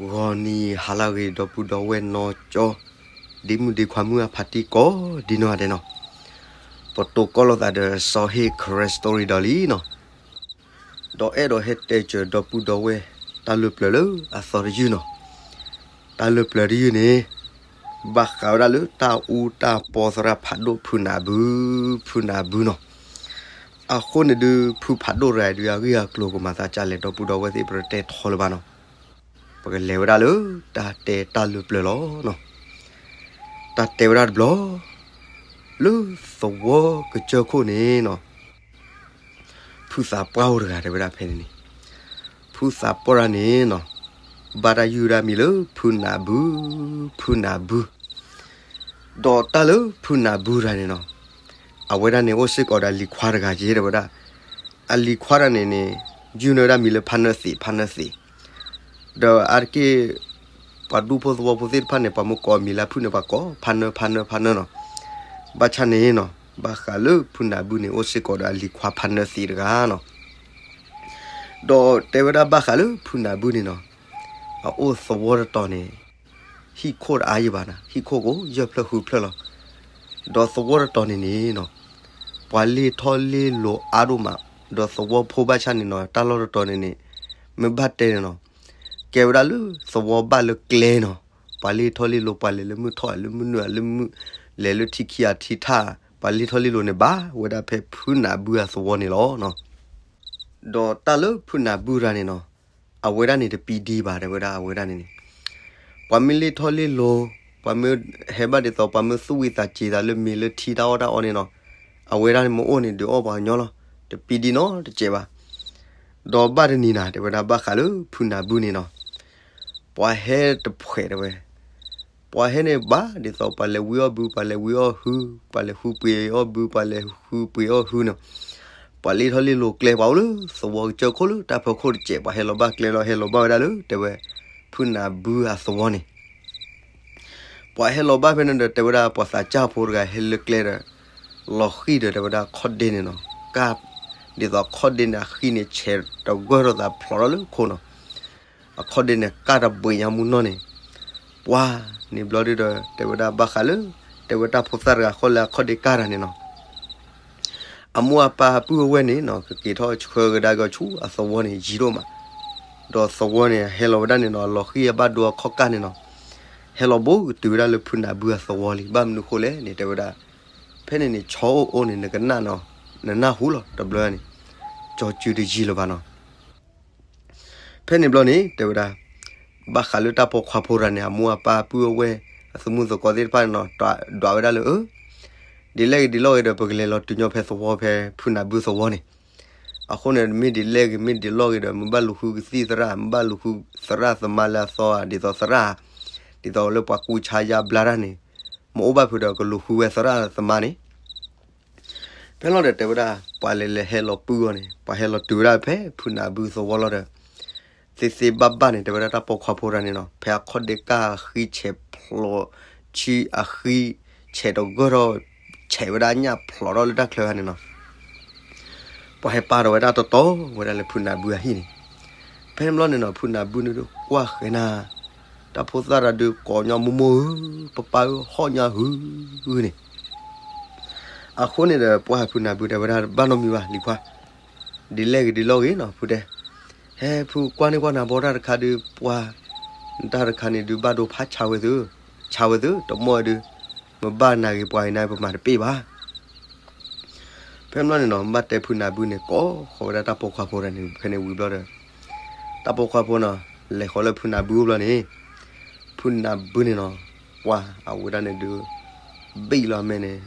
ဂီၤနံၤဟါလၢအဂ့ၤ ဒီပုၢ်ဒီဝဲၢ်နီၢ်ကၠီ ဒ့မုၣ်ဒ့ခွါမုၣ်အဖါတံၢ်ကိးဒ်နီၢ်ဂၤဒဲးနီၤ, ပတိၢ်ကီၢ်လိာ်သးဒီးစီၤဟ့ၣ် Karen Story ဒီးလံနီၤ, ဒီးအဲၣ်ဒိးဟဲတဲစၢၤဒီပုၢ်ဒီဝဲၢ် တၢ်လၢပျၢၤလၢအသီတယုၢ်နီၤ, တၢ်လၢပျၢၤတယုၢ်န့ၣ် ဘၣ်ဃးဝဲဒၣ်လၢတၢ်အူတၢ်ပီသရၣ်ဖးဒိၣ်ဖုနၢ်ဘု, ဖုနၢ်ဘုနီၤ, အဃိန့ၣ်ဒုး ဖုဖးဒိၣ်တဂၤဒုး အဂ့ၢ်အကျိၤကမၤသးဒ်လဲၣ် ဒီပုၢ်ဒီဝဲၢ်သ့ၣ် ပတတဲထီလၢၤဘၣ်နီၤ, ပကလဲၤဝဲဒၣ်လၢတၢ်တဲတၢ်လၢပျၢၤလီၤနီၤ, တၢ်တဲဝဲဒၣ်တဘျီ လၢသဝီကစၢၢ်ခိၣ်န့ၣ်နီၤ, ဖုသးပှၢ်အိၣ်တဂၤ တဲဝဲဒၣ်ဖဲန့ၣ်န့ၣ်, ဖုသးပှၢ်တဂၤန့ၣ်နီၤ, ဘၣ်တၢ်ယုၢ်ဝဲဒၣ်မံၤလၢဖုနၢ်ဘု, ဖုနၢ်ဘု, ဒီးတၢ်လၢဖုနၢ်ဘုတဂၤန့ၣ်နီၤ, အဝဲဒၣ်န့ၣ်အိၣ်စ့ၢ်ကီးဒီးအလံၤခွါတဂၤက့ တဲဝဲဒၣ်, အလံၤခွါတဂၤန့ၣ်န့ၣ် ယုၢ်န့ၢ်ဝဲဒၣ်မံၤလၢဖါနၢသံး ဖါနၢသံး, ဒီးအါတက့ၢ် ပှၤဒူဖိသဝီဖိသ့ၣ်တဖၣ်န့ၣ် ပှၤမ့ၢ်ကိးအမံၤလၢဖုန့ၣ် ပှၤကိးဖါနၢ ဖါနၢ ဖါနၢနီၤ, ဘၣ်ဆၣ်န့ၣ်နီၤ ဘၣ်ဃးလၢဖုနၢ်ဘုန့ၣ် အိၣ်စ့ၢ်ကီးဒီးအလံၤခွါဖါနၢသံးတဂၤနီၤ, ဒီးတဲဝဲဒၣ်ဘၣ်ဃးလၢဖုနၢ်ဘုန့ၣ်နီၤ, အအိၣ်သဝီတတီၤန့ၣ် ဟံၣ်ခိၣ်တအါယံၤဘၣ်နီၤ, ဟံၣ်ခိၣ်ကိးယဲၢ်ဖျၢၣ်ဃုဖျၢၣ်လီၤ, ဒီးသဝီတတီၤန့ၣ်န့ၣ်နီၤ, ပှၤလ့ၢ်ထီၣ်လ့ၢ်လီၤအါဒိၣ်မး, ဒီးသဝီဖိဘၣ်ဆၣ်န့ၣ်နီၤ တၢ်လီၢ်တတီၤန့ၣ်န့ၣ် မ့ၢ်ဘၣ်တဲန့ၣ်နီၤ, ကဲဝဲဒၣ်လၢသဝီဘၣ်လၢကျဲနီၤ, ပှၤလ့ၢ်ထီၣ်လ့ၢ်လီၤ ပှၤလဲၤလၢမုၢ်ထီၣ်လၢမုၢ်နုာ်လၢမုၢ်, လဲၤလၢထံခံအထံထၣ်, ပှၤလ့ၢ်ထီၣ်လ့ၢ်လီၤန့ၣ် ဘၣ်ဝဲဒၣ်ဖဲဖုနၢ်ဘုအသဝီန့ၣ်လီၤ. ဒီးတၢ်လၢဖုနၢ်ဘုတဂၤန့ၣ်နီၤ, အဝဲဒၣ်န့ၣ်တပံဒံဘၣ် တဲဝဲဒၣ်အဝဲဒၣ်န့ၣ်န့ၣ်, ပှၤမ့ၢ်လ့ၢ်ထီၣ်လ့ၢ်လီၤ, ပှၤမ့ၢ်ဟဲဘၣ်ဒ်သိး ပှၤမ့ၢ်သူၣ်ဝံသးစူၤသးလၢမ့ၤလၢထံတၢ်အီၣ်တၢ်အီန့ၣ်နီၤ, အဝဲဒၣ်န့ၣ်မ့ၢ်အိၣ်န့ၣ် ဒုးအီၣ်ပှၤကညီလီၤ, တပံဒံနီတစဲးဘၣ်. ဒီးဘၣ်တနံၤနၤ တဲဝဲဒၣ်ဘၣ်ဃးလၢဖုနၢ်ဘုန့ၣ်နီၤ, ပှၤဟဲတဖှဲးတဲဝဲ, ပှၤဟဲန့ၣ်ဘၣ်ဒ်သိး ပှၤလဲၤဝံအီၣ်ဘု ပှၤလဲၤဝံအီၣ်ဟု, ပှၤလဲၤဃုပှ့ၤအီၣ်ဘု ပှၤလဲၤဃုပှ့ၤအီၣ်ဟုန့ၣ်, ပှၤလ့ၢ်ထီၣ်လ့ၢ်လီၤကျဲ ပှၤအိၣ်လၢသဝီကစၢၢ်ခိၣ်လၢတၢ်ဖီခိၣ်တစဲး ပှၤဟဲလီၤဘၣ်ကျဲလီၤ ဟဲလီၤဘၣ်ဝဲဒၣ်လၢ တဲဝဲ, ဖုနၢ်ဘုအသဝီန့ၣ် ပှၤဟဲလီၤဘၣ်ဖဲန့ၣ်ဒီး တဲဝဲဒၣ်ပှၤသးစၢ်ဖိတဂၤဟဲလၢကျဲဒီး, လီၤဃံၤဒီး တဲဝဲဒၣ်ခီၣ်ဒ့န့ၣ်နီၤ, ကၢ်, ဒ်သိးခီၣ်ဒ့န့ၣ် အဃံန့ၣ် ဆဲးတဂၢၢ်ထီၣ်သးဖျိးထီၣ်လၢခိၣ်နီၤ, အခီၣ်ဒ့န့ၣ် ကၢ်တဘှံးညါမူနီၢ်န့ၣ်, ပှၤန့ၣ်ဘျီဒုဒီး တဲဝဲဒၣ်ဘၣ်ဃးလၢ, တဲဝဲတၢ်ဖိသၣ်တဂၤဃီလၢအခီၣ်ဒ့ကၢ်တၢ်န့ၣ်နီၤ အမိၢ်အပၢ်ပုၢ်အဝဲၢ်န့ၣ်နီၤ ကက့ၤထီၣ်ဆှၢကဒါက့ၤဆူအသဝီန့ၣ်ယံာ်ဒိၣ်မး, ဒီးသဝီန့ၣ် ဟဲလီၤဝဲဒၣ်န့ၣ်နီၤ အလီၤဃံၤအဘၣ်ဒိအခီၣ်ကၢ်န့ၣ်နီၤ, ဟဲလီၤဘူးကတုၤဝဲဒၣ်လၢဖုနၢ်ဘုအသဝီလံ ဘၣ်မနုၤဃိလဲၣ်န့ၣ် တဲဝဲဒၣ်, ဖဲန့ၣ်န့ၣ် ဆီအိၣ်အိၣ်န့ၣ် နကနၣ်နီၤ, နနၢ်ဟူလီၤ တဘျီန့ၣ်, ကၠီစုတယံာ်လၢၤဘၣ်နီၤ ဖဲန့ၣ်ဘျီန့ၣ် တဲဝဲဒၣ်, ဘၣ်ဃးလၢတၢ်ပိာ်ခွါဖိတဂၤန့ၣ် အမိၢ်အပၢ်ပုၢ်အဝဲၢ် အသမုၢ်သကိးသ့ၣ်တဖၣ်န့ၣ်နီၤ ဒွးဝဲဒၣ်လၢ အၢ, ဒ်လဲၣ်ဂ့ၤဒ်လဲၣ်ဂ့ၤဒီး ပကလဲၤလီၤတုၤညီဖဲသဝီဖဲဖုနၢ်ဘုသဝီန့ၣ်, အဃိန့ၣ် မ့ၢ်ဒ်လဲၣ်ဂ့ၤ မ့ၢ်ဒ်လဲၣ်ဂ့ၤဒီး မ့ၢ်ဘၣ်လူၤဃုကသံၣ်သရၣ် မ့ၢ်ဘၣ်လူၤဃုသရၣ်သမါလၢအသီဧါ ဒ်သိးသရၣ်, ဒ်သိးလၢပှၤကူဆါယါဘျါတၢ်န့ၣ်, မ့ၢ်အိၣ်ဘၣ်ဖုးဒီး ကလူၤဃုဝဲသရၣ်သမါန့ၣ် ဖဲလီၤဒီးတဲဝဲဒၣ် ပှၤလဲၤလဲၤဟဲလီၤပုၢ်အီၤန့ၣ် ပှၤဟဲလီၤတုၤဝဲဒၣ်ဖဲဖုနၢ်ဘုသဝီလီၤဒီး, သ့သ့ဘၣ်ဘၣ်န့ၣ် တဲဝဲဒၣ်တၢ်ပိာ်ခွါဖိတဂၤန့ၣ်နီၤ ဖဲအခီၣ်ဒ့ကၢ်အဃံဆဲးဖျိး, ဆံအဃံဆဲးတဂၢၢ်ထီၣ်, ဆဲးဝဲဒၣ်ညၣ်ဖျိးထီၣ်လၢတၢ်ချၢဂၤန့ၣ်နီၤ ပှၤဟဲပာ်ထီၣ်ဝဲဒၣ်တီတီဝဲဒၣ်လၢဖုနၢ်ဘုအဟံၣ်န့ၣ်, ဖဲန့ၣ်ဘျီန့ၣ်နီၤ ဖုနၢ်ဘုန့ၣ်ဒုးကွၢ်ဃဲၤနၤ, တၢ်ဖိသၣ်တဂၤဒုးကိးညီမိၢ်မိၢ်ဧၢ, ပၢ်ပၢ်ဧၢ, ဟီၣ်ညါဟုန့ၣ် အဃိန့ၣ်ဒီး ပှၤဖုနၢ်ဘုတဲဝဲဒၣ် ဘၣ်နီတမံၤဘၣ်လံၤခွါ, ဒ်လဲၣ်ဂ့ၤဒ်လဲၣ်ဂ့ၤနီၤ ဖုတဲ, ဟဲဖုကွၢ်န့ၢ်ကွၢ်နၤဘီတၢ်တခါဒုး ပှၤ, နတၢ်တခါန့ၣ်ဒုးဘၣ်ဒိဖးဆါဝဲသု, ဆါဝဲသု တမီၢ်ဝဲဒုး, မ့ၢ်ဘၣ်နၤဂ့ၤပှၤဂ့ၤန့ၣ် ပမၤတပ့ၢ်ဘၣ် ဖဲန့ၣ်ဘျီန့ၣ်နီၤ ဘၣ်တဲဖုနၢ်ဘုန့ၣ် ကိးဃီၤဝဲဒၣ်တၢ်ပိာ်ခွါဖိတဂၤန့ၣ် ဖဲန့ၣ်ဝံၤဘျီဒီး, တၢ်ပိာ်ခွါဖိနီၤ လဲၤဃီၤလၢဖုနၢ်ဘုအိၣ်ဘျီန့ၣ်, ဖုနၢ်ဘုန့ၣ်နီၤ, ပှၤအဝဲဒၣ်န့ၣ်ဒုး, ဘံၣ်လီၤအမဲာ်န့ၣ်,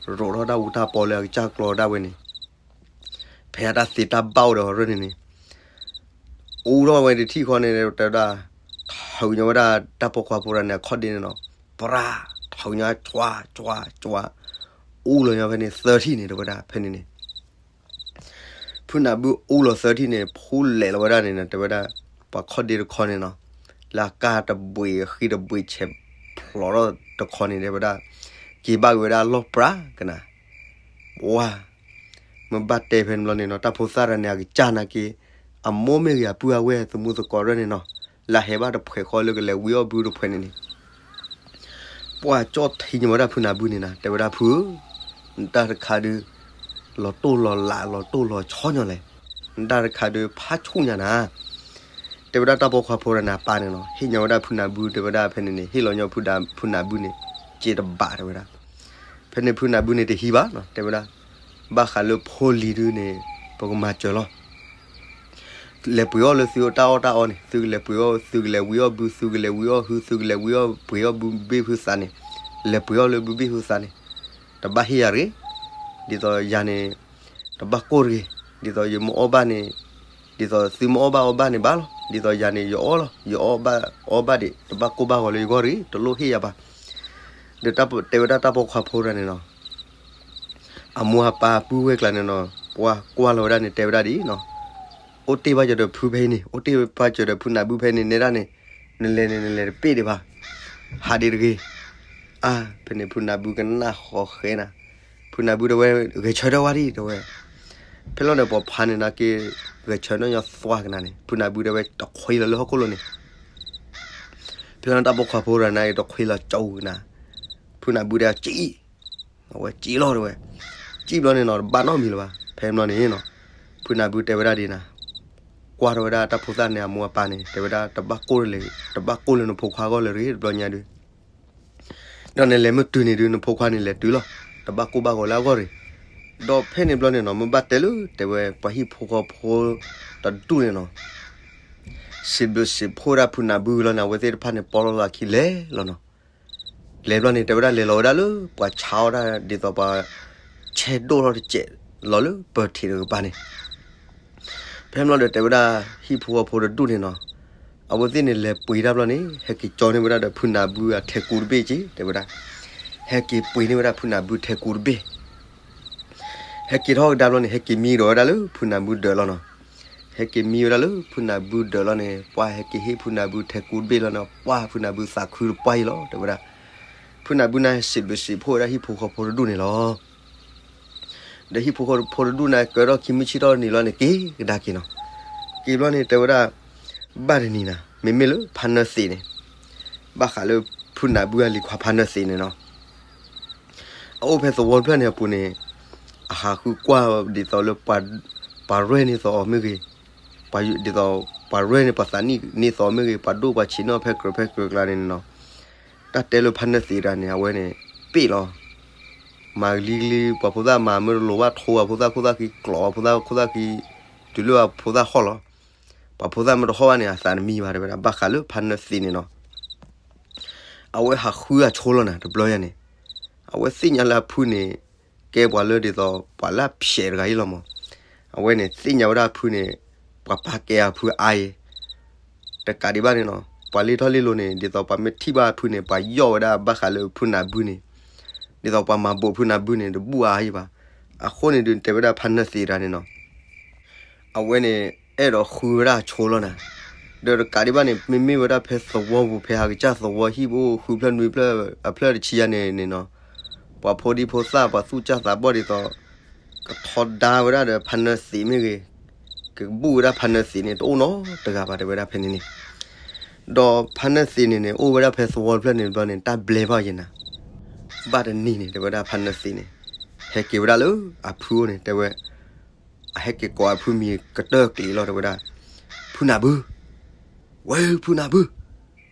ရိးထီၣ်တၢ်အူတၢ်ပီလၢအကစၢ်ကျီဒၣ်ဝဲန့ၣ်, ဖဲအတၢ်သ့တၢ်ဘၣ်အိၣ်ဒီးအီၤရၢၢ်န့ၣ်န့ၣ် အူထီၣ်ဝဲတထံၣ်ဃီန့ၣ် တဲဝဲဒၣ်, ထုးညီဝဲဒၣ်တၢ်ပိာ်ခွါဖိတဂၤန့ၣ် အခီၣ်ဒ့န့ၣ်နီၤ, ပြၤ, ထုးညီ ကွၢ်ကွၢ်ကွၢ်, အူလီၤညီဖဲန့ၣ်သၢထံၣ်န့ၣ် တဲဝဲဒၣ် ဖဲန့ၣ်န့ၣ် ဖုနၢ်ဘုအူလီၤသၢထံၣ်န့ၣ် ဖူလဲၤလီၤဝဲဒၣ်န့ၣ်နီၤ တဲဝဲဒၣ်, ပှၤခီၣ်ဒ့တခီန့ၣ်နီၤ, လၢအကၢ်တဘှံးအဃံတဘှံးဆဲးဖျိးထီၣ်တခီန့ၣ် တဲဝဲဒၣ်, က့ၤဘၣ်က့ၤဝဲဒၣ်လီၢ်ပြၤကနၤ, ပှၤ မ့ၢ်ဘၣ်တဲဖဲန့ၣ်ဘျီန့ၣ်နီၤ တၢ်ဖိသၣ်တဂၤန့ၣ် အကစၢ်နာ်က့ၤ, အမိၢ်မ့ၢ်ဂ့ၤ အပုၢ်အဝဲၢ် သမူသကိးရဲၣ်န့ၣ်နီၤ, လၢဟဲဘၣ်တဖှဲးဃီလၢကလဲၤဝံအီၣ်ဘုတဖှဲးန့ၣ်န့ၣ် ပှၤကၠီၣ်ထံညီဝဲဒၣ်ဖုနၢ်ဘုန့ၣ်နၤ တဲဝဲဒၣ်ဖုဧၢ, နတၢ်တခါဒုး လီၤတိၢ်လီၤလးလီၤတိၢ်လီၤဆီညီလဲၣ်, နတၢ်တခါဒုးဖးဆူၣ်ညါနၤ တဲဝဲဒၣ်တၢ်ပိာ်ခွါဖိတဂၤန့ၣ် အပၢ်န့ၣ်နီၤ ဟ့ၣ်ညီဝဲဒၣ်ဖုနၢ်ဘု တဲဝဲဒၣ်ဖဲန့ၣ်န့ၣ် ဟ့ၣ်လီၤညီဖုနၢ်ဘုန့ၣ် စ့တဘးတဲဝဲဒၣ်. ဖဲန့ၣ်ဖုနၢ်ဘုန့ၣ်တဟံးဘၣ်နီၤ တဲဝဲဒၣ် ဘၣ်ဃးလၢဖိလံၤဒုန့ၣ် ပကမၤစၢၤလီၤ လဲၤပှ့ၤအီၣ်လၢသုတၢ်အီၣ်တၢ်အီန့ၣ် သုကလဲၤပှ့ၤအီၣ် သုကလဲၤဝံအီၣ်ဘု သုကလဲၤဝံအီၣ်ဟု သုကလဲၤဝံအီၣ်ပှ့ၤအီၣ်ဘုဘ့ၣ်ဖုသးန့ၣ် လဲၤပှ့ၤအီၣ်လၢဘုဘ့ၣ်ဖုသးန့ၣ် တဘၣ်ဟ့ၣ်ယၤတဂ့ၤ, ဒ်သိးယၤန့ၣ် တဘၣ်ကိၢ်တဂ့ၤ, ဒ်သိးယမ့ၢ်အီၣ်ဘၣ်န့ၣ် ဒ်သိးသုမ့ၢ်အီၣ်ဘၣ်အီဘၣ်န့ၣ်ဘၣ်လီၤ, ဒ်သိးယၤန့ၣ် ယအီၣ်လီၤ ယအီၣ်ဘၣ်အီဘၣ်ဒံး တဘၣ်ကိၢ်ဘၣ်ဂီၤလၢယဂီၢ်တဂ့ၤ တလိၣ်ဟ့ၣ်ယၤဘၣ်. ဒီးတဲဝဲဒၣ်တၢ်ပိာ်ခွါဖိတဂၤန့ၣ်နီၤ အမိၢ်အပၢ်ပုၢ်ဝဲၢ်ကျါန့ၣ်နီၤ ပှၤကွၢ်လီၤဝဲဒၣ်န့ၣ် တဲဝဲဒၣ်ဒ်အံၤနီၤ, အိၣ်တ့ၢ်ဘၣ်စၢၤဒီးဖုဖဲအံၤန့ၣ် အိၣ်တ့ၢ်ဘၣ်စၢၤဒီးဖုနၢ်ဘုဖဲန့ၣ် နဲဒၣ်န့ၣ် နလဲၤန့ၣ် နလဲၤတပ့ၢ်ဒံးဘၣ်, ဟးဒံးတဂ့ၤ. အါ ဖဲန့ၣ်ဖုနၢ်ဘုကနၣ်ဃီဃဲနၤ, ဖုနၢ်ဘုတဲဝဲ ဂဲၤဆၢထၢၣ်ဝဲဒံးတဲဝဲ. ဖဲလီၤဒီးပိာ်ခွါန့ၣ်နာ်က့ ဂဲၤဆၢထၢၣ်ညီသွါကနၤန့ၣ် ဖုနၢ်ဘုတဲဝဲတခွံလီၤလၢဟီၣ်ခိၣ်လိၤန့ၣ် ဖဲလီၤတၢ်ပိာ်ခွါဖိတဂၤန့ၣ် တခွံလီၤကၠိကနၤ, ဖုနၢ်ဘုတဲဝဲစံၣ်, အဝဲစံၣ်လီၤတဲဝဲ, စံၣ်ဘျီန့ၣ်နီၤ တဘၣ်နီတမံၤလၢၤဘၣ်. ဖဲဘျီန့ၣ်နီၤ ဖုနၢ်ဘုတဲဝဲဒၣ်ဒ်နၤ, ကွၢ်ထီၣ်ဝဲဒၣ်တၢ်ဖိသၣ်န့ၣ် အမိၢ်အပၢ်န့ၣ် တဲဝဲဒၣ် တဘၣ်ကိၢ်လၢ တဘၣ်ကိၢ်လၢနဖိခွါအဂီၢ်လၢၤတဂ့ၤ တဘျီညါဒုး ဒီးနလဲၤမ့ၢ်တုၤန့ၣ်ဒုး နဖိခွါန့ၣ်လဲၤတုၤလီၤ, တဘၣ်ကိၢ်ဘၣ်ဂီၤလၢအဂီၢ်တဂ့ၤ. ဒီးဖဲန့ၣ်ဘျီန့ၣ်နီၤ မ့ၢ်ဘၣ်တဲလၢ တဲဝဲပှၤဟံၣ်ဖိဃီဖိတဒူၣ်န့ၣ်နီၤ စံးဘျုးစံးဖှိၣ်ဒၣ်ဖုနၢ်ဘုလီၤန့ၣ် အဝဲသ့ၣ်တဖၣ်န့ၣ် ပီလီၤလီၤခံလဲၤလီၤနီၤ. လဲၤဘျီန့ၣ် တဲဝဲဒၣ်လဲၤလီၤဝဲဒၣ်လၢ ပှၤဆါအီၣ်ဒၣ်ဒ်သိးပှၤ ဆဲးဒိၣ်ထီၣ်တစဲးလီၤလၢပၢၤထံးတကပၤန့ၣ် ဖဲဘျီဒီးတဲဝဲဒၣ် ဟံၣ်ဖိဃီဖိတဒူၣ်န့ၣ်နီၤ အဝဲသ့ၣ်န့ၣ်လဲၤပှ့ၤတၢ်ဘျီန့ၣ် ဟဲက့ၤကၠီန့ၢ်ဝဲဒၣ်ဒီးဖုနၢ်ဘုအထဲကူတဘ့ၣ်က့ၤ တဲဝဲဒၣ်, ဟဲက့ၤပှ့ၤန့ၢ်ဝဲဒၣ်ဖုနၢ်ဘုထဲကူတဘ့ၣ် ဟဲက့ၤထီၣ်ကဒါဘျီန့ၣ် ဟဲက့ၤမံကဒီးဝဲဒၣ်လၢဖုနၢ်ဘုဒၢးလီၤနီၤ. ဟဲက့ၤမံဝဲဒၣ်လၢဖုနၢ်ဘုဒၢးလီၤန့ၣ် ပှၤဟဲက့ၤဟ့ၣ်ဖုနၢ်ဘုထဲကူတဘ့ၣ်လီၤန့ၣ် ပှၤဖုနၢ်ဘုသးခုတပှၢ်အံၤလီၤ တဲဝဲဒၣ်. ဖုနၢ်ဘုန့ၣ်စံးဘျုးစံးဖှိၣ်ဝဲဒၣ်ဟံၣ်ဖိဃီဖိတဒူၣ်န့ၣ်လီၤ. ဒီးဟံၣ်ဖိဃီဖိတဒူၣ်န့ၣ် ကဲထီၣ်ခံမုၢ်ဆ့ၣ်ထီၣ်တနံၤလီၤန့ၣ် က့ၤကဒါက့ၤနီၤ. က့ၤဘျီန့ၣ် တဲဝဲဒၣ် ဘၣ်တနံၤနၤ မ့မ့ၢ်လၢဖါနၢသံးန့ၣ် ဘၣ်ဃးလၢဖုနၢ်ဘုအလံၤခွါဖါနၢသံးန့ၣ်နီၤ အအိၣ်ဖဲသဝီတဖျၢၣ်န့ၣ်အပူၤန့ၣ် အဟးဃုကွၢ်ဒ်သိးလၢ ပှၤရဲၣ်န့ၢ်သိးအီၤမ့ၢ်ဂ့ၤ, ဒ်သိး ပှၤရဲၣ်န့ၢ်ပှၤသးနံၣ်န့ၢ်သိးမ့ၢ်ဂ့ၤ, ပှၤဒိၣ်ပှၤဆံးန့ၢ်ဖဲကြၢးဖဲကြၢးကျါန့ၣ်နီၤ, တၢ်တဲလၢဖါနၢသံးတဂၤန့ၣ် အဝဲန့ၣ် ပ့ၣ်လီၤ. မၤကလံၤကလံၤ ပှၤဖိသၣ်မၤမ့ၢ်တလိၤဘၣ် ထိပှၤဖိသၣ်ခိၣ်သၣ်ခံ ကျိးပှၤဖိသၣ်ခိၣ်သၣ်ခံ တုၤလၢပှၤဖိသၣ်ဟီၣ်လီၤ. ပှၤဖိသၣ်မ့ၢ်တဟီၣ်ဘၣ်န့ၣ် အသးတမံဘၣ် တဲဝဲဒၣ် ဘၣ်ဃးလၢဖါနၢသံးန့ၣ်နီၤ အဝဲဟးဃုအဆိလီၤနၤ တဘျီညါန့ၣ် အဝဲသ့ၣ်ညါလၢအဖုန့ၣ် ကဲပှၤလၢဒ်သိး ပှၤလၢအဖျဲးတဂၤအံၤလီၤမး. အဝဲန့ၣ်သ့ၣ်ညါဝဲဒၣ်အဖုန့ၣ် ပှၤပာ်ကဲအဖုအါအံၤ တကးဒံးဘၣ်န့ၣ်နီၤ ပှၤလ့ထီၣ်လ့လိၤန့ၣ် ဒ်သိးပှၤမ့ၢ်ထံၣ်ဘၣ်အဖုန့ၣ် ပှၤယီၢ်ဝဲဒၣ်ဘၣ်ဃးလၢဖုနၢ်ဘုန့ၣ် ဒ်သိးပှၤမၤဘူးဖုနၢ်ဘုန့ၣ် တဘူးအါအံၤဘၣ်. အဃိန့ၣ်ဒုး တဲဝဲဒၣ်ဖါနၢသံးတဂၤန့ၣ်နီၤ အဝဲန့ၣ် အဲၣ်ဒိးဃုဝဲဒၣ်အဆိလီၤနၤ. ဒီးတကးဒံးဘၣ်န့ၣ် မ့မ့ၢ်ဝဲဒၣ်ဖဲသဝီပူၤ ဖဲဟးကစၢ်သဝီဟံၣ်ပအိၣ်ဃုဖျၢၣ်နွံဖျၢၣ် အဖျၢၣ်တဆံယၤန့ၣ်န့ၣ်နီၤ ပှၤဖိဒံဖိသၣ် ပှၤသူၣ်စၢ်သးဘီၣ်ဒ်သိး ကထီဒါဝဲဒၣ်ဒီးဖါနၢသံးမ့ၢ်ဂ့ၤ, ကဘူးဝဲဒၣ်ဖါနၢသံးန့ၣ် တအိၣ်နီတဂၤဘၣ် တဲဝဲဒၣ်ဖဲန့ၣ်န့ၣ်. ဒီးဖါနၢသံးန့ၣ်န့ၣ် အိၣ်ဝဲဒၣ်ဖဲသဝီတဖျၢၣ်န့ၣ်ဘျီန့ၣ် တၢ်ဘျဲဘၣ်ယဲနၤ ဘၣ်တနံၤန့ၣ် တဲဝဲဒၣ်ဖါနၢသံးန့ၣ် ဟဲက့ၤဝဲဒၣ်လၢအဖုအိၣ်န့ၣ် တဲဝဲ အဟဲက့ၤကိးအဖုမံၤကတၢၢ်ကျံၤလီၤ တဲဝဲဒၣ်, ဖုနၢ်ဘု, ဝဲဖုနၢ်ဘု,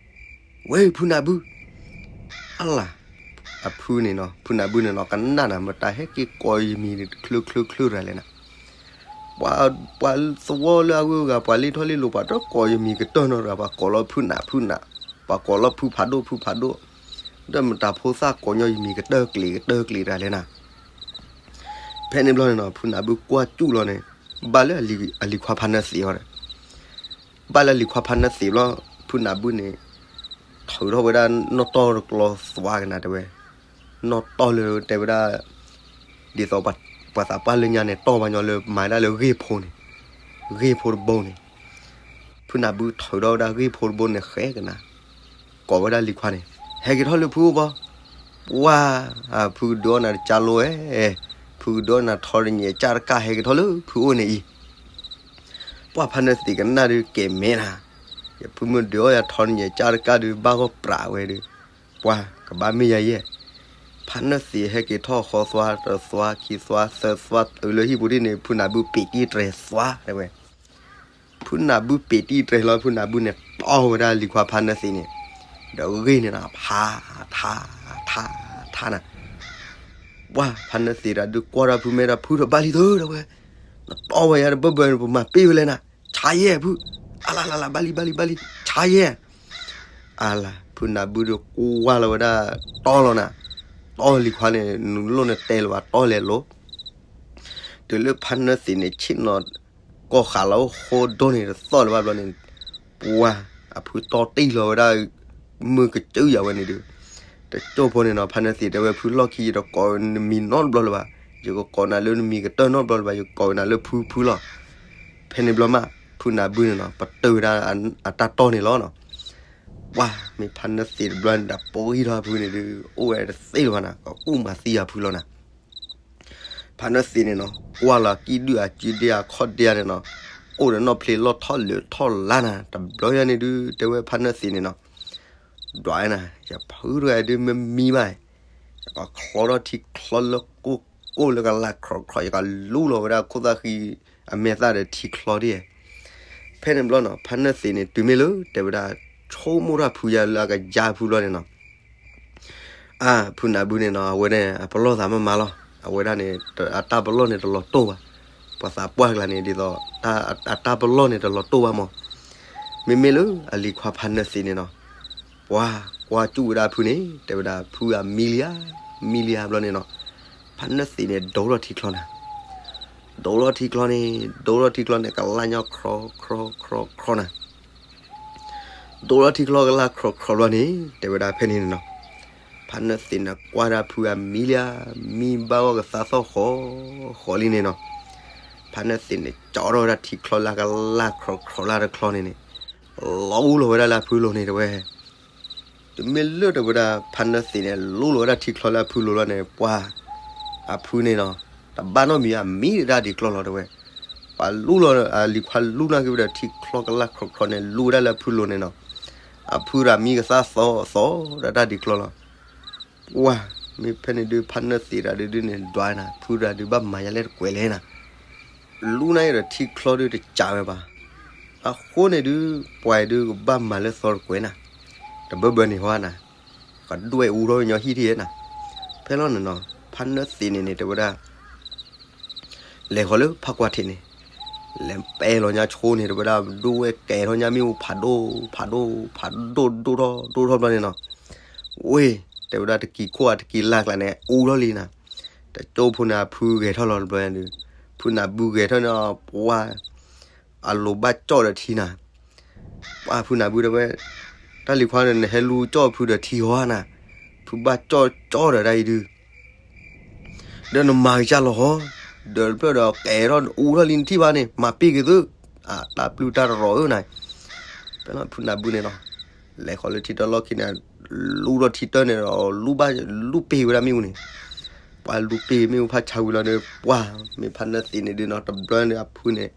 ဝဲဖုနၢ်ဘု, အလၤ, အဖုန့ၣ်နီၤ ဖုနၢ်ဘုန့ၣ်နီၤ ကနၣ်နၤ မတၤဟဲက့ၤကိးယမံၤန့ၣ် တချုးချုးချုးတဂၤလဲၣ်နၤ ပှၤ ပှၤသဝီလၢအဂုၤအဂၤ ပှၤလ့ထီၣ်လ့လိၤ ပှၤတကိးယမံၤကတၢၢ်နီတဂၤ ပှၤကိးလီၤဖုနၢ်ဖုနၢ်, ပှၤကိးလီၤဖုဖးဒိၣ်ဖုဖးဒိၣ်, ဒီးမတၤဖိသၣ်ကိးညီယမံၤကတၢၢ်ကျံၤကတၢၢ်ကျံၤတဂၤလဲၣ်နၤ. ဖဲန့ၣ်ဘျီန့ၣ်နီၤ ဖုနၢ်ဘုကွၢ်စူၣ်လီၤန့ၣ် ဘၣ်လၢအလံၤခွါဖါနၢသံးအီၤဒီး ဘၣ်လၢအလံၤခွါဖါနၢသံးဘျီ ဖုနၢ်ဘုန့ၣ် ထုးထီၣ်ဝဲဒၣ်နီၣ်တီၢ်တကျီသွါကနၤတဲဝဲ, နီၣ်တီၢ်လၢတဲဝဲဒၣ် ဒ်သိးပှၤသးပှၢ်လၢညါန့ၣ် တီၢ်ဘၣ်ညီလၢမၤဒၣ်လၢဂ့ၢ်ဖိန့ၣ်, ဂ့ၢ်ဖိတဘိန့ၣ်, ဖုနၢ်ဘုထုးထီၣ်ဝဲဒၣ်ဂ့ၢ်ဖိတဘိန့ၣ်ဃဲကနၤ, ကိးဝဲဒၣ်လံၤခွါန့ၣ် ဟဲက့ၤထီၣ်လၢဖုအိၣ်ဘီ, ပှၤ ဖုကဒုးအီၣ်နၤတကၢ်လိဝဲ, ဖုကဒုးအီၣ်နၤထီတညဲးကၢ်တကၢ် ဟဲက့ၤထီၣ်လၢဖုအိၣ်န့ၣ်အံၤ ပှၤဖါနၢသံးကနၣ်ဒုးကဲၤမဲနၤ, ယဖုမုၢ်ဒုးအီၣ်ယၤထီန့ၣ် ယကၢ်တကၢ်ဒုး ဘၣ်ဂီၢ်ပြးဝဲဒုး, ပှၤကဘၣ်မ့ၢ်ယၤယဲၢ်. ဖါနၢၣ်သ့းဟဲက့ၤထီၣ်ဃီသွါ တသွါ ခံသွါ သၢသွါ တုၤလၢဟံၣ်ပူၤဒ်န့ၣ် ဖုနၢ်ဘုပ့ၤတံၢ်တြဲၤသွါတဲဝဲ. ဖုနၢ်ဘုပ့ၤတံၢ်တြဲၤလီၤ ဖုနၢ်ဘုန့ၣ်တီၢ်ဝဲဒၣ်လံၤခွါဖါနၢၣ်သ့းန့ၣ်, ဒီးဂ့ၢ်န့ၣ်နီၤ ဖး ထါ ထါ ထါနၤ. ပှၤဖါနၢၣ်သ့းတၢ်ဒုးကွၢ်တၢ်ဖုမဲာ်ဒီး ဖုတဘၣ်လံသုတဲဝဲ, နတီၢ်ဝဲယၤတဘၢဘၢန့ၣ် ပမၤပ့ၢ်ဝဲလဲၣ်နၤ, ဆါယဲၢ်ဖု, အလါလါလါ ဘၣ်လံဘၣ်လံဘၣ်လံ ဆါယဲၢ်. အလါ ဖုနၢ်ဘုဒုးကွၢ်လီၤဝဲဒၣ်တီၢ်လီၤနၤ, တီၢ်လံၤခွါန့ၣ် နလိၣ်နတဲလၢၤဘၣ် တီၢ်လဲၤလိၤ တုၤလၢဖါနၢၣ်သ့းန့ၣ် ဆ့ၣ်နီၤ ကီၢ်ဃးလီၤဃိဒိၣ်န့ၣ် တသီၣ်လၢၤဘၣ်ဘျီန့ၣ်, ပှၤအဖုတီၢ်တံၢ်လီၤဝဲဒၣ် မုၢ်ကစၢၢ်ယၤဝဲန့ၣ်ဒုး, တကၠိၢ်ဖိန့ၣ်နီၤ ဖါနၢၣ်သ့းတဲဝဲ ဖုလီၢ်ခံ ယတကိးနမံၤနီတဘျီလၢၤဘၣ်, ယကကိးနၤလၢနမံၤကတၢၢ်နီတဘျီလၢၤဘၣ် ယကကိးနၤလၢဖုဖုလီၤ. ဖဲန့ၣ်ဘျီမး ဖုနၢ်ဘုန့ၣ်နီၤ ပတုာ်ဝဲဒၣ်အတၢ်တီၢ်န့ၣ်လီၤနီၤ. ပှၤမ့ၢ်ဖါနၢၣ်သ့းတဘျီန့ၣ် ဒီးပှံထီၣ်ဖုန့ၣ်ဒုး အိၣ်ဝဲတသ့လၢၤဘၣ်နၤ ကကူၣ်မၤသံအဖုလီၤနၤ. ဖါနၢၣ်သ့းန့ၣ်နီၤ ကွၢ်လီၤကံၣ်ဒုၣ်အစုဒ့အခီၣ်ဒ့န့ၣ်နီၤ, အိၣ်ဒီးနီၣ်ဖျ့လီၢ်ထီၣ်လၢာ်ထီၣ်လါနၤ တဘျီယၤန့ၣ်ဒုး တဲဝဲဖါနၢၣ်သ့းန့ၣ်နီၤ, ဒွးနၤ ယဖုတဂၤဒုးမ့ၢ်မံဘၣ်, ယကချီထီၣ်ထံချီလၢကိၢ်ကိၢ်လၢကလၢ်ခြီးခြီး ယကလူလီၤဝဲဒၣ်ခိၣ်သၣ်ဃံအမဲာ်သၣ်ဒီးထံချီဒ်, ဖဲန့ၣ်ဘျီနီၤ ဖါနၢၣ်သ့းန့ၣ်တုၤမ့ၢ်လၢတဲဝဲဒၣ် ဆိကမိၣ်တၢ်ဖုယၤလၢအကယါဖုဘျီန့ၣ်နီၤ အါ ဖုနၢ်ဘုန့ၣ်နီၤ အဝဲန့ၣ် အပလီၢ်သးမးမးလီၤ. အဝဲဒၣ်န့ၣ် အတၢ်ပလီၢ်န့ၣ်တလီၤတိၢ်ဘၣ်. ပှၤသးပှၢ်ကျါန့ၣ် ဒ်သိး အတၢ်ပလီၢ်န့ၣ်တလီၤတိၢ်ဘၣ်မး. မ့မ့ၢ်လၢအလံၤခွါဖါနၢၣ်သ့းန့ၣ်နီၤ, ပှၤကွၢ်ကၠူၣ်ဝဲဒၣ်ဖုန့ၣ် တဲဝဲဒၣ် ဖုအမံလံဧါ, မံလံဧါဘျီန့ၣ်နီၤ, ဖါနၢၣ်သ့းန့ၣ် ဒိးထီၣ်ထံချီနၤ ဒိးထီၣ်ထံချီန့ၣ် ဒိးထီၣ်ထံချီန့ၣ် ကလၢ်ညီခရီခရီခရီနၤ ဒိးထီၣ်ထံချီကလၢ်ခရီခရီဘျီန့ၣ် တဲဝဲဒၣ်ဖဲန့ၣ်န့ၣ်နီၤ, ဖါနၢၣ်သ့းန့ၣ်ကွၢ်ဒၣ်ဖုအမံလံဧါ, မံဘၣ်ဂီၢ်ကသါသီၣ်ဃီဃီလံန့ၣ်နီၤ, ဖါနၢၣ်သ့းန့ၣ် ကၠီထီၣ်ဝဲဒၣ်ထံချီလၢကလၢ်ခရီခရီလၢတချီန့ၣ်န့ၣ်, လူလီၤဝဲဒၣ်လၢအဖုလိၤန့ၣ်တဲဝဲ တမ့ၢ်လၢတဲဝဲဒၣ် ဖါနၢၣ်သ့းန့ၣ် လူလီၤဝဲဒၣ်ထံချီလၢအဖုလိၤလီၤန့ၣ် ပှၤ အဖုန့ၣ်နီၤ, တဘၣ်နီတမံၤ အမံဒၣ်ဒ်ကျီၢ်လီၤတဲဝဲ, ပှၤလူလီၤ အလံၤခွါလူနာ်က့ဝဲဒီးထံချီကလၢ်ခရီခရီန့ၣ် လူဝဲဒၣ်လၢအဖုလိၤန့ၣ်နီၤ, အဖုတၢ်မံကသါသီသီဒီးတၢ်ဒ်ကျီၢ်လီၤ. ပှၤ မ့ၢ်ဖဲန့ၣ်ဒုး ဖါနၢၣ်သ့းတၢ်ဒုးဒုးန့ၣ် ဒွးနၤ ဖုတၢ်ဒုးဘၣ်မၤယၤလဲၣ်တကွဲးလဲၣ်နၤ လူနာ်က့ဒီးထံချီဒုးတကးဝဲဘၣ်. အဃိန့ၣ်ဒုး ပှၤဒုးကဘၣ်မၤလၢသီတကွဲးနၤ, တဘၢဘၢန့ၣ်ဟီနၤ, ကဒွဲၣ်အူထီၣ်ညီဟံၣ်ထံၣ်နၤ, ဖဲလီၤန့ၣ်နီၤ ဖါနၢၣ်သ့းန့ၣ်န့ၣ် တဲဝဲဒၣ် လဲၤဃီၤလၢဖးကွၢ်ထံးန့ၣ်, လဲၤပဲလီၤညါဆိန့ၣ် တဲဝဲဒၣ် ဒိၣ်ဝဲကဲထီၣ်ညါမ့ၣ်အူဖးဒိၣ် ဖးဒိၣ် ဒိၣ်ထီၣ် ဒိၣ်ထီၣ်ဘျီန့ၣ်နီၤ, ဝ့ၢ် တဲဝဲဒၣ်တကံၤခိၣ်အတကံၤလါကျါန့ၣ် အူထီၣ်လံနၤ, တကၠိဖိန့ၣ် အဖုဂဲၤထီၣ်လီၤတဘျီဒုး, ဖုနၢ်ဘုဂဲၤထီၣ်န့ၣ် ပှၤ အလိၤဘၣ်ကၠီၣ်ဒီးထံနၤ, ပှၤဖုနၢ်ဘုတဲဝဲ, တၢ်လံၤခွါန့ၣ် နဟဲလူကၠီၣ်ဖုဒီးထံဟီနၤ, ဖုဘၣ်ကၠီၣ်ကၠီၣ်ဒီးတၢ်အံၤဒုး ဒီးနမၤကစၢ်လီၤဟီ, ဒီးတဖျၢၣ်ဒီးကဲထီၣ်အူထီၣ်လံနထံၣ်ဘၣ်န့ၣ် မၤပ့ၢ်က့ၤသု, တၢ်ပျုၢ်တၢ်တရီၤဧၢနၤ, ဖဲလီၤဖုနၢ်ဘုန့ၣ်နီၤ, လဲၤဃီၤလၢထံတၢ်လီၢ်ခံန့ၣ်, လူထီၣ်ထံတၢ်န့ၣ်ဒီး လူဘၣ်လူပ့ၢ်ဝဲဒၣ်မ့ၣ်အူန့ၣ်, ပှၤလူပ့ၢ်မ့ၣ်အူဖးဆါဝံၤလီၤဒီး ပှၤမ့ၢ်ဖါနၢၣ်သ့းန့ၣ်ဒုးနီၤ တဘျီန့ၣ်အဖုန့ၣ်,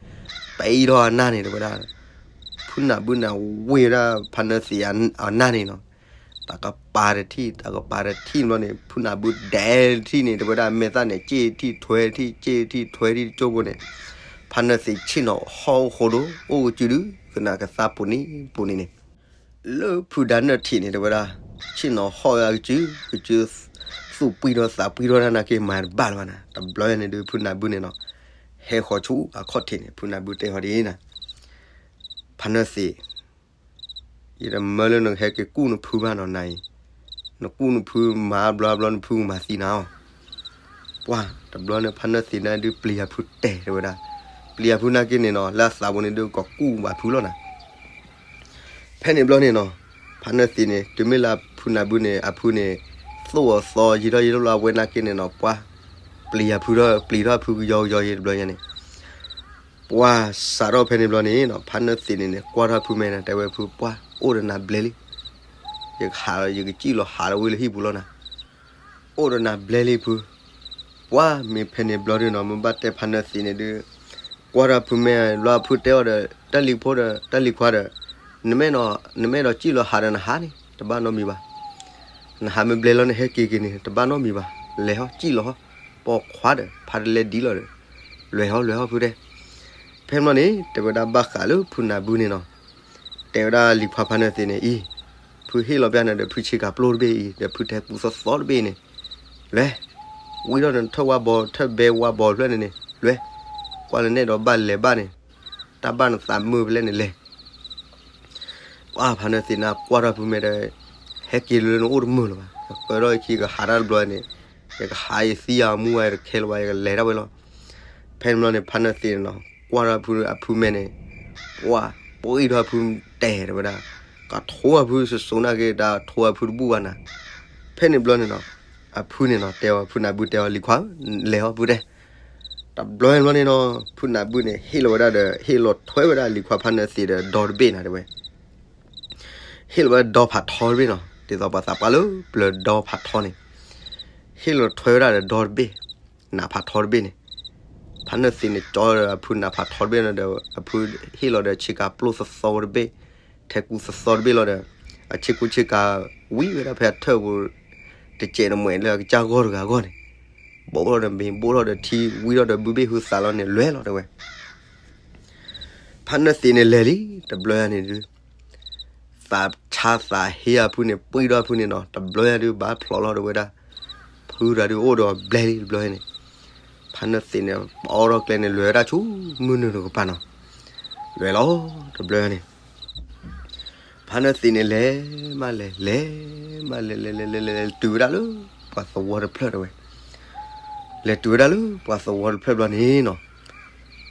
ပအံၤထီၣ်အနၢ်န့ၣ်တဲဝဲဒၣ်, ဖုနၢ်ဘုန့ၣ်ဝ့ၢ်ဝဲဒၣ်ဖါနၢၣ်သ့းအနၢ်န့ၣ်နီၤ, တၢ်ကပၤတထံၣ် တၢ်ကပၤတထံၣ်ဘျီန့ၣ် ဖုနၢ်ဘုဒဲးတထံၣ်န့ၣ် တဲဝဲဒၣ်မဲာ်သၣ်န့ၣ် စ့ၢ်ထံၣ်ထွဲထံၣ် စ့ၢ်ထံၣ်ထွဲထံၣ်တကၠိဖိန့ၣ်, ဖါနၢၣ်သ့းဆ့ၣ်နီၤဟီၣ်အိၣ်ဃိဒိၣ် အိၣ်ကစုဒု ကနၣ်ကသါပူၤန့ၣ်ပူၤန့ၣ်န့ၣ်, လၢဖုဒါနၢၣ်ထံးန့ၣ် တဲဝဲဒၣ်, ဆ့ၣ်နီၤဟီၣ်ဝဲအကစု, ကစု, သူၣ်ပှံၢ်ထီၣ်သးပှံၢ်ထီၣ်တၢ်နာ်က့မၤတဘၣ်လၢၤဘၣ်နၤ, တဘျီညါန့ၣ်ဒုး ဖုနၢ်ဘုန့ၣ်နီၤ, ဟဲဃီၤဆူအခီၣ်ထံးန့ၣ် ဖုနၢ်ဘုတဲဃီၤဒ်အံၤနၤ, ဖါနၢၣ်သ့း ယတမၢလၢနကဟဲက့ၤကူၣ်နဖုဘၣ်နီၤနၤအံၤ, နကူၣ်နဖုမၤဘျီဘျီနဖုကမၤသံနၤအီၤ, ပှၤတဘျီန့ၣ် ဖါနၢၣ်သ့းန့ၣ်ဒုးပျံၤအဖုတဲာ်တဲဝဲဒၣ်, ပျံၤအဖုနာ်က့န့ၣ်နီၤ လၢအသးပူၤန့ၣ်ဒုးကကူၣ်ဘၣ်ဖုလီၤနၤ, ဖဲန့ၣ်ဘျီန့ၣ်နီၤ, ဖါနၢၣ်သ့းန့ၣ် တုၤမ့ၢ်လၢဖုနၢ်ဘုန့ၣ် အဖုန့ၣ်, သိၣ်အီၤသီယံာ်ထီၣ်ယံာ်ထီၣ်လၢအဝဲနာ်က့န့ၣ်နီၤ ပှၤ, ပျံၤအဖုထီၣ် ပျံၤထီၣ်အဖုကယီကယီယံာ်တဘျီညါန့ၣ် ပှၤစးထီၣ်ဖဲန့ၣ်ဘျီန့ၣ်နီၤ ဖါနၢၣ်သ့းန့ၣ်န့ၣ် ကွၢ်ထီၣ်ဖုမဲာ်နၤ တဲဝဲဖုပှၢ် အိၣ်ဒီးနၤဘျဲလံ, ယကဟးလီၤ ယကစံၣ်လီၤဟးလီၤဝဲလၢဟံၣ်ပူၤလီၤနၤ, အိၣ်ဒီးနၤဘျဲလံဖု, ပှၢ်မ့ၢ်ဖဲန့ၣ်ဘျီဒုးနီၤ မ့ၢ်ဘၣ်တဲဖါနၢၣ်သ့းန့ၣ်ဒုး, ကွၢ်ထီၣ်ဖုမဲာ်လီၤဖုတဲအီၤဒီး တၢ်လံၤဖိဒီး တၢ်လံၤခွါဒီး, နမ့ၢ်ဒီး နမ့ၢ်ဒီးစံၣ်လီၤဟးဒီးနဟးန့ၣ် တဘၣ်နီတမံၤဘၣ်. နဟးမ့ၢ်ဘျဲလီၤန့ၣ် ဟဲက့ၤက့ၤန့ၣ် တဘၣ်နီတမံၤဘၣ်. လဲၤဟီ စံၣ်လီၤဟီ, ပိာ်ခွါဒီး ဖးတလဲဒ်လီၤဒီး လဲၤဟီ လဲၤဟီဖုတဲ. ဖဲန့ၣ်န့ၣ် တဲဝဲဒၣ်ဘၣ်ဃးလၢဖုနၢ်ဘုန့ၣ်နီၤ, တဲဝဲဒၣ်လံၤခွါဖါနၢသ့းန့ၣ်အံၤ, ဖုဟ့ၣ်လီၤဘၣ်နၤဒီး ဖုဆ့ကၤပျိတဘ့ၣ်အံၤ ဒီးဖုထဲကူသီသီတဘ့ၣ်အံၤန့ၣ်, လဲၤ, ဝံၤဒီးနထၢၣ်ဝါဘီ ထၢၣ်ဘဲဝါဘီဖျၢၣ်န့ၣ်န့ၣ် လဲၤ, ကွၢ်လၢနဲၣ်ဒီးဘၣ်လဲၤဘၣ်န့ၣ်, တၢ်ဘၣ်နသးမုာ်ဖဲလဲၣ်န့ၣ်လဲၤ ပှၤဖါနၢသ့းန့ၣ် ကွၢ်ထီၣ်ဖုမဲာ်ဒီး, ဟဲက့ၤလၢနအိၣ်တမုာ်လၢၤဘၣ်. ယဃၢထီၣ်ယခံ ယကဟးတၢ်တဘျီန့ၣ်, ယကဟးယသံယမူဝဲတခဲလၢၤဘၣ် ယကလဲၤဒၣ်ဝဲလီၤ. ဖဲန့ၣ်ဘျီန့ၣ် ဖါနၢသ့းန့ၣ်နီၤ ကွၢ်ထီၣ်ဖုအဖုမဲာ်န့ၣ်, ပှၤပှံၢ်ထီၣ်ဖုတဲာ်တဲဝဲဒၣ်, ကထိအဖုစိၤစိၤနာ်က့ တၢ်ထိအဖုတဘူၣ်ဘၣ်နၤ. ဖဲန့ၣ်ဘျီန့ၣ်နီၤ, အဖုန့ၣ်နီၤ တဲအီၤ ဖုနၢ်ဘုတဲအီၤ လံၤခွါဧၢ, လဲၤဟီဖုတဲ. တဘျီဘျီန့ၣ်နီၤ ဖုနၢ်ဘုန့ၣ် ဟ့ၣ်လီၤဝဲဒၣ်ဒီး ဟ့ၣ်လီၤထွဲဝဲဒၣ်လံၤခွါဖါနၢသ့းဒီးဒီတဘ့ၣ်နၤတဲဝဲ, ဟ့ၣ်လီၤဝဲဒီဖးထီတဘ့ၣ်နီၤ ဒ်သိးပှၤသးပှၢ်လၢပျၢၤဒီဖးထီန့ၣ်, ဟ့ၣ်လီၤထွဲဝဲဒၣ်ဒီးဒီတဘ့ၣ်, နးဖးထီတဘ့ၣ်န့ၣ်, ဖါနၢသ့းန့ၣ် ကၠီဒီးအဖုနးဖးထီတဘ့ၣ်န့ၣ်ဒီး အဖုဟ့ၣ်လီၤဒီးဆ့ကၤပျိသီသီဝဲတဘ့ၣ်, ထဲကူသီသီတဘ့ၣ်လီၤဒီး, အဆ့ကူဆ့ကၤ ဝံဝဲဒၣ်ဖဲအထၢၣ်ပူၤ တစဲးတမှဲးလၢအကစၢ်ဂီၢ်တဂၤအဂီၢ်န့ၣ်, ဘိၣ်ထီၣ်ဒီးမ့ၤ ဘိၣ်ထီၣ်ဒီးထံ ဝံထီၣ်ဒီးဘုဘ့ၣ်ဟုသးလီၤန့ၣ် လဲၤလီၤတဲဝဲ. ဖါနၢသ့းန့ၣ်လဲၤလံ တဘျီယၤန့ၣ်ဒုး, သးဆါသးဟ့အဖုန့ၣ် ပှံၢ်ထီၣ်ဖုန့ၣ်နီၤ တဘျီယၤဒုး ဘၣ်ဖျိးလီၤတဲဝဲဒၣ်, ဖုတၢ်ဒုးအိၣ်ဒီးဘျဲလံတဘျီယၤန့ၣ်, ဖါနၢသ့းန့ၣ် ပအီထီၣ်ကျဲန့ၣ် လဲၤဝဲဒၣ်ဆူမုၢ်နုာ်တကပၤနီၤ, လဲၤလီၤ တဘျီယၤန့ၣ် ဖါနၢသ့းန့ၣ်လဲၤမးလဲၤ လဲၤမးလဲၤ လဲၤလဲၤလဲၤလဲၤ လဲၤတုၤဝဲဒၣ်လၢ ပှၤသဝီတဖျၢၣ်တဲဝဲ, လဲၤတုၤဝဲဒၣ်လၢပှၤသဝီတဖျၢၣ်ဘျီန့ၣ်နီၤ,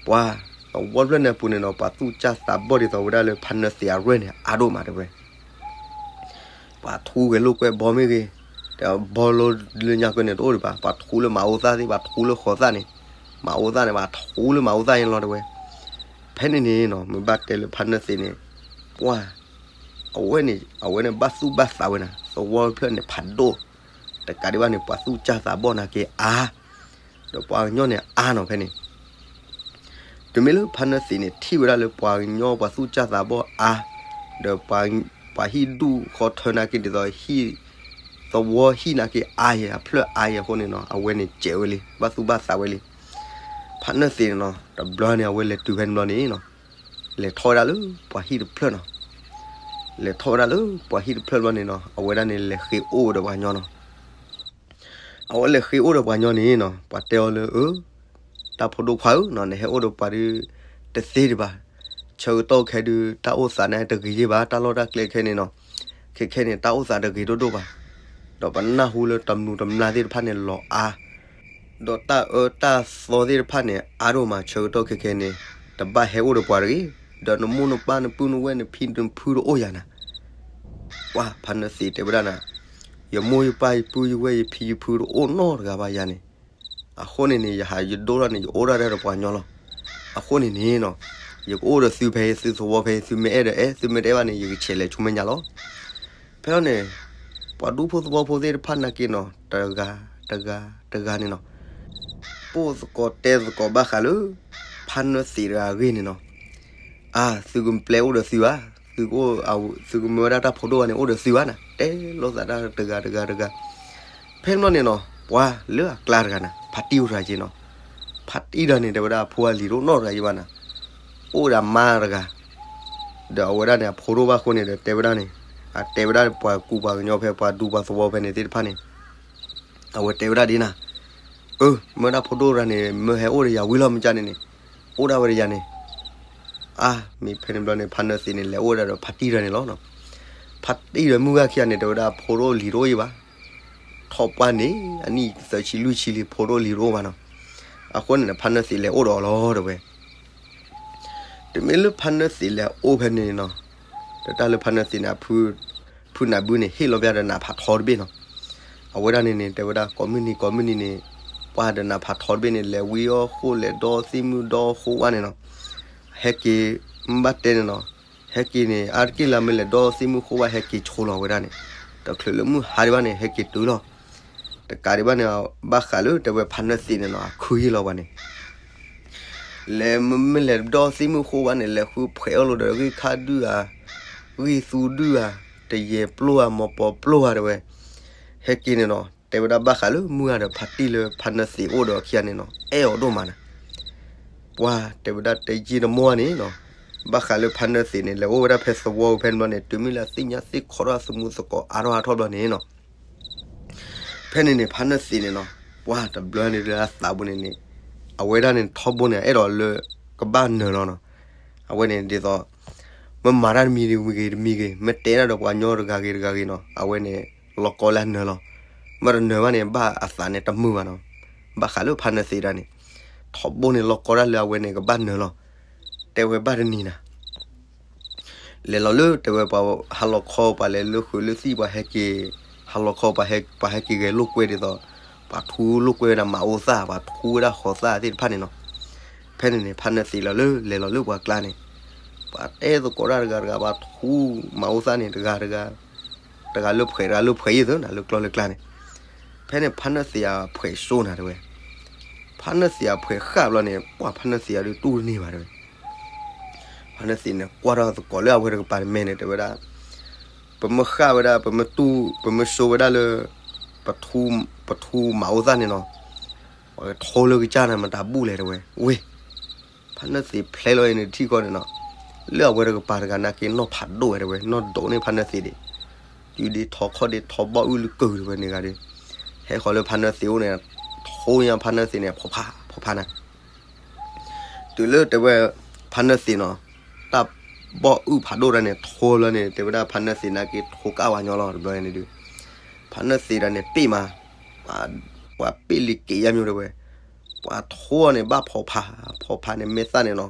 ပှၤသဝီတဖျၢၣ်န့ၣ်အပူၤန့ၣ်နီၤ ပှၤသူၣ်စၢ်သးဘီၣ်ဒ်သိးဝဲဒၣ်လၢဖါနၢသ့းအရဲၣ်န့ၣ် အါဒိၣ်မးတဲဝဲ ပှၤထူဂဲၤလိာ်ကွဲဘီမ့ၢ်ဂ့ၤ, တဲဘီလိလၢညါကၢန့ၣ်တအိၣ်ဒံးဘၣ်, ပှၤထူလၢမၤအိၣ်သၣ်သ့ၣ် ပှၤထူလၢဃီၤသၣ်န့ၣ်, မၤအိၣ်သၣ်န့ၣ် ပှၤထူလၢမၤအိၣ်သၣ်န့ၣ်လီၤတဲဝဲ. ဖဲန့ၣ်န့ၣ်နီၤ မ့ၢ်ဘၣ်တဲလၢဖါနၢသ့းန့ၣ်, ပှၤ, အဝဲန့ၣ် အဝဲန့ၣ်ဘၣ်သူၣ်ဘၣ်သးဝဲနၤ, သဝီတဖျၢၣ်န့ၣ်ဖးဒိၣ်, တကးဒံးဘၣ်န့ၣ် ပှၤသူၣ်စၢ်သးဘီၣ်နာ်က့အါ, ဒီးပှၤကညီန့ၣ်အါနီၤဖဲန့ၣ် တုၤမ့ၢ်လၢဖါနၢသ့းန့ၣ် ထံၣ်ဝဲဒၣ်လၢပှၤကညီပှၤသူၣ်စၢ်သးဘီၣ်အါ, ဒီးပှၤဟံၣ်ဒူၣ်ဃီထၢနာ်က့ဒ်သိး သဝီဟံၣ်နာ်က့အါယဲ အဖျၢၣ်အါယဲအဃိန့ၣ်နီၤ အဝဲန့ၣ်စဲးဝဲလံ ဘၣ်သူၣ်ဘၣ်သးဝဲလံ. ဖါနၢသ့းန့ၣ်နီၤ တဘျီန့ၣ် အဝဲလဲၤတုၤဖဲန့ၣ်ဘျီန့ၣ်နီၤ, လဲၤထီၣ်ဝဲဒၣ်လၢပှၤဟံၣ်တဖျၢၣ်နီၤ, လဲၤထီၣ်ဝဲဒၣ်လၢပှၤဟံၣ်တဖျၢၣ်ဘျီန့ၣ်နီၤ အဝဲဒၣ်န့ၣ်လဲၤဃ့အိၣ်ဒီးပှၤကညီနီၤ အဝဲလဲၤဃ့အိၣ်ဒီးပှၤကညီန့ၣ်နီၤ ပှၤတဲအီၤလၢ အၢ, တၢ်ဖိဒိၣ်ခွါဧၢနီၤ နဟဲအိၣ်ဒီးပှၤဒုး တသ့ဒံးဘၣ်. ဆၢကတီၢ်ခဲဒုး တၢ်အိၣ်သးန့ၣ်တဂ့ၤယဲၢ်ဘၣ် တၢ်လီၢ်တၢ်ကျဲခဲန့ၣ်နီၤ, ခဲခဲန့ၣ် တၢ်အိၣ်သးတဂ့ၤဒိၣ်ဒိၣ်ဘၣ်. ဒီးပနၢ်ဟူလၢတမျူးတမျါသ့ၣ်တဖၣ်န့ၣ်လီၤအါ ဒီးတၢ်အၢတၢ်သီသ့ၣ်တဖၣ်န့ၣ် အါဒိၣ်မးဆၢကတီၢ်ခဲခဲန့ၣ်, တဘၣ်ဟဲအိၣ်ဒီးပှၤတဂ့ၤ, ဒီးနမိၢ်နပၢ်နပုၢ်နဝဲၢ်နဖံနဖုတအိၣ်ယၤနၤ. ပှၤဖါနၢသ့းတဲဝဲဒၣ်နၤ, ယမိၢ်ယပၢ်ယပုၢ်ယဝဲၢ်ယဖံယဖုတအိၣ်နီတဂၤဘၣ်ယၤန့ၣ်, အဃိန့ၣ်န့ၣ် ယဟးယဒိၣ်ထီၣ်န့ၣ် ယအိၣ်ဒၣ်ဒီးပှၤကညီလီၤ. အဃိန့ၣ်န့ၣ်နီၤ, ယကအိၣ်ဒီးသုဖဲသုသဝီဖဲ သုမ့ၢ်အဲၣ်ဒိးအဲၣ် သုမ့ၢ်တအဲၣ်ဘၣ်န့ၣ် ယကဆဲးလဲၤဆူမဲာ်ညါလီၤ. ဖဲလီၤန့ၣ်, ပှၤဒူဖိသဝီဖိသ့ၣ်တဖၣ်နာ်က့နီၤ တဂၤ, တဂၤ, တဂၤန့ၣ်နီၤ, ပိာ်သကိးတဲသကိးဘၣ်ဃးလၢ ဖါနၢသ့းတဂၤအဂ့ၢ်န့ၣ်နီၤ, အါ, သုကပျဲအိၣ်ဒီးသုဧါ, သုကအိၣ်, သုကမၢဝဲဒၣ်တၢ်ဖိဒိၣ်ဘၣ်န့ၣ် အိၣ်ဒီးသုဧါနၤ, တဲလိာ်သးတၢ်တဂၤတဂၤတဂၤ. ဖဲန့ၣ်ဘျီန့ၣ်နီၤ ပှၤလၢအကျါတဂၤနၤ ဖါတံၢ်အိၣ်တဂၤက့နီၤ, ဖါတံၢ်တဂၤန့ၣ် တဲဝဲဒၣ်အဖိအလံၤတအိၣ်နီတဂၤယဲၢ်ဘၣ်နၤ, အိၣ်ဒီးအမါတဂၤ ဒီးအဝဲဒၣ်န့ၣ် အဖိဒိၣ်ဘၣ်အဃိန့ၣ်ဒီး တဲဝဲဒၣ်န့ၣ်, အတဲဝဲဒၣ်ပှၤကူပှၤကညီဖဲပှၤဒူပှၤသဝီဖဲန့ၣ်သ့ၣ်တဖၣ်န့ၣ်, အဝဲတဲဝဲဒၣ်ဒ်နၤ, အၢ, မၢဒၣ်ဖိဒိၣ်တဂၤန့ၣ် မၢဟဲအိၣ်ဒီးယၤဝံၤလီၤမ့ၢ်ကန့ၣ်န့ၣ်, အိၣ်ဒၣ်ဝဲဒီးယၤန့ၣ်. အါ, မ့ၢ်ဖဲန့ၣ်ဘျီန့ၣ် ဖါနၢသ့းန့ၣ် လဲၤအိၣ်ဝဲဒၣ်ဒီးဖါတံၢ်တဂၤန့ၣ်လီၤ. ဖါတံၢ်ဒီးမုၢ်ဂၤခံဂၤန့ၣ် တဲဝဲဒၣ်ဖိဒိၣ်လံၤတအိၣ်ယဲၢ်ဘၣ်, ထီၣ်ပှၢ်န့ၣ် အနံၣ်သၢဆံလွံၢ်ဆံလံ ဖိဒိၣ်လံၤတအိၣ်ဘၣ်နီၤ. အဃိန့ၣ် ဖါနၢသ့းလဲၤအိၣ်ဒီးအီၤလီၤတဲဝဲ တမ့ၢ်လၢဖါနၢသ့းလဲၤအိၣ်ဖဲန့ၣ်နီၤ, ဒီးတၢ်လၢဖါနၢသ့းန့ၣ် ဖုနၢ်ဘုန့ၣ် ဟ့ၣ်လီၤဘၣ်ဒီးနးဖးထီတဘ့ၣ်နီၤ. အဝဲဒၣ်န့ၣ်န့ၣ် တဲဝဲဒၣ်ကိးမုၢ်နံၤကိးမုၢ်နံၤန့ၣ်, ပှၤဒီးနးဖးထီတဘ့ၣ်န့ၣ် လဲၤဝံအီၣ်ဃိလဲၤဒီသ့ၣ်မုၢ်ဒီဃိဝဲန့ၣ်နီၤ. ဟဲက့ၤ, မ့ၢ်ဘၣ်တဲန့ၣ်နီၤ, ဟဲက့ၤန့ၣ် အါတက့ၢ်လၢမ့ၢ်လဲၤဒီသ့ၣ်မုၢ်ဃိဝဲ ဟဲက့ၤဆိလီၤဝဲဒၣ်န့ၣ်, တချုးလၢမုၢ်ဟါဒံးဘၣ်န့ၣ် ဟဲက့ၤတုၤလီၤ. တကးဒံးဘၣ်န့ၣ် ဘၣ်ဃးလၢတဲဝဲဖါနၢသ့းန့ၣ်နီၤ အခုယ့ၢ်လီၤပှၤန့ၣ် လဲၤမ့မ့ၢ်လဲၤဒီသ့ၣ်မုၢ်ဃိဘၣ်န့ၣ် လဲၤဃုဖှဲးအီၣ်လိာ်ဒီးဂ့ၢ်ခါဒုၣ်ဧါ, ပှံၢ်သူဒုၣ်ဧါ, တယဲၢ်ပျိၢ်ဧါ, မီၤပီၤပျိၢ်ဧါ တဲဝဲ, ဟဲက့ၤန့ၣ်နီၤ, တဲဝဲဒၣ်ဘၣ်ဃးလၢမုၢ်ဂၤဒီးဖါတံၢ်လၢဖါနၢသံးအိၣ်ဒီးခံဂၤန့ၣ်နီၤ အဲၣ်အီၤဒိၣ်မးနၤ, ပှၤတဲဝဲဒၣ်တယံာ်တမီၢ်န့ၣ်နီၤ, ဘၣ်ဃးလၢဖါနၢသံးန့ၣ် လဲၤအိၣ်ဝဲဒၣ်ဖဲသဝီဖဲန့ၣ်ဘျီန့ၣ် တုၤမ့ၢ်လၢအသ့ၣ်ညါသ့ၣ်ခီထီၣ်အသမူသကိးအါထီၣ်အါထီၣ်ဘျီန့ၣ်နီၤ ဖဲန့ၣ်န့ၣ် ဖါနၢသံးန့ၣ်နီၤ, ပှၤတဘျီန့ၣ်လၢအသးပူၤန့ၣ်န့ၣ်, အဝဲဒၣ်န့ၣ်ထီဘိန့ၣ် အဲၣ်ဒိးလၢကဘၣ်နၢၤလီၤနီၤ, အဝဲန့ၣ်ဒ်သိး မ့ၢ်မၤတၢ်တမံၤဂ့ၤတမံၤဂ့ၤ မ့ၢ်တဲဒၣ်ဒီးပှၤကညီတဂၤဂ့ၤတဂၤဂ့ၤနီၤ အဝဲန့ၣ် လီၤကီလၢအနၢၤလီၤ, မ့ၢ်တနၢၤဘၣ်န့ၣ် ဘၣ်အသးန့ၣ်တမုာ်ဘၣ်နီၤ, ဘၣ်ဃးလၢဖါနၢသံးဒၣ်န့ၣ်, ထီဘိန့ၣ် လီၤကီဒၣ်လၢအဝဲန့ၣ်ကဘၣ်နၢၤလီၤ, တဲဝဲဘၣ်တနံၤနၤ လဲၤလီၤလၢတဲဝဲပှၤဟးလီၤခီ ပှၤလဲၤလၢဃုာ်လၢသံၣ် ပှၤဟဲက့ၤ, ဟးလီၤခီ ပှၤဟဲက့ၤဂဲၤလိာ်ကွဲဒ်သိး, ပှၤထူလိာ်ကွဲဝဲဒၣ်မၤအိၣ်သၣ် ပှၤထူဝဲဒၣ်ဃီၤသၣ်သ့ၣ်တဖၣ်န့ၣ်နီၤ, ဖဲန့ၣ်န့ၣ် ဖါနၢသံးလီၤလၢလဲၤလီၤလၢပှၤကျါန့ၣ်, ပှၤတဲသကိးတၢ်တဂၤတဂၤ ပှၤထူမၤအိၣ်သၣ်န့ၣ် တဂၤတဂၤ, တဂၤလၢဖှဲးတဂၤလၢဖှဲးယံၤသၢနၤ လၢကျီလၢကျါန့ၣ်, ဖဲန့ၣ်ဖါနၢသံးအဖှဲးစိနၤတဲဝဲ, ဖါနၢသံးအဖှဲးဃၣ်ဘျီန့ၣ် ပှၤဖါနၢသံးအဒုးတူၢ်တန့ၢ်ဘၣ်တဲဝဲ ဖါနၢသံးန့ၣ် ကွၢ်ထီၣ်သကိးလၢအဝဲတကပၤတမဲန့ၣ် တဲဝဲဒၣ်, ပမ့ၢ်ဃၣ်ဝဲဒၣ် ပမ့ၢ်တူၢ် ပမ့ၢ်စိဝဲဒၣ်လၢ ပထူမၤအိၣ်သၣ်န့ၣ်နီၤ, ပှၤကထိလၢကစၢ်နၤ မတၤဘူၣ်လဲၣ်တဲဝဲ, ဝ့ၢ်, ဖါနၢသံးဖျဲလီၤအံၤန့ၣ် တထံၣ်ဃီန့ၣ်နီၤ, လၢအဝဲတကပၤတဂၤနာ်က့နီၣ်ဖးဒိၣ်ဝဲတဲဝဲ နီၣ်ဒိးန့ၢ်ဖါနၢသံးဒံး, တုၤဒ့ထီခီၣ်ဒ့ထီဘီၣ်အုၣ်လၢကုၢ်တဲဝဲန့ၣ်ဂၤဒီး, ဟဲဃီၤလၢဖါနၢသံးအိၣ်န့ၣ်, ထိညါဖါနၢသံးန့ၣ် ဖီဖါ ဖီဖါနၤ တုၤလၢတဲဝဲ ဖါနၢသံးနီၤ, တၢ်ဘီၣ်အုၣ်ဖးဒိၣ်တၢ်န့ၣ် ထိလီၤန့ၣ် တဲဝဲဒၣ်ဖါနၢသံးနာ်က့ထိကၣ်ဝဲညီလီၤ တဘျီန့ၣ်ဒုး, ဖါနၢသံးတၢ်န့ၣ်ပ့ၢ်မး, ပှၤပ့ၢ်လံၤက့ၤယါမျိၣ်တဲဝဲ, ပှၤထိအီၤန့ၣ်ဘၣ်ဖီဖါ, ဖီဖါန့ၣ်မဲာ်သၣ်န့ၣ်နီၤ,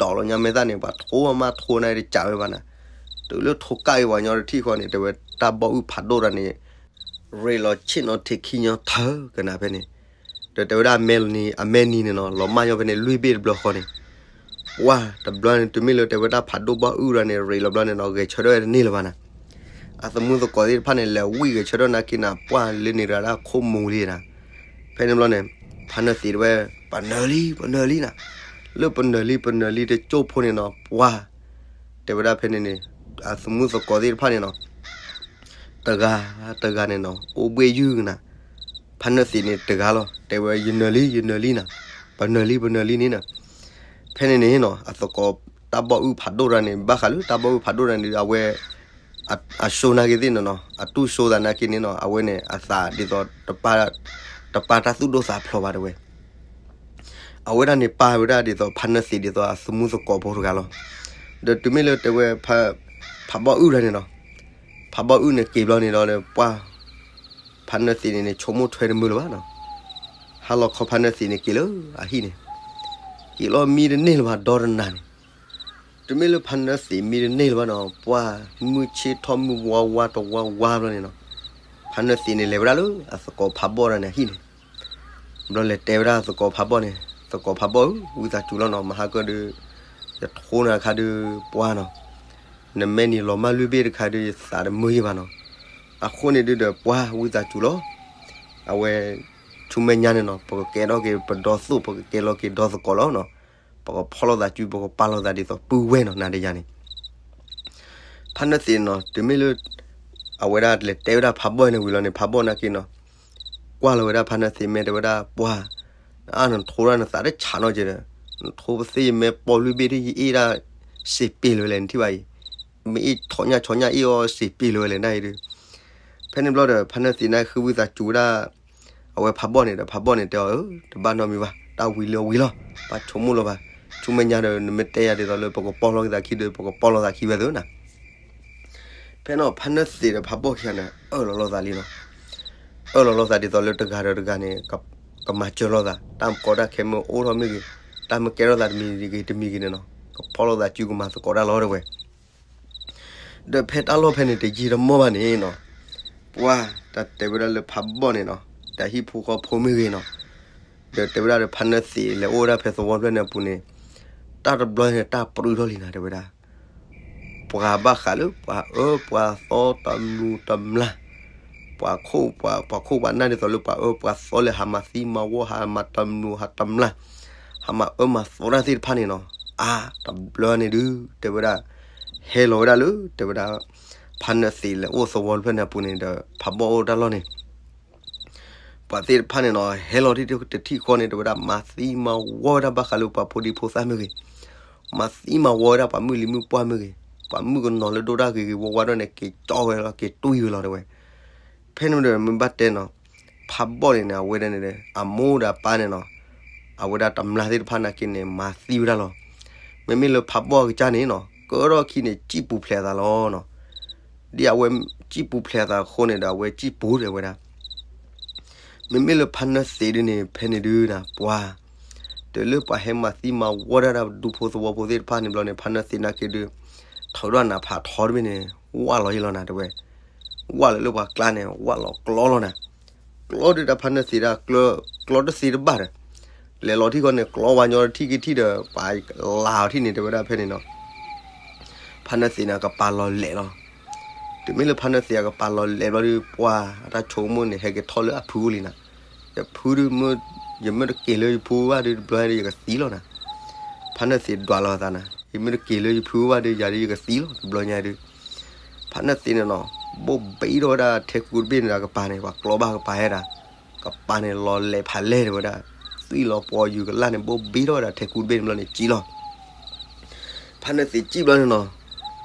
ဒိးလီၤညါမဲာ်သၣ်န့ၣ် ပှၤထိအီၤမးထိန့ၣ်တစးဝဲဘၣ်နၤ, တုၤလၢထိကၣ်အံၤဝဲညီတထံၣ်ဃီန့ၣ် တဲဝဲတၢ်ဘီၣ်အုၣ်ဖးဒိၣ်တၢ်န့ၣ် ရ့းလီၤဆ့ၣ်နီၤထံးခံညီထၢကနၤဖဲန့ၣ်, ဒီးတဲဝဲဒၣ်အမဲာ်နံၤန့ၣ်နီၤ လီၤမၢ်ညီဖဲန့ၣ် လွံၢ်ဘ့ၣ်တဘျီဃီန့ၣ်, ပှၤတဘျီန့ၣ် တုၤမ့ၢ်လၢတဲဝဲတၢ်ဖးဒိၣ်ဘီၣ်အုၣ်တၢ်န့ၣ် ရ့းလီၤဘျီန့ၣ်နီၤ ဂဲၤဆၢထၢၣ်ဝဲတန့ၢ်လၢၤဘၣ်နၤ, အသမူသကိးသ့ၣ်တဖၣ်န့ၣ် လဲၤဝံၣ်ဂဲၤဆၢထၢၣ်နာ်က့နၤ ပှၤလၢန့ၣ်တဂၤဒၣ်ခိၣ်မူၤလံနၤ, ဖဲန့ၣ်ဘျီန့ၣ် ဖါနၢသံးတဲဝဲ ပနၢၤလံ ပနၢၤလံနၤ, လၢပနၢၤလံ ပနၢၤလံတကၠိၢ်ဖိန့ၣ်နီၤ ပှၤ တဲဝဲဒၣ်ဖဲန့ၣ်န့ၣ်, အသမူသကိးသ့ၣ်တဖၣ်န့ၣ်နီၤ, တဂၤတဂၤန့ၣ်နီၤ အိၣ်ဘှ့ၣ်ယုၢ်ကနၤ, ဖါနၢသံးန့ၣ်တဂၤလီၤ တဲဝဲ ယနၢၤလံ ယနၢၤလံနၤ, ပနၢၤလံ ပနၢၤလံန့ၣ်နၤ, ဖဲန့ၣ်န့ၣ်နီၤ အသကိးတၢ်ဘီၣ်အုၣ်ဖးဒိၣ်တၢ်န့ၣ် ဘၣ်ဃးလၢတၢ်ဘီၣ်အုၣ်ဖးဒိၣ်တၢ်န့ၣ် အဝဲ အစိနာ်က့သ့ၣ်န့ၣ်နီၤ အတူၢ်စိသးနာ်က့န့ၣ်နီၤ အဝဲန့ၣ်အသးဒ်သိး တပာ်တၢ်သူၣ်ဒိၣ်သးဖျိးဘၣ်တဲဝဲ အဝဲဒၣ်န့ၣ်ပာ်ဝဲဒၣ်ဒ်သိးဖါနၢသံးဒ်သိးအသမူသကိးဖိတဂၤလီၤ. ဒီးတုၤမ့ၢ်လၢတဲဝဲ ဖးဘီၣ်အုၣ်တၢ်န့ၣ်နီၤ, ဖးဘီၣ်အုၣ်န့ၣ်က့ၤဘျီန့ၣ်ဒီး ပှၤ ဖါနၢသံးန့ၣ်န့ၣ် ဆိကမိၣ်ထွဲတမုာ်လၢၤဘၣ်နီၤ, ဟါလီၤခီဖါနၢသံးန့ၣ်က့ၤလၢအဟံၣ်န့ၣ်, က့ၤလီၤမံတန့ၢ်လၢၤဘၣ်ဒီတနၤန့ၣ် တုၤမ့ၢ်လၢဖါနၢသံးမံတန့ၢ်လၢၤဘၣ်နီၤ ပှၤမုၢ်ဆ့ၣ်ထီၣ်မုၢ်ဝါဝါတဝါဝါဘျီန့ၣ်နီၤ, ဖါနၢသံးန့ၣ်လဲၤဝဲဒၣ်လၢအသကိးဖးဘီၣ်တၢ်န့ၣ်အဟံၣ်န့ၣ်, ဘျီလဲၤတဲဝဲဒၣ်သကိးဖးဘီၣ်န့ၣ်, သကိးဖးဘီၣ်ဧၢ ဝံသးစူၤလီၤနီၤ မဟါကၢၢ်ဒီး ယထိနၤတခါဒီးပှၤနီၤ, နမဲာ်နံၤလီၤမၢ်လွံၢ်ဘ့ၣ်တခါဒီးယသးတမုာ်ယံၤဘၣ်နီၤ, အဃိန့ၣ်ဒုးဒီးပှၤဝံသးစူၤလီၤ, အဝဲ ဆူမဲာ်ညါန့ၣ်နီၤ ပကကဲထီၣ်က့ၤပဒီသိၣ် ပကကဲလီၤက့ၤဒီသကိးလီၤနီၤ, ပကဖီၣ်လိာ်သးစု ပကပာ်လိာ်သးဒ်သိးပုၢ်ဝဲၢ်နီၤ နၤဒီးယၤန့ၣ် ဖါနၢသံးနီၤ တုၤမ့ၢ်လၢ အဝဲဒၣ်လဲၤတဲဝဲဒၣ်ဖးဘီၣ်န့ၣ်ဝံၤလီၤန့ၣ် ဖးဘီၣ်နာ်က့နီၤ, ကွၢ်လီၤဝဲဒၣ်ဖါနၢသံးမဲာ်တဲဝဲဒၣ် ပှၤ အါ နထိဒၣ်နသးတဆးနီၢ်က့ဒီး နထိပသ့ၣ်ယမဲာ်ပိာ်လွံၢ်ဘ့ၣ်ဒ်ယအ့ၣ်ဒၣ် စ့းပ့ၤလၢၤဝဲလဲၣ် နထံၣ်ဘၣ်အံၤ, မ့ၢ်အ့ၣ်ဆီညၣ်ဆီညၣ်အ့ၣ်အီၤစ့းပ့ၤလၢၤဝဲလဲၣ် နၢ်အံၤဒီး ဖဲန့ၣ်ဘျီဒီး ဖါနၢသံးန့ၣ်ဃုဝံသးစူၤဝဲဒၣ် အဝဲဖးဘီၣ်န့ၣ်ဒီး ဖးဘီၣ်န့ၣ်တဲအီၤ ဧၢ တဘၣ်နီတမံၤဘၣ်, တၢ်ဝံၤလၢအဝံၤလီၤ, ဘၣ်ဆိကမိၣ်လီၤဘၣ်, ဆူမဲာ်ညါဒီး နမ့ၢ်တဲယၤဒ်သိးလၢပကပီၢ်လိာ်က့ၤသးခံဒီး ပကပီၢ်လိာ်သးခံဝဲသ့နီၤ. ဖဲန့ၣ် ဖါနၢသံးဒီးဖးဘီၣ်ခံဂၤန့ၣ် အၢၣ်လီၤလိာ်သးလံနီၤ, အၢၣ်လီၤလိာ်သးဒ်သိးလၢတဂၤဒီးတဂၤန့ၣ် ကမၤစၢၤလိာ်သး, တၢ်မကီတၢ်ခဲမ့ၢ်အိၣ်ထီၣ်မ့ၢ်ဂ့ၤ, တၢ်မ့ၢ်ကဲထီၣ်သးတမံၤဂ့ၤတမံၤဂ့ၤန့ၣ်နီၤ ကဖီၣ်လိာ်သးစုကမၤသကိးတၢ်လီၤတဲဝဲ ဒီးဖဲတၢ်လီၢ်ဖဲန့ၣ် တယံာ်တမီၢ်ဘၣ်န့ၣ်နီၤ, ပှၤတၢ်တဲဝဲဒၣ်လၢဖးဘီၣ်န့ၣ်နီၤ, တၢ်ဟံၣ်ဖိဃီဖိမ့ၢ်ဂ့ၤနီၤ, ဒီးတဲဝဲဒၣ်ဒီးဖါနၢသံးလဲၤအိၣ်ဝဲဒၣ်ဖဲသဝီဖျၢၣ်န့ၣ်အပူၤန့ၣ်, တၢ်တဘျီန့ၣ် တၢ်ပြူထီၣ်လံနၤ တဲဝဲဒၣ်, ပှၤဘၣ်ဃးလၢပှၤအၢပှၤသီတမျိးတမျာ်, ပှၤခိၣ်ပှၤ ပှၤခိၣ်ပှၤနၢ်ဒ်သိးလၢပှၤအၢပှၤသီလၢဟးမၤသံမၤဝီ ဟးမၤတမျိးဟးတမျာ်, ဟးမၤအၢမၤသီတၢ်သ့ၣ်တဖၣ်န့ၣ်နီၤ, အါ တဘျီန့ၣ်ဒုး တဲဝဲဒၣ် ဟဲလီၤဝဲဒၣ်လၢ တဲဝဲဒၣ် ဖါနၢၣ်သ့းလဲၤအိၣ်သဝီတဖျၢၣ်န့ၣ်အပူၤန့ၣ်ဒီး ဖးဘီၣ်အိၣ်တၢ်လီၢ်န့ၣ် ပှၤသ့ၣ်တဖၣ်န့ၣ်နီၤ ဟဲလီၤတထံၣ်ဃီန့ၣ် တဲဝဲဒၣ် မၤသံမၤဝီဝဲဒၣ်ဘၣ်ဃးလၢပှၤဖိဒံဖိသၣ်မ့ၢ်ဂ့ၤ, မၤသံမၤဝီဝဲဒၣ်ပှၤမုၣ်လံၤမုၣ်ပှၢ်မ့ၢ်ဂ့ၤ, ပှၤမုၣ်ကနီၤလၢဒိၣ်တၢ်ဂ့ၤဂ့ၤဝါဝါဒၣ်န့ၣ် က့ၤကၠီဝဲလီၤ က့ၤတွံၢ်ဝဲလီၤတဲဝဲ. ဖဲန့ၣ်ဒီးမ့ၢ်ဘၣ်တဲနီၤ, ဖးဘီၣ်န့ၣ်န့ၣ် အဝဲဒၣ်န့ၣ် အမိၢ်ဒီးအပၢ်န့ၣ်နီၤ, အဝဲဒၣ်တမျၢ်သ့ၣ်တဖၣ်နာ်က့န့ၣ် မၤသံဝဲဒၣ်လီၤ. မ့မ့ၢ်လၢဖးဘီၣ်အကစၢ်န့ၣ်နီၤ ကၢထီၣ်ခံန့ၣ် စံၣ်ပူၤဖျဲးအသးလီၤနီၤ. ဒ်အဝဲစံၣ်ပူၤဖျဲးအသးအဃိန့ၣ်ဒီး အဝဲစံၣ်ပူၤတဲဝဲဒၣ် မ့မ့ၢ်လၢဖါနၢၣ်သ့းဒ်န့ၣ် ဖဲန့ၣ်ဒုးနၤ ပှၤ တုၤလၢပှၤဟဲမၤသံမၤဝီဒၣ်ဒၣ်ဒူဖိသဝီဖိသ့ၣ်တဖၣ်န့ၣ်ဘျီန့ၣ် ဖါနၢၣ်သ့းနာ်က့ဒုး ထီၣ်ဒၣ်နၤဖးထီတဘ့ၣ်န့ၣ် ဝၣ်လီၤယံလီၤနၤတဲဝဲ, ဝၣ်လၢလၢပှၤကျါန့ၣ် ဝၣ်လီၤကျီလီၤနၤ, ကျီဒုးတၢ်ဖါနၢၣ်သ့းဒၣ် ကျီတသ့တဘၣ်ဒီး လဲၤလီၤထံၣ်ဃီန့ၣ် ကျီဝါညီတထံၣ်က့ၤထံၣ်ဒီး ပှၤလၤအီၤထံၣ်န့ၣ် တဲဝဲဒၣ်ဖဲန့ၣ်နီၤ ဖါနၢၣ်သ့းန့ၣ် အကပၤလီၤလဲာ်လီၤ. တုၤမ့ၢ်လၢဖါနၢၣ်သ့းအကပၤလီၤလဲာ်ဘျီဒုး ပှၤအတၢ်ဆိကမိၣ်န့ၣ် ဟဲက့ၤထီၣ်လၢအဖုအိၣ်လံနၤ, ယဖုဒုး ယမ့ၢ်တက့ၤလၢယဖုဘၣ်ဒုး တဘျီညါဒုး ယကသံလီၤနၤ. ဖါနၢၣ်သ့းဒွးလီၤအသးနၤ, ယမ့ၢ်တက့ၤလၢယဖုဘၣ်ဒုး ယၤဒုးယကသံလီၤ တဘျီညါဒုး ဖါနၢၣ်သ့းန့ၣ်နီၤ ဘိၣ်ဘံထီၣ်ဝဲဒၣ်ထဲကူတဘ့ၣ်န့ၣ်ဒီး ကပၤန့ၣ် ပှၤကျီဘၣ်ကပၤဟဲဒၣ်, ကပၤန့ၣ်လီၤလဲၤဖးလဲၢ်တဲဝဲဒၣ်, သွံၣ်လီၤပှီၤယူၤကလၣ်န့ၣ် ဘိၣ်ဘံထီၣ်ဝဲဒၣ်ထဲကူတဘ့ၣ်န့ၣ်ဘျီန့ၣ် စံၣ်လီၤ. ဖါနၢၣ်သ့းစံၣ်ဘျီန့ၣ်နီၤ,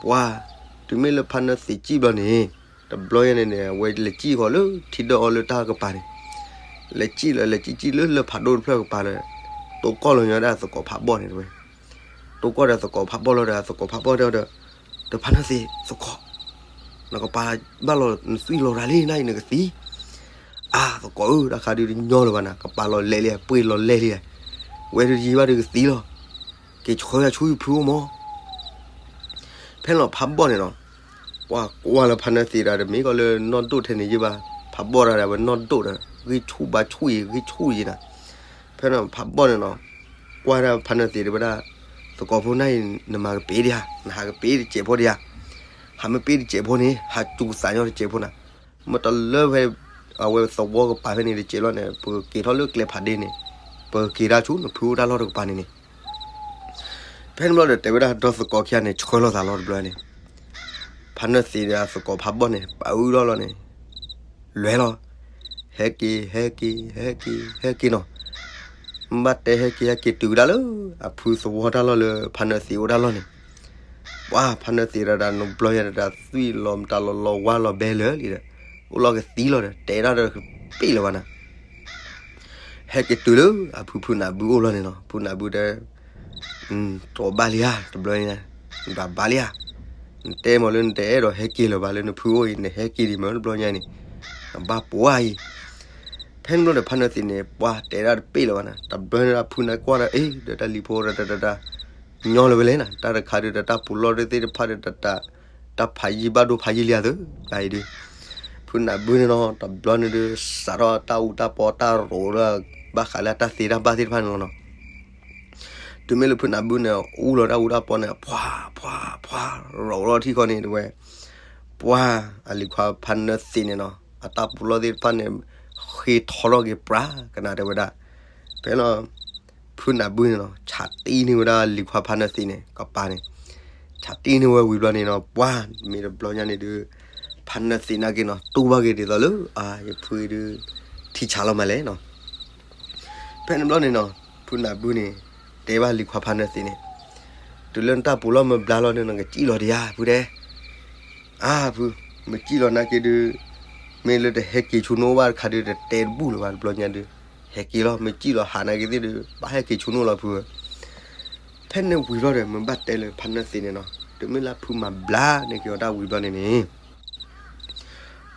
ပှၤ တုၤမ့ၢ်လၢဖါနၢၣ်သ့းစံၣ်ဘျီန့ၣ် တဘျီညါန့ၣ်န့ၣ် အဝဲလဲၤစံၣ်ဃီလၢထံဒၢၣ်အီၤလၢတၢ်ကပၤန့ၣ်, လဲၤစံၣ်လၢ လဲၤစံၣ်စံၣ်လၢလၢၢ်ဖးဒိၣ်တဖျၢၣ်ကပၤလၢ တိၢ်ကီၢ်လီၤညီဒၣ်သကိးဖးဘီၣ်န့ၣ်တဲဝဲ တိၢ်ကီၢ်ဒီးသကိးဖးဘီၣ်လီၤဒီး သကိးဖးဘီၣ်တဲဒီး, ဒီးဖါနၢၣ်သ့းသကိး, နကပၤဘၣ်လီၤ နသွံၣ်လီၤရၤလံနၤအံၤနကသံ, အါ သကိးဧၢ တၢ်ခါဒုးတညီလၢၤဘၣ်နၤ ကပၤလီၤလဲာ်လံ ပှ့ၤလီၤလဲၢ်လံ, ဝဲဒုးယံၤဘၣ်ဒုးကသံလီၤ, က့ၤဆှၢယၤဆူယဖုအိၣ်မး ဖဲန့ၣ်ဖးဘီၣ်န့ၣ်နီၤ, ပှၤကွၢ်လၢဖါနၢၣ်သ့းဒီး တမ့ၢ်ကီးလၢနီၢ်ဒိၣ်ထဲန့ၣ်ယ့ၢ်ဘၣ်, ဖးဘီၣ်ဒီးဝဲနီၢ်ဒိၣ်ဒီး ဂံၢ်ဆူၣ်ဘါဆူၣ်အံၤ ဂံၢ်ဆူၣ်အံၤနၤ, ဖဲန့ၣ်ဖးဘီၣ်န့ၣ်နီၤ, ကွၢ်ဒၣ်ဖါနၢၣ်သ့းတဲဝဲဒၣ်, သကိးဖိနၤအံၤ နမၤကပ့ၤဒံးဧါ, နဟးကပ့ၤတစဲးဖိဒံးဧါ, ဟးမ့ၢ်ပ့ၤတစဲးဖိန့ၣ် ဟးစူၤသးညီတစဲးဖိနၤ, မ့ၢ်တလၢဖဲ အဝဲသဝီကပၤဖဲန့ၣ်တစဲးလီၤန့ၣ် ပကက့ၤထီၣ်လၢကျဲဖးဒ့န့ၣ်, ပကက့ၤတၢ်ဆူနဖုအိၣ်တၢ်လီၢ်တကပၤန့ၣ်န့ၣ် ဖဲန့ၣ်ဘျီဒီးတဲဝဲဒၣ်ဒီးသကိးခံဂၤန့ၣ် ဆှၢလီၤသးလီၤတဘျီန့ၣ်, ဖါနၢၣ်သ့းဒီးအသကိးဖးဘီၣ်န့ၣ် ပာ်အုၣ်ထီၣ်လီၤန့ၣ်, လဲၤလီၤ, ဟဲက့ၤ ဟဲက့ၤ ဟဲက့ၤ ဟဲက့ၤနီၤ, ဘၣ်တဲဟဲက့ၤ ဟဲက့ၤတုၤဝဲဒၣ်လၢ အဖုသဝီတၢ်လီၢ်လၢဖါနၢၣ်သ့းအိၣ်တၢ်လီၢ်န့ၣ်, ပှၤဖါနၢၣ်သ့းဒီးတၢ်နဘျီယၤဒီးတၢ်သွံၣ်လီၤတၢ်လီၤလီၤဝါလီၤဘဲလၢာ်လံဒီး, အိၣ်လီၤကသံလီၤဒီး တဲဒၣ်ဒီးတပ့ၢ်လၢၤဘၣ်နၤ ဟဲက့ၤတုၤလၢအဖုဖုနၢ်ဘုအိၣ်လီၤန့ၣ်နီၤ, ဖုနၢ်ဘုတဲ, တြီဘၣ်လံဧါ တဘျီညါ, နဘၣ်ဘၣ်လံဧါ, နတဲမ့ၢ်လၢနတအဲၣ်ဒိးဟဲက့ၤလၢၤဘၣ်လၢနဖုအိၣ်အံၤ နဟဲက့ၤဒံးမ့ၢ်တဘျီညါန့ၣ်, နဘၣ်ပှၤအံၤ, ဖဲန့ၣ်ဘျီဒီးဖါနၢၣ်သ့းန့ၣ် ပှၤတဲဒၣ်တပ့ၢ်လၢၤဘၣ်နၤ, တဘျီန့ၣ်ဒီးဖုနၢ်ကွၢ်ဒီး အ့ ဒီးတၢ်လံၤဖိတၢ်တၢ်တၢ် ညီလၢၤဝဲလဲၣ်နၤ, တၢ်တခါဒုးဒီးတၢ်ပူၤလီၢ်သ့ၣ်တဖၣ်ဒီးတၢ် တၢ်ဖးယံာ်ဘၣ်ဒိဖးယံာ်လံဧါသၢ, တၢ်အံၤဒုး, ဖုနၢ်ဘုန့ၣ်နီၤ တဘျီန့ၣ်ဒုး စးထီၣ်တၢ်အူတၢ်ပီတၢ်ရိးလၢ ဘၣ်ဃးလၢတၢ်သ့တၢ်ဘၣ်သ့ၣ်တဖၣ်န့ၣ်လီၤနီၤ, တုၤမ့ၢ်လၢဖုနၢ်ဘုန့ၣ် အူလီၤတၢ်အူတၢ်ပီန့ၣ် ပှၤပှၤပှၤရိးလီၤထံၣ်ဃီန့ၣ်တဲဝဲ, ပှၤအလံၤခွါဖါနၢၣ်သ့းန့ၣ်နီၤ အတၢ်ပူၤလီၢ်သ့ၣ်တဖၣ်န့ၣ် ဃ့ထီထီၣ်က့ၤပြးကနၣ်တဲဝဲဒၣ်, ဖဲလီၤ ဖုနၢ်ဘုန့ၣ်နီၤ ဆးတံၢ်န့ၢ်ဝဲဒၣ်လံၤခွါဖါနၢၣ်သ့းန့ၣ် ကပၤန့ၣ်, ဆးတံၢ်န့ၢ်ဝဲဝံၤဘျီန့ၣ်နီၤ ပှၤမ့ၢ်တဘျီညါန့ၣ်ဒုး, ဖါနၢၣ်သ့းနာ်က့နီၤ တူၢ်ဘၣ်က့ၤဒ်သိးလၢ အါ ယဖုအံၤဒုး ထံဆးလီၤမးလဲၣ်နီၤ, ဖဲန့ၣ်ဘျီန့ၣ်နီၤ ဖုနၢ်ဘုန့ၣ် တဲဘၣ်လံၤခွါဖါနၢၣ်သ့းန့ၣ်, တုၤလၢနတၢ်ပူၤလီၢ်မ့ၢ်ဘျါလီၤန့ၣ် နကစံၣ်လီၤဒံးဧါ ဖုတဲ အါဖု, မ့ၢ်စံၣ်လီၤနာ်က့ဒုး, မ့ၢ်လၢတဟဲက့ၤဆူနအိၣ်ဘၣ်တခါဒုး တတဲတဘူၣ်လၢၤဘၣ်တဘျီညါဒုး, ဟဲက့ၤလီၤ မ့ၢ်စံၣ်လီၤဟးနာ်က့သ့ၣ်ဒုး ဘၣ်ဟဲက့ၤဆူနအိၣ်လီၤဖုဧၢ, ဖဲန့ၣ်ဝံၤဘျီဒီး မ့ၢ်ဘၣ်တဲလၢဖါနၢၣ်သ့းန့ၣ်နီၤ တုၤမ့ၢ်လၢဖုမၤဘျါန့ၢ်က့ၤအီၤတၢ်ဝံၤဘျီန့ၣ်န့ၣ်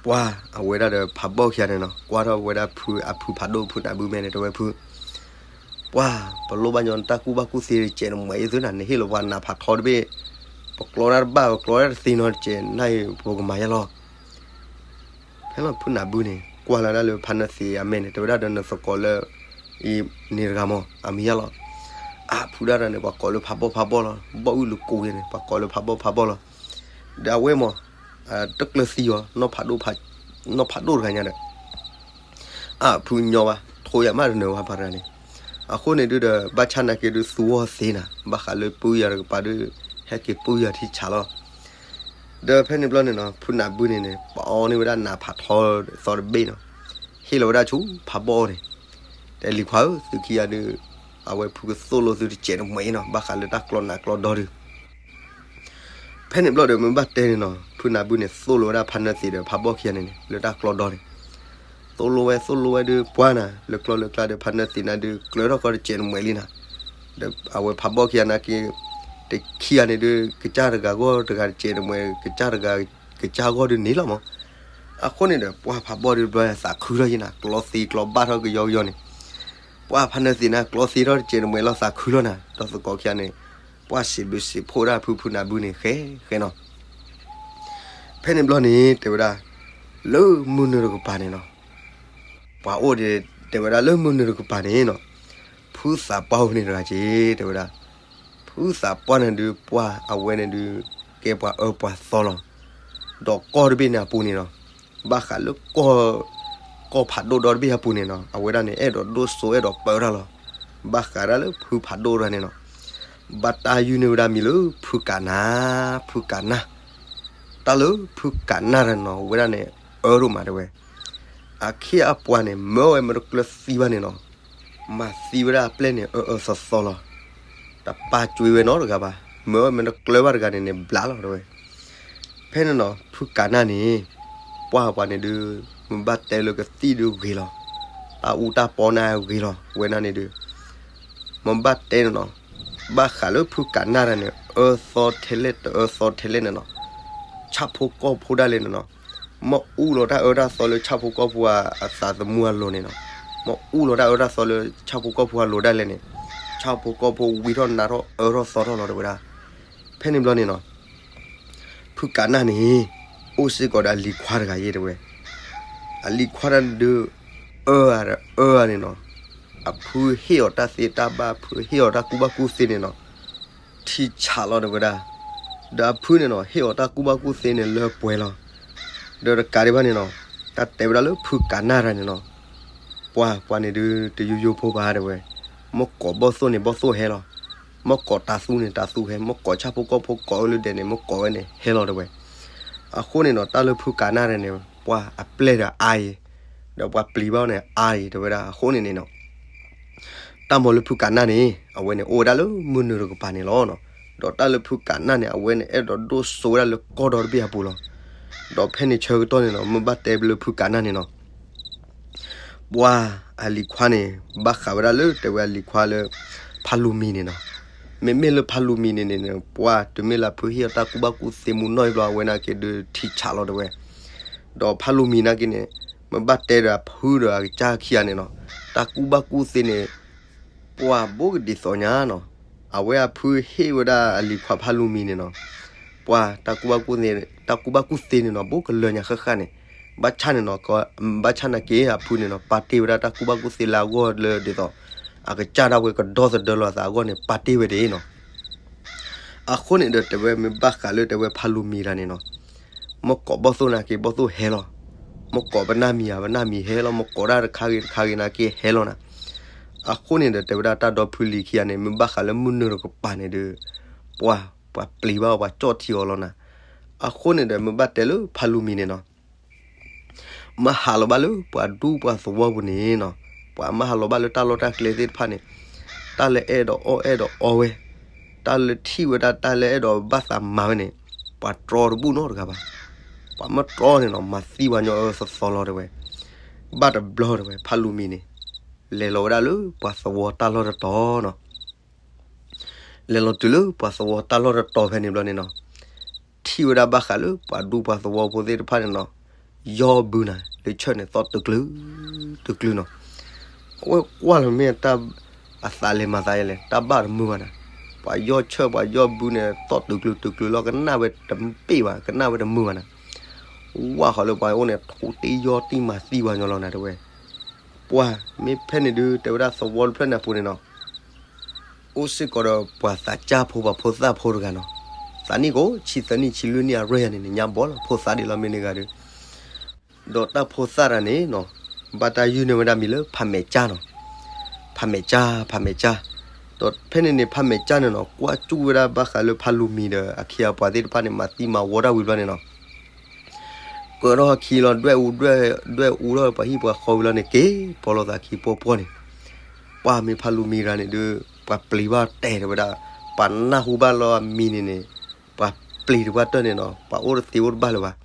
ပှၤအဝဲဒၣ်ဒီးဖးဘီၣ်ခံဂၤန့ၣ်နီၤ ကွၢ်ထီၣ်ဝဲဒၣ်ဖုအဖုဖးဒိၣ်ဖုနၢ်ဘုမဲာ်န့ၣ် တဲဝဲဖု ပှၤ ပလိၣ်ဘၣ်ညီနတၢ်ကူၣ်ဘၣ်ကူၣ်သ့တစဲးန့ၣ် မ့ၢ်အံၤသုနၤ နဟ့ၣ်လီၤပှၤနးဖးထီတဘ့ၣ်, ပကျီတၢ်တဘၣ် ပကျီတၢ်တသ့နီတစဲး နၢ်အံၤပကမၤယါလီၤ ဖဲလီၤဖုနၢ်ဘုန့ၣ် ကွၢ်လီၤဒၣ်လၢဖါနၢၣ်သ့းအမဲာ်န့ၣ် တဲဝဲဒၣ်ဒီးနသကိးလၢ အံၤန့ၣ်တဂၤမး အမံၤယါလီၤ, အဖုဒၣ်တၢ်န့ၣ် ပှၤကိးလၢဖးဘီၣ်ဖးဘီၣ်လီၤ, ဘီၣ်အုၣ်လူၤကိးဂ့ၤန့ၣ် ပှၤကိးလၢဖးဘီၣ်ဖးဘီၣ်လီၤ, ဒီးအဝဲမး တကျၢၤသံအီၤ နီၢ်ဖးဒိၣ်တဂၤညါဒီး အဖုညီဘၣ် ထိယၤမးတနၢၤဝဲပှၤတဂၤန့ၣ်, အဃိန့ၣ်ဒုးဒီး ဘၣ်ဆၣ်နာ်က့ဒုးသူအီၤသ့နၤ ဘၣ်ဃးလၢပုၢ်ယၤတကပၤဒုး ဟဲက့ၤပုၢ်ယၤထံဆးလီၤ ဒီးဖဲန့ၣ်ဘျီန့ၣ်နီၤ ဖုနၢ်ဘုန့ၣ်န့ၣ် ပအီန့ၢ်ဝဲဒၣ်နးဖးထီသီတဘ့ၣ်နီၤ, ဟ့ၣ်လီၤဝဲဒၣ်ဆူဖးဘီၣ်န့ၣ်, တဲလံၤခွါဧၢ သုခံဂၤဒုး အဝဲဖုကသိၣ်လိသုတစဲးတမှဲးနီၤ ဘၣ်ဃးလၢတၢ်ကျီနးကျီဒီဒုး ဖဲန့ၣ်ဘျီဒီး မ့ၢ်ဘၣ်တဲန့ၣ်နီၤ ဖုနၢ်ဘုန့ၣ် သိၣ်လိဝဲဒၣ်ဖါနၢသ့းဒီးဖးဘီၣ်ခံဂၤန့ၣ်န့ၣ် လၢတၢ်ကျီဒီန့ၣ်, သိၣ်လိဝဲသိၣ်လိဝဲဒုး ပှၢ်နၤ လၢကျီလၢကျါဒီး ဖါနၢသ့းနၤဒုး ကျၢထီၣ်ကီတစဲးတမှဲးလံနၤ, ဒီးအဝဲဖးဘီၣ်ခံဂၤနာ်က့ တခံဂၤန့ၣ်ဒုး ကစၢ်တဂၤဂီၢ်တဂၤတစဲး တမှဲး ကစၢ်တဂၤ ကစၢ်ဂီၢ်ဒုးန့ၣ်လီၤမး. အဃိန့ၣ်ဒီး ပှၢ်ဖးဘီၣ်ဒုးဘျီသးခုထီၣ်ယံနၤ ကျီသ့ကျီဘၣ်ထီၣ်ကယီကယီန့ၣ်, ပှၢ်ဖါနၢသ့းနၤ ကျီသ့ထီၣ်တစဲးတမှဲးလီၤ သးခုလီၤနၤ ဒီးသကိးခံဂၤန့ၣ် ပှၢ်စံးဘျုးစံးဖှိၣ်ဒၣ်ဖုဖုနၢ်ဘုန့ၣ် ဃဲဃဲနီၤ. ဖဲန့ၣ်ဘျီန့ၣ် တဲဝဲဒၣ် လၢမုၢ်နုာ်တကပၤန့ၣ်နီၤ ပှၤအိၣ်ဒီး တဲဝဲဒၣ်လၢမုၢ်နုာ်တကပၤန့ၣ်နီၤ, ဖုသးပှၢ်အိၣ်ဖဲန့ၣ်တဂၤက့ၤ တဲဝဲဒၣ်, ဖုသးပှၢ်န့ၣ်ဒုး ပှၢ်အဝဲန့ၣ်ဒုး ကဲပှၤအၢပှၤသီလီၤ. ဒီးကီၢ်တဘ့ၣ်န့ၣ်အပူၤန့ၣ်နီၤ, ဘၣ်ဃးလၢကီၢ် ကီၢ်ဖးဒိၣ်ဒီတဘ့ၣ်အပူၤန့ၣ်နီၤ အဝဲဒၣ်န့ၣ် အဲၣ်ဒိးဒိၣ်စိအဲၣ်ဒိးပၢတၢ်လီၤ. ဘၣ်ဃးဒၣ်လၢဖုဖးဒိၣ်တဂၤန့ၣ်နီၤ, ဘၣ်တၢ်ယုၢ်န့ၢ်ဝဲဒၣ်မံၤလၢဖုကးနၢ်, ဖုကးနၢ်, တၢ်လၢဖုကးနၢ်တဂၤန့ၣ်နီၤ ဝဲဒၣ်န့ၣ် အၢဒိၣ်မးတဲဝဲ အခ့အပှၤန့ၣ် မၢဝဲမ့ၢ်တကျၢၤသံဘၣ်န့ၣ်နီၤ, မၤသံဝဲဒၣ်အပျဲၢ်န့ၣ် အၢအၢသီသီလီၤ. တပာ်ကွံာ်ဝဲနီတဂၤဘၣ်, မၢဝဲမ့ၢ်တကျၢၤဘၣ်တဂၤန့ၣ်န့ၣ် ဘျးလီၤတဲဝဲ. ဖဲန့ၣ်နီၤ ဖုကးနၢ်န့ၣ် ပှၢ်ပှၤန့ၣ်ဒုး မ့ၢ်ဘၣ်တဲလၢကသံၣ်ဒုးဂ့ၤလီၤ, တၢ်အူတၢ်ပီန့ၣ်ဂ့ၤလီၤ ဝဲဒၣ်န့ၣ်ဒုး မ့ၢ်ဘၣ်တဲန့ၣ်နီၤ, ဘၣ်ဃးလၢဖုကးနၢ်တဂၤန့ၣ် အၢသီထဲလဲၣ်တအၢသီထဲလဲၣ်န့ၣ်နီၤ, ဆၣ်ဖိကီၢ်ဖိဒၣ်လဲာ်န့ၣ်နီၤ, မ့ၢ်အူလီၤတၢ်အၢတၢ်သီလၢဆၣ်ဖိကီၢ်ဖိအသးသမူအလိၤန့ၣ်နီၤ, မ့ၢ်အူလီၤတၢ်အၢတၢ်သီလၢဆၣ်ဖိကီၢ်ဖိအလိၤဒၣ်လဲာ်န့ၣ်, ဆၣ်ဖိကီၢ်ဖိဝံထီၣ်နါထီၣ်အၢထီၣ်သီထီၣ်လီၤတဲဝဲဒၣ်. ဖဲန့ၣ်ဘျီန့ၣ်နီၤ ဖုကးနၢ်န့ၣ် အိၣ်စ့ၢ်ကီးဒီးအလံၤခွါတဂၤယဲတဲဝဲ, အလံၤခွါတၢ်ဒုး အၢအၢန့ၣ်နီၤ, အဖုဟ့ၣ်အီၤတၢ်သ့တၢ်ဘၣ် အဖုဟ့ၣ်အီၤတၢ်ကူၣ်ဘၣ်ကူၣ်သ့န့ၣ်နီၤ, ထံဆးလီၤတဲဝဲဒၣ်. ဒီးအဖုန့ၣ်နီၤ ဟ့ၣ်အီၤတၢ်ကူၣ်ဘၣ်ကူၣ်သ့န့ၣ်လၢပှဲၤလီၤ. ဒီးတကးဒံးဘၣ်န့ၣ်နီၤ, တၢ်တဲဝဲဒၣ်လၢဖုကးနၢ်တဂၤန့ၣ်နီၤ, ပှၤပှၤန့ၣ်ဒုးတယိယိဖိဘၣ်တဲဝဲ, မ့ၢ်ကိးဘီၣ်သိၣ်န့ၣ်ဘီၣ်သိၣ်ဟဲလီၤ, မ့ၢ်ကိးတၤသူန့ၣ်တၤသူဟဲ, မ့ၢ်ကိးဆၣ်ဖိကီၢ်ဖိကိးဝဲလၢဒဲးန့ၣ် မ့ၢ်ကိးဝဲန့ၣ်ဟဲလီၤတဲဝဲ. အဃိန့ၣ်နီၤ တၢ်လၢဖုကးနၢ်တဂၤန့ၣ် ပှၤအပျဲၢ်ဒီးအါအံၤ, ဒီးပှၤပျံၤဘၣ်န့ၣ်အါအံၤတဲဝဲဒၣ်. အဃိန့ၣ်န့ၣ်နီၤ တၢ်မၤလၢဖုကးနၢ်န့ၣ် အဝဲန့ၣ်အိၣ်ဝဲဒၣ်လၢမုၢ်နုာ်တကပၤန့ၣ်လီၤ. ဒီးတၢ်လၢဖုကးနၢ်န့ၣ် အဝဲန့ၣ်အဲၣ်ဒိးဒိၣ်စိဝဲဒၣ်လၢကီၢ်ဒီတဘ့ၣ်အပူၤလီၤ. ဒီးဖဲန့ၣ်ဆၢကတီၢ်န့ၣ်နီၤ မ့ၢ်ဘၣ်တဲလၢဖုကးနၢ်န့ၣ်နီၤ ပှၤအလံၤခွါန့ၣ် ဘၣ်ဃးဝဲဒၣ်လၢတဲဝဲအလံၤခွါလၢ ဖးလူၤမံၤန့ၣ်နီၤ. မ့မ့ၢ်လၢဖးလူၤမံၤန့ၣ်န့ၣ် ပှၤတမ့ၢ်လၢဖုဟ့ၣ်အီၤတၢ်ကူၣ်ဘၣ်ကူၣ်သ့မူနီၢ်အံၤဘျီ အဝဲနာ်က့ဒုးထံဆးလီၤတဲဝဲ. ဒီးဖးလူၤမံၤနာ်က့န့ၣ် မ့ၢ်ဘၣ်တဲဒီးအဖုဒီးအကစၢ်ခံဂၤန့ၣ်နီၤ တၢ်ကူၣ်ဘၣ်ကူၣ်သ့န့ၣ် ပှၤဘိကဒံးသိးညါနီၤ. အဝဲအဖုဟ့ၣ်ဝဲဒၣ်အလံၤခွါဖးလူၤမံၤန့ၣ်နီၤ ပှၤတၢ်ကူၣ်ဘၣ်ကူၣ်သ့ တၢ်ကူၣ်ဘၣ်ကူၣ်သ့န့ၣ်နီၤ ဘူးကလၢာ်ညါဃၣ်ဃၣ်န့ၣ် ဘၣ်ဆၣ်န့ၣ်နီၤ ဘၣ်ဆၣ်နာ်က့အဖုန့ၣ်နီၤ ပာ်တ့ၢ်ဝဲဒၣ်တၢ်ကူၣ်ဘၣ်ကူၣ်သ့လၢအဂီၢ်လၢဒ်သိး အကစၢ်ဒၣ်ဝဲကဒီသဒၢလီၤအသးအဂီၢ်န့ၣ် ပာ်တ့ၢ်ဝဲဒၣ်နီၤ. အဃိန့ၣ်ဒီးတဲဝဲမ့ၢ်ဘၣ်ဃးလၢတဲဝဲဖးလူၤမံၤတဂၤန့ၣ်နီၤ မ့ၢ်ကိးဘီၣ်သိၣ်နာ်က့ဘီၣ်သိၣ်ဟဲလီၤ, မ့ၢ်ကိးပနၢ်မံၤဧါပနၢ်မံၤဟဲလီၤ, မ့ၢ်ကိးဒၣ်တခါဂ့ၤတခါဂ့ၤနာ်က့ဟဲလီၤနၤ. အဃိန့ၣ်ဒီးတဲဝဲဒၣ်တၢ်ဒီဖုလံၤခံဂၤန့ၣ် မ့ၢ်ဘၣ်ဃးလၢမုၢ်နုာ်တကပၤန့ၣ်ဒီး ပှၤ ပှၤပျံၤဘၣ်အီၤ ပှၤကၠီၣ်ထံအီၤလီၤနၤ. အဃိန့ၣ်ဒီးမ့ၢ်ဘၣ်တဲလၢဖးလူၤမံၤန့ၣ်နီၤ မ့ၢ်ဟးလီၤဘၣ်လၢပှၤဒူပှၤသဝီပူၤန့ၣ်နီၤ ပှၤမ့ၢ်ဟးလီၤဘၣ်လၢတၢ်လီၢ်တၢ်ကျဲသ့ၣ်တဖၣ်န့ၣ် တၢ်လၢအဲၣ်ဒိးအီၣ်အဲၣ်ဒိးအီဝဲ တၢ်လၢထံၣ်ဝဲဒၣ်တၢ်လၢအဲၣ်ဒိးဘၣ်သးမၤဝဲန့ၣ် ပှၤတြီတဘူၣ်နီတဂၤဘၣ်. ပှၤမ့ၢ်တြီန့ၣ်နီၤ မၤသံပှၤညီအၢသီသီလီၤတဲဝဲ. ဘၣ်တဘျီတဲဝဲ ဖးလူၤမံၤန့ၣ် လဲၤလီၤဝဲဒၣ်လၢပှၤသဝီတၢ်လီၢ်တတီၤနီၤ လဲၤလီၤတုၤလၢပှၤသဝီတၢ်လီၢ်တတီၤဖဲန့ၣ်ဘျီန့ၣ်နီၤ ထံၣ်ဝဲဒၣ်ဘၣ်ဃးလၢပှၤဒူပှၤသဝီဖိသ့ၣ်တဖၣ်န့ၣ်နီၤ ယီၢ်ဘုနၤ လၢဆၢၣ်န့ၣ်သီၣ်တုၤကျုၤ တုၤကျုၤနီၤ. အဝဲကွၢ်လီၤမ့ၢ်တၢ် အသးလဲၤမၤသးယဲလဲၣ် တၢ်ဘၣ်တမုာ်ဘၣ်နၤ. ပှၤယီၢ်ဆၢၣ်ပှၤယီၢ်ဘုန့ၣ် သီၣ်တုၤကျုၤတုၤကျုၤလီၤ ကနၣ်ဝဲတဘ့ၣ်ဘၣ် ကနၣ်ဝဲတမုာ်ဘၣ်နၤ. ဝၢ်ဃီလၢပှၤအိၣ်န့ၣ် ထူတ့ယီၢ်တံၢ်မၤသံပှၤညီလီၤနၤတဲဝဲ. ပှၤမ့ၢ်ဖဲန့ၣ်ဒုး တဲဝဲဒၣ်သဝီတဖျၢၣ်န့ၣ်အပူၤန့ၣ်နီၤ အိၣ်စ့ၢ်ကီးဒီးပှၤသးစၢ်ဖိပှၤဖိသၣ်ဖိတဂၤနီၤ. သးနံၣ်ကိးဆံသၢနံၣ်ဆံလွံၢ်နံၣ်အရွဲၢ်ယၤန့ၣ်န့ၣ် ညါဘီလီၤ ဖိသၣ်ဒံးလီၤမ့ၢ်န့ၢ်ဂၤဒုး ဒီးတၢ်ဖိသၣ်တဂၤန့ၣ်နီၤ ဘၣ်တၢ်ယုၢ်န့ၢ်ဝဲဒၣ်မံၤလၢဖးမဲာ်ကၠၢ်နီၤ. ဖးမဲာ်ကၠၢ် ဖးမဲာ်ကၠၢ် ဒီးဖဲန့ၣ်န့ၣ် ဖးမဲာ်ကၠၢ်န့ၣ်နီၤ ကွၢ်ကၠူၣ်ဝဲဒၣ်ဘၣ်ဃးလၢဖးလူၤမံၤဒီး အခ့အပှၤသ့ၣ်တဖၣ်န့ၣ် မၤသံမၤဝီတၢ်ဝံၤဘျီန့ၣ်နီၤ ကၢထီၣ်ခံလီၤ ဒွဲၣ်အူ ဒွဲၣ်အူထီၣ်ပှၤဟံၣ်ပှၤဃီဝံၤလီၤန့ၣ် က့ၤပိာ်လိာ်သးခံပှီၢ်ပှီၢ်န့ၣ် ပှၢ်မ့ၢ်ဖးလူၤမံၤတဂၤန့ၣ်ဒုး ပှၤပျံၤဘၣ်တဲာ်တဲဝဲဒၣ် ပှၤနၢ်ဟူဘၣ်လီၤအမံၤန့ၣ်န့ၣ် ပှၤပျံၤတပှၢ်တၢၢ်န့ၣ်နီၤ ပှၤအိၣ်တသ့အိၣ်တဘၣ်လၢၤဘၣ်.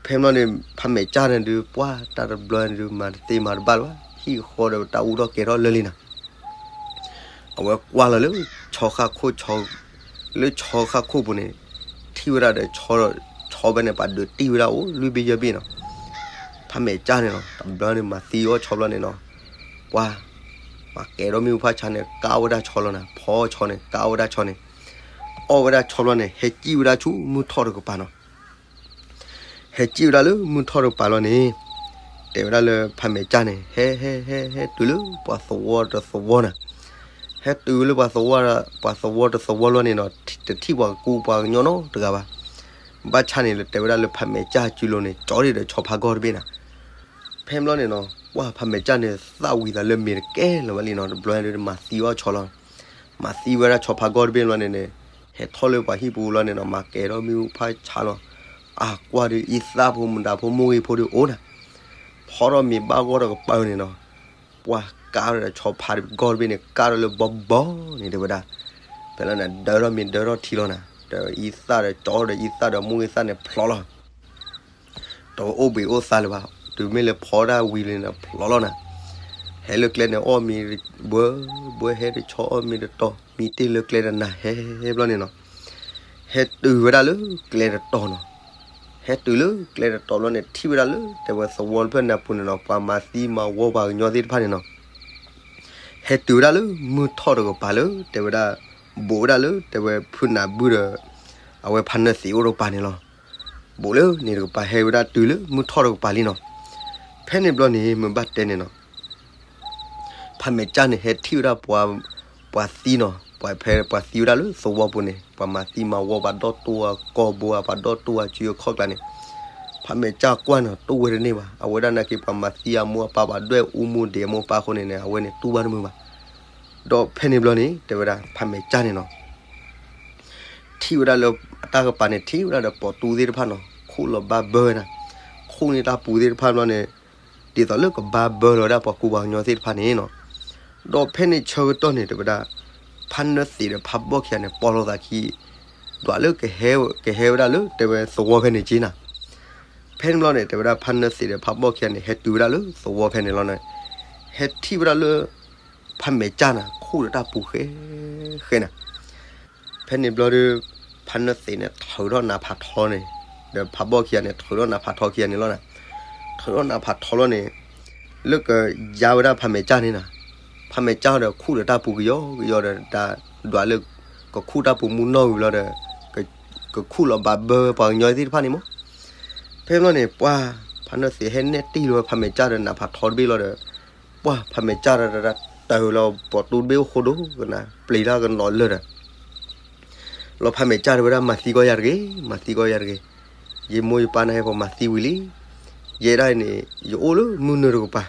ဖဲမ့ၢ်န့ၣ် ဖးမဲာ်ကၠၢ်န့ၣ်ဒုး ပှၢ်တၢ်တဘျီန့ၣ်ဒုး မၤတသ့မၤတဘၣ်လၢၤဘၣ် ဟံၣ်ဃီဒီးတၢ်အူထီၣ်ကဲထီၣ်လၢာ်လံနီၤ အဝဲကွၢ်လီၤလၢ ဆီဃၣ်ခိၣ် လၢဆီဃၣ်ခိၣ်ပူၤန့ၣ် ထံၣ်ဝဲဒၣ်ဒီး ဆီဖဲန့ၣ် ပှၤဒုးတံၢ်ဝဲဒၣ်အိၣ်လွံၢ်ဘ့ၣ်ယဲၢ်ဘ့ၣ်နီၤ ဖးမဲာ်ကၠၢ်န့ၣ်နီၤ တဘျီန့ၣ် မၤသံအီၣ်ဆီဘျီန့ၣ်နီၤ ပှၢ် ပှၤကဲထီၣ်မ့ၣ်အူဖးဆါန့ၣ် ကၢ်ဝဲဒၣ်ဆီလီၤနၤ ဖီဆီန့ၣ် ကၢ်ဝဲဒၣ်ဆီန့ၣ် အီၣ်ဝဲဒၣ်ဆီဘျီန့ၣ် ဟဲကံၣ်ဝဲဒၣ်ဆူမုၢ်ထီၣ်တကပၤနီၤ ဟဲကံၣ်ဝဲဒၣ်လၢမုၢ်ထီၣ်တကပၤလီၤန့ၣ် တဲဝဲဒၣ်လၢဖးမဲာ်ကၠၢ်န့ၣ် ဟဲ ဟဲ ဟဲ ဟဲတုၤလၢပှၤသဝီတသဝီနၤ ဟဲတုၤလၢပှၤသဝီ ပှၤသဝီတသဝီလီၤန့ၣ်နီၤ တထံၣ်ပှၤကူပှၤကညီနီတဂၤဘၣ်. ဘၣ်ဆၣ်န့ၣ် တဲဝဲဒၣ်လၢဖးမဲာ်ကၠၢ်စုလိၤန့ၣ် ကၠီဒံးဒီးဆီဖးဂီၢ်တဘ့ၣ်နၤ ဖဲမ့ၢ်လီၤန့ၣ်နီၤ ပှၢ်ဖးမဲာ်ကၠၢ်န့ၣ် သၣ်ဝံၤသးလၢမ့ၤတကဲလၢၤဘၣ်လံနီၤ တဘျီန့ၣ်မၤသံအီၣ်ဆီလီၤ မၤသံဝဲဒၣ်ဆီဖးဂီၢ်တဘ့ၣ်လီၤန့ၣ်န့ၣ် ဟဲထီၣ်လၢပှၤဟံၣ်ပူၤလီၤန့ၣ်နီၤ မၤကဲထီၣ်မ့ၣ်အူဖးဆါလီၤ အကွၢ်ဒုး အံသၣ်ဖိမတၤဖိမိၢ်ဂ့ၤဖိဒုးအိၣ်နၤ ဖီထီၣ်မ့ၤဘၣ်ဂီၢ်ဒီးကပၤန့ၣ်နီၤ ပှၢ်ကၢ်ဒီးဆီဖးဂီၢ်တဘ့ၣ်န့ၣ် ကၢ်ထီၣ်လၢဘီဘီန့ၣ်တဲဝဲဒၣ် ဖဲလီၤန့ၣ် ဒၢထီၣ်မ့ၤဒၢထီၣ်ထံလီၤနၤ ဒီးအံသၣ်ဒီးကၠီဒီးအံသၣ်ဒီးမိၢ်ဂ့ၤသၣ်န့ၣ်ဖျိးလီၤ တအိၣ်ဘှံးအိၣ်သါလၢၤဘၣ် တုၤမ့ၢ်လၢဖီဒၣ်ဝံၤလံန့ၣ် ဖျိးလီၤနၤ ဟဲလၢကျဲန့ၣ်အီၣ်မ့ၤဘှဲဘှဲ ဟဲတဆီအီၣ်မ့ၤတတီၤ မံတ့ၢ်လၢကျဲဒီးနၤဟဲဘျီန့ၣ်နီၤ ဟဲတုၤဝဲဒၣ်လၢကျဲတတီၤနီၤ ဟဲတုၤလၢကျဲတတီၤဘျီန့ၣ် ထံၣ်ဝဲဒၣ်လၢတဲဝဲသဝီတဖျၢၣ်န့ၣ်အပူၤန့ၣ်နီၤ ပှၤမၤသံမၤဝီပှၤကညီသ့ၣ်တဖၣ်န့ၣ်နီၤ ဟဲတုၤဝဲဒၣ်လၢမုၢ်ထီၣ်တကပၤလၢ တဲဝဲဒၣ် ဘူးဝဲဒၣ်လၢတဲဝဲဖုနၢ်ဘုဒီး အဝဲဖးနၢသံးအိၣ်တကပၤန့ၣ်လီၤ. ဘူးလၢန့ၣ်တကပၤဟဲဝဲဒၣ်တုၤလၢမုၢ်ထီၣ်တကပၤလံနီၤ. ဖဲန့ၣ်ဘျီန့ၣ် မ့ၢ်ဘၣ်တဲန့ၣ်နီၤ ဖးမဲာ်ကၠၢ်န့ၣ် ဟဲထံၣ်ဝဲဒၣ်ပှၤ ပှၤသံနီၤ, ပှၤဖဲပှၤသံဝဲဒၣ်လၢသဝီပူၤန့ၣ် ပှၤမၤသံမၤဝီပှၤဒီတိၢ်အကီၢ်ဘိ ပှၤဒီတိၢ်အစုအခီၣ်ကျါန့ၣ်, ဖးမဲာ်ကၠၢ်ကွၢ်န့ၣ် တူၢ်ဝဲတန့ၢ်ဘၣ်. အဝဲဒၣ်နာ်က့ ပှၤမၤသံအမိၢ်အပၢ် ပှၤဒွဲၣ်အူမူဒံးအမိၢ်အပၢ်အဃိန့ၣ်န့ၣ် အဝဲန့ၣ်တူၢ်ဘၣ်တမုာ်ဘၣ်. ဒီးဖဲန့ၣ်ဘျီန့ၣ် တဲဝဲဒၣ်ဖးမဲာ်ကၠၢ်န့ၣ်နီၤ ထံၣ်ဝဲဒၣ်လၢအတၢ်ကပၤန့ၣ် ထံၣ်ဝဲဒၣ်ဒီးပိာ်တူၢ်သ့ၣ်တဖၣ်နီၤ ခူၣ်လီၤဘၣ်ဘၢဝဲဒၣ်, ခူၣ်န့ၢ်တၢ်ပူၤသ့ၣ်တဖၣ်ဘျီန့ၣ် ဒ်သိးလၢကဘၣ်ဘၢလီၤဝဲဒၣ်ပှၤကူပှၤကညီသ့ၣ်တဖၣ်န့ၣ်နီၤ. ဒီးဖဲန့ၣ်ဆၢကတီၢ်န့ၣ် တဲဝဲဒၣ် ဖးနၢသံးဒီးဖးဘီၣ်ခံဂၤန့ၣ် ပိာ်လိာ်သးခံ ဒွးလၢ ကဟဲဝဲဒၣ်လၢတဲဝဲသဝီဖဲန့ၣ်က့နၤ. ဖဲန့ၣ်ဘျီန့ၣ် တဲဝဲဒၣ်ဖးနၢသံးဒီးဖးဘီၣ်ခံဂၤန့ၣ် ဟဲတုၤဝဲဒၣ်လၢသဝီဖဲန့ၣ်လီၤန့ၣ်, ဟဲထံၣ်ဝဲဒၣ်လၢ ဖးမဲာ်ကၠၢ်န့ၣ် ခူၣ်ဒီးတၢ်ပူၤဃဲဃဲန့ၣ် ဖဲန့ၣ်ဘျီဒီး ဖးနၢသံးန့ၣ် ထုးထီၣ်နးဖးထီန့ၣ်, ဒီးဖးဘီၣ်ခံဂၤန့ၣ် ထုးထီၣ်နးဖးထီခံဂၤန့ၣ်လီၤန့ၣ်, ထုးထီၣ်နးဖးထီလီၤန့ၣ်, လၢကယါဝဲဒၣ်ဖးမဲာ်ကၠၢ်န့ၣ်နၤ, ဖးမဲာ်ကၠၢ်ဒီးခူၣ်ဒီးတၢ်ပူၤကယီကယီဒီး တၢ်ဒွးလၢ ကခူၣ်တၢ်ပူၤမူနီၢ်ဝံၤဘျီဒီး ကခူၣ်လီၤဘၣ်ဘၢပှၤကညီသ့ၣ်တဖၣ်န့ၣ်မး. ဖဲဘျီန့ၣ် ပှၢ်ဖးနၢသံးဟဲနဲၣ်တံၢ်လီၤဝဲဖးမဲာ်ကၠၢ်ဒီးနးဖးထီတဘ့ၣ်လီၤဒီး ပှၢ်ဖးမဲာ်ကၠၢ်ဒီးတၢ်တၢ်လီၤ ပိာ်တူၢ်တဘ့ၣ်အိၣ်ဃိဒိကနၣ် ပျံၤတၢ်ကနီၤလၢာ်ဒီး လီၤဖးမဲာ်ကၠၢ်တဲဝဲဒၣ် မၤသံကီးယၤတဂ့ၤ, မၤသံကီးယၤတဂ့ၤ, ယမိၢ်ယပၢ်နဟဲပှၤမၤသံဝံၤလံ, ယဲဒၣ်အံၤန့ၣ် ယအိၣ်လၢမုၢ်နုာ်တကပၤ,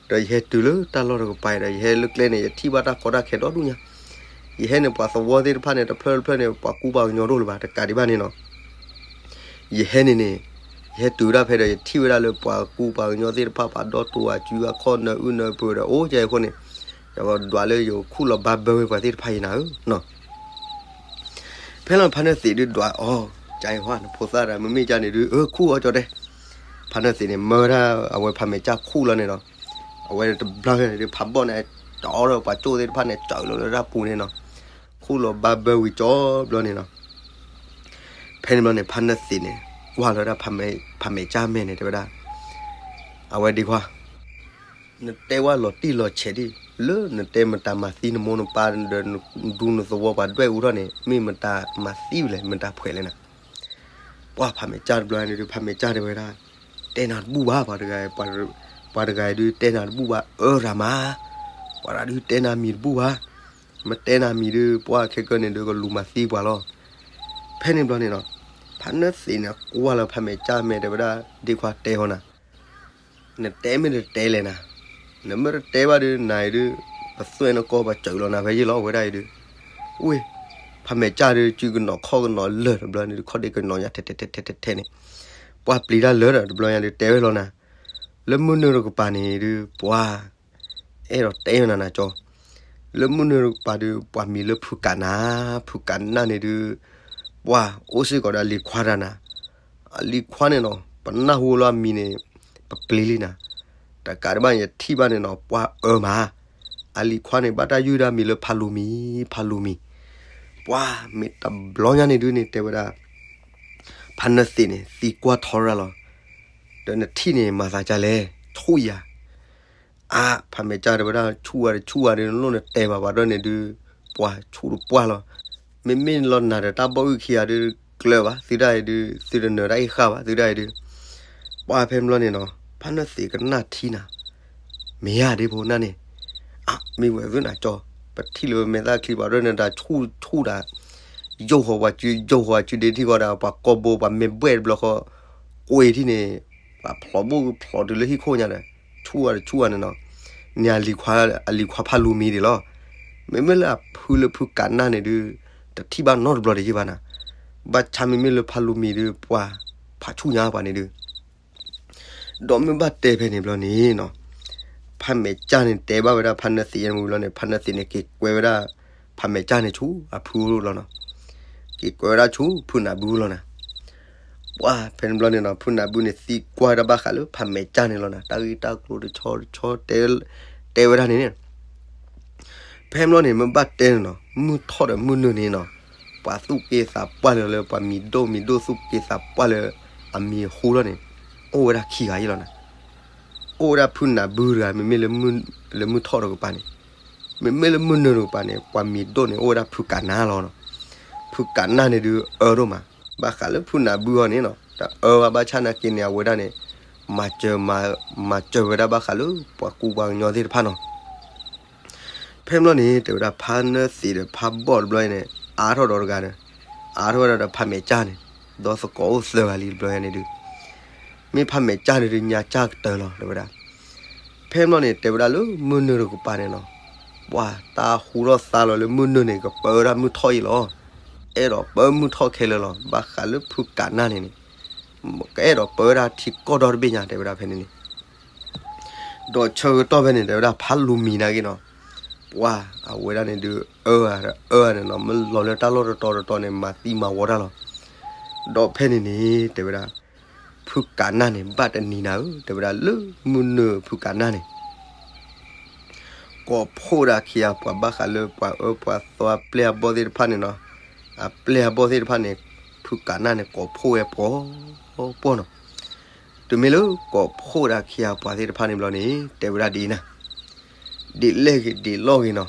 ဒီးယဟဲတုၤလၢတၢ်လီၢ်တကပၤဒီး ယဟဲလၢကျဲန့ၣ် ယထံၣ်ဘၣ်တၢ်ကီတၢ်ခဲဒီဒူၣ်ညါ, ယဟဲန့ၣ် ပှၤသဝီသ့ၣ်တဖၣ်န့ၣ် တဖျၢၣ်တဖျၢၣ်န့ၣ် ပှၤကူပှၤကညီတအိၣ်လၢၤဘၣ် တကးဒံးဘၣ်န့ၣ်နီၤ ယဟဲန့ၣ်န့ၣ် ယဟဲတုၤဝဲဒၣ်ဖဲဒီး ယထံၣ်ဝဲဒၣ်လၢပှၤကူပှၤကညီသ့ၣ်တဖၣ် ပှၤဒီတိၢ်အစုအခီၣ်နၢအုၣ်နၢပၢၤဒီး အိၣ်ကဲအဃိန့ၣ် ယကဒွးလၢယကခူၣ်လီၤဘၣ်ဘၢဝဲပှၤသ့ၣ်တဖၣ်အံၤနၤဧၢနီၤ. ဖဲလီၤဖးနၢသံးဒုးဒွးအီၤ ကၢ်အံၤဟီ နဖိသၣ်ဒီး မ့မ့ၢ်ကၢ်န့ၣ်ဒုး အၢ ခူၣ်အီၣ်ကၠီတဲ, ဖးနၢသံးန့ၣ် မၢဝဲဒၣ်အဝဲဖးမဲာ်ကၠၢ်ခူၣ်လီၤန့ၣ်ဒီး အဝဲတဘျီန့ၣ်ဒုး ဖးဘီၣ်န့ၣ် တအီၣ်ဒီးပှၤကၠိၣ်သ့ၣ်တဖၣ်န့ၣ် စၢၤလီၤလၢတၢ်ပူၤန့ၣ်နီၤ, ခူၣ်လီၤဘၣ်ဘၢဝံၤကၠီဘျီန့ၣ်နီၤ. ဖဲန့ၣ်ဘျီန့ၣ် ဖးနၢသံးန့ၣ် ကွၢ်လီၤဝဲဒၣ်ဖးမဲာ်ကၠၢ်မဲာ်န့ၣ် တဲဝဲဒၣ် အဝဲဒ်ခွါ နတဲဝဲလီၤတံၢ်လီၤဆဲးဒ် လၢနတဲမတၤမၤသံနမိၢ်နပၢ်ဒီးနဒူနသဝီပှၤဒွဲၣ်အူထီၣ်န့ၣ် မ့ၢ်မတၤမၤသံဝဲလဲၣ် မတၤဖှဲးလဲၣ်နၤ. ပှၢ်ဖးမဲာ်ကၠၢ်တဘျီန့ၣ်ဒုး ဖးမဲာ်ကၠၢ်တဲဝဲဒၣ် တဲနၤတဘူၣ်ဘၣ် ပှၤတဂၤ ပှၤတဂၤအံၤဒုး တဲနၤတဘူၣ်ဘၣ် အၢရၤမး, ပှၤတဂၤဒုးတဲနၤမံၤတဘူၣ်ဘၣ်, မ့ၢ်တဲနၤမံၤဒုး ပှၢ်ခဲကၢန့ၣ်ဒုး ကလူၤမၤသံပှၤလီၤ. ဖဲန့ၣ်ဘျီန့ၣ်နီၤ ဖးနၢသံးန့ၣ် ကွၢ်လီၤဖးမဲာ်ကၠၢ်မဲာ်တဲဝဲဒၣ် ဒ်ခွါတဲဟီနၤ နတဲမ့ၢ်တတဲလဲၣ်နၤ, နမ့ၢ်တတဲဘၣ်ဒုး နၤအံၤဒုး ပသွဲၣ်နကီၢ်ပှၤစၢၤလီၤနၤဖဲယ့ၢ်လီၤ အဝဲဒၣ်အံၤဒုး, ဝ့ၢ်, ဖးမဲာ်ကၢ်ဒုး စုကနီၤခီၣ်ကနီၤလၢာ်တဘျီန့ၣ်ဒုး ခီၣ်ဒ့ကနီၤညါထဲထဲထဲထဲထဲထဲန့ၣ်, ပှၤပျံၤတၢ်လၢာ်ဒီးတဘျီညါဒုး တဲဝဲလီၤနၤ, လၢမုၢ်နုာ်တကပၤန့ၣ်ဒုး ပှၤ အဲၣ်ဒိးတဲနၤနၤကၠီ, လၢမုၢ်နုာ်တကပၤဒုး ပှၤမံၤလၢဖုကးနၢ်, ဖုကးနၢ်န့ၣ်ဒုး ပှၤအိၣ်စ့ၢ်ကီးဒီးအလံၤခွါတဂၤနၤ, အလံၤခွါန့ၣ်နီၤ ပနၢ်ဟူလၢအမံၤန့ၣ် ပပျံၤလံနၤ, တကးဒံးဘၣ်န့ၣ် ယထံၣ်ဘၣ်န့ၣ်နီၤ ပှၤအၢမး, အလံၤခွါန့ၣ် ဘၣ်တၢ်ယုၢ်ဒၣ်မံၤလၢဖးလူၤမံၤ, ဖးလူၤမံၤ, ပှၤမ့ၢ်တဘျီညါန့ၣ်ဒုးန့ၣ် တဲဝဲဒၣ် ဖးနၢသံးန့ၣ် သံကွၢ်ထီရၢ်လီၤ, ဒီးနထံၣ်န့ၣ်မၤသးဒ်လဲၣ်, ဆူၣ်ယၤ အါ, ဖးမဲာ်ကၢ်တဲဝဲဒၣ် ဆူၣ်ဝါတဆူၣ်ဝါဒီး နလိၣ်နတဲဘၣ်ပှၤဒီးန့ၣ်ဒုး ပှၤဆူၣ်တပှၢ်လီၤ, မ့မ့ၢ်လီၤနၤဒီးတၢ်ဘီၣ်အုၣ်ခံဂၤဒုး ကျၢၤဘၣ်သုဒၣ်အံၤဒုး သုတနၢၤတၢ်အံၤဃာ်ဘၣ်သုဒၣ်အံၤဒုး, ပှၤဖဲဘျီန့ၣ်နီၤ ဖးနၢသံးကနၣ်ထံနၤ, မ့ၢ်ယၤဒ့ဖိနၢ်န့ၣ်, အါ မ့ၢ်ဝဲသုနၤကၠီ, ပထံၣ်လၢပမဲာ်သၣ်ချံပှၤဒီးန့ၣ်ဒီးဆူၣ်ဆူၣ်ဒၣ်, ယိၣ်ဃီၤပှၤစု ယိၣ်ဃီၤစုဒ့ထံၣ်ဃီဒီး ပှၤကိာ်ဘိ ပှၤမ့ၢ်ဘှဲၣ်တဘျီဃီ, ကွ့ထံၣ်န့ၣ်, ပှၤဖျိးဘိၣ်ဖျိးတုၤလၢဟံၣ်ခိၣ်ညါဒီး, ဆူၣ်ဝါတဆူၣ်ဝါန့ၣ်နီၤ, န့ၣ်အလံၤခွါဖးလူၤမံၤဒံးလီၤ, မ့မ့ၢ်လၢအဖုလၢဖုကးနၢ်န့ၣ်ဒုး, တထံၣ်ဘၣ်နီတဘျီတယ့ၢ်ဘၣ်နၤ, ဘၣ်ဆၣ်မ့မ့ၢ်လၢဖးလူၤမံၤဒုး ပှၤဖးဆူၣ်ညါပှၤန့ၣ်ဒုး ဒီးမ့ၢ်ဘၣ်တဲဖဲန့ၣ်ဘျီန့ၣ်နီၤ, ဖးမဲာ်ကၢ်န့ၣ် တဲဘၣ်ဝဲဒၣ်ဖးနၢသံးယဲၢ်မူဘျီန့ၣ် ဖးနၢသံးန့ၣ် က့ၤကွဲဝဲဒၣ် ဖးမဲာ်ကၢ်န့ၣ်ဆူအဖုလီၤနီၤ, က့ၤကွဲဝဲဒၣ်ဆူဖုနၢ်ဘုလီၤနၤ, ပှၤဖဲန့ၣ်ဘျီန့ၣ်နီၤ ဖုနၢ်ဘုန့ၣ် သံကွၢ်တၢ်ဘၣ်ဃးလၢဖးမဲာ်ကၢ်န့ၣ်လီၤနၤ, တၢ်ဂ့ၢ်တၢ်ကျိၤတဆီတဆီ တဲဝဲဒၣ်န့ၣ်န့ၣ် ဖဲဘျီန့ၣ် မ့ၢ်ဘၣ်တဲန့ၣ်နီၤ မုၢ်ထီၣ်ဒီးမုၢ်နုာ်န့ၣ်နီၤ, ပှၤသူၣ်က့သးပှၢ်လၢ လၢပှၤမံၤဒိၣ်မံၤဒိၣ်သူၣ်က့သးပှၢ်လၢ အမံၤဟူလီၤန့ၣ် အိၣ်ဝဲဒၣ်ခံဂၤအံၤလီၤနၤ, အိၣ်ဝဲဒၣ်ဖုနၢ်ဘုတဂၤ မ့မ့ၢ်လၢ လၢမုၢ်ထီၣ်တကပၤန့ၣ်, မ့မ့ၢ်လၢမုၢ်နုာ်တကပၤန့ၣ် ပှၤမံၤဒိၣ်န့ၣ် အိၣ်ဝဲဒၣ်ဖုကးနၢ်လီၤနီၤ, ဖုကးနၢ်န့ၣ်ဒုးအၢဒိၣ်မး, ဘၣ်ဃးလၢဖုနၢ်ဘုအီၤန့ၣ်နီၤ တအၢဘၣ်ဘၣ်ဆၣ်နာ်က့န့ၣ် အဝဲဒၣ်န့ၣ် မၤစၢၤ မၤစၢၤဝဲဒၣ်ဘၣ်ဃးလၢ ပှၤကူပှၤကညီသ့ၣ်တဖၣ်နီၤ ဖဲဘျီန့ၣ် တဲဝဲဒၣ်ဖးနၢသံးဒီးဖးဘီၣ်တဘျီအံၤန့ၣ် အါထီၣ်ဒီးတဂၤဒီး အါထီၣ်ဝဲဒၣ်ဒီးဖးမဲာ်ကၢ်န့ၣ် ဒီးသကိးအိၣ်သၢဂၤလံတဘျီအံၤန့ၣ်ဒုး မ့ၢ်ဖးမဲာ်ကၢ်န့ၣ်ဒုးညါကၢ်ကတၢၢ်လီၤ တဲဝဲဒၣ်. ဖဲဘျီန့ၣ် တဲဝဲဒၣ်လၢမုၢ်နုာ်တကပၤန့ၣ်နီၤ ပှၤတၢ်ဟူထီၣ်သါလီၤလၢမုၢ်နုာ်န့ၣ် ကပၢဝဲဒၣ်မုၢ်ထီၣ်အံၤလီၤ. အဲၣ်ဒိးပၢမုၢ်ထီၣ်ခဲလၢာ်လီၤ. ဘၣ်ဃးလၢဖုကးနၢ်န့ၣ်န့ၣ် ကအဲၣ်ဒိးပၢဝဲဒၣ်ထံကီၢ်ဒီတဘ့ၣ်ညါ တဲဝဲဒၣ်ဖဲန့ၣ်န့ၣ် ဒီးဆၢကတီၢ်ဖဲန့ၣ် တဲဝဲဒၣ်ဖးလူၤမံၤနာ်က့နီၤ ပှၤအဝဲဒၣ်န့ၣ်ဒုး အၢအၢန့ၣ်နီၤ မ့ၢ်လီၤလၢတၢ်လီၢ်တတီၤတတီၤန့ၣ် မၤသံမၤဝီတၢ်လီၤ. ဒီးဖဲန့ၣ်န့ၣ် တဲဝဲဒၣ် ဖုကးနၢ်န့ၣ် ဘၣ်တနံၤနၤဧၢ တဲဝဲဒၣ်လၢမုၢ်နုာ်ဖုကးနၢ်န့ၣ် ကိးဖှိၣ်ဒၣ်ခံဂၤပှၤဘၣ်ဃးလၢပှၤအၢပှၤသီအပျဲၢ်အဘီၣ်သ့ၣ်တဖၣ်န့ၣ်နီၤ အပျဲၢ်အဘီၣ်သ့ၣ်တဖၣ်န့ၣ် ဖုကးနၢ်န့ၣ် ကိးဖှိၣ်ဝဲပှီၤပှီၤနီၤ တုၤမ့ၢ်လၢကိးဖှိၣ်ဒၣ်ခံဂၤပှၤသ့ၣ်တဖၣ်န့ၣ်ဘျီန့ၣ် တဲဝဲဒၣ်ဒ်အံၤနၤ ဒ်လဲၣ်ဂ့ၤဒ်လီၢ်ဂ့ၤနီၤ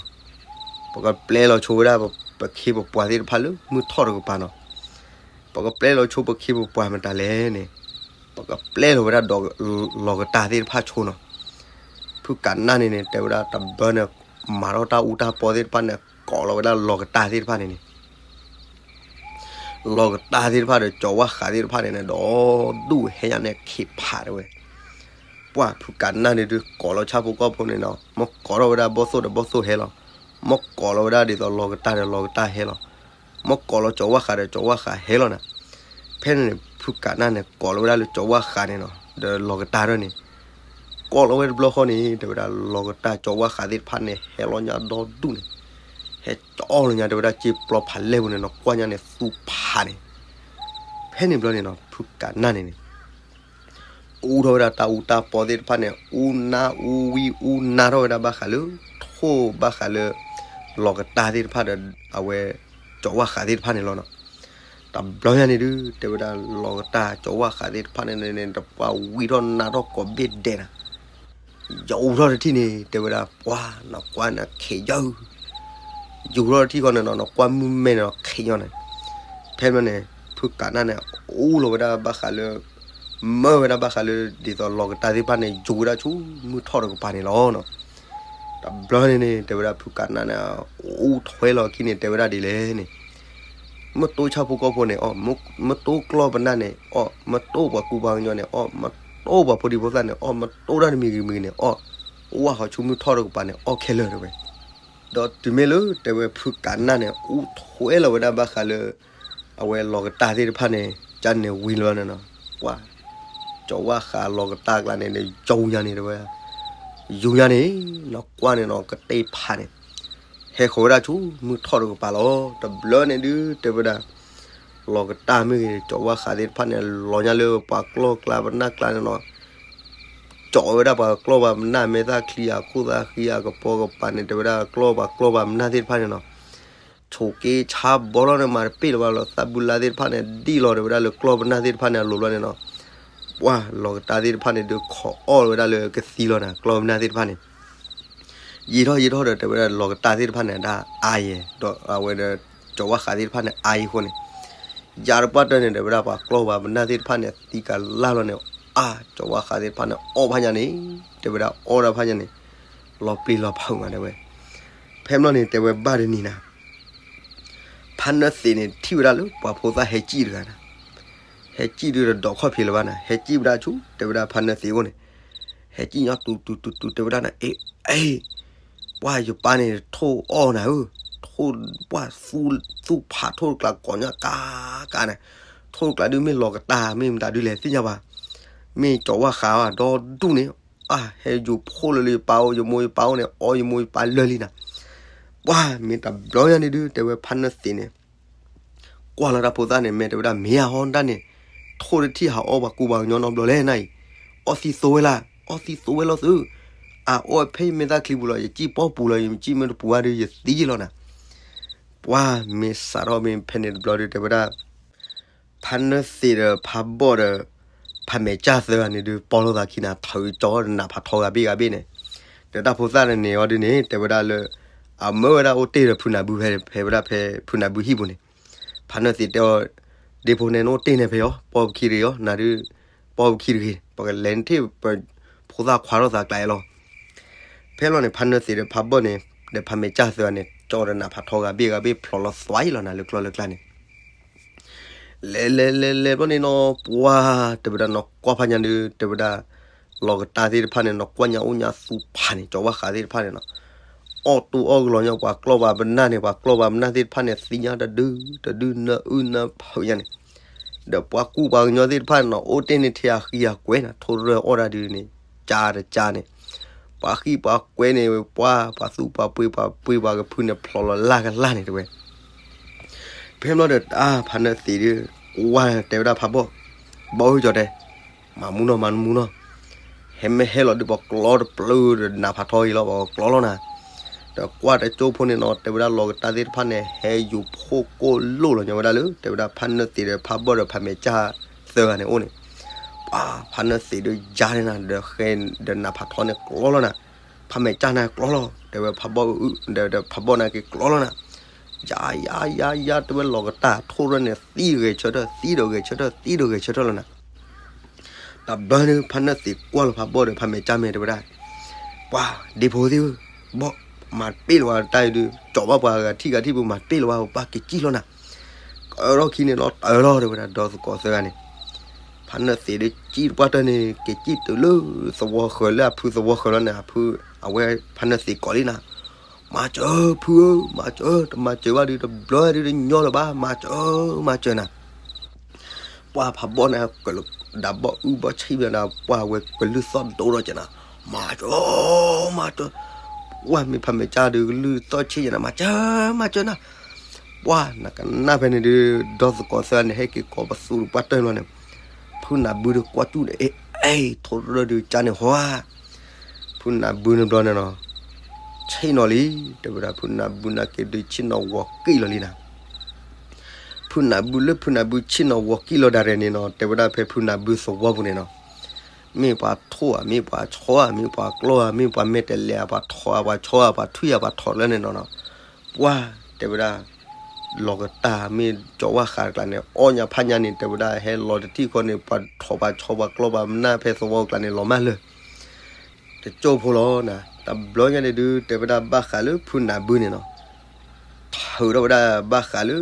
ပကပျဲလီၤဆိဝဲဒၣ် ပခ့ပပှၤသ့ၣ်တဖၣ်လၢမုၢ်ထီၣ်တကပၤနီၤ ပကပျဲလီၤဆိပခ့ပပှၤမတၤလဲၣ်န့ၣ် ပကပျဲလီၤဝဲဒၣ်ဒီးလီၤကတၢ်သ့ၣ်တဖၣ်ဆိနီၤ ဖုကးနၢ်န့ၣ်န့ၣ် တဲဝဲဒၣ်တဘျီန့ၣ် မၤထီၣ်တၢ်အူတၢ်ပီသ့ၣ်တဖၣ်န့ၣ် ကိးလီၤဝဲဒၣ်လီၤကတၢ်သ့ၣ်တဖၣ်န့ၣ်န့ၣ် လီၤကတၢ်သ့ၣ်တဖၣ်ဒီးကၠီၤဝၣ်ဃးသ့ၣ်တဖၣ်န့ၣ်န့ၣ် ဒီးဒူၣ်ဟဲညါန့ၣ်ခံဖးတဲဝဲ ပှၤဖုကးနၢ်န့ၣ်ဒုးကိးလီၤဆၣ်ဖိကီၢ်ဖိန့ၣ်နီၤ မ့ၢ်ကိးထီၣ်ဝဲဒၣ်ဘီၣ်သိၣ်ဒီးဘီၣ်သိၣ်ဟဲလီၤ မ့ၢ်ကိးလီၤဝဲဒၣ်ဒ်သိးလီၤကတၢ်ဒီးလီၤကတၢ်ဟဲလီၤ မ့ၢ်ကိးလီၤကၠီၤဝၣ်ဃးဒီးကၠီၤဝၣ်ဃးဟဲလီၤနၤ ဖဲန့ၣ်န့ၣ် ဖုကးနၢ်န့ၣ် ကိးလီၤဝဲဒၣ်လၢကၠီၤဝၣ်ဃးန့ၣ်နီၤ ဒီးလီၤကတၢ်ဒီးန့ၣ် ကိးလီၤဝဲတဘျီဃီန့ၣ် တဲဝဲဒၣ်လီၤကတၢ်ကၠီၤဝၣ်ဃးသ့ၣ်တဖၣ်န့ၣ် ဟဲလီၤညါဒီဒူၣ်န့ၣ် ဟဲကၠီလီၤညါ တဲဝဲဒၣ်စ့ပျီဖးလဲၢ်ပူၤန့ၣ်နီၤ ကွၢ်ညါန့ၣ်သူဖးန့ၣ် ဖဲန့ၣ်ဘျီန့ၣ်နီၤ ဖုကးနၢ်န့ၣ်န့ၣ် အူထီၣ်ဝဲဒၣ်တၢ်အူတၢ်ပီသ့ၣ်တဖၣ်န့ၣ် အူနါအူဝံအူနါထီၣ်ဝဲဒၣ်ဘၣ်ဃးလၢ ထိၣ်ဘၣ်ဃးလၢ လီၤကတၢ်သ့ၣ်တဖၣ်ဒီး အဝဲ ကၠီၤဝၣ်ဃးသ့ၣ်တဖၣ်န့ၣ်လီၤနီၤ. တဘျီညါန့ၣ်ဒုး တဲဝဲဒၣ်လီၤကတၢ်ကၠီၤဝၣ်ဃးသ့ၣ်တဖၣ်န့ၣ်န့ၣ် တပှၢ်ဝံထီၣ်နါထီၣ်ကိးဘ့ၣ်ဒဲးနၤ ယအူထီၣ်တထံၣ်န့ၣ် တဲဝဲဒၣ် ပှၤနကွၢ်နခ့ယီၤ ယူၤထီၣ်တထံၣ်ဃီန့ၣ်နီၤ နကွၢ်မုၢ်မဲန့ၣ်နီၤ ခ့ယီၤန့ၣ် ဖဲမ့ၢ်န့ၣ် ဖုကးနၢ်န့ၣ် အူလီၤဝဲဒၣ်ဘၣ်ဃးလၢ မၢဝဲဒၣ်ဘၣ်ဃးလၢ ဒ်သိးလီၤကတၢ်သ့ၣ်တဖၣ်န့ၣ် ယူၤဝဲဒၣ်ဆူမုၢ်ထီၣ်တကပၤန့ၣ်လီၤနီၤ. တဘျီန့ၣ်န့ၣ် တဲဝဲဒၣ်ဖုကးနၢ်န့ၣ် အူထွဲလီၤခံန့ၣ် တဲဝဲဒၣ်ဒ်လဲၣ်န့ၣ် မ့ၢ်တိၢ်ဆၣ်ဖိကီၢ်ဖိန့ၣ်အီၣ်, မ့ၢ်တိၢ်ကျီၢ်ပနၢ်န့ၣ်အီၣ်, မ့ၢ်တိၢ်ပှၤကူပှၤကညီန့ၣ်အီၣ်, မ့ၢ်တိၢ်ပှၤဖိဒံဖိသၣ်န့ၣ်အီၣ်, မ့ၢ်တိၢ်တၢ်တမံၤဂ့ၤမံၤဂ့ၤန့ၣ်အီၣ်, အိၣ်ဝဲဟီၣ်ဆူမုၢ်ထီၣ်တကပၤန့ၣ် အီၣ်ခဲလၢာ်တဲဝဲ. ဒီးတုၤမ့ၢ်လၢတဲဝဲဖုကးနၢ်န့ၣ် အူထွဲလီၤဝဲဒၣ်ဘၣ်ဃးလၢ အဝဲလီၤကတၢ်သ့ၣ်တဖၣ်န့ၣ် ကန့ၣ်ဝံၤလီၤန့ၣ်နီၤ, ပှၤ ကၠီၤဝၣ်ဃးလီၤကတၢ်ကျါန့ၣ်ဒီး ယူၤညါန့ၣ်တဲဝဲ, ယူၤညါန့ၣ် နီၢ်ကွၢ်န့ၣ်နီၤ ကတ့ၢ်ဖးန့ၣ် ဟဲဃီၤဝဲဒၣ်ဆူမုၢ်ထီၣ်တကပၤလီၤ. တဘျီန့ၣ်ဒုးတဲဝဲဒၣ် လီၤကတၢ်မ့ၢ်ဂ့ၤ ကၠီၤဝၣ်ဃးသ့ၣ်တဖၣ်န့ၣ် လီၤညါလၢပှၤကျီၢ်ကျါပနၢ်ကျါန့ၣ်နီၤ, ကၠီၤဝဲဒၣ်ပှၤကျီၢ်ပှၤပနၢ် မဲာ်သၣ်ချံအခိၣ်သၣ်ဃံအကပိာ်ကပၤန့ၣ် တဲဝဲဒၣ်ကျီၢ်ပှၤကျီၢ်ပှၤပနၢ်သ့ၣ်တဖၣ်န့ၣ်နီၤ, ဆိးက့ဆါဘီလီၤန့ၣ် မၤတပ့ၢ်လၢၤဘၣ်လီၤ. သးဘူးလါသ့ၣ်တဖၣ်န့ၣ် ဒံၣ်လီၤတဲဝဲဒၣ်လၢကျီၢ်ပနၢ်သ့ၣ်တဖၣ်န့ၣ် အလိၤဘျီန့ၣ်နီၤ, ပှၤလီၤကတၢ်သ့ၣ်တဖၣ်န့ၣ်ဒုးခိးအီၣ်ဝဲဒၣ်လၢကသံလီၤနၤ ကျီၢ်ပနၢ်သ့ၣ်တဖၣ်န့ၣ် ယံာ်ထီၣ်ယံာ်ထီၣ်ဒီး တဲဝဲဒၣ်လီၤကတၢ်သ့ၣ်တဖၣ်န့ၣ် ဒၣ်အါယဲၢ် ဒီးအဝဲဒီး ကၠီၤဝၣ်ဃးသ့ၣ်တဖၣ်န့ၣ် အါယဲၢ်အဃိန့ၣ်, ယၤတပှၢ်တၢၢ်န့ၣ် တဲဝဲဒၣ်ပှၤကျီၢ်ပှၤပနၢ်သ့ၣ်တဖၣ်န့ၣ် သံကလၢ်လီၤန့ၣ်, အါ ကၠီၤဝၣ်ဃးသ့ၣ်တဖၣ်န့ၣ် အီၣ်ဖးညါန့ၣ်, တဲဝဲဒၣ်အီၣ်ဒၣ်ဖးညါန့ၣ်, လီၤပျံၤလီၤဖုးမးတဲဝဲ. ဖဲမ့ၢ်န့ၣ် တဲဝဲဘၣ်တနံၤနၤ ဖါနၢၣ်သံးန့ၣ် ထံၣ်ဝဲဒၣ်လၢပှၤဖိသၣ်ဟဲစံၣ်တဂၤနၤ, ဟဲစံၣ်ဒုးဒီးဒီးခီၣ်ဖံးလၢၤဘၣ်နၤ, ဟဲစံၣ်ဝဲဒၣ်ဆူ တဲဝဲဒၣ်ဖါနၢၣ်သံးအိၣ်န့ၣ်, ဟဲစံၣ်ညီတူတူတူတူ တဲဝဲဒၣ်နၤ အ့ အ့ ပှၢ်ယပၢ်န့ၣ် ထိၣ်အီၣ်နၤဧၢ, ထိၣ်ပှၢ်သူၣ်ဖးထိၣ်တကျါ ကိးညါကါကါန့ၣ်, ထိၣ်တကျါဒုးမ့ၢ်လီၤကတၢ် မ့ၢ်မတၤဒုလဲၣ်သ့ၣ်ညါဘၣ်, မ့ၢ်ကၠီၤဝၣ်ဃးဒီဒူၣ်န့ၣ်, အါ ဟဲယူၤဖှိၣ်လၢလၢယပၢ်အိၣ် ယမိၢ်ယပၢ်အိၣ်န့ၣ် အီယမိၢ်ယပၢ်လၢာ်လံနၤ ပှၢ်မ့ၢ်တဘျီညါန့ၣ်ဒုး တဲဝဲဖါနၢၣ်သံးန့ၣ် ကွၢ်လီၤတၢ်ဖိသၣ်န့ၣ် မ့ၢ်တဲဝဲဒၣ် မ့ၢ်ဧါဟီဒၣ်န့ၣ်, ထိၣ်တထံၣ်ဟးအီၣ်ပှၤကူပှၤကညီနီတဘျီလဲၣ်နၤအံၤ, အီၣ်သံသိဝဲလၢ်, အီၣ်သံသိဝဲလီၤသု, အအီၣ်ဖဲယမဲာ်သၣ်ချံပူၤလီၤ, ယစံၣ်ပီၢ်ပူၤလီၤ, ယစံၣ်မ့ၢ်တပူၤဘၣ်ဒီး ယသံလီၤနၤ. ပှၢ်မ့ၢ်စးထီၣ်မ့ၢ်ဖဲန့ၣ်တဘျီဒီး တဲဝဲဒၣ် ဖါနၢၣ်သံးဒီးဖါဘီၣ်ဒီး ဖါမဲာ်ကၢ်သၢဂၤန့ၣ်ဒုး ပီၢ်လိာ်သးခံနၤ ထုးကၠီဒီးနးဖးထီဂၤဘ့ၣ်ဂၤဘ့ၣ်န့ၣ်, ဒီးတၢ်ဖိသၣ်တန့ၣ်အီၤဒုးန့ၣ် တဲဝဲဒၣ်လၢ အမၢဝဲဒၣ်အိၣ်တ့ၢ်ဒီးဖုနၢ်ဘုဖဲ ဖဲဝဲဒၣ်ဖဲဖုနၢ်ဘုဟံၣ်ပူၤန့ၣ်, ဖါနၢၣ်သံးတဲအီၤ, ဒ့ဖိန့ၣ် နအိၣ်တ့ၢ်န့ၣ်ဖဲအီၤ ပီၢ်ပခံတဂ့ၤအီၤ နၤဒုး ပီၢ်ပခံတဂ့ၤ ပကလဲၤနထံၣ်ပဖိသၣ်ခွါထီၣ်သးကျါအံၤလီၤ. ဖဲလီၤန့ၣ် ဖါနၢၣ်သံးဒီးဖါဘီၣ်န့ၣ် ဒီးဖါမဲာ်ကၢ်သၢဂၤန့ၣ် ကၠီဒီးနးဖးထီဂၤဘ့ၣ်ဂၤဘ့ၣ်ဖျိးလီၤသွါအံၤလီၤနၤ လၢကျီၢ်လၢကျါန့ၣ် လဲၤလဲၤလဲၤလဲၤဘျီန့ၣ်နီၤ ပှၢ်တဲဝဲဒၣ်နီၢ်ကွၢ်ဖးညါဒုး တဲဝဲဒၣ် လီၤကတၢ်သ့ၣ်တဖၣ်န့ၣ် နီၢ်ကွၢ်ညါအိၣ်ညါသူဖးန့ၣ် ကၠီၤဝၣ်ဃးသ့ၣ်တဖၣ်န့ၣ်နီၤ အီၣ်တူၢ်အီၣ်ကလီၤညါပှၤကျီၢ်ပှၤပနၢ်န့ၣ် ပှၤကျီၢ်ပှၤပနၢ်သ့ၣ်တဖၣ်န့ၣ် သံညါတဒုတဒု နၢအုၣ်နၢဖုးညါန့ၣ် ဒီးပှၤကူပှၤကညီသ့ၣ်တဖၣ်န့ၣ်နီၤ အိၣ်တ့ၢ်န့ၢ်ထဲအဃံအကွဲနၤ ထိၣ်ရၢၢ်အီၣ်ဒၣ်ဒုးန့ၣ် ကၢတကၢန့ၣ် ပှၤဃံပှၤကွဲန့ၣ် ပှၤ ပှၤသူပှၤပှ့ၤ ပှၤပှ့ၤပှၤကဖုန့ၣ် ဖျိးလီၤလၢ်ကလၢ်န့ၣ်တဲဝဲ ဖဲမ့ၢ်လီၤဒီး တၢ်ဖါနၢၣ်သံးဒုး ကွၢ်တဲဝဲဒၣ်ဖးဘီၣ်, ဘီၣ်ဧၢကၠီၤတဲ, မၤမူနီၤ မၤမူနီၤ, ဟဲမ့ၢ်ဟဲလီၤဒုး ပကျီတပျုာ်ဒီးနးဖးထီအံၤလီၤ ပကကျီလီၤနၤ, ဒီးကွၢ်တကၠိဖိန့ၣ်နီၤ တဲဝဲဒၣ်လီၤကတၢ်သ့ၣ်တဖၣ်န့ၣ် ဟဲယူၤဖှိၣ်ကိၢ်လိၣ်လီၤညီဝဲဒၣ်လၢ တဲဝဲဒၣ်ဖါနၢၣ်သံးဒီးဖးဘီၣ်ဒီးဖးမဲာ်ကၢ်သၢဂၤန့ၣ်အိၣ်န့ၣ်, ပှၤဖါနၢၣ်သံးဒုးယါန့ၣ်နၤ ဒီးဃဲဒီးနးဖးထီန့ၣ်ကျီလီၤနၤ, ဖးမဲာ်ကၢ်န့ၣ်ကျီလီၤ တဲဝဲဖးဘီၣ်အုၣ် ဒီးဖးဘီၣ်န့ၣ်က့ၤကျီလီၤနၤ ယါယါယါယါ တဲဝဲလီၤကတၢ် ထိၣ်ရၢၢ်န့ၣ် သံဂဲၤဆၢထၢၣ် သံဒီးဂဲၤဆၢထၢၣ် သံဒီးဂဲၤဆၢထၢၣ်လီၤနၤ, တဘျီန့ၣ် ဖါနၢၣ်သံးကွၢ်လီၤဖးဘီၣ်ဒီးဖးမဲာ်ကၢ်မဲာ်တဲဝဲဒၣ်, ပှၤ ဒ့ဖိသ့ၣ်ဧၢ, ဘီၣ် မၤတပ့ၢ်လၢၤဝဲတၢ်အံၤဒုး ကၠီၤဘၣ်ပှၤဂၤထံၣ်ဂၤထံၣ်ပူၤ မၤတပ့ၢ်လၢၤဝဲ ပဘၣ်က့ၤစံၣ်လီၤနၤ, ကၢထီၣ်ခံန့ၣ်နီၤ တၢၤလီၤတဲဝဲဒၣ် ဒီသကိးသၢဂၤန့ၣ် ဖါနၢၣ်သံးဒုးစံၣ်တပှၢ်တၢၢ်န့ၣ် က့ၤစံၣ်တုၤလၢသဝီဃၢၤလၢအဖုသဝီဃၢၤလီၤန့ၣ် အဖု အဝဲဖါနၢၣ်သံးကိးလံနၤ, မၤစၢၤဖုဧၢ မၤစၢၤ တမၤစၢၤဘၣ်ဒုးတဘျီဒုးတညီလၢၤဘၣ် မၤစၢၤ မၤစၢၤနၤ ပှၤဖးဘီၣ်န့ၣ် ကဒးဘီၣ်အုၣ်ဘီၣ်ဆံၣ်ဘၣ်ဒီး ပှၤဝဲကလုၢ်သီၣ်ဒိၣ်ထီၣ်ကဲနၤ, မၤစၢၤ မၤစၢၤ, ပှၤမ့ၢ်ဖးမဲာ်ကၢ်ဒုးကလုၢ်သီၣ်ဆံၣ်ကဲနၤ မၤစၢၤ မၤစၢၤနၤ, ပှၤနကနၣ်ဖဲန့ၣ်ဒုး ဒီသကိးသၢဂၤန့ၣ် ဟဲက့ၤကိးပသူတပှၢ်တၢၢ်လီၤန့ၣ်, ဖုနၢ်ဘုဒီးကွၢ်စူၣ်ဒီး အ့ အ့ ထိၣ်ရၢၢ်ဒုးကၢန့ၣ်ဟီဧါ ဖုနၢ်ဘုန့ၣ်ဘျီန့ၣ်နီၤ, ဆ့ၣ်နီၤလံ, တဲဝဲဒၣ်ဖုနၢ်ဘုနာ်က့ဒုးဆ့ၣ်နီၤဂီၤကံၣ်လီၤလံနၤ, ဖုနၢ်ဘုလၢဖုနၢ်ဘုဆ့ၣ်နီၤဂီၤကံၣ်လီၤဒၣ်ရဲၣ်န့ၣ်နီၤ တဲဝဲဒၣ်ဖဲဖုနၢ်ဘုသဝီပူၤန့ၣ်နီၤ, မ့ၢ်ပှၤထိၣ်ဧါ မ့ၢ်ပှၤဆီဧါ မ့ၢ်ပှၤကျီဧါ မ့ၢ်ပှၤမဲာ်တဲးလဲးဧါ ပှၤထိၣ်ဧါ ပှၤဆီဧါ ပှၤထွံၣ်ဧါ ပှၤထိၣ်လၢန့ၣ်နီၤနီၤ, ပှၤ တဲဝဲဒၣ် လီၤကတၢ်မ့ၢ်ကၠီၤဝၣ်ဃးတကျါန့ၣ် အီၣ်ညါဖးညါန့ၣ် တဲဝဲဒၣ်ဟဲလီၤတထံၣ်ဃီန့ၣ် ပှၤထိၣ်ပှၤဆီပှၤကျီပှၤမနၢ်ဖဲသဝီတကျါန့ၣ် လီၤမၢ်လၢာ် တကၠိၢ်ဖိလီၤနၤ, တဘျီညါန့ၣ်ဒုး တဲဝဲဒၣ်ဘၣ်ဃးလၢဖုနၢ်ဘုန့ၣ်နီၤ, ထုးထီၣ်ဝဲဒၣ်ဘၣ်ဃးလၢ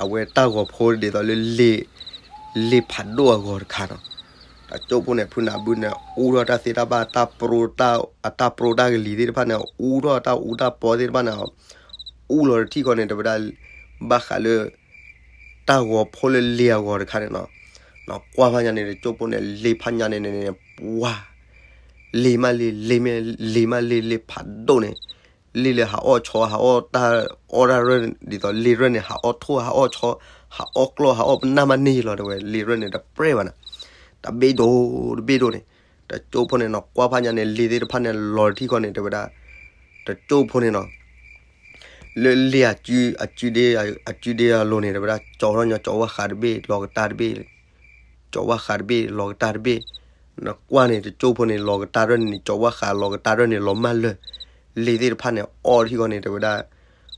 အဝဲတၢ်ဂီၤဖိဒ်သိးလၢ လ့ၣ်ဖးဒိၣ်အဂီၤတခါနီၤ, တကၠိဖိန့ၣ် ဖုနၢ်ဘုန့ၣ် အူထီၣ်တၢ်သ့တၢ်ဘၣ် တၢ်ပြိတၢ် အတၢ်ပြိတၢ်ကလံၤသ့ၣ်တဖၣ်န့ၣ် အူထီၣ်တၢ်အူတၢ်ပီသ့ၣ်တဖၣ်န့ၣ် အူလီၤတထံၣ်ဃီန့ၣ် တဲဝဲဒၣ် ဘၣ်ဃးလၢ တၢ်ဂီၤဖိလၢလ့ၤအဂီၤတခါန့ၣ်နီၤ, နကွၢ်ဖးညါန့ၣ် တကၠိဖိန့ၣ် လ့ၤဖးညါန့ၣ်န့ၣ် ပှၤ လ့ၤမးလ့ၤ လ့ၤမးလ့ၤ လ့ၤမးလ့ၤ လ့ၤဖးဒိၣ်န့ၣ် လ့ၤလၢဟးအီၣ်ဆီ ဟးအီၣ်တၢ်အီၣ်တၢ်ရၢၢ် ဒ်သိးလ့ၤရၢၢ်န့ၣ် ဟးအီၣ်ထိၣ် ဟးအီၣ်ဆီ ဟးအီၣ်ကျီၢ် ဟးအီၣ်ပနၢ်မးန့ၢ်လီၤ တဲဝဲ လ့ၤရၢၢ်န့ၣ် တပြဲၢ်ဘၣ်နၤ, တဘ့ၣ်ဒိၣ် တဘ့ၣ်ဒိၣ်န့ၣ်, တကၠိဖိန့ၣ်နီၤ ကွၢ်ဖးညါန့ၣ် လ့ၤသ့ၣ်တဖၣ်န့ၣ် လီၤတထံၣ်ဃီန့ၣ် တဲဝဲဒၣ် တကၠိဖိန့ၣ်နီၤ လၢလ့ၤအကု အကုဒ့ အကုဒ့အလိၤန့ၣ် တဲဝဲဒၣ် ကၠီထီၣ်ညီ ကၠီဝါဃးတဘ့ၣ် လီၤကတၢ်တဘ့ၣ် ကၠီဝါဃးတဘ့ၣ် လီၤကတၢ်တဘ့ၣ်, နကွၢ်န့ၣ် တကၠိဖိန့ၣ် လီၤကတၢ်ရၢၢ်န့ၣ် ကၠီဝါဃး လီၤကတၢ်ရၢၢ်န့ၣ် လီၤမၢ်လၢာ်, လ့ၤသ့ၣ်တဖၣ်န့ၣ် အီၣ်တထံၣ်ဃီန့ၣ် တဲဝဲဒၣ်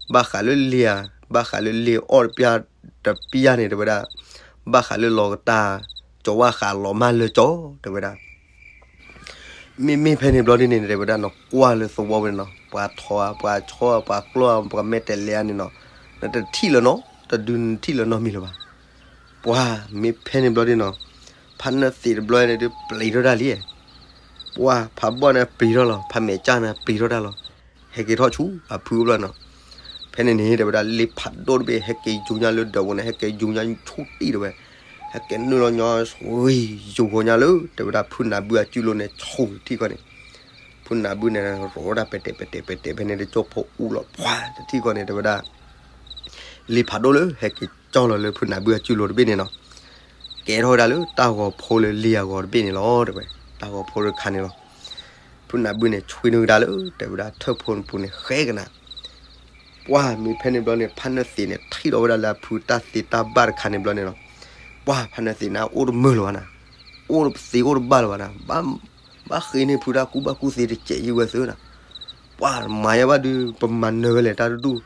ဘၣ်ဃးလၢလ့ၤဧါ, ဘၣ်ဃးလၢလ့ၤအီၣ်တပျၢ် တပျၢ်န့ၣ် တဲဝဲဒၣ် ဘၣ်ဃးလၢလီၤကတၢ် ကၠီဝါဃး လီၤမၢ်လၢာ်ကၠီ တဲဝဲဒၣ် မ့မ့ၢ်ဖဲန့ၣ်ဘျီဒ်န့ၣ် တဲဝဲဒၣ် နကွၢ်လၢသဝီပူၤန့ၣ်နီၤ ပှၤထိၣ်ဧါ ပှၤဆီဧါ ပှၤကျီၢ်ဧါ ပှၤမဲာ်တဲးလဲးဧါန့ၣ်နီၤ, နတထံၣ်လၢၤနီတဒု နထံၣ်လၢၤနီတမံၤလၢၤဘၣ်. ပှၤမ့ၢ်ဖဲန့ၣ်ဘျီဒ်နီၤ, ဖးနၢသံးတဘျီန့ၣ်ဒုး ပျံၤထီၣ်တၢ်လံ, ပှၤဖးဘီၣ်န့ၣ်ပျံၤထီၣ်လီၤ, ဖးမဲာ်ကၠၢ်န့ၣ် ပျံၤထီၣ်တၢ်လီၤ, ဟဲက့ၤထီၣ်ဆူအဖုအဖျၢၣ်နီၤ. ဖဲန့ၣ်န့ၣ် တဲဝဲဒၣ် လ့ၤဖးဒိၣ်တဘ့ၣ် ဟဲက့ၤယူၤညါလၢဒၢးပူၤန့ၣ် ဟဲက့ၤယူၤညါဆူတံၢ်တဲဝဲ, ဟဲက့ၤနုာ်လီၤညီ ယူၤဃီၤညါလၢ တဲဝဲဒၣ် ဖုနၢ်ဘုအစုလိၤန့ၣ် ဆူတထံၣ်ဃီန့ၣ်, ဖုနၢ်ဘုန့ၣ် ရိးဝဲဒၣ်ပဲာ်တဲာ်ပဲာ်တဲာ်ပဲာ်တဲာ် ဖဲန့ၣ်တကၠိဖိအူလီၤ ပှၤတထံၣ်ဃီန့ၣ် တဲဝဲဒၣ် လ့ၤဖးဒိၣ်လၢ ဟဲက့ၤကၠီလီၤလၢဖုနၢ်ဘုအစုလိၤတဘ့ၣ်န့ၣ်နီၤ, ကဲထီၣ်ဝဲဒၣ်လၢတၢ်ဂီၤဖိလၢလ့ၤအဂီၤတဘ့ၣ်န့ၣ်လီၤ တဲဝဲ, တၢ်ဂီၤဖိတခါန့ၣ်လီၤ. ဖုနၢ်ဘုန့ၣ် ဆွံနုာ်ကဒါလၢ တဲဝဲဒၣ် ထၢၣ်ဖိပူၤန့ၣ် ဃဲကနၤ ပှၤမ့ၢ်ဖဲန့ၣ်ဘျီန့ၣ် ဖးနၢသံးန့ၣ် ထံၣ်လီၤဝဲဒၣ်လၢအဖုတၢ်သ့တၢ်ဘၣ်တခါန့ၣ်ဘျီန့ၣ်လီၤ. ပှၤဖးနၢသံးန့ၣ် အိၣ်တမုာ်လၢၤဘၣ်နၤ, အိၣ်တသ့အိၣ်တဘၣ်လၢၤဘၣ်နၤ, ဘၣ်ဃ့န့ၢ်ဖုတၢ်ကူၣ်ဘၣ်ကူၣ်သ့တစဲးယံၤဝဲသ့နၤ, ပှၤမၤယါဘၣ်ဒုး ပမၤနၢၤဝဲလဲၣ်တၢ်တဒူၣ်,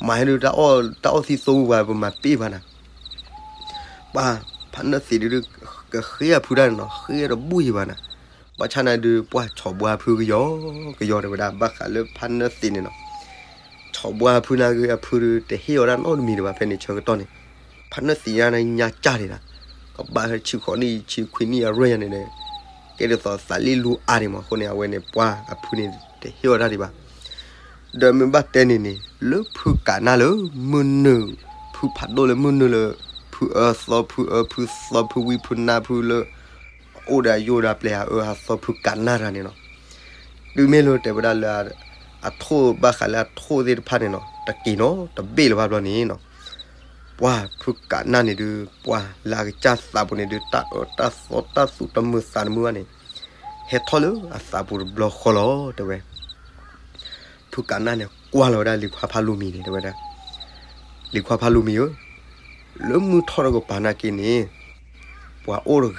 မၤဟဲဒုး တၢ်အီၣ်သံသိဝဲပမၤပ့ၢ်ဘၣ်နၤ ပှၤဖးနၢသံးဒုး ကဃ့အဖုတၢ်န့ၣ်နီၤ ဃ့တဘူၣ်ယံၤဘၣ်နၤ, ဘၣ်ဆၣ်နၤဒုး ပှၤဆီၣ်ဘှါဖုကယီကယီတဲဝဲဒၣ် ဘၣ်ဃးလၢဖးနၢသံးန့ၣ်နီၤ, ဆီၣ်ဘှါဖုနၤဂ့ၤ အဖုဒုး တဟ့ၣ်အီၤဒၣ်နီတမံၤဒံးဘၣ် ဖဲန့ၣ်ဆၢကတီၢ်န့ၣ်, ဖးနၢသံးညါန့ၣ် ညါကၢ်ဒံးနၤ, ကဘၣ်ဆံဃိးနံၣ် ဆံခွံနံၣ်အရွဲၣ်ညါန့ၣ်န့ၣ်, ကဲဒ်သိးသးလံလူအါဒံးမး အဃိန့ၣ် အဝဲန့ၣ် ပှၤအဖုန့ၣ် တဟ့ၣ်အီၤတၢ်ဒံးဘၣ် ဒီးမ့ၢ်ဘၣ်တဲန့ၣ်န့ၣ် လၢဖုကးနၢ်လၢ မုၢ်နုာ် ဖုဖးဒိၣ်လၢမုၢ်နုာ်လၢ ဖုအၢသီဖုအၢဖုသီဖုဝံဖုနါဖုလၢ အိၣ်ဒီးယိၣ်ဒီးပျဲၢ်အအၢအသီဖုကးနၢ်တဂၤန့ၣ်လီၤ. တုၤမ့ၢ်လၢတဲဝဲဒၣ်လၢ အထိၣ်ဘၣ်ဃးလၢအထိၣ်သ့ၣ်တဖၣ်န့ၣ်နီၤ တက့ၤနီတဘ့ၣ်လၢၤဘၣ်ဘျီန့ၣ်နီၤ ပှၤဖုကးနၢ်န့ၣ်ဒုး ပှၤလၢအကစၢ်သးပူၤန့ၣ်ဒုး တၢ်အၢတၢ်သီတၢ်သူၣ်တမုာ်သးတမုာ်ဘၣ်န့ၣ် ဟဲထီၣ်လၢအသးပူၤတဘျီဃီလီၤ တဲဝဲ. ဖုကးနၢ်န့ၣ် ကွၢ်လီၤဝဲဒၣ်လံၤခွါဖးလူၤမံၤန့ၣ် တဲဝဲဒၣ်, လံၤခွါဖးလူၤမံၤဧၢ, လၢမုၢ်ထီၣ်တကပၤနာ်က့န့ၣ် ပှၤအိၣ်တဂၤန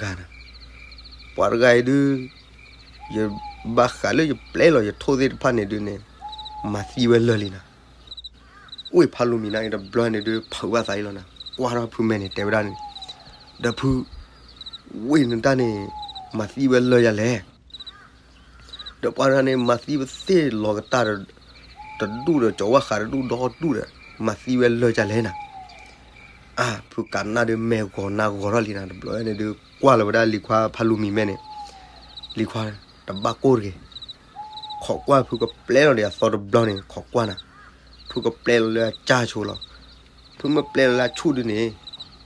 ၤ, ပှၤတဂၤအံၤဒုး ယဘၣ်ဃးလၢယပျဲလီၤယထိၣ်သ့ၣ်တဖၣ်န့ၣ်ဒုးန့ၣ် မၤသံဝဲလၢာ်လံနၤ. အိၣ်ဖးလူၤမံၤနာ်က့တဘျီန့ၣ်ဒုး ဖုးဘၣ်သးအံၤလီၤနၤ, ကွၢ်ထီၣ်ဖုမဲာ်န့ၣ် တဲဝဲဒၣ်န့ၣ်, ဒီးဖု ဝ့ၢ်နတၢ်န့ၣ် မၤသံဝဲလၢာ်ယၤလဲၣ် ဒီးပှၤတဂၤန့ၣ် မၤသံဝဲသ့ၣ်လီၤကတၢ်ဒီး တဒူၣ်ဒီး ကၠီၤဝါဃးတဒူၣ်ဒီဒူၣ်ဒီး မၤသံဝဲလၢာ်ယၤလဲၣ်နၤ. အါ ဖုကးနၢ်ဒုး မဲာ်ဂီၤနါဂီၤထီၣ်လံနၤ တဘျီန့ၣ်ဒုး ကွၢ်လီၤဝဲဒၣ်လံၤခွါဖးလူၤမံၤမဲာ်န့ၣ်, လံၤခွါ တဘၣ်ကိၢ်တဂ့ၤ, ခိးကွၢ်ဖုကပျဲလီၤဒီးအသီတဘျီန့ၣ် ခိးကွၢ်နၤ, ဖုကပျဲလီၤလၢအကၢ်ဆိလီၤ. ဖုမ့ၢ်ပျဲလီၤလၢအဆူၣ်ဒုးန့ၣ်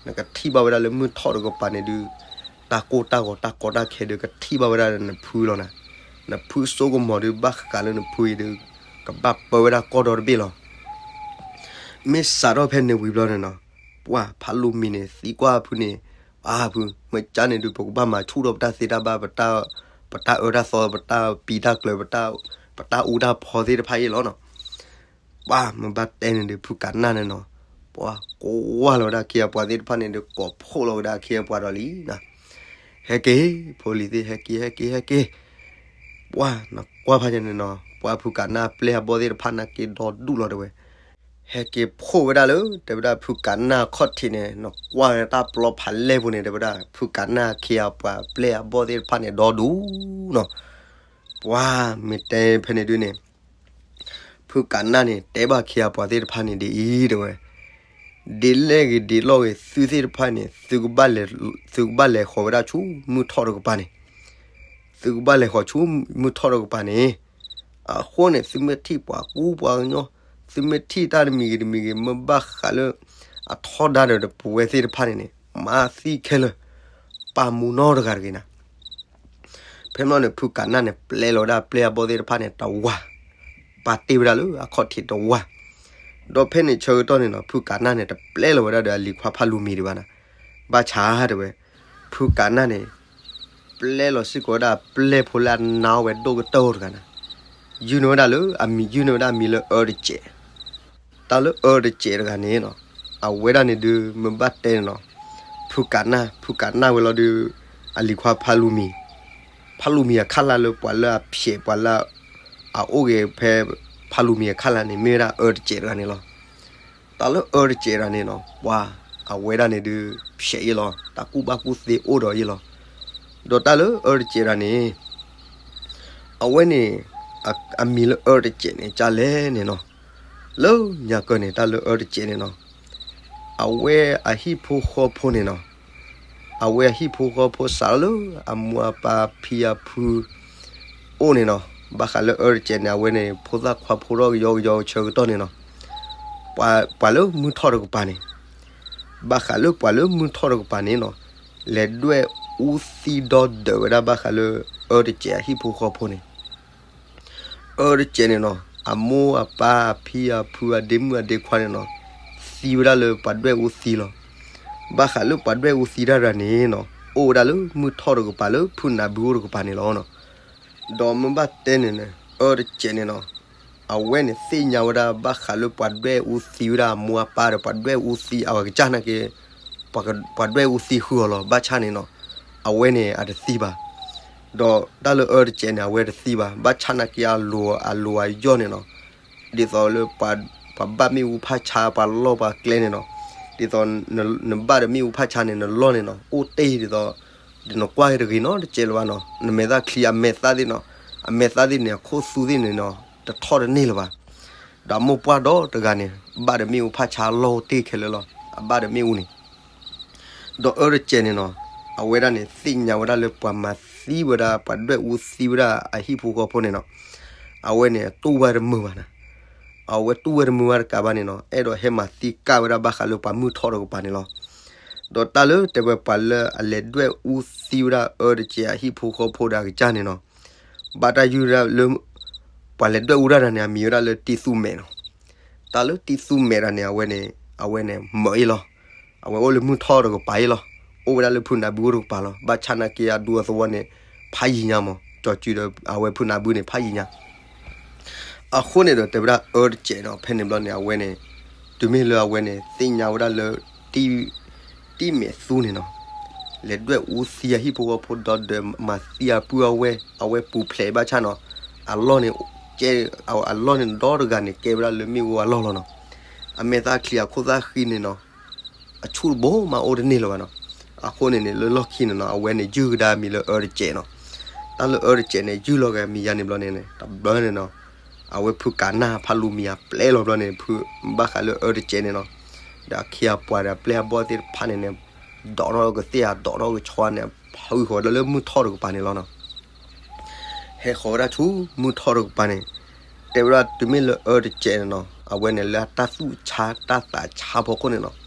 နကထံၣ်ဘၣ်ဝဲဒၣ်လၢမုၢ်ထီၣ်တကပၤန့ၣ်ဒုး တၢ်ကိၢ်တၢ်ဂီၤတၢ်ကီတၢ်ခဲဒုး ကထံၣ်ဘၣ်ဝဲဒၣ်နဖုလီၤနၤ. နဖုစိကမီၤဒုး ဘၣ်ဃးလၢနဖုအံၤဒုး ကဘၣ်ပၢဝဲဒၣ်ကီၢ်ဒီတဘ့ၣ်လီၤ. မ့ၢ်စးထီၣ်ဖဲန့ၣ်ဝံၤဘျီန့ၣ်နီၤ, ပှၤဖးလူၤမံၤန့ၣ် သံကွၢ်ဖုန့ၣ်, အါဖု မ့ၢ်ကၢ်န့ၣ်ဒုး ပကဘၣ်မၤဆူၣ်ထီၣ်ပတၢ်သ့တၢ်ဘၣ်, ပတၢ်အၢတၢ်သီ ပတၢ်ပံၤတၢ်ကျၢၤ ပတၢ်အူတၢ်ဖီသ့ၣ်တဖၣ်အံၤလီၤနီၤ. ပှၤမ့ၢ်ဘၣ်တဲန့ၣ်ဒုး ဖုကးနၢ်န့ၣ်နီၤ, ပှၤကွၢ်လီၤဝဲဒၣ်ခ့အပှၤသ့ၣ်တဖၣ်န့ၣ်ဒုး ကိးဖှိၣ်လီၤဝဲဒၣ်ခ့အပှၤဒီးလံနၤ. ဟဲက့ၤ ဖိလံၤသ့ၣ် ဟဲက့ၤ ဟဲက့ၤ ဟဲက့ၤ. ပှၤနကွၢ်ဖးယံၤန့ၣ်နီၤ, ပှၤဖုကးနၢ်ပျဲအဘီၣ်သ့ၣ်တဖၣ်နာ်က့ဒီဒူၣ်လီၤတဲဝဲ. ဟဲက့ၤဖှိၣ်ဝဲဒၣ်လၢ တဲဝဲဒၣ်ဖုကးနၢ်ခီၣ်ထံးန့ၣ် နကွၢ်ဝဲတၢ်ပျီဖးလဲၢ်ပူၤန့ၣ် တဲဝဲဒၣ် ဖုကးနၢ်ခ့အပှၤပျဲအဘီၣ်သ့ၣ်တဖၣ်န့ၣ်ဒီဒူၣ်နီၤ. ပှၤမ့ၢ်တဲဖဲန့ၣ်ဒုးန့ၣ် ဖုကးနၢ်န့ၣ် တဲဘၣ်ခ့အပှၤသ့ၣ်တဖၣ်န့ၣ်ဒ်အံၤတဲဝဲ, ဒ်လဲၣ်ဂ့ၤဒ်လဲၣ်ဂ့ၤ သုသ့ၣ်တဖၣ်န့ၣ် သုကဘၣ်လဲၤဃီၤဝဲဒၣ်ဆူမုၢ်ထီၣ်တကပၤန့ၣ်, သုကဘၣ်လဲၤဃီၤဆူမုၢ်ထီၣ်တကပၤန့ၣ်, အဃိန့ၣ် သုမ့ၢ်ထံၣ်ပှၤကူပှၤကညီ, သုမ့ၢ်ထံၣ်တၢ်တမံၤဂ့ၤတမံၤဂ့ၤ မ့ၢ်ဘၣ်ဃးလၢ အထီဒါဒီးပဝဲသ့ၣ်တဖၣ်န့ၣ်န့ၣ် မၤသံခဲလၢာ်, ပာ်မူနီတဂၤတဂ့ၤနၤ. ဖဲမ့ၢ်န့ၣ် ဖုကးနၢ်န့ၣ် ပျဲလီၤဝဲဒၣ်ပျဲၢ်အဘီၣ်သ့ၣ်တဖၣ်န့ၣ် တဝၤ, ပာ်တ့ၢ်ဝဲဒၣ်လၢအခီၣ်ထံးတဝၤ, ဒီးဖဲန့ၣ်ဆၢကတီၢ်န့ၣ်နီၤ ဖုကးနၢ်န့ၣ် တပျဲလီၤဝဲဒၣ်ဒီးအလံၤခွါဖးလူၤမံၤဒံးဘၣ်နၤ, ဘၣ်ဆၣ်တဲဝဲ, ဖုကးနၢ်န့ၣ် ပျဲလီၤစ့ၢ်ကီးဝဲဒၣ်ပျဲၢ်ဖိလၢအနါအီၣ်ဝဲဒိၣ်ကတၢၢ်တဂၤနၤ, ယုၢ်န့ၢ်ဝဲဒၣ်လၢအမံၤ ယုၢ်န့ၢ်ဝဲဒၣ်အမံၤလၢအၢတစဲး, တၢ်လၢအၢတစဲးတဂၤန့ၣ်နီၤ, အဝဲဒၣ်န့ၣ်ဒုး မ့ၢ်ဘၣ်တဲန့ၣ်နီၤ, ဖုကးနၢ် ဖုကးနၢ်ဝဲလီၤဒုး အလံၤခွါဖးလူၤမံၤ, ဖးလူၤမံၤအခါလၢ်လၢပှၤလၢအဖျဲးပှၤလၢ အအိၣ်ဂ့ၤဖဲ ဖးလူၤမံၤအခါလၢ်န့ၣ် မ့ၢ်ဝဲဒၣ်အၢတစဲးတဂၤန့ၣ်လီၤ. တၢ်လၢအၢတစဲးတဂၤန့ၣ်နီၤ ပှၤအဝဲဒၣ်န့ၣ်ဒုး ဖျဲးအံၤလီၤ တၢ်ကူၣ်ဘၣ်ကူၣ်သ့အိၣ်ဒီးအံၤလီၤ. ဒီးတၢ်လၢအၢတစဲးတဂၤန့ၣ် အဝဲန့ၣ် အမံၤလၢအၢတစဲးန့ၣ် ကၢ်လဲၣ်န့ၣ်နီၤ, လၢညါကၢၢ်န့ၣ် တၢ်လၢအၢတစဲးန့ၣ်နီၤ, အဝဲအဟံၣ်ဖိဃီဖိန့ၣ်နီၤ, အဝဲအဟံၣ်ဖိဃီဖိစးထီၣ်လၢအမိၢ်အပၢ်ဖံအဖု အိၣ်န့ၣ်နီၤ, ဘၣ်ဃးလၢအၢတစဲးန့ၣ် အဝဲန့ၣ် ဖိသၣ်ခွါဖိထီၣ်ကယီကယီဆၢကတီၢ်န့ၣ်နီၤ, ပှၤလၢမုၢ်ထီၣ်တကပၤန့ၣ်, ဘၣ်ဃးလၢပှၤလၢမုၢ်ထီၣ်တကပၤန့ၣ်နီၤ, လဲၤဒွဲၣ်အူသံဒီဒၢးဝဲဒၣ်ဘၣ်ဃးလၢအၢတစဲးအဟံၣ်ဖိဃီဖိန့ၣ် အၢတစဲးန့ၣ်နီၤ အမိၢ်အပၢ်အဖံအဖုအဒ့မုၣ်အဒ့ခွါန့ၣ်နီၤ, သံဝဲဒၣ်လၢပှၤဒွဲၣ်အူသံလီၤ. ဘၣ်ဃးလၢပှၤဒွဲၣ်အူသံတၢ်တဂၤန့ၣ်နီၤ အိၣ်ဝဲဒၣ်လၢမုၢ်ထီၣ်တကပၤလၢဖုနၢ်ဘုအိၣ်တကပၤန့ၣ်လီၤ. ဒီးမ့ၢ်ဘၣ်တဲန့ၣ်န့ၣ် အၢတစဲးန့ၣ်နီၤ အဝဲန့ၣ်သ့ၣ်ညါဝဲဒၣ်ဘၣ်ဃးလၢပှၤဒွဲၣ်အူသံဝဲဒၣ်အမိၢ်အပၢ်ဒီး ပှၤဒွဲၣ်အူသံအဝဲကစၢ်နာ်က့ ပှၤဒွဲၣ်အူသံဃုာ်အီၤလီၤ. ဘၣ်ဆၣ်န့ၣ်နီၤ အဝဲန့ၣ်အတသံဘၣ်. ဒီးတၢ်လၢအၢတစဲးန့ၣ် အဝဲတသံဘၣ်. ဘၣ်ဆၣ်နာ်က့ အလိၤအယီၢ်န့ၣ်နီၤ, ဒ်သိးလၢ ပှၤဘၣ်မ့ၣ်အူဖးဆါ ပှၤလီၢ်ပှၤကျဲန့ၣ်နီၤ, ဒ်သိး နဘၣ်ဒီးမ့ၣ်အူဖးဆါန့ၣ် နလီၢ်န့ၣ်နီၤ အိၣ်တ့ၢ်ဒ်သိး ဒီးနကွၢ်က့ၤတဂ့ၤနီတစဲးလၢၤဘၣ်နီၤ. နမဲာ်သၣ်ချံအမဲာ်သၣ်သ့ၣ်နီၤ, အမဲာ်သၣ်သ့ၣ်န့ၣ် အခိၣ်သူသ့ၣ်န့ၣ်နီၤ တထီၣ်တန့ၢ်လၢၤဘၣ်. ဒီးမိၢ်ပှၢ်ဒီတဂၤန့ၣ် ဘၣ်ဒီးမ့ၣ်အူဖးဆါလီၢ်အိၣ်တ့ၢ်ခဲလၢာ်လီၤ. အဘၣ်ဒီးမ့ၣ်အူန့ၣ် ဒီးအၢတစဲးန့ၣ်နီၤ အဝဲဒၣ်န့ၣ် သ့ၣ်ညါဝဲဒၣ်လၢပှၤမၤသံဝဲဒၣ် ပှၤဒွဲၣ်အူသံဝဲဒၣ်အဟံၣ်ဖိဃီဖိန့ၣ်နီၤ, အဝဲန့ၣ် တူၢ်ဝဲတမုာ်ဘၣ်နၤ. အဝဲတူၢ်ဝဲတမုာ်ဘၣ်တကးဘၣ်န့ၣ်နီၤ အဲၣ်ဒိးဟဲမၤသံကၢ်ဝဲဒၣ်ဘၣ်ဃးလၢပှၤမုၢ်ထီၣ်တကပၤန့ၣ်လီၤ. ဒီးတၢ်လၢတဲဝဲပှၤလၢအလဲၤဒွဲၣ်အူသံဝဲဒၣ်အၢတစဲးအဟံၣ်ဖိဃီဖိဒီးအကစၢ်န့ၣ်နီၤ, ဘၣ်တၢ်ယုၢ်ဒၣ်လၢ ပှၤလဲၤဒွဲၣ်အူဒၣ်တၢ်န့ၣ် အမံၤဝဲဒၣ်လၢတံသူမဲာ်နီၤ. တၢ်လၢတံသူမဲာ်တၢ်န့ၣ် အဝဲန့ၣ် အဝဲန့ၣ်မၢအံၤလီၤ. အဝဲအိၣ်လၢမုၢ်ထီၣ်တကပၤအံၤလီၤ. အိၣ်ဝဲဒၣ်လၢဖုနၢ်ဘုအိၣ်တကပၤလီၤ. ဘၣ်ဆၣ်နာ်က့အဒူအသဝီန့ၣ် ဖးယံၤညါမး, ကၠီၤစုဒီးအဝဲဖုနၢ်ဘုန့ၣ် ဖးယံၤညါ အဃိန့ၣ်ဒီး တဲဝဲဒၣ်အၢတစဲးနီၤ ဖဲန့ၣ်ဘျီန့ၣ် အဝဲန့ၣ် တုၤမ့ၢ်လၢအဝဲန့ၣ် သ့ၣ်ညါဝဲဒၣ်လၢ တံၢ်မဲာ်သူန့ၣ်နီၤ, လဲၤဒွဲၣ်အူသံအဟံၣ်ဖိဃီဖိဒီဒီးမၤသံအပုၢ်အဝဲၢ် အဝဲပူၤဖျဲးဘၣ်ဆၣ်နီၤ, အလီၢ်န့ၣ် ကဲ အလီၢ်န့ၣ်ဒီတဂၤန့ၣ် ကဲဝဲဒၣ်လၢမ့ၣ်အူအလီၢ်လီၤနီၤ. အမဲာ်သၣ်ချံအခိၣ်သၣ်ဃံန့ၣ်နီၤ အဆူၣ်တဘိမးအိၣ်တန့ၢ်လၢၤဘၣ်နီၤ. အဃိန့ၣ်န့ၣ် လၢလီၢ်ခံန့ၣ်နီၤ အဝဲန့ၣ်ယုၢ်ကဒါအမံၤလၢအၢတစဲးနီၤ. တၢ်လၢအၢတစဲးန့ၣ် ယုၢ်လီၤက့ၤအမံၤယါန့ၣ်ဘျီန့ၣ် တဘျီန့ၣ်နီၤ အဝဲဖုကးနၢ်ဖးလူၤမံၤအပျဲၢ်လီၤဘျီန့ၣ် ဖုဘၣ်ဃးလၢအၢတစဲးန့ၣ်နီၤ ဒီးအခ့အပှၤဒီးအပျဲၢ်အဘီၣ်သ့ၣ်တဖၣ်န့ၣ်န့ၣ် ဒိးထီၣ်ကသ့ၣ်ဧါ ဒိးထီၣ်ကဆီန့ၣ် ဖုဃီၤဒီးလၢမုၢ်ထီၣ်တကပၤန့ၣ်လီၤနီၤ. ဟဲဃီၤဝဲဒၣ်ဆူမုၢ်ထီၣ်တကပၤန့ၣ် တဲဝဲဒၣ်တုၤမ့ၢ်လၢအၢတစဲးန့ၣ်နီၤ အဝဲန့ၣ်လၢအတၢ်သူၣ်ဆါတၢ်သးဆါဖီခိၣ်န့ၣ်နီၤ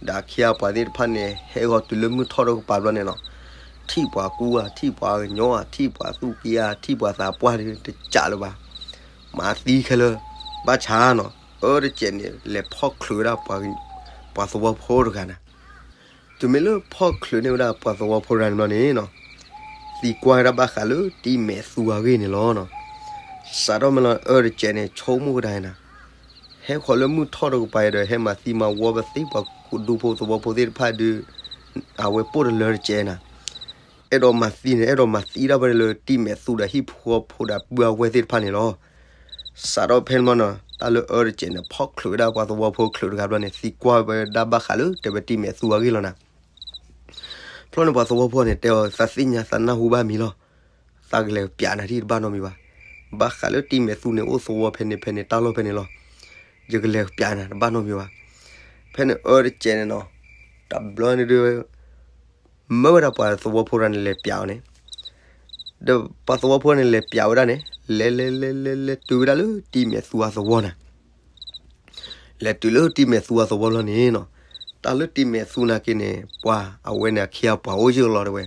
ဒီးအခ့အပှၤသ့ၣ်တဖၣ်န့ၣ် ဟဲဃီၤတုၤလၢမုၢ်ထီၣ်တကပၤဘျီန့ၣ်နီၤ ထံၣ်ပှၤကူဧါ ထံၣ်ပှၤကညီဧါ ထံၣ်ပှၤသူၣ်က့ဧါ ထံၣ်ပှၤသးပှၢ်တစးလၢၤဘၣ်. မၤသံခဲလၢာ် ဘၣ်ဆၣ်နီၤ အၢတစဲးန့ၣ် လဲၤဖီၣ်ချုးဝဲဒၣ် ပှၤသဝီဖိတဂၤန့ၣ် တုၤမ့ၢ်လၢဖီၣ်ချုးန့ၢ်ဝဲဒၣ်ပှၤသဝီဖိတဂၤန့ၣ်ဘျီန့ၣ်နီၤ သံကွၢ်ဝဲဒၣ်ဘၣ်ဃးလၢတံၢ်မဲာ်သူအဂ့ၢ်န့ၣ်လီၤနီၤ. စးထီၣ်မ့ၢ်လီၤအၢတစဲးန့ၣ် ဆိကမိၣ်ကဒါနၤ ဟဲဃီၤလၢမုၢ်ထီၣ်တကပၤဒီး ဟဲမၤသံမၤဝီပသ့ၣ်ပှၤဒူဖိသဝီဖိသ့ၣ်တဖၣ်ဒုး အဝဲပိၢ်တလၢတစဲးနၤ အဲၣ်ဒိးမၤသံန့ၣ် အဲၣ်ဒိးမၤသံဒၣ်ဝဲလၢတံၢ်မဲာ်သူဒီးဟံၣ်ဖိဃီဖိဒီးပုၢ်အဝဲၢ်သ့ၣ်တဖၣ်န့ၣ်လီၤ. စးထီၣ်ဖဲန့ၣ်မ့ၢ်နီၤ တၢ်လၢအၢတစဲးန့ၣ် ဖီၣ်ချုးဝဲဒၣ်ပှၤသဝီဖိချုးတဂၤဘျီန့ၣ် သံကွၢ်ဝဲဒၣ်ဘၣ်ဃးလၢတဲဝဲတံၢ်မဲာ်သူအဂ့ၢ်လီၤနၤ. ဖျီန့ၣ်ပှၤသဝီဖိန့ၣ် တဲအီၤ သးသ့ၣ်ညါသးနၢ်ဟူဘၣ်မံၤလီၤ. သးကလဲၤပျးနၤထံၣ်တဘၣ်နီတမံၤဘၣ်. ဘၣ်ဃးလၢတံၢ်မဲာ်သူန့ၣ် အိၣ်သဝီဖဲန့ၣ်ဖဲန့ၣ် တၢ်လီၢ်ဖဲန့ၣ်လီၤ. ယကလဲၤပျးနၤတဘၣ်နီတမံၤဘၣ်. ဖဲန့ၣ်အၢတစဲးန့ၣ်နီၤ, တဘျီန့ၣ်ဒုး မၢဝဲဒၣ်ပှၤသဝီဖိတဂၤန့ၣ်လဲၤပျးအီၤန့ၣ်, ဒီးပှၤသဝီဖိန့ၣ်လဲၤပျးဝဲဒၣ်န့ၣ် လဲၤလဲၤလဲၤလဲၤလဲၤတုၤဝဲဒၣ်လၢတံၤမဲာ်သူအသဝီနၤ. လဲၤတုၤလၢတံၤမဲာ်သူအသဝီဘျီန့ၣ်နီၤ, တၢ်လၢတံၤမဲာ်သူနာ်က့န့ၣ် ပှၤအဝဲန့ၣ် အခ့အပှၤအိၣ်ယၢၢ်လီၤတဲဝဲ,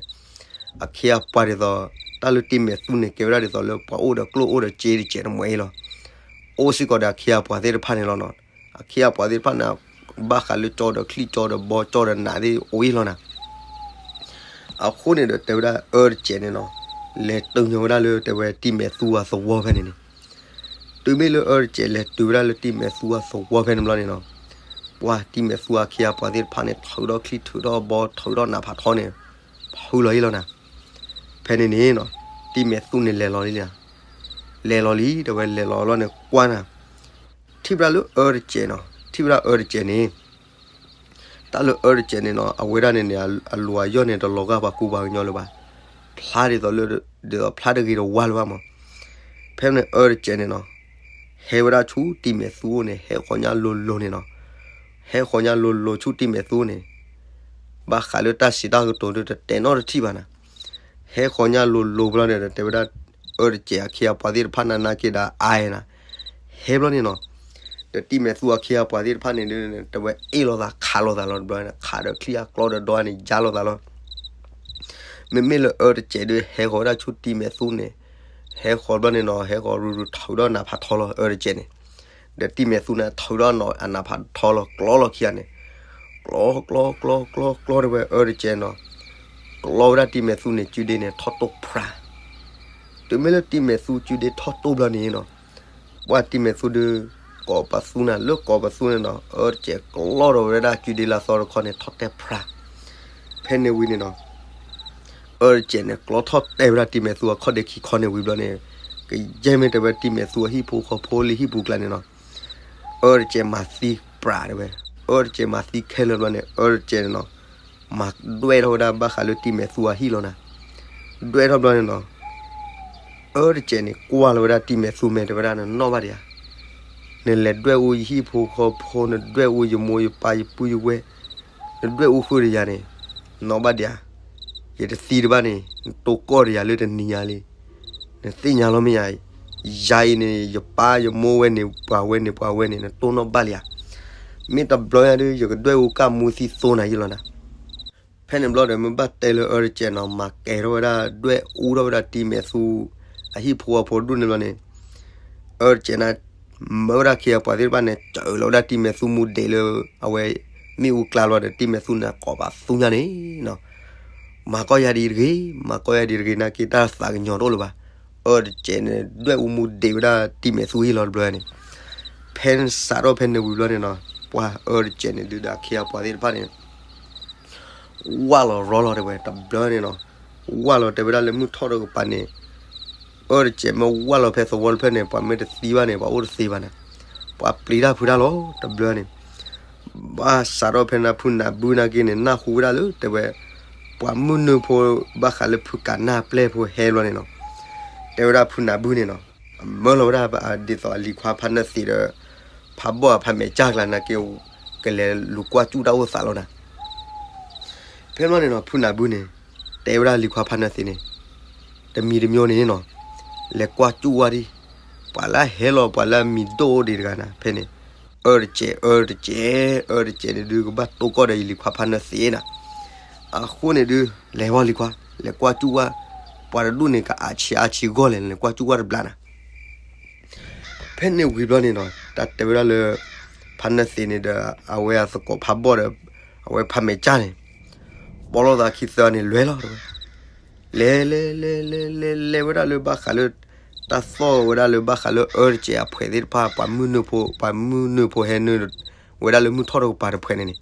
အခ့အပှၤဒ်သိး တၢ်လၢတံၤမဲာ်သူန့ၣ် ကဲဝဲဒၣ်ဒ်သိးလၢပှၤအိၣ်ဒီးကျိၣ်အိၣ်ဒီးစ့တစဲးတမှဲအံၤလီၤ. အိၣ်စ့ၢ်ကီးဒီးအခ့အပှၤသ့ၣ်တဖၣ်န့ၣ်လီၤနီၤ. အခ့အပှၤသ့ၣ်တဖၣ်န့ၣ် ဘၣ်ဃးလၢကၠီဒီးချံၣ်ကၠီဒီးဘီကၠီဒီးနးသ့ၣ်အိၣ်အံၤလီၤနၤ. အဃိန့ၣ်ဒီးတဲဝဲဒၣ်အၢတစဲးန့ၣ်နီၤ, လဲၤတုၤညီဝဲဒၣ်လၢတဲဝဲတံၤမဲာ်သူအသဝီဖဲန့ၣ်န့ၣ်, တုၤမ့ၢ်လၢအၢတစဲးလဲၤတုၤဝဲဒၣ်လၢတံၤမဲာ်သူအသဝီဖဲန့ၣ်ဘျီန့ၣ်နီၤ, ပှၤတံၤမဲာ်သူအခ့အပှၤသ့ၣ်တဖၣ်န့ၣ် ထုးထီၣ်ချံထုးထီၣ်ဘီထုးထီၣ်နးဖးထီန့ၣ် ဖုလီၤအံၤလီၤနၤ. ဖဲန့ၣ်န့ၣ်နီၤ, တံၤမဲာ်သူန့ၣ်လဲၤလီၤလံ, လဲၤလီၤလံ တဲဝဲလဲၤလီၤလီၤန့ၣ်ကွၢ်နၤ, ထံၣ်ဝဲဒၣ်လၢအၢတစဲးနီၤ, ထံၣ်ဝဲဒၣ်အၢတစဲးန့ၣ် တၢ်လၢအၢတစဲးန့ၣ်နီၤ အဝဲဒၣ်န့ၣ်န့ၣ် အလိၤအယီၢ်န့ၣ် တလီၤဂာ်ပှၤကူပှၤကညီလၢၤဘၣ်. ဖျါဒ်သိးလၢ ဒ်သိးဖျါတဂ့ၤတဝါလၢၤဘၣ်မး. ဖဲန့ၣ်အၢတစဲးန့ၣ်နီၤ, ဟဲဝဲဒၣ်ဆူတံၤမဲာ်သူန့ၣ် ဟဲဃီၤညါလိၤလိၤန့ၣ်နီၤ, ဟဲဃီၤညါလိၤလိၤဆူတံၤမဲာ်သူန့ၣ်, ဘၣ်ဃးလၢတၢ်စံးတၢ်ကတိၤဒုးတတဲနီတထံၣ်ဘၣ်နၤ. ဟဲဃီၤညါလိၤလိၤဘျီန့ၣ်ဒီး တဲဝဲဒၣ်အၢတစဲးအခ့အပှၤသ့ၣ်တဖၣ်နၤနာ်က့ဒီးအါအါနၤ, ဟဲဘျီန့ၣ်နီၤ, ဒီးတံၤမဲာ်သူအခ့အပှၤသ့ၣ်တဖၣ်န့ၣ်ဒုး တဲဝဲအ့ၣ်လိာ်သးခးလိာ်သးလီၤတဘျီန့ၣ်, ခးဒီးချံအကျီဒီးဒီန့ၣ်ယါလိာ်သးလီၤ. မ့မ့ၢ်လၢအၢတစဲးဒုးဟဲဃီၤဝဲဒၣ်ဆူတံၤမဲာ်သူန့ၣ်, ဟဲဃီၤဘျီန့ၣ်နီၤ ဟဲဃီၤရူၤရူၤထုးထီၣ်နးဖးထီလီၤအၢတစဲးန့ၣ်, ဒီးတံၤမဲာ်သူန့ၣ်ထုးထီၣ်နီၤအနးဖးထီလီၤ ကျီလီၤခံဂၤန့ၣ်, ကျီကျီကျီကျီကျီတဲဝဲအၢတစဲးနီၤ, ကျီဝဲဒၣ်တံၤမဲာ်သူန့ၣ် ကုဒ့န့ၣ်ထီၣ်တိၢ်ဖြါ တုၤမ့ၢ်လၢတံၤမဲာ်သူကုဒ့ထီၣ်တိၢ်ဘျီန့ၣ်နီၤ, ပှၤတံၤမဲာ်သူဒုး ကိးပသူနၤ လၢကိးပသူန့ၣ်နီၤ အၢတစဲးကျီထီၣ်ဝဲဒၣ်ကုဒ့လၢအသီတခီန့ၣ် ထီၣ်တဲဖြါ. ဖဲန့ၣ်ဝံၤန့ၣ်နီၤ, အၢတစဲးန့ၣ် ကျီထီၣ်တဲဝဲဒၣ်တံၤမဲာ်သူအခီၣ်ဒ့ခံခီန့ၣ်ဝံၤဘျီန့ၣ်, ကယဲၢ်မ့ၢ်တဲဝဲတံၤမဲာ်သူအဟံၣ်ဖိဃီဖိလၢဟံၣ်ပူၤကျါန့ၣ်နီၤ, အၢတစဲးမၤသံပြးတဲဝဲ, အၢတစဲးမၤသံခဲလၢာ်ဘျီန့ၣ် အၢတစဲးန့ၣ်နီၤ မၤဒွဲၣ်ထီၣ်ဝဲဒၣ်ဘၣ်ဃးလၢတံၤမဲာ်သူအဟံၣ်လီၤနၤ. ဒွဲၣ်ထီၣ်ဘျီန့ၣ်နီၤ, အၢတစဲးန့ၣ် ကွၢ်လီၤဝဲဒၣ်တံၤမဲာ်သူမဲာ်တဲဝဲဒၣ် နနီၣ်ဘၣ်ဒံးဧါ, နလဲၤဒွဲၣ်အူယဟံၣ်ဖိဃီဖိ နဒွဲၣ်အူယမိၢ်ယပၢ်ယပုၢ်ယဝဲၢ်, နဒွဲၣ်အူဃုာ်ဒီးယၤန့ၣ်, နီၣ်ဘၣ်ဒံးဧါ, ယတသံတဘၣ်န့ၣ် နတိၢ်ကီၢ်ဒီးယၤလၢတနံၤညါလံ. နသ့ၣ်ညါလီၤမ့ၢ်ဧါ, ယၤအံၤန့ၣ် ယပၢ်ယမိၢ်ဝဲန့ၣ် ပှၤဝဲန့ၣ်ပှၤဝဲန့ၣ် နတိၢ်နီၣ်ဘၣ်လံဧါ. မ့ၢ်တဘျီညါဒုး ယကဒွဲၣ်အူကၢ်မူသံသိနၤယံလီၤနၤ. ဖဲန့ၣ်ဘျီဒီး မ့ၢ်ဘၣ်တဲလၢအၢတစဲးနီၤ မၤကဲၤထီၣ်ဝဲဒၣ် ဒွဲၣ်အူထီၣ်ဝဲဒၣ်တံၤမဲာ်သူ အဟံၣ်ဖိဃီဖိဒူၣ်န့ၣ်ဘျီန့ၣ်, အၢတစဲးန့ၣ် မၢဝဲဒၣ်ခ့အပှၤသ့ၣ်တဖၣ်န့ၣ် စၢလီၤဝဲဒၣ်တံၤမဲာ်သူမူဒံးလၢ အဝဲ မ့ၣ်အူကျါလီၤဒီး တံၤမဲာ်သူန့ၣ် ကိးပသူညါန့ၣ်နီၤ, မၤကီၢ်ယၤဒ်တဂ့ၤ, မၤကီၢ်ယၤဒ်တဂ့ၤ နာ်က့တၢ်သးကညီၤတအိၣ်လၢၤဘၣ်. အၢတစဲးန့ၣ် ဒွဲၣ်အူမူဒံးဝဲဒၣ်တံၤမဲာ်သူအဟံၣ်လီၤတဘျီန့ၣ်. ဖဲစးထီၣ်ဖဲန့ၣ်ဝံၤဘျီန့ၣ်နီၤ, ပှၤအၢတစဲးန့ၣ်ဒုးဒီးခ့အပှၤသ့ၣ်တဖၣ်န့ၣ် ဝၢ်လီၤရီလီၤတဲဝဲ တဘျီန့ၣ်နီၤ, ဝၢ်လီၤတဲဝဲဒၣ်လၢမုၢ်ထီၣ်တကပၤန့ၣ်, အၢတစဲးမ့ၢ်ဝၢ်လီၤဖဲသဝီတဖျၢၣ်န့ၣ် ပှၤမ့ၢ်တသံဘၣ်န့ၣ် ပှၤအိၣ်တသ့ဘၣ်န့ၣ်, ပှၤပျံၤတၢ်ဖုးတၢ်လီၤ တဘျီန့ၣ်. ဘၣ်စးထီၣ်ဖဲန့ၣ်ဖုနၢ်ဘုနာ်က့န့ၣ် နၢ်ဟူဝဲဒၣ်လၢတဲဝဲ ပှၤမုၢ်နုာ်ဖိ ဘၣ်ဃးလၢဖုကးနၢ်ပျဲၢ်ဖိဟဲဘျီန့ၣ်နီၤ, တဲဝဲဒၣ်ဖုနၢ်ဘုန့ၣ်နီၤ, အမၢလီၤဝဲဒၣ်ဒ်သိးအလံၤခွါဖါနၢသ့းဒီး ဖးဘီၣ်အဖါမဲာ်ကၢ်ကျါနာ်က့ ကလဲၤလူၤကွၢ်စူၣ်တၢ်အိၣ်သးလီၤနၤ. ဖဲဘျီန့ၣ်နီၤ ဖုနၢ်ဘုန့ၣ် တဲဝဲဒၣ်လံၤခွါဖါနၢသ့းန့ၣ် တမံၤတမံၤန့ၣ်နီၤ, လဲၤကွၢ်စူၣ်ဝဲဒၣ် ပှၤလၢဟဲလီၤ ပှၤလၢအမံၤဒိၣ်အိၣ်ဒံးတဂၤနၤ ဖဲန့ၣ် အၢတစဲး အၢတစဲး အၢတစဲးန့ၣ်ဒုး ကဘၣ်တိၢ်ကီၢ်ဒီးယလံၤခွါဖါနၢသ့းနၤ. အဃိန့ၣ်ဒုး လဲၤဝဲလံၤခွါ လဲၤကွၢ်စူၣ်ဝဲ ပှၤတဒူၣ်န့ၣ် ကအးဆံးအါဆံးဂီၢ်လဲၣ် လဲၤကွၢ်စူၣ်ဝဲတဘျီနၤ. ဖဲန့ၣ်ဝံၤဘျီန့ၣ်နီၤ တၢ်တဲဝဲဒၣ်လၢ ဖါနၢသ့းန့ၣ်ဒီး အဝဲအသကိးဖးဘီၣ်ဒီး အဝဲဖါမဲာ်ကၢ်န့ၣ် ပိာ်လိာ်သးခံသၢန့ၣ် လဲၤလီၤတဲဝဲ, လဲၤလဲၤလဲၤလဲၤလဲၤလဲၤဝဲဒၣ်လၢဘၣ်ဃးလၢ တၢ်သီၣ်ဝဲဒၣ်လၢဘၣ်ဃးလၢအၢတစဲးအဖှဲးသ့ၣ်တဖၣ် ပှၤမုၢ်နုာ်ဖိ ပှၤမုၢ်နုာ်ဖိဟဲနုာ် ဝဲဒၣ်လၢမုၢ်ထီၣ်တကပၤတဖှဲးန့ၣ်န့ၣ်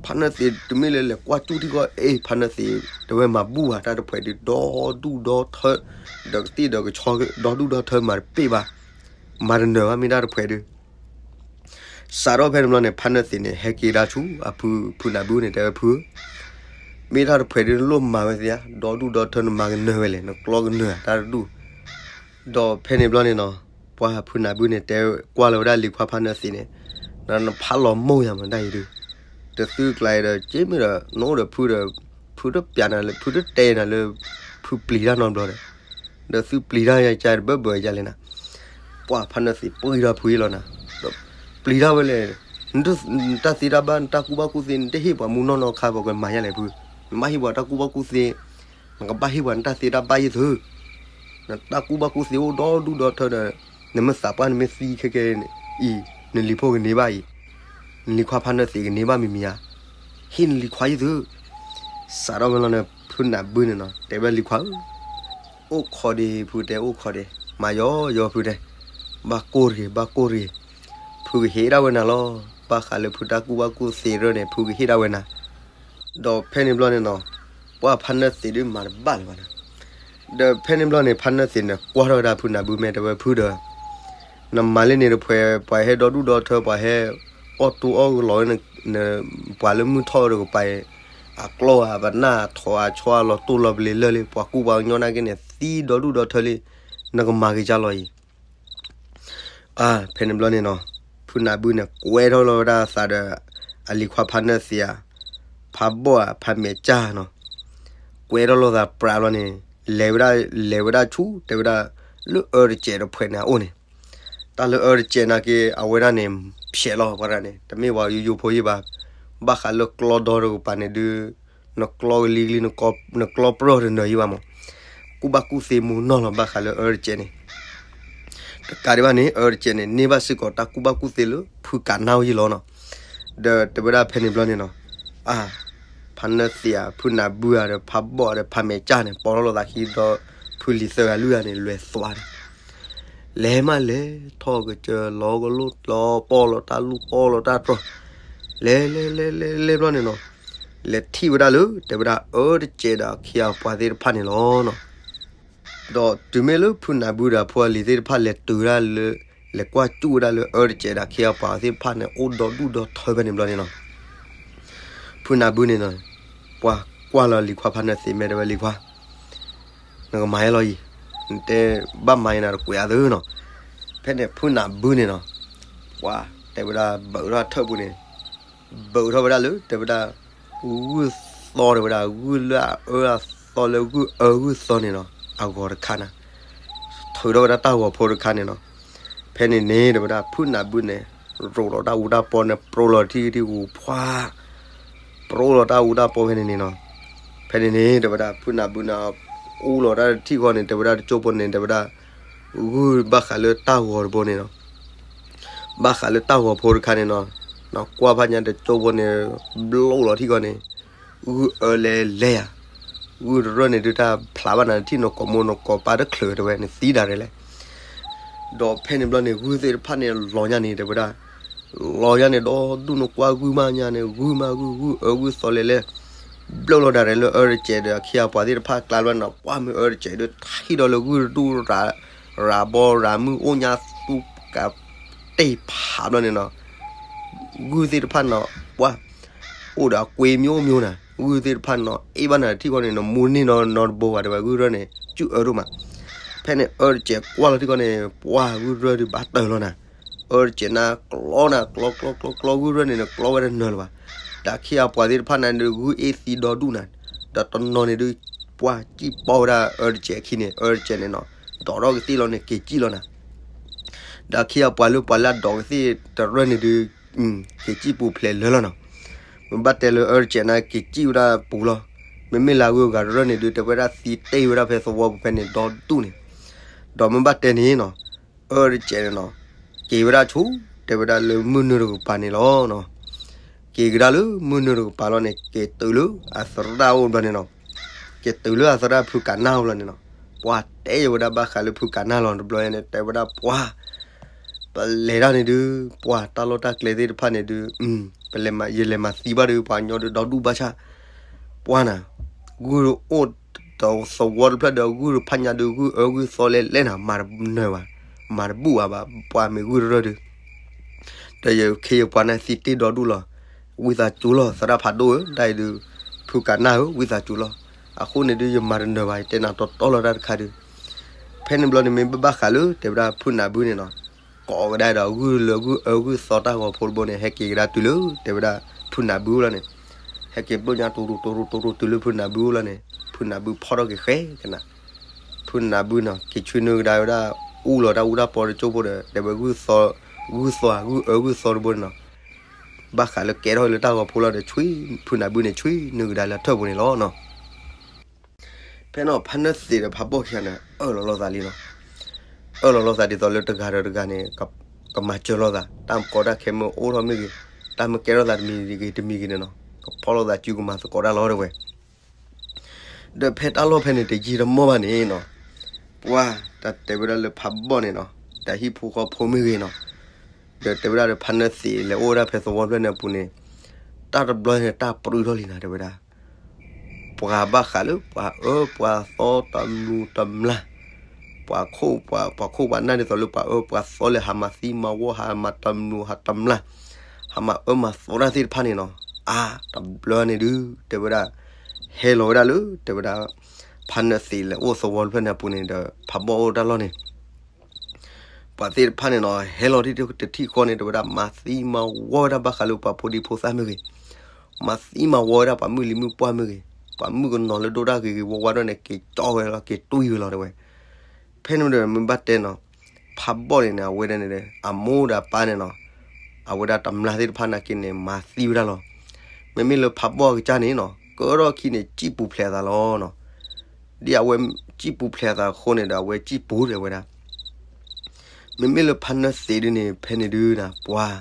ဖါနၢသ့းတမ့ၢ်လၢလဲၤကွၢ်စူၣ်ထံကီၢ်အ့ၣ် ဖါနၢသ့း တဲဝဲမၤဘူၣ်ဘၣ်တၢ်တဖှဲးဒုး ဒီဒူၣ်ဒီထၢ ဒီးကသ့ၣ်ဒီးကဆီ ဒီဒူၣ်ဒီထၢ မၤတပ့ၢ်ဘၣ် မၤတနၢၤဘၣ် မ့ၢ်တၢ်တဖှဲးဒုး စးထီၣ်ဖဲန့ၣ်ဘျီန့ၣ် ဖါနၢသ့းန့ၣ် ဟဲက့ၤဒၣ်ဆူအဖု ဖုနၢ်ဘုန့ၣ် တဲဝဲဖု မ့ၢ်တၢ်တဖှဲးဒုး နလိၣ်မၤဝဲသ့ဧါ ဒီဒူၣ်ဒီထၢ နမၤကနၢၤဝဲလဲၣ် နကျီကနၢၤတၢ်တဒူၣ် ဒီးဖဲန့ၣ်ဘျီန့ၣ်နီၤ ပှၤဖုနၢ်ဘုန့ၣ် တဲကွၢ်လီၤဝဲဒၣ်လံၤခွါဖါနၢသ့းန့ၣ် ဒီးနဖးလီၤမိၢ်ယၤမးတၢ်အံၤဒုး, ဒီးသုကျါအံၤဒီး က့မ့ၢ်ဒီး နအိၣ်ဒီးဖုဒီး ဖုတပျးနၤလၢ ဖုတတဲနၤလၢ ဖုပျံၤတၢ်နီတဘျီဒီး, ဒီးသုပျံၤတၢ်ယၤကါတဘၢဘၢယၤလဲၣ်နၤ, ပှၤဖါနၢသံးပှံၢ်ထီၣ်ဖုအံၤလီၤနၤ, ဒီးပျံၤတၢ်ဝဲလဲၣ်, နတၢ်သ့တၢ်ဘၣ် နတၢ်ကူၣ်ဘၣ်ကူၣ်သ့ နတဟ့ၣ်ပှၤမူနီၢ်နီၢ်ခါ ပှၤကမၤယၤလဲၣ်ဖု, နမ့ၢ်ဟ့ၣ်ပှၤတၢ်ကူၣ်ဘၣ်ကူၣ်သ့ နကဘၣ်ဟ့ၣ်ပှၤနတၢ်သ့တၢ်ဘၣ်ယဲၢ်သု, နတၢ်ကူၣ်ဘၣ်ကူၣ်သ့အိၣ်ဒီဒူၣ်ဒီထၢဒီး နမ့ၢ်သးပှၢ်နမ့ၢ်သံခဲကဲအံၤ နလံၤဖိကန့ၢ်ဘၣ်အံၤ, နလံၤခွါဖါနၢသံးကန့ၢ်ဘၣ်မံၤမံၤဧါ, ဟ့ၣ်နလံၤခွါယဲၢ်သု, စးထီၣ်ဝဲလီၤန့ၣ် ဖုနၢ်ဘုန့ၣ်နီၤ တဲဝဲလံၤခွါဧၢ, အိၣ်ခိးဒံး ဖုတဲအိၣ်ခိးဒံး, မၤယီၤယီၤဖုတဲ, ဘၣ်ကိၢ်တဂ့ၤ ဘၣ်ကိၢ်တဂ့ၤ, ဖုကဟ့ၣ်ဒၣ်ဝဲနၤလီၤ, ဘၣ်ဃးလၢဖုတၢ်ကူၣ်ဘၣ်ကူၣ်သ့ရၢၢ်န့ၣ် ဖုကဟ့ၣ်ဒၣ်ဝဲနၤ ဒီးဖဲန့ၣ်ဘျီန့ၣ်နီၤ, ပှၤဖါနၢသံးဒုးမၤတဘၣ်လၢၤဘၣ်နၤ, ဒီးဖဲန့ၣ်ဘျီန့ၣ် ဖါနၢသံးန့ၣ် ကွၢ်ထီၣ်ဝဲဒၣ်ဖုနၢ်ဘုမဲာ်တဲဝဲဖုဒီး, နမၤလၢန့ၣ်တဖှဲး ပှၤဟဲဒီဒူၣ်ဒီထၢ ပှၤဟဲအီၣ်တိၢ်အီၣ်လီၤဝဲ ပှၤလၢမုၢ်ထီၣ်တကပၤအံၤ, အကျီၢ်အပနၢ်အထိးအဆီအလီၤတိၢ်လီၤပလ့ၤလၢာ်လံ ပှၤကူၣ်ပှၤကညီနာ်က့န့ၣ် သံဒီဒူၣ်ဒီထၢလံ, နကမၤက့ၤကၢ်လီၤအံၤ ဖဲန့ၣ်ဘျီန့ၣ်နီၤ, ဖုနၢ်ဘုန့ၣ် ကွဲထီၣ်လီၤဝဲဒၣ်အသးဒီး အလံၤခွါဖါနၢသံးဧါ, ဖးဘီၣ်ဧါ ဖးမဲာ်ကၢ်နီၤ, ကွဲထီၣ်လီၤသးပြးဘျီန့ၣ်, လဲၤဝဲဒၣ် လဲၤဝဲဒၣ်ဆူ တဲဝဲဒၣ် လၢအၢတစဲးတဖှဲးန့ၣ်အအိၣ်န့ၣ်, တၢ်လၢအၢတစဲးနာ်က့ အဝဲဒၣ်န့ၣ် ဖျဲးလီၤပှၤတဂၤန့ၣ် တမ့ၢ်ပှၤယိယိဖိယံၤဘၣ်, ဘၣ်ဃးလၢကျီဒီတကပၤန့ၣ်ဒုး နကျီကလံၤကလံၤ နကျီပြီတနၢၤယံၤဘၣ်မး, ကူၣ်ဘၣ်ကူၣ်သ့မူနီၢ်လီၤဘၣ်ဃးလၢအၢတစဲးန့ၣ်, တကးဒံးဘၣ်န့ၣ် အၢတစဲးန့ၣ် န့ၢ်ဘၣ်စ့ၢ်ကီးတၢ်ကူၣ်ဘၣ်ကူၣ်သ့လၢဖုကးနၢ်ဝဲယံၤလီၤနီၤ, ဒီးတဲဝဲဒၣ်ဖဲန့ၣ်ဘျီန့ၣ်နီၤ, အါ ဖါနၢသံးဧါ ဖုနၢ်ဘုဧါဒီး ဖးဘီၣ်ဒီး ဖးမဲာ်ကၢ်န့ၣ် ပိာ်ထီၣ်လိာ်သးခံဒီး ဖုလံၤသၢဂၤလွံၢ်ဂၤန့ၣ် လဲၤသွါန့ၣ်, လဲၤမးလဲၤထီၣ်ကစၢၢ်လီၤကလိၣ်လီၤ ပီၢ်လီၤတၢ်လူၢ်ပီၢ်လီၤတၢ်တြီၤ, လဲၤလဲၤလဲၤလဲၤလဲၤဘျီန့ၣ်နီၤ, လဲၤထံၣ်ဝဲဒၣ်လၢ တဲဝဲဒၣ်အၢတစဲးဒီးအခ့အပှၤသ့ၣ်တဖၣ်န့ၣ်လီၤနီၤ. ဒီးတုၤမ့ၢ်လၢဖုနၢ်ဘုဒီးအဖိအလံၤသ့ၣ်တဖၣ်လဲၤတုၤဝဲဒၣ်လၢ လဲၤကွၢ်စူၣ်ဝဲဒၣ်လၢအၢတစဲးဒီးအခ့အပှၤသ့ၣ်တဖၣ်န့ၣ် အိၣ်ဒီဒူၣ်ဒီထၢဖဲန့ၣ်ဘျီန့ၣ်နီၤ, ဖုနၢ်ဘုန့ၣ်နီၤ, ပှၤကွၢ်လီၤလံၤခွါဖါနၢသံးမဲာ်တဲဝဲလံၤခွါ နကမၤယဲလီၤအံၤ, နတဲဘၣ်မၤယဲနၤတကွဲးအါသုနီၤ, ဖဲန့ၣ်ဖုနၢ်ဘုန့ၣ်နီၤ, ပှၤတဲဝဲဒၣ်ဘၢးထီၣ်ထၢၣ်ပူၤန့ၣ်, ဘၢးထီၣ်ဝဲဒၣ်လၢ တဲဝဲဒၣ် ဂုၢ်သီတဲဝဲဒၣ် ဂုၢ်လၢအအၢအသီလၢဂုၢ်အၢဂုၢ်သီန့ၣ်နီၤ အဂီၤတခါနၤ, ထုးထီၣ်ဝဲဒၣ်တၢ်ဂီၤဖိတခါန့ၣ်နီၤ, ဖဲန့ၣ်န့ၣ် တဲဝဲဒၣ်ဖုနၢ်ဘုန့ၣ် ရိးလီၤတၢ်အူတၢ်ပီန့ၣ် ပြီလီၤထံၣ်ကထံၣ်ကပူၤ ပှၤ ပြီလီၤတၢ်အူတၢ်ပီဖဲန့ၣ်န့ၣ်နီၤ, ဖဲန့ၣ်န့ၣ် တဲဝဲဒၣ်ဖုနၢ်ဘုန့ၣ် အူလီၤတၢ်တထံၣ်ဃီန့ၣ် တဲဝဲဒၣ်တကၠိဖိန့ၣ် တဲဝဲဒၣ် ဂုၢ်ဘၣ်ဃးလၢတၢ်ဂီၤတဘိန့ၣ်နီၤ, ဘၣ်ဃးလၢတၢ်ဂီၤဖိတခါန့ၣ်နီၤ, ကွၢ်ဖးညါတကၠိဖိန့ၣ် ဘျိလီၤထံၣ်ဃီန့ၣ်, ဂုၢ်အၢလဲၤလဲၤယၤ, ဂုၢ်တရၢၣ်န့ၣ်ဒုးတၢ်ဖျးဘၣ်နၤ ထံၣ်နကိာ်မိၢ်နကိာ်ပၢ်တချုးတဲဝဲ နသံဒၣ်ရဲၣ်လဲၣ် ဒီးဖဲန့ၣ်ဘျီန့ၣ် ဂုၢ်သ့ၣ်တဖၣ်န့ၣ် လီၤညါန့ၣ် တဲဝဲဒၣ်, လီၤညါန့ၣ် ဒီဒူၣ်နကွၢ်ဂုၢ်မးညါန့ၣ် ဂုၢ်မးဂုၢ် ဂုၢ်အၢဂုၢ်သီလဲၤလဲၤ, ဘျိလီၤဒၣ်ရဲၣ်လၢအၢတစဲးဒီးအခ့အပှၤသ့ၣ်တဖၣ်ကျါဘျီန့ၣ်နီၤ, ပှၢ်မ့ၢ်အၢတစဲးဒုးထံၣ်ဒီးလၢဂုၢ်တဒူၣ်ရၤ ရၤဘီရၤမုၢ်အိၣ်ညါသူကတ့ၢ်ဖးဘျီန့ၣ်နီၤ, ဂုၢ်သ့ၣ်တဖၣ်နီၤ ပှၢ် အိၣ်ဒီးအကွ့မံၤအိၣ်မံၤနၤ, ဂုၢ်သ့ၣ်တဖၣ်နီၤ အ့ၣ်ဘၣ်နၤထံၣ်ဃီန့ၣ် နမူန့ၢ်နီၤနီတဘိဘၣ်တဲဝဲ ဂုၢ်ရၢၣ်န့ၣ် စုၣ်အၢဒိၣ်မး, ဖဲန့ၣ်အၢတစဲးကွၢ်လီၤထံၣ်ဃီန့ၣ် ပှၢ်ဂုၢ်ရၢၣ်ဒုးဘၣ်တၢၢ်လီၤနၤ, အၢတစဲးနၤကျီနၤ ကျီကျီကျီကျီ ဂုၢ်ရၢၣ်န့ၣ် နကျီဝဲတနၢၤလၢၤဘၣ်, ဒီးအခ့အပှၤသ့ၣ်တဖၣ်နၤဒုးဂုၢ်အ့ၣ်သံဒီဒူၣ်နၤ, ဒီးတနီၤန့ၣ်ဒုး ပှၢ်စံၣ်ပီဝဲဒၣ်အၢတစဲးအခံန့ၣ် အၢတစဲးန့ၣ်နီၤ ဒိးထီၣ်ကသ့ၣ်လီၤန့ၣ် က့ၤစံၣ်လီၤနၤ ဒီးအခ့အပှၤလၢပှၤလၢအဒိးကသ့ၣ်တရၢၣ်န့ၣ်ဒုး က့ၤစံၣ်ပူၤဖျဲးလၢာ်လီၤနီၤ, မ့ၢ်ဘၣ်တဲလၢအၢတစဲးနၤက့ၤစံၣ်ဝဲဒၣ်ပူၤလီၤ, မ့မ့ၢ်လၢဂုၢ်အဂၤတရၢၣ်န့ၣ်ဒုး တဲဝဲဒၣ်သံတ့ၢ်ဝဲဒၣ်ဖဲသဝီပူၤဖဲန့ၣ်ဒီဒူၣ်န့ၣ်, ဒီးမ့ၢ်ဘၣ်တဲန့ၣ်နီၤ အၢတစဲးန့ၣ်နီၤ က့ၤဝဲဒၣ်ဆူ တဲဝဲဒၣ်လၢမုၢ်နုာ်တကပၤန့ၣ်လီၤနီၤ, က့ၤကဒါလၢမုၢ်နုာ်တကပၤလီၤန့ၣ် က့ၤတုၤလၢအသရၣ်အိၣ်ဘျီန့ၣ်နီၤ, က့ၤတုၤလၢအသရၣ်ဖုကးနၢ်အိၣ်ဘျီန့ၣ်နီၤ, ပှၤတဲယဝဲဒၣ်ဘၣ်ဃးလၢဖုကးနၢ်လီၤတဘျီန့ၣ် တဲဝဲဒၣ်ပှၤ ပလဲၤတၢ်န့ၣ်ဒုး ပှၤတၢ်လီၢ်တၢ်ကျဲသ့ၣ်တဖၣ်န့ၣ်ဒုး ပလဲၤမၤ ယလဲၤမၤသံဘၣ်ဒုး ပှၤကညီဒုးဒီဒူၣ်ဘၣ်ဆၣ်, ပှၤနၤ ဂုၢ်အိၣ်ဒီးသဝီတဖျၢၣ်ဒီး ဂုၢ်တဖၣ်ညါဒုး ဂုၢ်အၢဂုၢ်သီလဲၤလဲၤနၤ မၤတနၢၤဘၣ်, မၤတဘူၣ်ဘၣ်ဘၣ် ပှၤမ့ၢ်ဂုၢ်တရၢၣ်ဒုး, ဒီးယခ့ယပှၤန့ၣ်သံတ့ၢ်ဒီဒူၣ်လီၤ, ဝံသးစူၤလီၤ သရၣ်ဖးဒိၣ်ဧၢ ဒ်အံၤဒုး ဖုကးနၢ်ဧၢ ဝံသးစူၤလီၤ, အဃိန့ၣ်ဒုး ယမၤတနၢၤဘၣ် ယတဲနၤတီတီလီၤတၢ်တခါဒုး ဖဲန့ၣ်ဘျီန့ၣ်မ့ၢ်ဘၣ်ဘၣ်ဃးလၢ တဲဝဲဒၣ်ဖုနၢ်ဘုန့ၣ်နီၤ, ကိးကဒါဒီး ဂုၢ်လၢဂုၢ်အၢဂုၢ်သီတၢ်ဂီၤဖိတဘိန့ၣ် ဟဲက့ၤကဒါတုၤလၢ တဲဝဲဒၣ် ဖုနၢ်ဘုအိၣ်လီၤန့ၣ်, ဟဲက့ၤဘျိညါ တိၤတိၤတိၤတိၤတိၤတိၤ တုၤလၢဖုနၢ်ဘုအိၣ်လီၤန့ၣ်, ဖုနၢ်ဘုဖီၣ်ထီၣ်က့ၤဃဲကနၤ, ဖုနၢ်ဘုနီၤ က့ၤဆှၢနုာ်ကဒါဝဲဒၣ် အူလီၤတၢ်အူတၢ်ပီတကၠိၢ်ဖိဒီး တဲဝဲ ဂုၢ်သီ ဂုၢ်သီ ဂုၢ်အၢဂုၢ်သီတဘိန့ၣ်နီၤ, ဘၣ်ဃးလၢကဲထီၣ်လၢတၢ်ဂီၤဖိလီၤဒီး ဆှံ ဖုနၢ်ဘုန့ၣ် ဆှံနုာ်ကဒါလၢထၢၣ်ပူၤန့ၣ်လီၤနီၤ. ဖဲန့ၣ် ဖါနၢၣ်သ့းဒီးဖးဘီၣ်ခံဂၤန့ၣ် အၢၣ်လီၤလိာ်သးလံနီၤ. အၢၣ်လီၤလိာ်သးဒ်သိးလၢတဂၤဒီးတဂၤန့ၣ် ကမၤစၢၤလိာ်သး, တၢ်ကီတၢ်ခဲမ့ၢ်အိၣ်ထီၣ်မ့ၢ်ဂ့ၤ, တၢ်မ့ၢ်ကဲထီၣ်သးတမံၤဂ့ၤတမံၤဂ့ၤန့ၣ်နီၤ, ကဖီၣ်လိာ်သးစုကမၤသကိးတၢ်လီၤတဲဝဲ. ဒီးဖဲတၢ်လီၢ်ဖဲန့ၣ် တယံာ်တမီၢ်ဘၣ်န့ၣ်နီၤ, ပှၤ တၢ်တဲဝဲဒၣ်လၢဖးဘီၣ်န့ၣ်နီၤ, တၢ်ဟံၣ်ဖိဃီဖိမ့ၢ်ဂ့ၤနီၤ, ဒီးတဲဝဲဒၣ်ဒီးဖါနၢၣ်သ့းလဲၤအိၣ်ဝဲဒၣ်ဖဲသဝီဖျၢၣ်န့ၣ်အပူၤန့ၣ်, တၢ်တဘျီန့ၣ် တၢ်ပြံထီၣ်လံနၤ တဲဝဲဒၣ် ပှၤဘၣ်ဃးလၢပှၤအၢပှၤသီတမူးတမျၢ်, ပှၤခိၣ်ပှၤ ပှၤခိၣ်ပှၤနၢ်ဒ်သိးလၢပှၤအၢပှၤသီလဲၤဟးမၤသံမၤဝီ ဟးမၤတမူးဟးတမျၢ်, ဟးမၤအၢမၤသီတၢ်သ့ၣ်တဖၣ်န့ၣ်နီၤ, အါ တဘျီန့ၣ်ဒုး တဲဝဲဒၣ် ဟဲလီၤဝဲဒၣ်လၢ တဲဝဲဒၣ် ဖါနၢၣ်သ့းလဲၤအိၣ်သဝီတဖျၢၣ်န့ၣ်အပူၤန့ၣ်ဒီး ဖးဘီၣ်အိၣ်တၢ်လီၢ်န့ၣ် ပှၤသ့ၣ်တဖၣ်န့ၣ်နီၤ ဟဲလီၤတထံၣ်ဃီန့ၣ် တဲဝဲဒၣ် မၤသံမၤဝီဝဲဒၣ်ဘၣ်ဃးလၢပှၤဖိဒံဖိသၣ်မ့ၢ်ဂ့ၤ, မၤသံမၤဝီဝဲဒၣ်ပှၤမုၣ်လံၤမုၣ်ပှၢ်မ့ၢ်ဂ့ၤ, ပှၤမုၣ်ကနီၤလၢဒိၣ်တၢ်ဂ့ၤဂ့ၤဝါဝါဒိၣ်န့ၣ် က့ၤကၠီဝဲလီၤ က့ၤတွံၢ်ဝဲလီၤတဲဝဲ. ဖဲန့ၣ်ဒီးမ့ၢ်ဘၣ်တဲနီၤ, ဖးဘီၣ်န့ၣ်န့ၣ် အဝဲဒၣ်န့ၣ် အမိၢ်ဒီးအပၢ်န့ၣ်နီၤ, အဝဲဒၣ်တမျၢ်သ့ၣ်တဖၣ်နာ်က့န့ၣ် မၤသံဝဲဒၣ်လီၤ. မ့မ့ၢ်လၢဖးဘီၣ်အကစၢ်န့ၣ်နီၤ ကၢထီၣ်ခံန့ၣ် စံၣ်ပူၤဖျဲးအသးလီၤနီၤ. ဒ်အဝဲစံၣ်ပူၤဖျဲးအသးအဃိန့ၣ်ဒီး အဝဲစံၣ်ပူၤတဲဝဲဒၣ် မ့မ့ၢ်လၢဖါနၢၣ်သ့းဒုန့ၣ် ဖဲန့ၣ်ဒုနၤ ပှၤ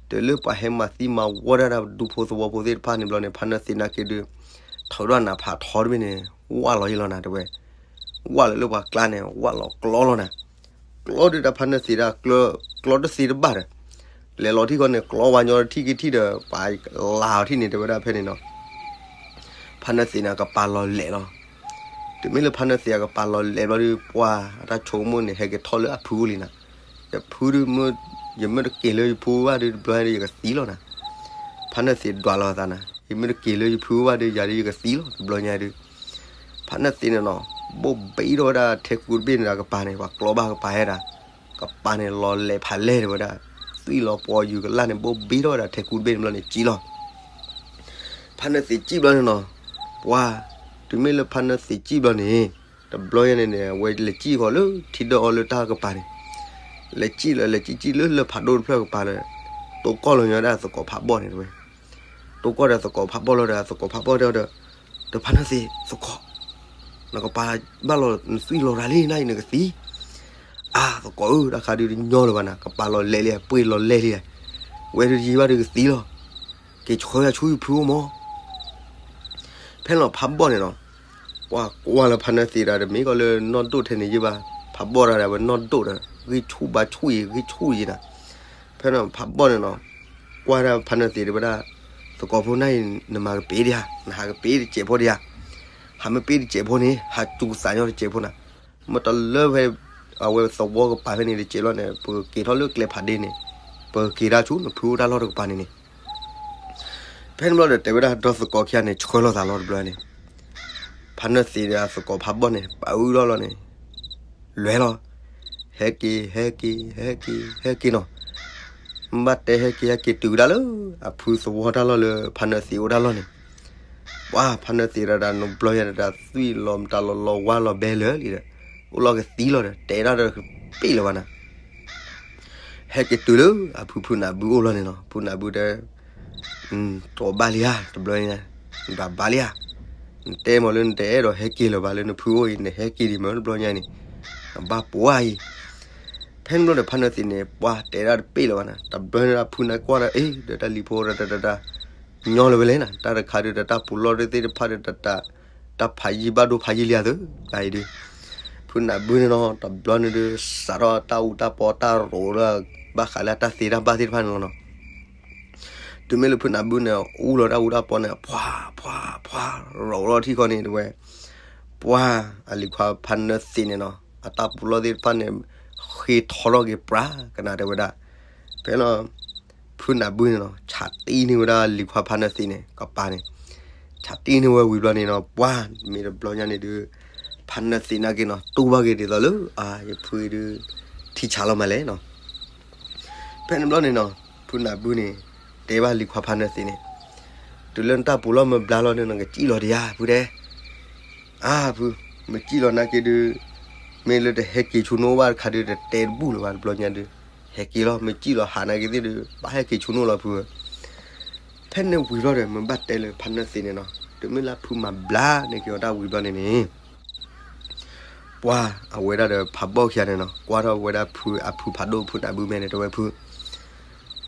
တုၤလၢပှၤဟဲမၤသံမၤဝီဒၣ်ဒူဖိသဝီဖိသ့ၣ်တဖၣ်န့ၣ်ဘျီန့ၣ် ဖါနၢၣ်သ့းနာ်က့ဒု ထီၣ်ဒၣ်နၤဖးထီတဘ့ၣ်န့ၣ် ဝၢ်လီၤယံလီၤနၤတဲဝဲ, ဝၢ်လီၤလၢပှၤကျါန့ၣ် ဝၢ်လီၤကျီလီၤနၤ, ကျီဒုတၢ်ဖါနၢၣ်သ့းဒၣ် ကျီတသ့တဘၣ်ဒီး လဲၤလီၤထံၣ်ဃီန့ၣ် ကျီဝါညီထံၣ်က့ၤထံၣ်ဒီး ပှၤလၤအီၤထံၣ်န့ၣ် တဲဝဲဒၣ်ဖဲန့ၣ်နီၤ ဖါနၢၣ်သ့းန့ၣ် ကပာ်လီၤလဲာ်လီၤ. တုၤမ့ၢ်လၢဖါနၢၣ်သ့းအကပာ်လီၤလဲာ်ဘျီဒု ပှၤအတၢ်ဆိကမိၣ်န့ၣ် ဟဲက့ၤထီၣ်လၢအဖုအိၣ်လံနၤ, ယဖုဒု ယမ့ၢ်တက့ၤလၢယဖုဘၣ်ဒု တဘျီညါဒု ယကသံလီၤနၤ. ဖါနၢၣ်သ့းဒွးလီၤအသးနၤ, ယမ့ၢ်တက့ၤလၢယဖုဘၣ်ဒု ယၤဒု ယကသံလီၤ တဘျီညါဒု ဖါနၢၣ်သ့းန့ၣ်နီၤ ဘိၣ်ဘံထီၣ်ဝဲဒၣ်ထဲကူတဘ့ၣ်န့ၣ်ဒီးကပၤန့ၣ် ပှၤကျီဘၣ်ကပၤဟဲဒၣ်, ကပၤန့ၣ်လီၤလဲၤဖးလဲၢ်တဲဝဲဒၣ်, သွံၣ်လီၤပှီၤယူၤကလၣ်န့ၣ် ဘိၣ်ဘံထီၣ်ဝဲဒၣ်ထဲကူတဘ့ၣ်န့ၣ်ဘျီန့ၣ် စံၣ်လီၤ. ဖါနၢၣ်သ့းစံၣ်ဘျီန့ၣ်နီၤ, ပှၤ တုၤမ့ၢ်လၢဖါနၢၣ်သ့းစံၣ်ဘျီန့ၣ် တဘျီညါန့ၣ်န့ၣ် အဝဲလဲၤစံၣ်ဃီလၢထံဒၢၣ်အီၤလၢတၢ်ကပၤန့ၣ်, လဲၤစံၣ်လၢ လဲၤစံၣ်စံၣ်လၢလၢဖးဒိၣ်တဖျၢၣ်ကပၤလၢ တိၢ်ကီၢ်လီၤညီဒၣ်သကိးဖးဘီၣ်န့ၣ်တဲဝဲ, တိၢ်ကီၢ်ဒီးသကိးဖးဘီၣ်လီၤဒီး သကိးဖးဘီၣ်တဲအီၤဒီး, ဒီးဖါနၢၣ်သ့းသကိး နကပၤဘၣ်လီၤ နသွံၣ်လီၤရၤလံနၤအံၤနကသံ, အါ သကိးဧၢ တၢ်ခါဒုတညီလၢၤဘၣ်နၤ ကပၤလီၤလဲာ်လံ ပှ့ၤလီၤလဲာ်လံ, ဝဲဒုတယံာ်ဘၣ်ဒုကသံလီၤ, က့ၤဆှၢယၤဆူယဖုအိၣ်မး. ဖဲန့ၣ်လီၤဖးဘီၣ်န့ၣ်နီၤ, ပှၤကွၢ်လၢဖါနၢၣ်သ့းဒီး တမ့ၢ်ကီးလၢနီၢ်ဒိၣ်ထဲန့ၣ်ယံၤဘၣ်, ဖးဘီၣ်တၢ်ဒီး အဝဲနီၢ်ဒိၣ်ဒီး ဂံၢ်ဆူၣ်ဘါဆူၣ်အံၤ ဂံၢ်ဆူၣ်အံၤနၤ. ဖဲန့ၣ်ဖးဘီၣ်န့ၣ်နီၤ, ကွၢ်ဒၣ်ဖါနၢၣ်သ့းတဲဝဲဒၣ်, သကိးဖိနၤအံၤ နမၤကပ့ၤဒံးဧါ, နဟးကပ့ၤတစဲးဖိဒံးဧါ, ဟးမ့ၢ်ပ့ၤတစဲးဖိန့ၣ် ဟးစူၤသးညီတစဲးဖိနၤ, မ့ၢ်တလၢဖဲ အဝဲသဝီကပၤဖဲန့ၣ်တစဲးလီၤန့ၣ် ပကက့ၤထီၣ်လၢကျဲဖးဒ့န့ၣ်, ပကက့ၤတၢ်ဆူနဖုအိၣ်တၢ်လီၢ်တကပၤန့ၣ်န့ၣ် ဖဲန့ၣ်ဘျီဒီးတဲဝဲဒၣ်ဒီးသကိးခံဂၤန့ၣ် ဆှၢလီၤသးလီၤတဘျီန့ၣ်, ဖါနၢၣ်သ့းဒီးအသကိးဖးဘီၣ်န့ၣ် ပာ်အုၣ်ထီၣ်လီၤန့ၣ်, လဲၤလီၤ, ဟဲက့ၤ ဟဲက့ၤ ဟဲက့ၤ ဟဲက့ၤနီၤ, မ့ၢ်ဘၣ်တဲဟဲက့ၤ ဟဲက့ၤတုၤဝဲဒၣ်လၢ အဖုသဝီတၢ်လီၢ်လၢဖါနၢၣ်သ့းအိၣ်တၢ်လီၢ်န့ၣ်, ပှၤဖါနၢၣ်သ့းဒီးတၢ်နဘျီယၤဒီးတၢ်သွံၣ်လီၤမတၤလီၤလီၤဝါလီၤဘဲလၢာ်လံဒီး, အိၣ်လီၤကသံလီၤဒီး တဲဒၣ်ဒီးကပ့ၢ်လၢၤဘၣ်နၤ ဟဲက့ၤတုၤလၢအဖုဖုနၢ်ဘုအိၣ်လီၤန့ၣ်နီၤ, ဖုနၢ်ဘုတဲ, တြီဘၣ်လံဧါ တဘျီညါ, နတၢ်ဘၣ်လံဧါ, နတဲမ့ၢ်လၢနတအဲၣ်ဒိးဟဲက့ၤလၢၤဘၣ်လၢနဖုအိၣ်အံၤ နဟဲက့ၤဒံးမ့ၢ်တဘျီညါအံၤန့ၣ်, နဘၣ်ပိာ်အါအံၤ ဖဲန့ၣ်ဘျီဒီးဖါနၢၣ်သ့းန့ၣ် ပှၤတဲဒၣ်တပ့ၢ်လၢၤဘၣ်နၤ, တဘျီန့ၣ်ဖုနၢ်ကွၢ်ဒီး အ့ ဒီးတၢ်လံၤဖိတၢ်တၢ်တၢ်တၢ်, ညီလၢၤဝဲလဲၣ်နၤ, တၢ်တခါဒုးဒီးတၢ်ပူၤလီၢ်သ့ၣ်တဖၣ်ဒီးတၢ် တၢ်ဖးယံာ်ဘၣ်ဒိဖးယံာ်လံဧါသၢ, တၢ်အံၤဒုး, ဖုနၢ်ဘုန့ၣ်နီၤ တဘျီန့ၣ်ဒုး စးထီၣ်တၢ်အူတၢ်ပီတၢ်ရိးလၢ ဘၣ်ဃးလၢတၢ်သ့တၢ်ဘၣ်သ့ၣ်တဖၣ်န့ၣ်လီၤနီၤ. တုၤမ့ၢ်လၢဖုနၢ်ဘုန့ၣ် အူလီၤတၢ်အူတၢ်ပီန့ၣ် ဖှါ ဖှါ ဖှါ ရိးလီၤထံၣ်ဃီန့ၣ်တဲဝဲ, ပှၤအလံၤခွါဖါနၢၣ်သ့းန့ၣ်နီၤ အတၢ်ပူၤလီၢ်သ့ၣ်တဖၣ်န့ၣ် ဃ့ထီထီၣ်က့ၤပြးကနၣ်တဲဝဲဒၣ်, ဖဲလီၤ ဖုနၢ်ဘုန့ၣ်နီၤ ဆးတံၢ်န့ၢ်ဝဲဒၣ်လံၤခွါဖါနၢၣ်သ့းန့ၣ် ကပၤန့ၣ်, ဆးတံၢ်န့ၢ်ဝဲဝံၤဘျီန့ၣ်နီၤ ပှၤမ့ၢ်တဘျီညါန့ၣ်ဒုး ဖါနၢၣ်သ့းနာ်က့နီၤ တူၢ်ဘၣ်က့ၤဒ်သိးလၢ အါ ယဖုအံၤဒုး ထံဆးလီၤမးလဲၣ်နီၤ. ဖဲန့ၣ်ဘျီန့ၣ်နီၤ, ဖုနၢ်ဘုန့ၣ် တဲဘၣ်လံၤခွါဖါနၢသ့းန့ၣ်, တုၤလၢနတၢ်ပူၤလီၢ်မ့ၢ်ဘျါလီၤဒီး နကစံၣ်လီၤဒံးဧါ ဖုတဲ. အါဖု, မ့ၢ်စံၣ်လီၤနာ်က့ဒုး, မ့ၢ်လၢတဟဲက့ၤဆူနိၣ်ဘၣ်တခါဒုး တတဲတဘူၣ်လၢၤဘၣ်တဘျီညါဒုး, ဟဲက့ၤလီၤ မ့ၢ်စံၣ်လီၤဟးနာ်က့သ့ၣ်ဒုး ဘၣ်ဟဲက့ၤဆူနိၣ်လီၤဖုဧၢ. ဖဲန့ၣ်ဝံၤလီၤဒီး မ့ၢ်ဘၣ်တဲလၢဖါနၢသ့းန့ၣ်နီၤ, တုၤမ့ၢ်လၢဖုမၤဘျါန့ၢ်က့ၤအီၤတၢ်ဝံၤဘျီန့ၣ်န့ၣ် ပှၢ်အဝဲဒၣ်ဒီးဖးဘီၣ်ခံဂၤန့ၣ်နီၤ, ကွၢ်ထီၣ်ဝဲဒၣ်ဖုအဖုဖးဒိၣ်ဖုနၢ်ဘုမဲာ်န့ၣ် တဲဝဲဖု,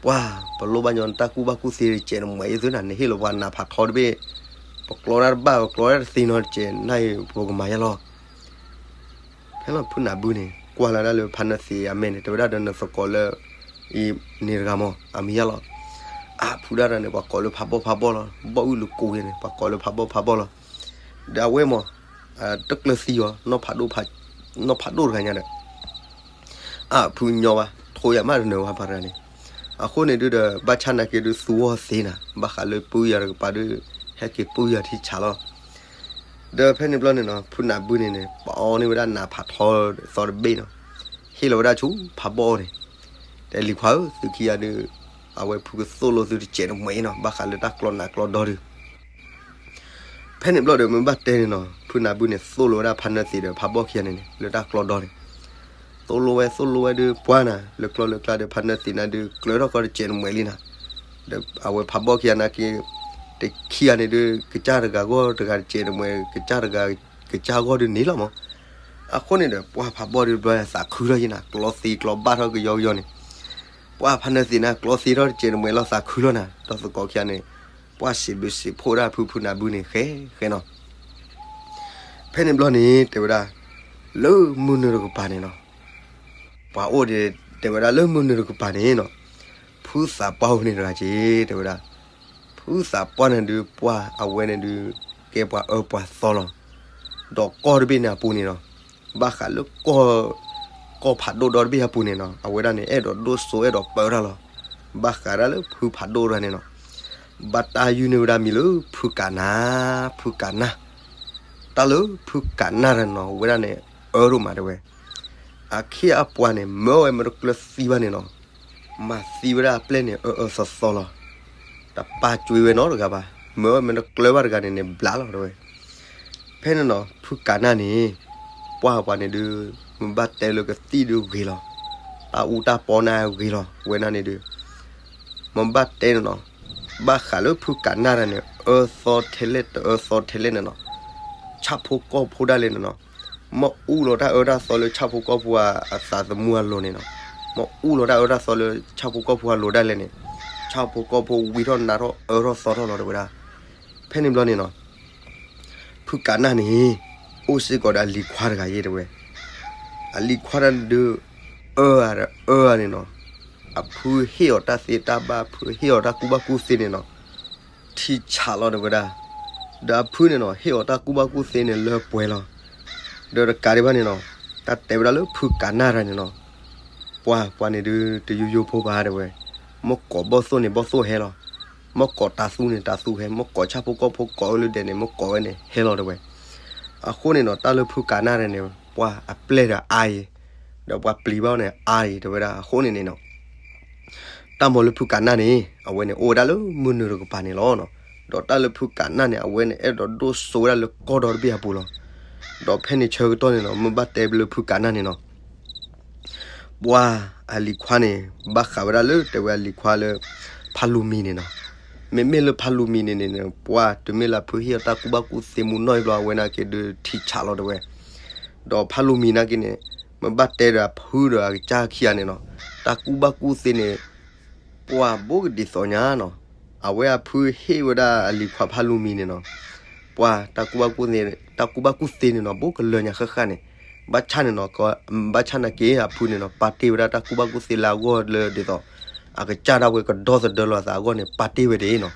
ပှၢ်ပလိၣ်ဘၣ်ညီနတၢ်ကူၣ်ဘၣ်ကူၣ်သ့တစဲးနမှဲးအံၤသုနၤ, နဟ့ၣ်လီၤပှၤနးဖးထီတဘ့ၣ်, ပကျီတၢ်တဘၣ် ပကျီတၢ်တသ့နီတစဲး နၢ်အံၤပကမၤယါလီၤ. ဖဲလီၤဖုနၢ်ဘုန့ၣ် ကွၢ်လၢဒၣ်လၢဖါနၢသ့းအမဲာ်န့ၣ် တဲဝဲဒၣ်ဒီးနသကိးလၢ အံၤန့ၣ်တဂၤမး အမံၤယါလီၤ. အဖုဒၣ်တဂၤန့ၣ် ပှၤကိးလၢဖးဘီၣ်ဖးဘီၣ်လီၤ, ဘီၣ်အုၣ်လူၤကိးယဲန့ၣ် ပှၤကိးလၢဖးဘီၣ်ဖးဘီၣ်လီၤ. ဒီးအဝဲမး တကျၢၤသံအီၤ နီၢ်ဖးဒိၣ်တဂၤညါဒီး အဖုညီဘၣ် ထိၣ်ယၤမးတနၢၤဝဲပှၤတဂၤန့ၣ်. အဃိန့ၣ်ဒုးဒီး ဘၣ်ဆၣ်နာ်က့ဒုးသူအီၤသ့နၤ, ဘၣ်ဃးလၢပုၢ်ယၤတကပၤဒုး ဟဲက့ၤပုၢ်ယၤထံဆးလီၤ. ဒီးဖဲန့ၣ်ဘျီန့ၣ်နီၤ ဖုနၢ်ဘုန့ၣ်န့ၣ် ပအီန့ၢ်ဝဲဒၣ်နးဖးထီသီတဘ့ၣ်နီၤ, ဟ့ၣ်လီၤဝဲဒၣ်ဆူဖးဘီၣ်န့ၣ်, တဲလံၤခွါဧၢ သုခံဂၤဒုး အဝဲဖုကသိၣ်လိသုတစဲးနမှဲးနီၤ ဘၣ်ဃးလၢတၢ်ကျီနးကျီဒီဒုး ဖဲန့ၣ်ဘျီဒီး မ့ၢ်ဘၣ်တဲန့ၣ်နီၤ ဖုနၢ်ဘုန့ၣ် သိၣ်လိဝဲဒၣ်ဖါနၢသ့းဒီးဖးဘီၣ်ခံဂၤန့ၣ်န့ၣ် လၢတၢ်ကျီဒီန့ၣ်, သိၣ်လိဝဲသိၣ်လိဝဲဒုး ပှၢ်နၤ လၢကျီလၢကျါဒီး ဖါနၢသ့းနၤဒုး ကျၢၤထီၣ်ကီတစဲးနမှဲးလံနၤ. ဒီးအဝဲဖးဘီၣ်ခံဂၤနာ်က့ တခံဂၤန့ၣ်ဒုး ကစၢ်တဂၤဂီၢ်တဂၤတစဲးနမှဲး ကစၢ်တဂၤ ကစၢ်ဂီၢ်ဒုးန့ၣ်လီၤမး. အဃိန့ၣ်ဒီး ပှၢ်ဖးဘီၣ်ဒုးတဘျီသးခုထီၣ်ယဲနၤ ကျီသ့ကျီဘၣ်ထီၣ်ကယီကယီန့ၣ်, ပှၢ်ဖါနၢသ့းနၤ ကျီသ့ထီၣ်တစဲးနမှဲးလီၤသးခုလီၤနၤ ဒီးသကိးခံဂၤန့ၣ် ပှၢ်စံးဘျုးစံးဖှိၣ်ဒၣ်ဖုဖုနၢ်ဘုန့ၣ် ဃဲဃဲနီၤ. ဖဲန့ၣ်ဘျီန့ၣ် တဲဝဲဒၣ် လၢမုၢ်နုာ်တကပၤန့ၣ်နီၤ, ပှၤအိၣ်ဒံး တဲဝဲဒၣ်လၢမုၢ်နုာ်တကပၤန့ၣ်နီၤ, ဖုသးပှၢ်ဝဲန့ၣ်တဂၤက့ၤ တဲဝဲဒၣ်, ဖုသးပှၢ်န့ၣ်ဒုး ပှၢ်အဝဲန့ၣ်ဒုး ကဲပှၤအၢပှၤသီလီၤ. ဒီးကီၢ်တဘ့ၣ်န့ၣ်အပူၤန့ၣ်နီၤ, ဘၣ်ဃးလၢကီၢ် ကီၢ်ဖးဒိၣ်ဒီတဘ့ၣ်အပူၤန့ၣ်နီၤ အဝဲဒၣ်န့ၣ် အဲၣ်ဒိးဒိၣ်စိအဲၣ်ဒိးပၢတၢ်လီၤ. ဘၣ်ဃးဒၣ်လၢဖုဖးဒိၣ်တဂၤန့ၣ်နီၤ ဘၣ်တၢ်ယုၢ်န့ၢ်ဝဲဒၣ်မံၤလၢဖုကးနၢ်, ဖုကးနၢ်, တၢ်လၢဖုကးနၢ်တဂၤန့ၣ်နီၤ အဝဲဒၣ်န့ၣ် အၢဒိၣ်မးတဲဝဲ, အခ့အပှၤန့ၣ် မၢအီၤဝဲမ့ၢ်တကျၢၤသံဘၣ်န့ၣ်နီၤ, မၤသံဝဲဒၣ်အပျဲၢ်န့ၣ် အၢအၢသီသီလီၤ. တပာ်ကွံာ်ဝဲနီတဂၤဘၣ်, မၢအီၤဝဲမ့ၢ်တကျၢၤဘၣ်တဂၤန့ၣ်န့ၣ် ဘျးလီၤတဲဝဲ. ဖဲန့ၣ်နီၤ ဖုကးနၢ်န့ၣ် ပှၢ်ပှၤန့ၣ်ဒုး မ့ၢ်ဘၣ်တဲလၢကသံၣ်ဒုးဂ့ၤလီၤ, တၢ်အူတၢ်ပီနၢ်ဂ့ၤလီၤ ဝဲဒၣ်န့ၣ်ဒုး မ့ၢ်ဘၣ်တဲန့ၣ်နီၤ, ဘၣ်ဃးလၢဖုကးနၢ်တဂၤန့ၣ် အၢသီထဲလဲၣ်တအၢသီထဲလဲၣ်န့ၣ်နီၤ, ဆၣ်ဖိကီၢ်ဖိဒၣ်လဲာ်န့ၣ်နီၤ, မ့ၢ်အူလီၤတၢ်အၢတၢ်သီလၢဆၣ်ဖိကီၢ်ဖိအသးသမူအလိၤန့ၣ်နီၤ, မ့ၢ်အူလီၤတၢ်အၢတၢ်သီလၢဆၣ်ဖိကီၢ်ဖိအလိၤဒၣ်လဲာ်န့ၣ်, ဆၣ်ဖိကီၢ်ဖိဝံထီၣ်နါထီၣ်အၢထီၣ်သီထီၣ်လီၤတဲဝဲဒၣ်. ဖဲန့ၣ်ဘျီန့ၣ်နီၤ ဖုကးနၢ်န့ၣ် အိၣ်စ့ၢ်ကီးဒီးအလံၤခွါတဂၤယဲၢ်တဲဝဲ, အလံၤခွါတၢ်ဒုး အၢအါဒီးအၢအါန့ၣ်နီၤ, အဖုဟ့ၣ်အီၤတၢ်သ့တၢ်ဘၣ် ဖုဟ့ၣ်အီၤတၢ်ကူၣ်ဘၣ်ကူၣ်သ့န့ၣ်နီၤ, ထံဆးလီၤတဲဝဲဒၣ်. ဒီးအဖုန့ၣ်နီၤ ဟ့ၣ်အီၤတၢ်ကူၣ်ဘၣ်ကူၣ်သ့န့ၣ်လၢပှဲၤလီၤ. ဒီးတကးဒံးဘၣ်န့ၣ်နီၤ တၢ်တဲဝဲဒၣ်လၢဖုကးနၢ်တဂၤန့ၣ်နီၤ ပှၤ ပှၤန့ၣ်ဒုး တယိယိဖိဘၣ်တဲဝဲ, မ့ၢ်ကိးဘီၣ်သိၣ်န့ၣ် ဘီၣ်သိၣ်ဟဲလီၤ, မ့ၢ်ကိးတၤသူန့ၣ် တၤသူဟဲ, မ့ၢ်ကိးဆၣ်ဖိကီၢ်ဖိကိးဝဲလၢဒဲးန့ၣ် မ့ၢ်ကိးဝဲန့ၣ် ဟဲလီၤတဲဝဲ. အဃိန့ၣ်နီၤ တၢ်လၢဖုကးနၢ်တဂၤန့ၣ် ပှၤအပျဲၢ်ဒီးအါအံၤ, ဒီးပှၤပျံၤဘၣ်န့ၣ်အါအံၤတဲဝဲဒၣ်. အဃိန့ၣ်န့ၣ်နီၤ တၢ်မၤလၢဖုကးနၢ်န့ၣ် အဝဲန့ၣ်အိၣ်ဝဲဒၣ်လၢမုၢ်နုာ်တကပၤန့ၣ်လီၤ. ဒီးတၢ်လၢဖုကးနၢ်န့ၣ် အဝဲန့ၣ်အဲၣ်ဒိးဒိၣ်စိဝဲဒၣ်လၢကီၢ်ဒီတဘ့ၣ်အပူၤလီၤ. ဒီးဖဲန့ၣ်ဆၢကတီၢ်န့ၣ်နီၤ မ့ၢ်ဘၣ်တဲလၢဖုကးနၢ်န့ၣ်နီၤ ပှၤအလံၤခွါန့ၣ် ဘၣ်ဃးဝဲဒၣ်လၢတဲဝဲအလံၤခွါလၢ ဖါလူၤမံၤန့ၣ်နီၤ. မ့မ့ၢ်လၢဖါလူၤမံၤန့ၣ်န့ၣ် ပှၤတမ့ၢ်လၢဖုဟ့ၣ်အီၤတၢ်ကူၣ်ဘၣ်ကူၣ်သ့မူနီၢ်အံၤဘျီ အဝဲန့ၣ်က့ၤဒုးထံဆးလီၤတဲဝဲ. ဒီးဖါလူၤမံၤန့ၣ်က့ၤန့ၣ် မ့ၢ်ဘၣ်တဲဒီးအဖုဒီးအကစၢ်ခံဂၤန့ၣ်နီၤ တၢ်ကူၣ်ဘၣ်ကူၣ်သ့န့ၣ် ပှၤဘိးကဒံးသိးညါနီၤ. အဝဲအဖုဟ့ၣ်ဝဲဒၣ်အလံၤခွါဖါလူၤမံၤန့ၣ်နီၤ ပှၤတၢ်ကူၣ်ဘၣ်ကူၣ်သ့န့ၣ်နီၤ ဘိးကလၢာ်ညါဃၣ်ဃၣ်န့ၣ် ဘၣ်ဆၣ်န့ၣ်နီၤ ဘၣ်ဆၣ်နာ်က့အဖုန့ၣ်နီၤ ပာ်တ့ၢ်ဝဲဒၣ်တၢ်ကူၣ်ဘၣ်ကူၣ်သ့လၢအဂီၢ်လၢဒ်သိး အကစၢ်ဒၣ်ဝဲကဒီသဒၢလီၤအသးအဂီၢ်န့ၣ် ပာ်တ့ၢ်ဝဲဒၣ်နီၤ.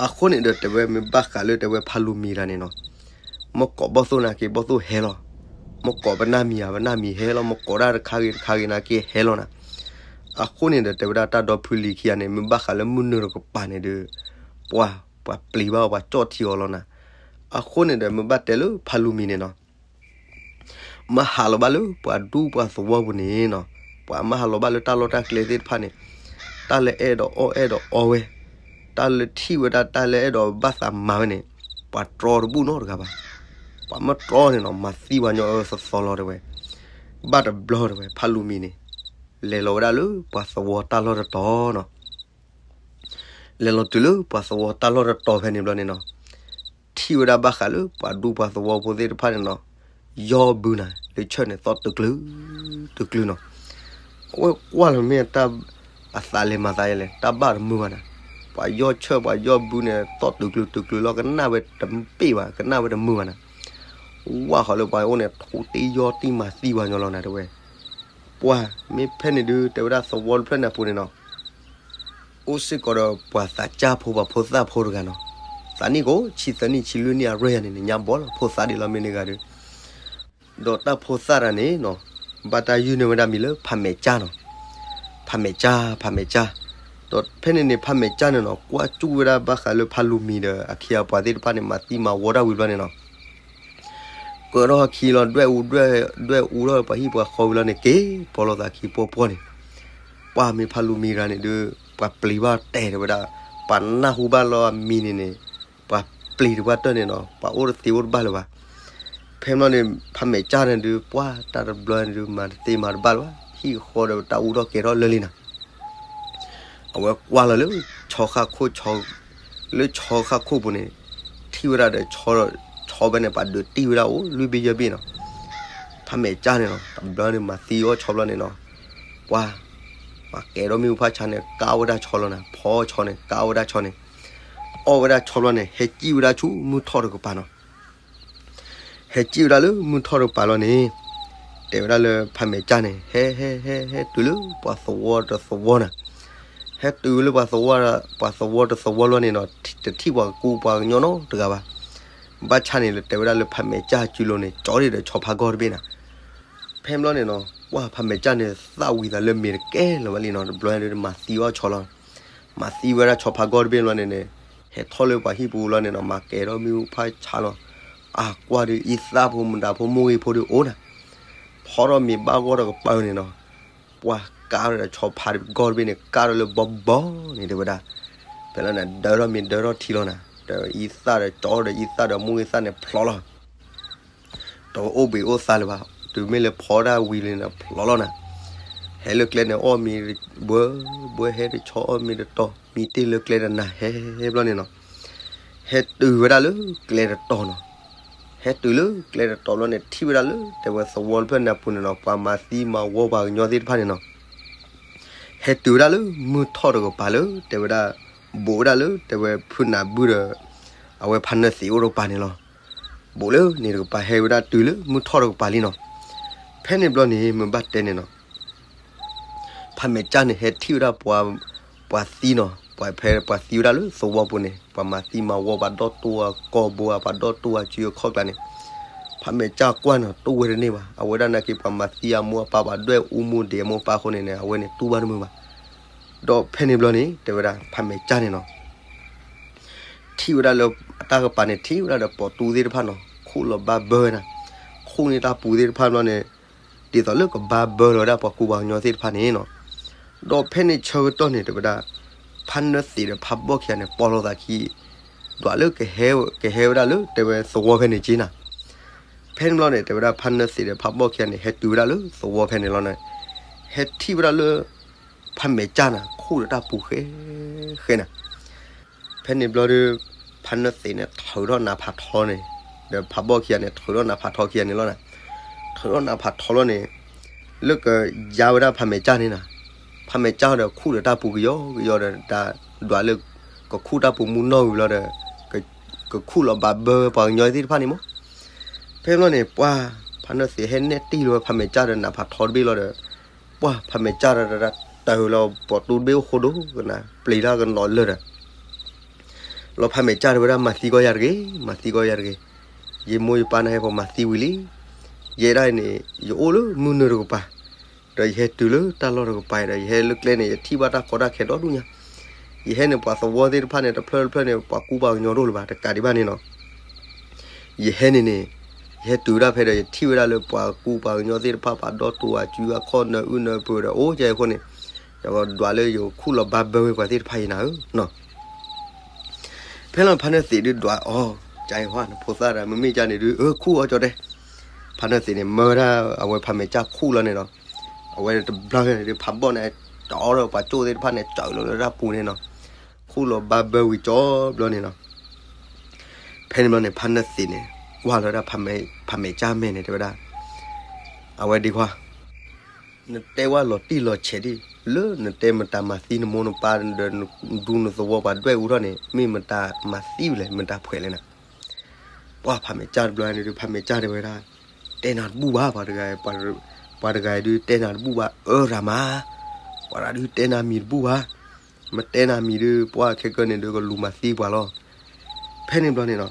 အဃိန့ၣ်ဒီးတဲဝဲမ့ၢ်ဘၣ်ဃးလၢတဲဝဲဖါလူၤမံၤတဂၤန့ၣ်နီၤ မ့ၢ်ကိးဘီၣ်သိၣ်နာ်က့ ဘီၣ်သိၣ်ဟဲလီၤ. မ့ၢ်ကိးပနၢ်မံၤဧါ ပနၢ်မံၤဟဲလီၤ မ့ၢ်ကိးဒၣ်တခါဂ့ၤတခါဂ့ၤနာ်က့ဟဲလီၤနၤ. အဃိန့ၣ်ဒီးတဲဝဲဒၣ်တၢ်ဒီဖုလံၤခံဂၤန့ၣ် မ့ၢ်ဘၣ်ဃးလၢမုၢ်နုာ်တကပၤန့ၣ်ဒီး ပှၤ ပှၤပျံၤဘၣ်အီၤ ပှၤကၠီၣ်ထံအီၤလီၤနၤ. အဃိန့ၣ်ဒီးမ့ၢ်ဘၣ်တဲလၢဖါလူၤမံၤန့ၣ်နီၤ မ့ၢ်ဟးလီၤဘၣ်လၢပှၤဒူပှၤသဝီပူၤန့ၣ်နီၤ ပှၤမ့ၢ်ဟးလီၤဘၣ်လၢတၢ်လီၢ်တၢ်ကျဲသ့ၣ်တဖၣ်န့ၣ်, တၢ်လၢအဲၣ်ဒိးအီၣ်အဲၣ်ဒိးအီဝဲ, တၢ်လၢထံၣ်ဝဲဒၣ်တၢ်လၢအဲၣ်ဒိးဘၣ်သးမၤဝဲန့ၣ်, ပှၤတြီတဘူၣ်နီတဂၤဘၣ်. ပှၤမ့ၢ်တြီန့ၣ်နီၤ မၤသံပှၤညီအၢသီသီလီၤတဲဝဲ. ဘၣ်တဘျီတဲဝဲ ဖးလူၤမံၤန့ၣ် လဲၤလီၤဝဲဒၣ်လၢပှၤသဝီတၢ်လီၢ်တတီၤနီၤ. လဲၤလီၤတုၤလၢပှၤသဝီတၢ်လီၢ်တတီၤဖဲန့ၣ်ဘျီန့ၣ်နီၤ, ထံၣ်ဝဲဒၣ်ဘၣ်ဃးလၢပှၤဒူပှၤသဝီဖိသ့ၣ်တဖၣ်န့ၣ်နီၤ, ယီၢ်ဘုနၤ လၢဆၢၣ်န့ၣ်သီၣ်တကျုၤတကျုၤနီၤ. အဝဲကွၢ်လီၤမ့ၢ်တၢ်အသးလဲၤမၤသးယဲလဲၣ်, တၢ်ဘၣ်တမုာ်ဘၣ်နၤ. ပှၤယီၢ်ဆၢၣ်ပှၤယီၢ်ဘုန့ၣ် သီၣ်တကျုၤတကျုၤလီၤ ကနၣ်ဝဲတပ့ၢ်ဘၣ်, ကနၣ်ဝဲတမုာ်ဘၣ်နၤ. ဝၢ်ဃီလၢပှၤအိၣ်န့ၣ် ထိးတ့ၢ်ယီၢ်တံၢ်မၤသံပှၤညီလီၤနၤတဲဝဲ. ပှၤမ့ၢ်ဖဲန့ၣ်ဒုး တဲဝဲဒၣ်သဝီတဖျၢၣ်န့ၣ်အပူၤန့ၣ်နီၤ အိၣ်စ့ၢ်ကီးဒီးပှၤသးစၢ်ဖိပှၤဖိသၣ်ဖိတဂၤနီၤ. သးနံၣ်ကိးဆံသၢနံၣ်ဆံလွံၢ်နံၣ်အရွဲၣ်ယၤန့ၣ် နညါဘီလီၤ ဖိသၣ်ဒ်လီၤမ့ၢ်န့ၢ်ဂၤဒုး. ဒီးတၢ်ဖိသၣ်တဂၤန့ၣ်နီၤ ဘၣ်တၢ်ယုၢ်န့ၢ်ဝဲဒၣ်မံၤလၢဖးမဲာ်ကၠၢ်နီၤ. ဖးမဲာ်ကၠၢ် ဖးမဲာ်ကၠၢ်. ဒီးဖဲန့ၣ်န့ၣ် ဖးမဲာ်ကၠၢ်န့ၣ်နီၤ ကွၢ်ကၠူၣ်ဝဲဒၣ်ဘၣ်ဃးလၢဖးလူၤမံၤဒီးအခ့အပှၤသ့ၣ်တဖၣ်န့ၣ် မၤသံမၤဝီတၢ်ဝံၤဘျီန့ၣ်နီၤ ကၢထီၣ်ခံလီၤ ဒွဲၣ်အူ ဒွဲၣ်အူထီၣ်ပှၤဟံၣ်ပှၤဃီဝံၤလီၤန့ၣ် က့ၤပီလီၤသးခံပီပီန့ၣ်, ပှၤမ့ၢ်ဖးလူၤမံၤတဂၤန့ၣ်ဒုး ပှၤပျံၤဘၣ်တဲာ်တဲဝဲဒၣ်, ပှၤနၢ်ဟူဘၣ်လီၤအမံၤန့ၣ်န့ၣ်, ပှၤပျံၤတပှၢ်တၢၢ်န့ၣ်နီၤ ပှၤအိၣ်တသ့အိၣ်တဘၣ်လၢၤဘၣ်. ဖဲမ့ၢ်န့ၣ် ဖးမဲာ်ကၠၢ်န့ၣ်ဒုး ပှၤတၢ်တဘျီန့ၣ်ဒုး မၤတသ့မၤတဘၣ်လၢၤဘၣ်, ဟံၣ်ဃီဒီးတၢ်အူထီၣ်ကဲထီၣ်လၢာ်လံနီၤ အဝဲကွၢ်လီၤလၢ ဆီခၣ်ခိၣ်, လၢဆီခၣ်ခိၣ်ပူၤန့ၣ် ထံၣ်ဝဲဒၣ်ဒီး ဆီဖဲန့ၣ် ပှၤဒုးတံၢ်ဝဲဒၣ်အိၣ်လွံၢ်ဘ့ၣ်ယဲၢ်ဘ့ၣ်နီၤ. ဖးမဲာ်ကၠၢ်န့ၣ်နီၤ တဘျီန့ၣ် မၤသံအီၣ်ဆီဘျီန့ၣ်နီၤ, ပှၤ ပှၤကဲထီၣ်မ့ၣ်အူဖးဆါန့ၣ် ကၢ်ဝဲဒၣ်ဆီလီၤနၤ, ဖီဆီန့ၣ် ကၢ်ဝဲဒၣ်ဆီန့ၣ်, အီၣ်ဝဲဒၣ်ဆီဘျီန့ၣ် ဟဲစံၣ်ဝဲဒၣ်ဆူမုၢ်ထီၣ်တကပၤနီၤ ဟဲစံၣ်ဝဲဒၣ်လၢမုၢ်ထီၣ်တကပၤလီၤန့ၣ်, တဲဝဲဒၣ်လၢဖးမဲာ်ကၠၢ်န့ၣ် ဟဲ ဟဲ ဟဲ ဟဲတုၤလၢပှၤသဝီတသဝီနၤ, ဟဲတုၤလၢပှၤသဝီ, ပှၤသဝီတသဝီလီၤန့ၣ်နီၤ, တထံၣ်ပှၤကူပှၤကညီနီတဂၤဘၣ်. ဘၣ်ဆၣ်န့ၣ် တဲဝဲဒၣ်လၢဖးမဲာ်ကၠၢ်စုလိၤန့ၣ် ကၠီဒံးဒီးဆီဖါဂီၢ်တဘ့ၣ်နၤ. ဖဲဘျီန့ၣ်နီၤ ပှၤဖးမဲာ�ကၢ်န့ၣ် သၣ်ဝံၤသးလၢမ့ၤတကဲလၢၤဘၣ်လံနီၤ, တဘျီန့ၣ်ဒုး မၤသံအီၣ်ဆီလီၤ. မၤသံဝဲဒၣ်ဆီဖါဂီၢ်တဘ့ၣ်ဘျီန့ၣ်န့ၣ်, ဟဲထီၣ်လၢပှၤဟံၣ်ပူၤလီၤန့ၣ်နီၤ, မၤကဲထီၣ်မ့ၣ်အူဖးဆါလီၤ. အါကွၢ်ဒီး အံသၣ်ဖိမတၤဖိမိၢ်ဂ့ၤဖိဒီးအိၣ်နၤ, ဖီထီၣ်မ့ၤဘၣ်ဂီၢ်တကပၤန့ၣ်နီၤ, ပှၤကးထီၣ်ဒီးဆီဖါဂီၢ်တဘ့ၣ်န့ၣ် ကးထီၣ်လၢဘီဘီန့ၣ်တဲဝဲဒၣ်. ဖဲလီၤန့ၣ် ဒၢထီၣ်မ့ၤဒၢထီၣ်ထံလီၤနၤ, ဒီးအံသၣ်ဒီးကၠီဒီးအံသၣ်ဒီးမိၢ်ဂ့ၤသၣ်န့ၣ်ဖျိးလီၤ. တအိၣ်ဘှံးအိၣ်သါလၢၤဘၣ်, တုၤမ့ၢ်လၢဖီဒၣ်ဝံၤလံန့ၣ် ဖျိးလီၤနၤ. ဟဲလၢကျဲန့ၣ်အီၣ်မ့ၤဘှဲဘှဲ, ဟဲတဆီအီၣ်မ့ၤတတီၤ, မံတ့ၢ်လၢကျဲတနၤဟဲဘျီန့ၣ်နီၤ, ဟဲတုၤဝဲဒၣ်လၢကျဲတတီၤနီၤ. ဟဲတုၤလၢကျဲတတီၤဘျီန့ၣ် ထံၣ်ဝဲဒၣ်လၢတဲဝဲသဝီတဖျၢၣ်န့ၣ်အပူၤန့ၣ်နီၤ, ပှၤမၤသံမၤဝီပှၤကညီသ့ၣ်တဖၣ်န့ၣ်နီၤ. ဟဲတုၤဝဲဒၣ်လၢမုၢ်ထီၣ်တကပၤလၢ တဲဝဲဒၣ်, ဘူးဝဲဒၣ်လၢတဲဝဲဖုနၢ်ဘုဒီး အဝဲဖးနၢသံးအိၣ်တကပၤန့ၣ်လီၤ. ဘူးလၢန့ၣ်တကပၤ ဟဲဝဲဒၣ်တုၤလၢမုၢ်ထီၣ်တကပၤလံနီၤ. ဖဲန့ၣ်ဘျီန့ၣ် မ့ၢ်ဘၣ်တဲန့ၣ်နီၤ, ဖးမဲာ်ကၠၢ်န့ၣ် ဟဲထံၣ်ဝဲဒၣ်ပှၤ, ပှၤသံနီၤ, ပှၤဖဲပှၤသံဝဲဒၣ်လၢသဝီပူၤန့ၣ် ပှၤမၤသံမၤဝီ ပှၤဒီတိၢ်အကီၢ်ဘိ ပှၤဒီတိၢ်အစုအခီၣ်ကျါန့ၣ်, ဖးမဲာ်ကၠၢ်ကွၢ်နီၤ တိၢ်ဝဲတန့ၢ်ဘၣ်. အဝဲဒၣ်နာ်က့ ပှၤမၤသံအမိၢ်အပၢ် ပှၤဒွဲၣ်အူမူဒံးအမိၢ်အပၢ်အဃိန့ၣ်န့ၣ် အဝဲန့ၣ်တူၢ်ဘၣ်တမုာ်ဘၣ်. ဒီးဖဲန့ၣ်ဘျီန့ၣ် တဲဝဲဒၣ် ဖးမဲာ်ကၠၢ်န့ၣ်နီၤ ထံၣ်ဝဲဒၣ်လၢအတၢ်ကပၤန့ၣ် ထံၣ်ဝဲဒၣ်ဒီးပိာ်တူၢ်သ့ၣ်တဖၣ်နီၤ ခူၣ်လီၤဘါဘၢနၤ, ခူၣ်န့ၢ်တၢ်ပူၤသ့ၣ်တဖၣ်ဘျီန့ၣ်, ဒ်သိးလၢကဘါဘၢလီၤဝဲဒၣ်ပှၤကူပှၤကညီသ့ၣ်တဖၣ်န့ၣ်နီၤ. ဒီးဖဲန့ၣ်ဆၢကတီၢ်န့ၣ် တဲဝဲဒၣ် ဖးနၢသံးဒီးဖးဘီၣ်ခံဂၤန့ၣ် ပီၢ်လီၤသးခံ, ဒွးလၢကဟဲ, ကဟဲဝဲဒၣ်လၢတဲဝဲသဝီဖဲန့ၣ်က့နၤ. ဖဲန့ၣ်ဘျီန့ၣ် တဲဝဲဒၣ်ဖးနၢသံးဒီးဖးဘီၣ်ခံဂၤန့ၣ် ဟဲတုၤဝဲဒၣ်လၢသဝီဖဲန့ၣ်လီၤန့ၣ်, ဟဲထံၣ်ဝဲဒၣ်လၢ ဖးမဲာ်ကၠၢ်နၤ ခူၣ်ဒီးတၢ်ပူၤဃဲ, ဃဲနၤ. ဖဲန့ၣ်ဘျီဒီး ဖးနၢသံးန့ၣ် ထုးထီၣ်နးဖးထီန့ၣ်, ဒီးဖးဘီၣ်ခံဂၤန့ၣ် ထုးထီၣ်နးဖးထီခံဂၤန့ၣ်လီၤနၤ. ထုးထီၣ်နးဖးထီလီၤန့ၣ်, လၢကယါဝဲဒၣ်ဖးမဲာ်ကၠၢ်န့ၣ်နၤ, ဖးမဲာ်ကၠၢ်ဒီးခူၣ်ဒီးတၢ်ပူၤကယီကယီဒီး တၢ်ဒွးလၢ ကခူၣ်တၢ်ပူၤမူနီၢ်ဝံၤလီၤဒီး ကခူၣ်လီၤဘၣ်ဘၢပှၤကညီသ့ၣ်တဖၣ်န့ၣ်မး. ဖဲဘျီန့ၣ် ပှၤ ဖးနၢသံးဟဲနဲၣ်တံၢ်လီၤဝဲဖးမဲာ်ကၠၢ်ဒီးနးဖးထီတဘ့ၣ်လီၤဒီး ပှၤဖးမဲာ်ကၠၢ်ဒီး တၢ်လီၤပိာ်တူၢ်တဘ့ၣ်အိၣ်ဃိဒိၣ်ကနၤ ပျံၤတၢ်ကနီၤလၢာ်ဒီး လီၤဖးမဲာ်ကၠၢ်တဲဝဲဒၣ် မၤသံကီးယၤတဂ့ၤ, မၤသံကီးယၤတဂ့ၤ. ယမိၢ်ယပၢ်နဟဲဖိမၤသံဝံၤလံ. ယဲဒၣ်အံၤန့ၣ် ယအိၣ်လၢမုၢ်နုာ်တကပၤ, ဒီးယဟဲတုၤလၢတၢ်လီၢ်တကပၤဒီး ယဟဲလၢကျဲန့ၣ် ယထံၣ်ဘၣ်တၢ်ကီတၢ်ခဲဒီဒူၣ်ညါ. ယဟဲန့ၣ် ပှၤသဝီသ့ၣ်တဖၣ်န့ၣ် တဖျၢၣ်တဖျၢၣ်န့ၣ် ပှၤကူပှၤကညီတအိၣ်လၢၤဘၣ် တကးဒံးဘၣ်န့ၣ်နီၤ. ယဟဲန့ၣ်န့ၣ် ယဟဲတုၤဒၣ်ဖဲဒီး ယထံၣ်ဝဲဒၣ်လၢပှၤကူပှၤကညီသ့ၣ်တဖၣ် ပှၤဒီတိၤအစုအခီၣ်နၢအုၣ်နၢပၢၤဒီး အိၣ်ကဲအဃိန့ၣ်, ယကဒွးလၢယခူၣ်လီၤဘါဘၢဝဲပှၤသ့ၣ်တဖၣ်အံၤနၤဧၢနီၤ. ဖဲလီၤဖါနၢသံးဒုးဒွးအီၤ, ကၠဲဟါ နဖိသၣ်တဂၤ မ့မ့ၢ်ကၠဲန့ၣ်ဒုး အၢ ခူၣ်အီၤကၠီတဲ. ဖါနၢသံးန့ၣ် မၢဝဲဒၣ်အဝဲဖါမဲာ်ကၠၢ်ခူၣ်လီၤန့ၣ်ဒီး, အဝဲတဘျီန့ၣ်ဒုး ဖးဘီၣ်န့ၣ် တအီဒီးပှၤကၠိၣ်သ့ၣ်တဖၣ်န့ၣ် စၢၤလီၤလၢတၢ်ပူၤန့ၣ်နီၤ. ခူၣ်လီၤဘါဘၢဝံၤကၠီဘျီန့ၣ်နီၤ. ဖဲန့ၣ်ဘျီန့ၣ် ဖါနၢသံးန့ၣ် ကွၢ်လီၤဝဲဒၣ်ဖါမဲာ်ကၠၢ်မဲာ်န့ၣ် တဲဝဲဒၣ်, အဝဲဒၣ်ခွါ နတဲဝဲလီၤတံၢ်လီၤဆဲးဒ်, လၢနတဲမတၤမၤသံနမိၢ်နပၢ်ဒီး နဒူနသဝီပှၤဒွဲၣ်အူထီၣ်န့ၣ် မ့ၢ်မတၤမၤသံလဲၣ် မတၤဖှဲးလဲၣ်နၤ. ပှၤဖါမဲာ်ကၠၢ်တဘျီန့ၣ်ဒုး ဖါမဲာ်ကၠၢ်တဲဝဲဒၣ်, တဲနၤတဘူၣ်ဘၣ်, ပှၤတဂၤအံၤဒုးတဲနၤတဘူၣ်ဘၣ် အၢရၤမး, ပှၤတဂၤဒုးတဲနၤမံၤတဘူၣ်ဘၣ်, မ့ၢ်တဲနၤမံၤဒုး ပှၤခဲကၢန့ၣ်ဒုး ကလူၤမၤသံပှၤလီၤ. ဖဲန့ၣ်ဘျီန့ၣ်နီၤ,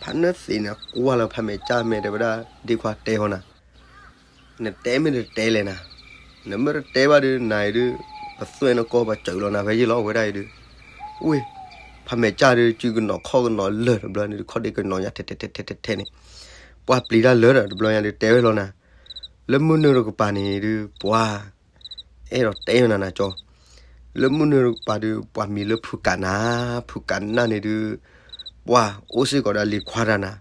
ဖါနၢသံးန့ၣ် ကွၢ်လီၤဖါမဲာ်ကၠၢ်မဲာ် တဲဝဲဒၣ်, ဒ့ခွါတဲဃီနၤ နတဲမ့ၢ်တတဲလဲၣ်နၤ, နမ့ၢ်တတဲဘၣ်ဒုး နၤအံၤဒုး ပသွဲၣ်နကီၢ် ပစၢၤလီၤနၤဖဲယ့ၢ်လီၤ အဝဲဒၣ်အံၤဒုး. ဝ့ၢ်, ဖါမဲာ်ကၠၢ်ဒုး စုကနီၤခီၣ်ကနီၤလၢာ်တဘျီန့ၣ်ဒုး ခီၣ်ဒ့ကနီၤညါထဲထဲထဲထဲထဲထဲန့ၣ်, ပှၤပျံၤတၢ်လၢာ်ဒီး တဘျီညါဒုး တဲဝဲလီၤနၤ, လၢမုၢ်နုာ်တကပၤန့ၣ်ဒုး ပှၤ အဲၣ်ဒိးတဲယနၤနၤကၠီ, လၢမုၢ်နုာ်တကပၤဒုး ပှၤမံၤလၢဖုကးနၢ်, ဖုကးနၢ်န့ၣ်ဒုး ပှၤအိၣ်စ့ၢ်ကီးဒီးအလံၤခွါတဂၤနၤ,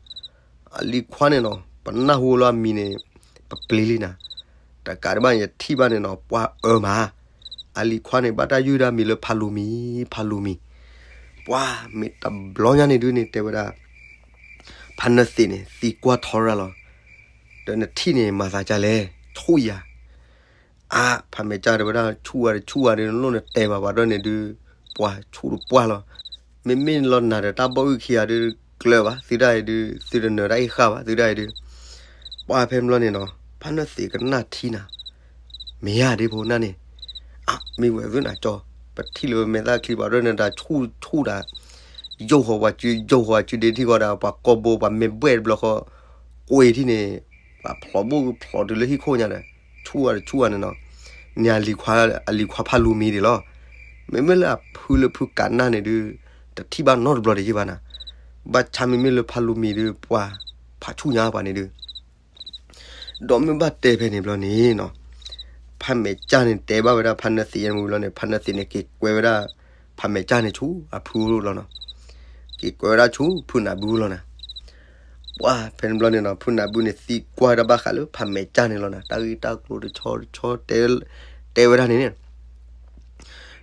အလံၤခွါန့ၣ်နီၤ ပနၢ်ဟူလၢအမံၤန့ၣ် ပပျံၤလံနၤ, တကးဒံးဘၣ်န့ၣ် ယထံၣ်ဘၣ်န့ၣ်နီၤ ပှၤအၢမး, အလံၤခွါန့ၣ် ဘၣ်တၢ်ယုၢ်ဒၣ်မံၤလၢဖးလူၤမံၤ, ဖးလူၤမံၤ, ပှၤမ့ၢ်တဘျီညါန့ၣ်ဒုးန့ၣ် တဲဝဲဒၣ် ဖါနၢသံးန့ၣ် သံကွၢ်ထီရၣ်လီၤ, ဒီးနထံၣ်န့ၣ် မၤသးဒ်လဲၣ် ဆူၣ်ယၤ အါ ဖါမဲာ်ကၠၢ်တဲဝဲဒၣ် ဆူၣ်ဝဲတဆူၣ်ဝဲဒုး နလိၣ်နတဲဘၣ်ပှၤဒီးန့ၣ်ဒုး ပှၤဆူၣ်တပှၢ်လီၤ, မ့မ့ၢ်လီၤနၤဒီးတၢ်ဘီၣ်အုၣ်ခံဂၤဒုး ကျၢၤဘၣ် သုဒၣ်အံၤဒုး သုတနၢၤတၢ်အံၤဃာ်ဘၣ် သုဒၣ်အံၤဒုး, ပှၤဖဲဘျီန့ၣ်နီၤ ဖါနၢသံးကနၣ်ထံနၤ, မ့ၢ်ဧါဒ့ဖိနၢ်န့ၣ်, အါ မ့ၢ်ဝဲသုနၤကၠီ, ပထံၣ်လၢမဲာ်သၣ်ချံပှၤဒီးန့ၣ် တၢ်ဆူၣ်ဆူၣ်တၢ် ယိာ်ဃီၤပှၤစု ယိာ်ဃီၤစုဒ့ထံဃီဒီး ပှၤကိာ်ဘိ ပှၤမ့ၢ်ဘှဲၣ်တဘျီဃီ ကွ့ထံန့ၣ် ပှၤဖျိးဘိၣ်ဖျိးတုၤလၢဟံၣ်ခိၣ်ညါဒီး ဆူၣ်ဝဲတဆူၣ်ဝဲန့ၣ်နီၤ, န့ၣ်အလံၤခွါဖးလူၤမံၤဒံးလီၤ, မ့မ့ၢ်လၢအဖုလၢဖုကးနၢ်န့ၣ်ဒုး တထံၣ်ဘၣ်နီတဘျီတယံာ်ဘၣ်နၤ, ဘၣ်ဆၣ်မ့မ့ၢ်လၢဖးလူၤမံၤဒုး ပှၤဖးဆူၣ်ညါပှၤန့ၣ်ဒုး ဒီးမ့ၢ်ဘၣ်တဲဖဲန့ၣ်ဘျီန့ၣ်နီၤ, ဖါမဲာ်ကၠၢ်န့ၣ်တဲဘၣ်ဝဲဒၣ်ဖါနၢသံးယဲၢ်မူဘျီန့ၣ် ဖါနၢသံးန့ၣ်က့ၤကွဲဝဲဒၣ် ဖါမဲာ်ကၠၢ်န့ၣ်ဆူအဖုလီၤနီၤ, က့ၤကွဲဝဲဒၣ်ဆူဖုနၢ်ဘုလီၤနၤ, ပှၤဖဲန့ၣ်ဘျီန့ၣ်နီၤ ဖုနၢ်ဘုန့ၣ်သံကွၢ်တၢ်ဘၣ်ဃးလၢဖါမဲာ်ကၠၢ်န့ၣ်လီၤနၤ တၢ်ဂ့ၢ်တၢ်ကျိၤတဆီတဆီ တဲဝဲဒၣ်န့ၣ်န့ၣ်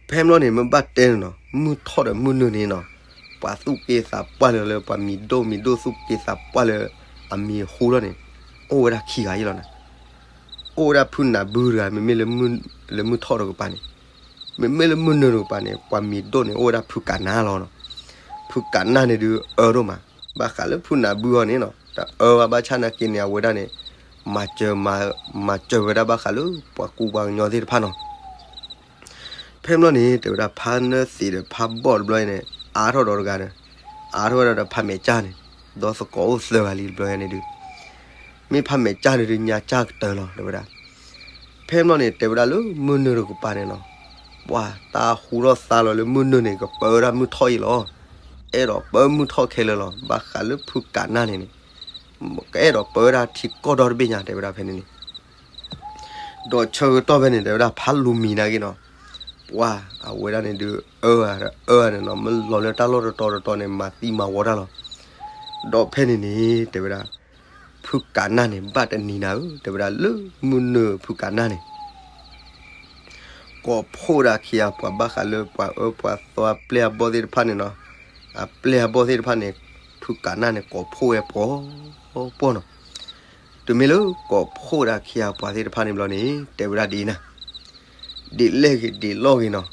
ဖဲဘျီန့ၣ် မ့ၢ်ဘၣ်တဲန့ၣ်နီၤ မုၢ်ထီၣ်ဒီးမုၢ်နုာ်န့ၣ်နီၤ, ပှၤသူၣ်က့သးပှၢ်လၢ လၢပှၤမံၤဒိၣ်မံၤဒိၣ်သူၣ်က့သးပှၢ်လၢ အမံၤအဃိလီၤန့ၣ် အိၣ်ဝဲဒၣ်ခံဂၤအံၤလီၤနၤ, အိၣ်ဝဲဒၣ်ဖုနၢ်ဘုတဂၤ မ့မ့ၢ်လၢမုၢ်ထီၣ်တကပၤန့ၣ်, မ့မ့ၢ်လၢမုၢ်နုာ်တကပၤန့ၣ် ပှၤမံၤဒိၣ်န့ၣ် အိၣ်ဝဲဒၣ်ဖုကးနၢ်လီၤနီၤ, ဖုကးနၢ်န့ၣ်ဒုးအၢဒိၣ်မး, ဘၣ်ဃးလၢဖုနၢ်ဘုအီၤန့ၣ်နီၤ တအၢဘၣ်ဘၣ်ဆၣ်နာ်က့န့ၣ် အဝဲဒၣ်န့ၣ် မၤစၢၤ မၤစၢၤဝဲဒၣ်ဘၣ်ဃးလၢ ပှၤကူပှၤကညီသ့ၣ်တဖၣ်နီၤ ဖဲဘျီန့ၣ် တဲဝဲဒၣ်ဖါနၢသံးဒီးဖးဘီၣ်တဘျီန့ၣ် အါထီၣ်ဒီးတဂၤဒီး အါထီၣ်ဝဲဒၣ်ဒီးဖါမဲာ်ကၠၢ်န့ၣ် ဒီးသကိးအိၣ်သၢဂၤလံတဘျီန့ၣ်ဒုး မ့ၢ်ဖါမဲာ်ကၠၢ်န့ၣ်ဒုးညါကၢ်ကတၢၢ်လီၤ တဲဝဲဒၣ်, ဖဲဘျီန့ၣ် တဲဝဲဒၣ်လၢမုၢ်နုာ်တကပၤန့ၣ်နီၤ, ပှၤတၢ်ဟူထီၣ်သါလီၤလၢမုၢ်နုာ်န့ၣ် ကပၢဝဲဒၣ်မုၢ်ထီၣ်အံၤလီၤ, အဲၣ်ဒိးပၢမုၢ်ထီၣ်ခဲလၢာ်လီၤ, ဘၣ်ဃးလၢဖုကးနၢ်န့ၣ်န့ၣ် ကအဲၣ်ဒိးပၢဝဲဒၣ်ထံကီၢ်ဒီတဘ့ၣ်ညါ တဲဝဲဒၣ်ဖဲန့ၣ်န့ၣ် ဒီးဆၢကတီၢ်ဖဲန့ၣ် တဲဝဲဒၣ်ဖးလူၤမံၤနာ်က့နီၤ, ပှၤအဝဲဒၣ်န့ၣ်ဒုး အၢအၢန့ၣ်နီၤ မ့ၢ်လီၤလၢတၢ်လီၢ်တတီၤတတီၤန့ၣ် မၤသံမၤဝီတၢ်လီၤ, ဒီးဖဲန့ၣ်န့ၣ် တဲဝဲဒၣ် ဖုကးနၢ်န့ၣ် ဘၣ်တနံၤနၤဧၢ တဲဝဲဒၣ်လၢမုၢ်နုာ်ဖုကးနၢ်န့ၣ် ကိးဖှိၣ်ဒၣ်ခံဂၤပှၤဘၣ်ဃးလၢပှၤအၢပှၤသီ အပျဲၢ်အဘီၣ်သ့ၣ်တဖၣ်န့ၣ်နီၤ, အပျဲၢ်အဘီၣ်သ့ၣ်တဖၣ်န့ၣ် ဖုကးနၢ်န့ၣ် ကိးဖှိၣ်ဝဲပှီၤပှီၤနီၤ, တုၤမ့ၢ်လၢကိးဖှိၣ်ဒၣ်ခံဂၤပှၤသ့ၣ်တဖၣ်န့ၣ်ဘျီန့ၣ် တဲဝဲဒၣ်ဒ်အံၤနၤ, ဒ်လဲၣ်ဂ့ၤဒ်လီၢ်ဂ့ၤနီၤ,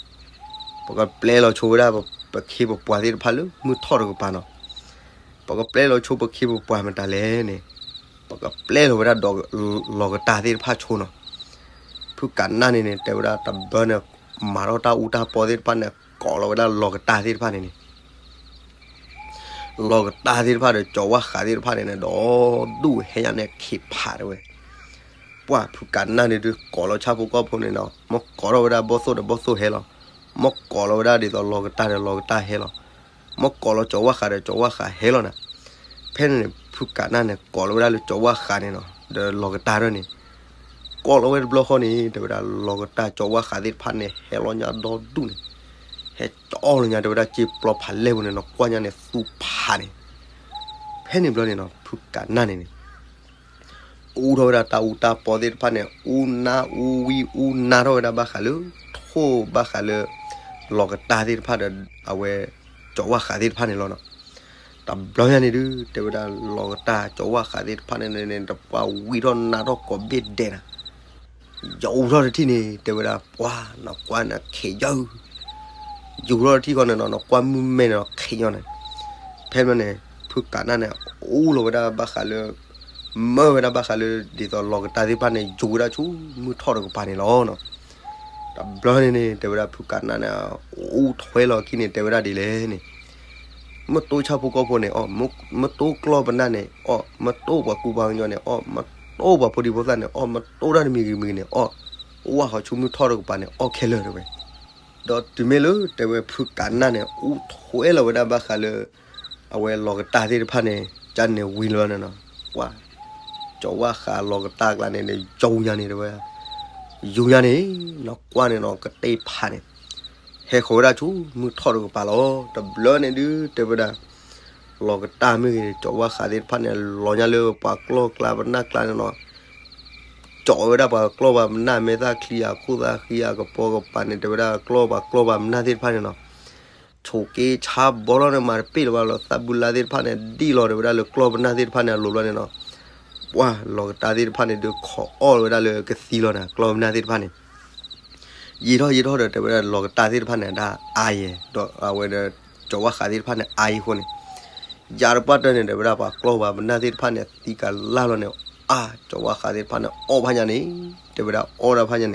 ပကပျဲလီၤဆိဝဲဒၣ် ပခ့ပပှၤသ့ၣ်တဖၣ်လၢမုၢ်ထီၣ်တကပၤနီၤ, ပကပျဲလီၤဆိပခ့ပပှၤမတၤလဲၣ်န့ၣ်, ပကပျဲလီၤဝဲဒၣ်ဒီးလီၤကတၢ်သ့ၣ်တဖၣ်ဆိနီၤ, ဖုကးနၢ်န့ၣ်န့ၣ် တဲဝဲဒၣ်တဘျီန့ၣ် မၤထီၣ်တၢ်အူတၢ်ပီသ့ၣ်တဖၣ်န့ၣ် ကိးလီၤဝဲဒၣ်လီၤကတၢ်သ့ၣ်တဖၣ်န့ၣ်န့ၣ် လီၤကတၢ်သ့ၣ်တဖၣ်ဒီး ကၠီၤဝၣ်ဃးသ့ၣ်တဖၣ်န့ၣ်န့ၣ် ဒီးဒူၣ်ဟဲညါန့ၣ်ခံဖးတဲဝဲ, ပှၢ်ဖုကးနၢ်န့ၣ်ဒုးကိးလီၤဆၣ်ဖိကီၢ်ဖိန့ၣ်နီၤ, မ့ၢ်ကိးထီၣ်ဝဲဒၣ်ဘီၣ်သိၣ်ဒီးဘီၣ်သိၣ်ဟဲလီၤ, မ့ၢ်ကိးလီၤဝဲဒၣ်ဒ်သိးလီၤကတၢ်ဒီးလီၤကတၢ်ဟဲလီၤ, မ့ၢ်ကိးလီၤကၠီၤဝၣ်ဃးဒီးကၠီၤဝၣ်ဃးဟဲလီၤနၤ, ဖဲန့ၣ်န့ၣ် ဖုကးနၢ်န့ၣ် ကိးလီၤဝဲဒၣ်လၢကၠီၤဝၣ်ဃးန့ၣ်နီၤ, ဒီးလီၤကတၢ်ထီၣ်န့ၣ် ကိးလီၤဝဲတဘျီဃီန့ၣ် တဲဝဲဒၣ် လီၤကတၢ်ကၠီၤဝၣ်ဃးသ့ၣ်တဖၣ်န့ၣ် ဟဲလီၤညါဒီဒူၣ်န့ၣ်, ဟဲကၠီလီၤညါ တဲဝဲဒၣ် စ့ပျီဖးလဲၢ်ပူၤန့ၣ်နီၤ, ကွၢ်ညါန့ၣ်သူဖးန့ၣ်, ဖဲန့ၣ်ဘျီန့ၣ်နီၤ ဖုကးနၢ်န့ၣ်န့ၣ် အူထီၣ်ဝဲဒၣ်တၢ်အူတၢ်ပီသ့ၣ်တဖၣ်န့ၣ် အူနါအူဝံအူနါထီၣ်ဝဲဒၣ်ဘၣ်ဃးလၢ ထိၣ်ဘၣ်ဃးလၢ လီၤကတၢ်သ့ၣ်တဖၣ်ဒီး အဝဲ ကၠီၤဝၣ်ဃးသ့ၣ်တဖၣ်န့ၣ်လီၤနီၤ. တဘျီညါန့ၣ်ဒုး တဲဝဲဒၣ်လီၤကတၢ်ကၠီၤဝၣ်ဃးသ့ၣ်တဖၣ်န့ၣ်န့ၣ် တပှၢ်ဝံထီၣ်နါထီၣ်ကိးဘ့ၣ်ဒဲးနၤ ယအူထီၣ်တထံၣ်န့ၣ် တဲဝဲဒၣ် ပှၢ်နီၢ်ကွၢ်န့ၣ် ခ့ယုၢ်, ယူၤထီၣ်တထံၣ်ဃီန့ၣ်နီၤ နီၢ်ကွၢ်မုၢ်မဲန့ၣ်နီၤ ခ့ညီန့ၣ်, ဖဲန့ၣ်န့ၣ် ဖုကးနၢ်န့ၣ် အူလီၤဝဲဒၣ်ဘၣ်ဃးလၢ မၢဝဲဒၣ်ဘၣ်ဃးလၢ ဒ်သိးလီၤကတၢ်သ့ၣ်တဖၣ်န့ၣ် ယူၤဝဲဒၣ်ဆူမုၢ်ထီၣ်တကပၤန့ၣ်လီၤနီၤ. တဘျီန့ၣ်န့ၣ် တဲဝဲဒၣ်ဖုကးနၢ်န့ၣ် အူထွဲလီၤခံန့ၣ် တဲဝဲဒၣ်ဒ်လဲၣ်န့ၣ် မ့ၢ်တိၢ်ဆၣ်ဖိကီၢ်ဖိန့ၣ် အီၣ်, မ့ၢ်တိၢ်ကျီၢ်ပနၢ်န့ၣ် အီၣ်, မ့ၢ်တိၢ်ပှၤကူပှၤကညီန့ၣ် အီၣ်, မ့ၢ်တိၢ်ပှၤဖိဒံဖိသၣ်န့ၣ် အီၣ်, မ့ၢ်တိၢ်တၢ်တမံၤဂ့ၤမံၤဂ့ၤန့ၣ် အီၣ်, အိၣ်ဝဲဃီဆူမုၢ်ထီၣ်တကပၤန့ၣ် အီၣ်ခဲလၢာ်တဲဝဲ. ဒီးတုၤမ့ၢ်လၢတဲဝဲဖုကးနၢ်န့ၣ် အူထွဲလီၤဝဲဒၣ်ဘၣ်ဃးလၢ အဝဲလီၤကတၢ်သ့ၣ်တဖၣ်န့ၣ် ကန့ၣ်ဝံၤလီၤန့ၣ်နီၤ, ပှၤ ကၠီၤဝၣ်ဃးလီၤကတၢ်ကျါန့ၣ် ယူၤညါန့ၣ်တဲဝဲ, ယူၤညါန့ၣ် နီၢ်ကွၢ်န့ၣ်နီၤ ကတ့ၢ်ဖးန့ၣ် ဟဲဃီၤဝဲဒၣ်ဆူမုၢ်ထီၣ်တကပၤလီၤ. တဘျီန့ၣ်ဒုး တဲဝဲဒၣ် လီၤကတၢ်မ့ၢ်ဂ့ၤ ကၠီၤဝၣ်ဃးသ့ၣ်တဖၣ်န့ၣ် လီၤညါလၢပှၤကျီၢ်ကျါပနၢ်ကျါန့ၣ်နီၤ, ကၠီၤဝဲဒၣ်ပှၤကျီၢ်ပှၤပနၢ် မဲာ်သၣ်ချံအခိၣ်သၣ်ဃံအကပိာ်ကပၤန့ၣ် တဲဝဲဒၣ်ကျီၢ်ပှၤကျီၢ်ပှၤပနၢ်သ့ၣ်တဖၣ်န့ၣ်နီၤ ဆိးက့ဆါဘီလီၤန့ၣ် မၤတပ့ၢ်လၢၤဘၣ်လီၤ သးဘူးလါသ့ၣ်တဖၣ်န့ၣ် ဒံၣ်လီၤတဲဝဲဒၣ်လၢကျီၢ်ပနၢ်သ့ၣ်တဖၣ်န့ၣ် အလိၤဘျီန့ၣ်နီၤ, ပှၢ်လီၤကတၢ်သ့ၣ်တဖၣ်န့ၣ် ဒုးခိးအီၣ်ဝဲဒၣ်လၢကသံလီၤန့ၣ် ကျီၢ်ပနၢ်သ့ၣ်တဖၣ်န့ၣ် ယံာ်ထီၣ်ယံာ်ထီၣ်ဒီး တဲဝဲဒၣ်လီၤကတၢ်သ့ၣ်တဖၣ်န့ၣ် ဒၣ်အါယဲၢ် ဒီးအဝဲဒီး ကၠီၤဝၣ်ဃးသ့ၣ်တဖၣ်န့ၣ် အါယံာ်အဃိန့ၣ် ယၤတပှၢ်တၢၢ်န့ၣ် တဲဝဲဒၣ်ပှၤကျီၢ်ပှၤပနၢ်သ့ၣ်တဖၣ်န့ၣ် သံကလၢ်လီၤန့ၣ် အါ ကၠီၤဝၣ်ဃးသ့ၣ်တဖၣ်န့ၣ် အီၣ်ဖးညါန့ၣ် တဲဝဲဒၣ်အီၣ်ဒၣ်ဖးညါန့ၣ်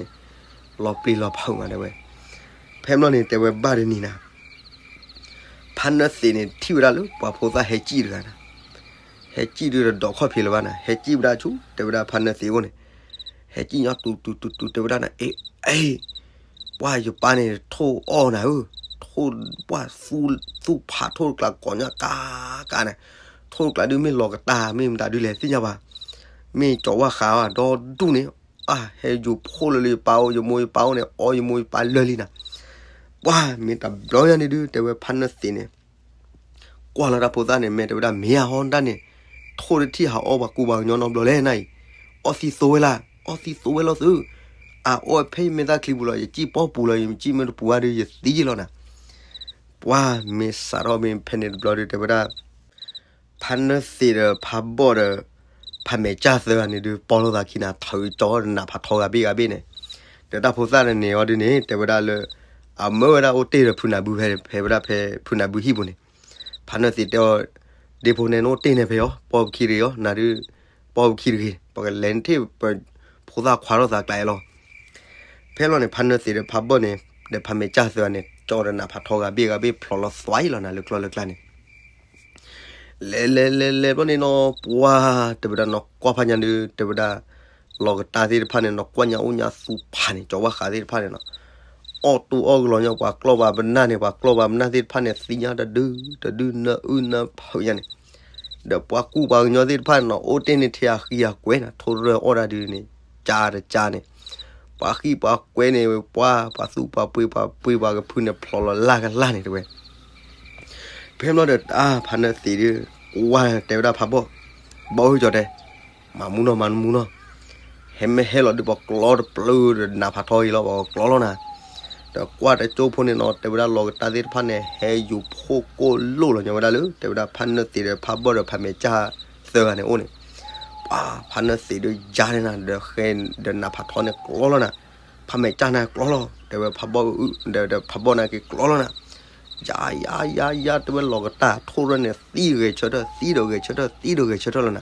လီၤပျံၤလီၤဖုးမးတဲဝဲ ဖဲမ့ၢ်န့ၣ် တဲဝဲဘၣ်တနံၤနၤ ဖးနၢသံးန့ၣ် ထံၣ်ဝဲဒၣ်လၢပှၤဖိသၣ်ဟဲစံၣ်တဂၤနၤ, ဟဲစံၣ်ဒုးတဒီးခီၣ်ဖံးလၢၤဘၣ်နၤ, ဟဲစံၣ်ဝဲဒၣ်ဆူ တဲဝဲဒၣ်ဖးနၢသံးအိၣ်န့ၣ်, ဟဲစံၣ်ညီတူၤတူၤတူၤတူၤ တဲဝဲဒၣ်နၤ အ့ အ့ ပှၢ်ယပၢ်န့ၣ် ထိၣ်အီၣ်နၤဧၢ, ထိၣ်ပှၢ်သူၣ်ဖးထိၣ်တကျးကိးညါကါကါန့ၣ်, ထိၣ်တကျးဒုးမ့ၢ်လီၤကတၢ် မ့ၢ်မတၤဒုးလဲၣ်သ့ၣ်ညါဘၣ်, မ့ၢ်ကၠီၤဝၣ်ဃးအဒီဒူၣ်န့ၣ်, အါ ဟဲယူၤဖှိၣ်လၢလၢယပၢ်အိၣ် ယမိၢ်ယပၢ်အိၣ်န့ၣ် အီၣ်ယမိၢ်ယပၢ်လၢာ်လံနၤ, ပှၢ်မ့ၢ်တဘျီညါန့ၣ်ဒုး တဲဝဲဖးနၢသံးန့ၣ် ကွၢ်လီၤတၢ်ဖိသၣ်န့ၣ် မ့ၢ်တဲဝဲဒၣ် မ့ၢ်အဟီတၢ်န့ၣ် ထိၣ်တထံၣ်ဟးအီၣ်ပှၤကူပှၤကညီနီတဘျီလဲၣ်နၤအံၤ, အီၣ်သံသိဝဲလၢ်, အီၣ်သံသိဝဲလီၤသု, အအီၣ်ဖဲယမဲာ်သၣ်ချံပူၤလီၤ ယစံၣ်ပီပူၤလီၤ ယစံၣ်မ့ၢ်တပူၤဘၣ်ဒီး ယသံလီၤနၤ, ပှၢ်မ့ၢ်စးထီၣ်မ့ၢ်ဖဲန့ၣ်တဘျီဒီး တဲဝဲဒၣ် ဖးနၢသံးဒီးဖးဘီၣ်ဒီး ဖးမဲာ်ကၢ်သၢဂၤန့ၣ်ဒုး ပီလိာ်သးခံနၤ ထုးကၠီၤဒီးနးဖးထီဂၤဘ့ၣ်ဂၤဘ့ၣ်န့ၣ်, ဒီးတၢ်ဖိသၣ်န့ၣ်န့ၣ်အီၤဒုးန့ၣ် တဲဝဲဒၣ်လၢ အမၢဝဲဒၣ်အိၣ်တ့ၢ်ဒီးဖုနၢ်ဘုဖဲ ဖဲဝဲဒၣ်ဖဲဖုနၢ်ဘုဟံၣ်ပူၤန့ၣ်, ဖးနၢသံးတဲအီၤ ဒ့ဖိန့ၣ် နအိၣ်တ့ၢ်န့ၣ်ဖဲအီၤ ပီပခံတဂ့ၤအီၤ နၤဒုး ပီပခံတဂ့ၤ ပကလဲၤနထံၣ် ဖိသၣ်ခွါထီၣ်သးကျါအံၤလီၤ. ဖဲလီၤန့ၣ် ဖးနၢသံးဒီးဖးဘီၣ်န့ၣ် ဒီးဖးမဲာ်ကၢ်သၢဂၤန့ၣ် ကၠီၤဒီးနးဖးထီဂၤဘ့ၣ်ဂၤဘ့ၣ် ဖျိးလီၤသွါအံၤလီၤနၤ လၢကျီၢ်လၢကျါန့ၣ် လဲၤလဲၤလဲၤလဲၤဘျီန့ၣ်နီၤ ပှၢ်တဲဝဲဒၣ်နီၢ်ကွၢ်ဖးညါဒုး တဲဝဲဒၣ် လီၤကတၢ်သ့ၣ်တဖၣ်န့ၣ် နီၢ်ကွၢ်ညါအိၣ်ညါသူဖးန့ၣ် ကၠီၤဝၣ်ဃးသ့ၣ်တဖၣ်န့ၣ်နီၤ အီၣ်တူၢ်အီၣ်ကလီၤညီ ပှၤကျီၢ်ပှၤပနၢ်န့ၣ် ပှၤကျီၢ်ပှၤပနၢ်သ့ၣ်တဖၣ်န့ၣ် သံညါတဒု တဒု နၢအုၣ်နၢဖုးညါန့ၣ် ဒီးပှၤကူပှၤကညီသ့ၣ်တဖၣ်န့ၣ်နီၤ အိၣ်တ့ၢ်န့ၣ်ထဲအဃံအကွဲနၤ ထိၣ်ရၢၢ်အီၣ်တၢ်ဒုးန့ၣ် ကၢတကၢန့ၣ် ပှၤဃံပှၤကွဲန့ၣ် ပှၤ ပှၤသူၣ်ပှၤပှ့ၤ ပှၤပှ့ၤပှၤကဖုန့ၣ် ဖျိးလီၤလၢ်ကလၢ်န့ၣ်တဲဝဲ ဖဲမ့ၢ်ဒီးတၢ်ဖးနၢသံးဒုး ကွၢ်တဲဝဲဒၣ်ဖးဘီၣ် ဘီၣ်ဧၢကၠီၤတဲ မၤမူနီၤ မၤမူနီၤ ဟဲမ့ၢ်ဟဲလီၤဒုး ပကျီတပျုာ်ဒီးနးဖးထီအံၤလီၤ ပကကျီလီၤနၤ ဒီးကွၢ်တကၠိဖိန့ၣ်နီၤ တဲဝဲဒၣ်လီၤကတၢ်သ့ၣ်တဖၣ်န့ၣ် ဟဲယူၤဖှိၣ်ကိၢ်လိၣ်လီၤညီဝဲဒၣ်လၢ တဲဝဲဒၣ်ဖးနၢသံးဒီးဖးဘီၣ်ဒီးဖးမဲာ်ကၢ်သၢဂၤန့ၣ်အိၣ်န့ၣ် ပှၤဖးနၢသံးဒုးယါန့ၣ်နၤ ဒီးဃဲဒီးနးဖးထီန့ၣ်ကျီလီၤနၤ ဖးမဲာ်ကၢ်န့ၣ်ကျီလီၤ တဲဝဲဖးဘီၣ် ဒီးဖးဘီၣ်န့ၣ်က့ၤကျီလီၤနၤ ယါယါယါယါ တဲဝဲလီၤကတၢ်ထိၣ်ရၢၢ်န့ၣ် သံဂဲၤဆၢထၢၣ် သံဒီးဂဲၤဆၢထၢၣ် သံဒီးဂဲၤဆၢထၢၣ်လီၤနၤ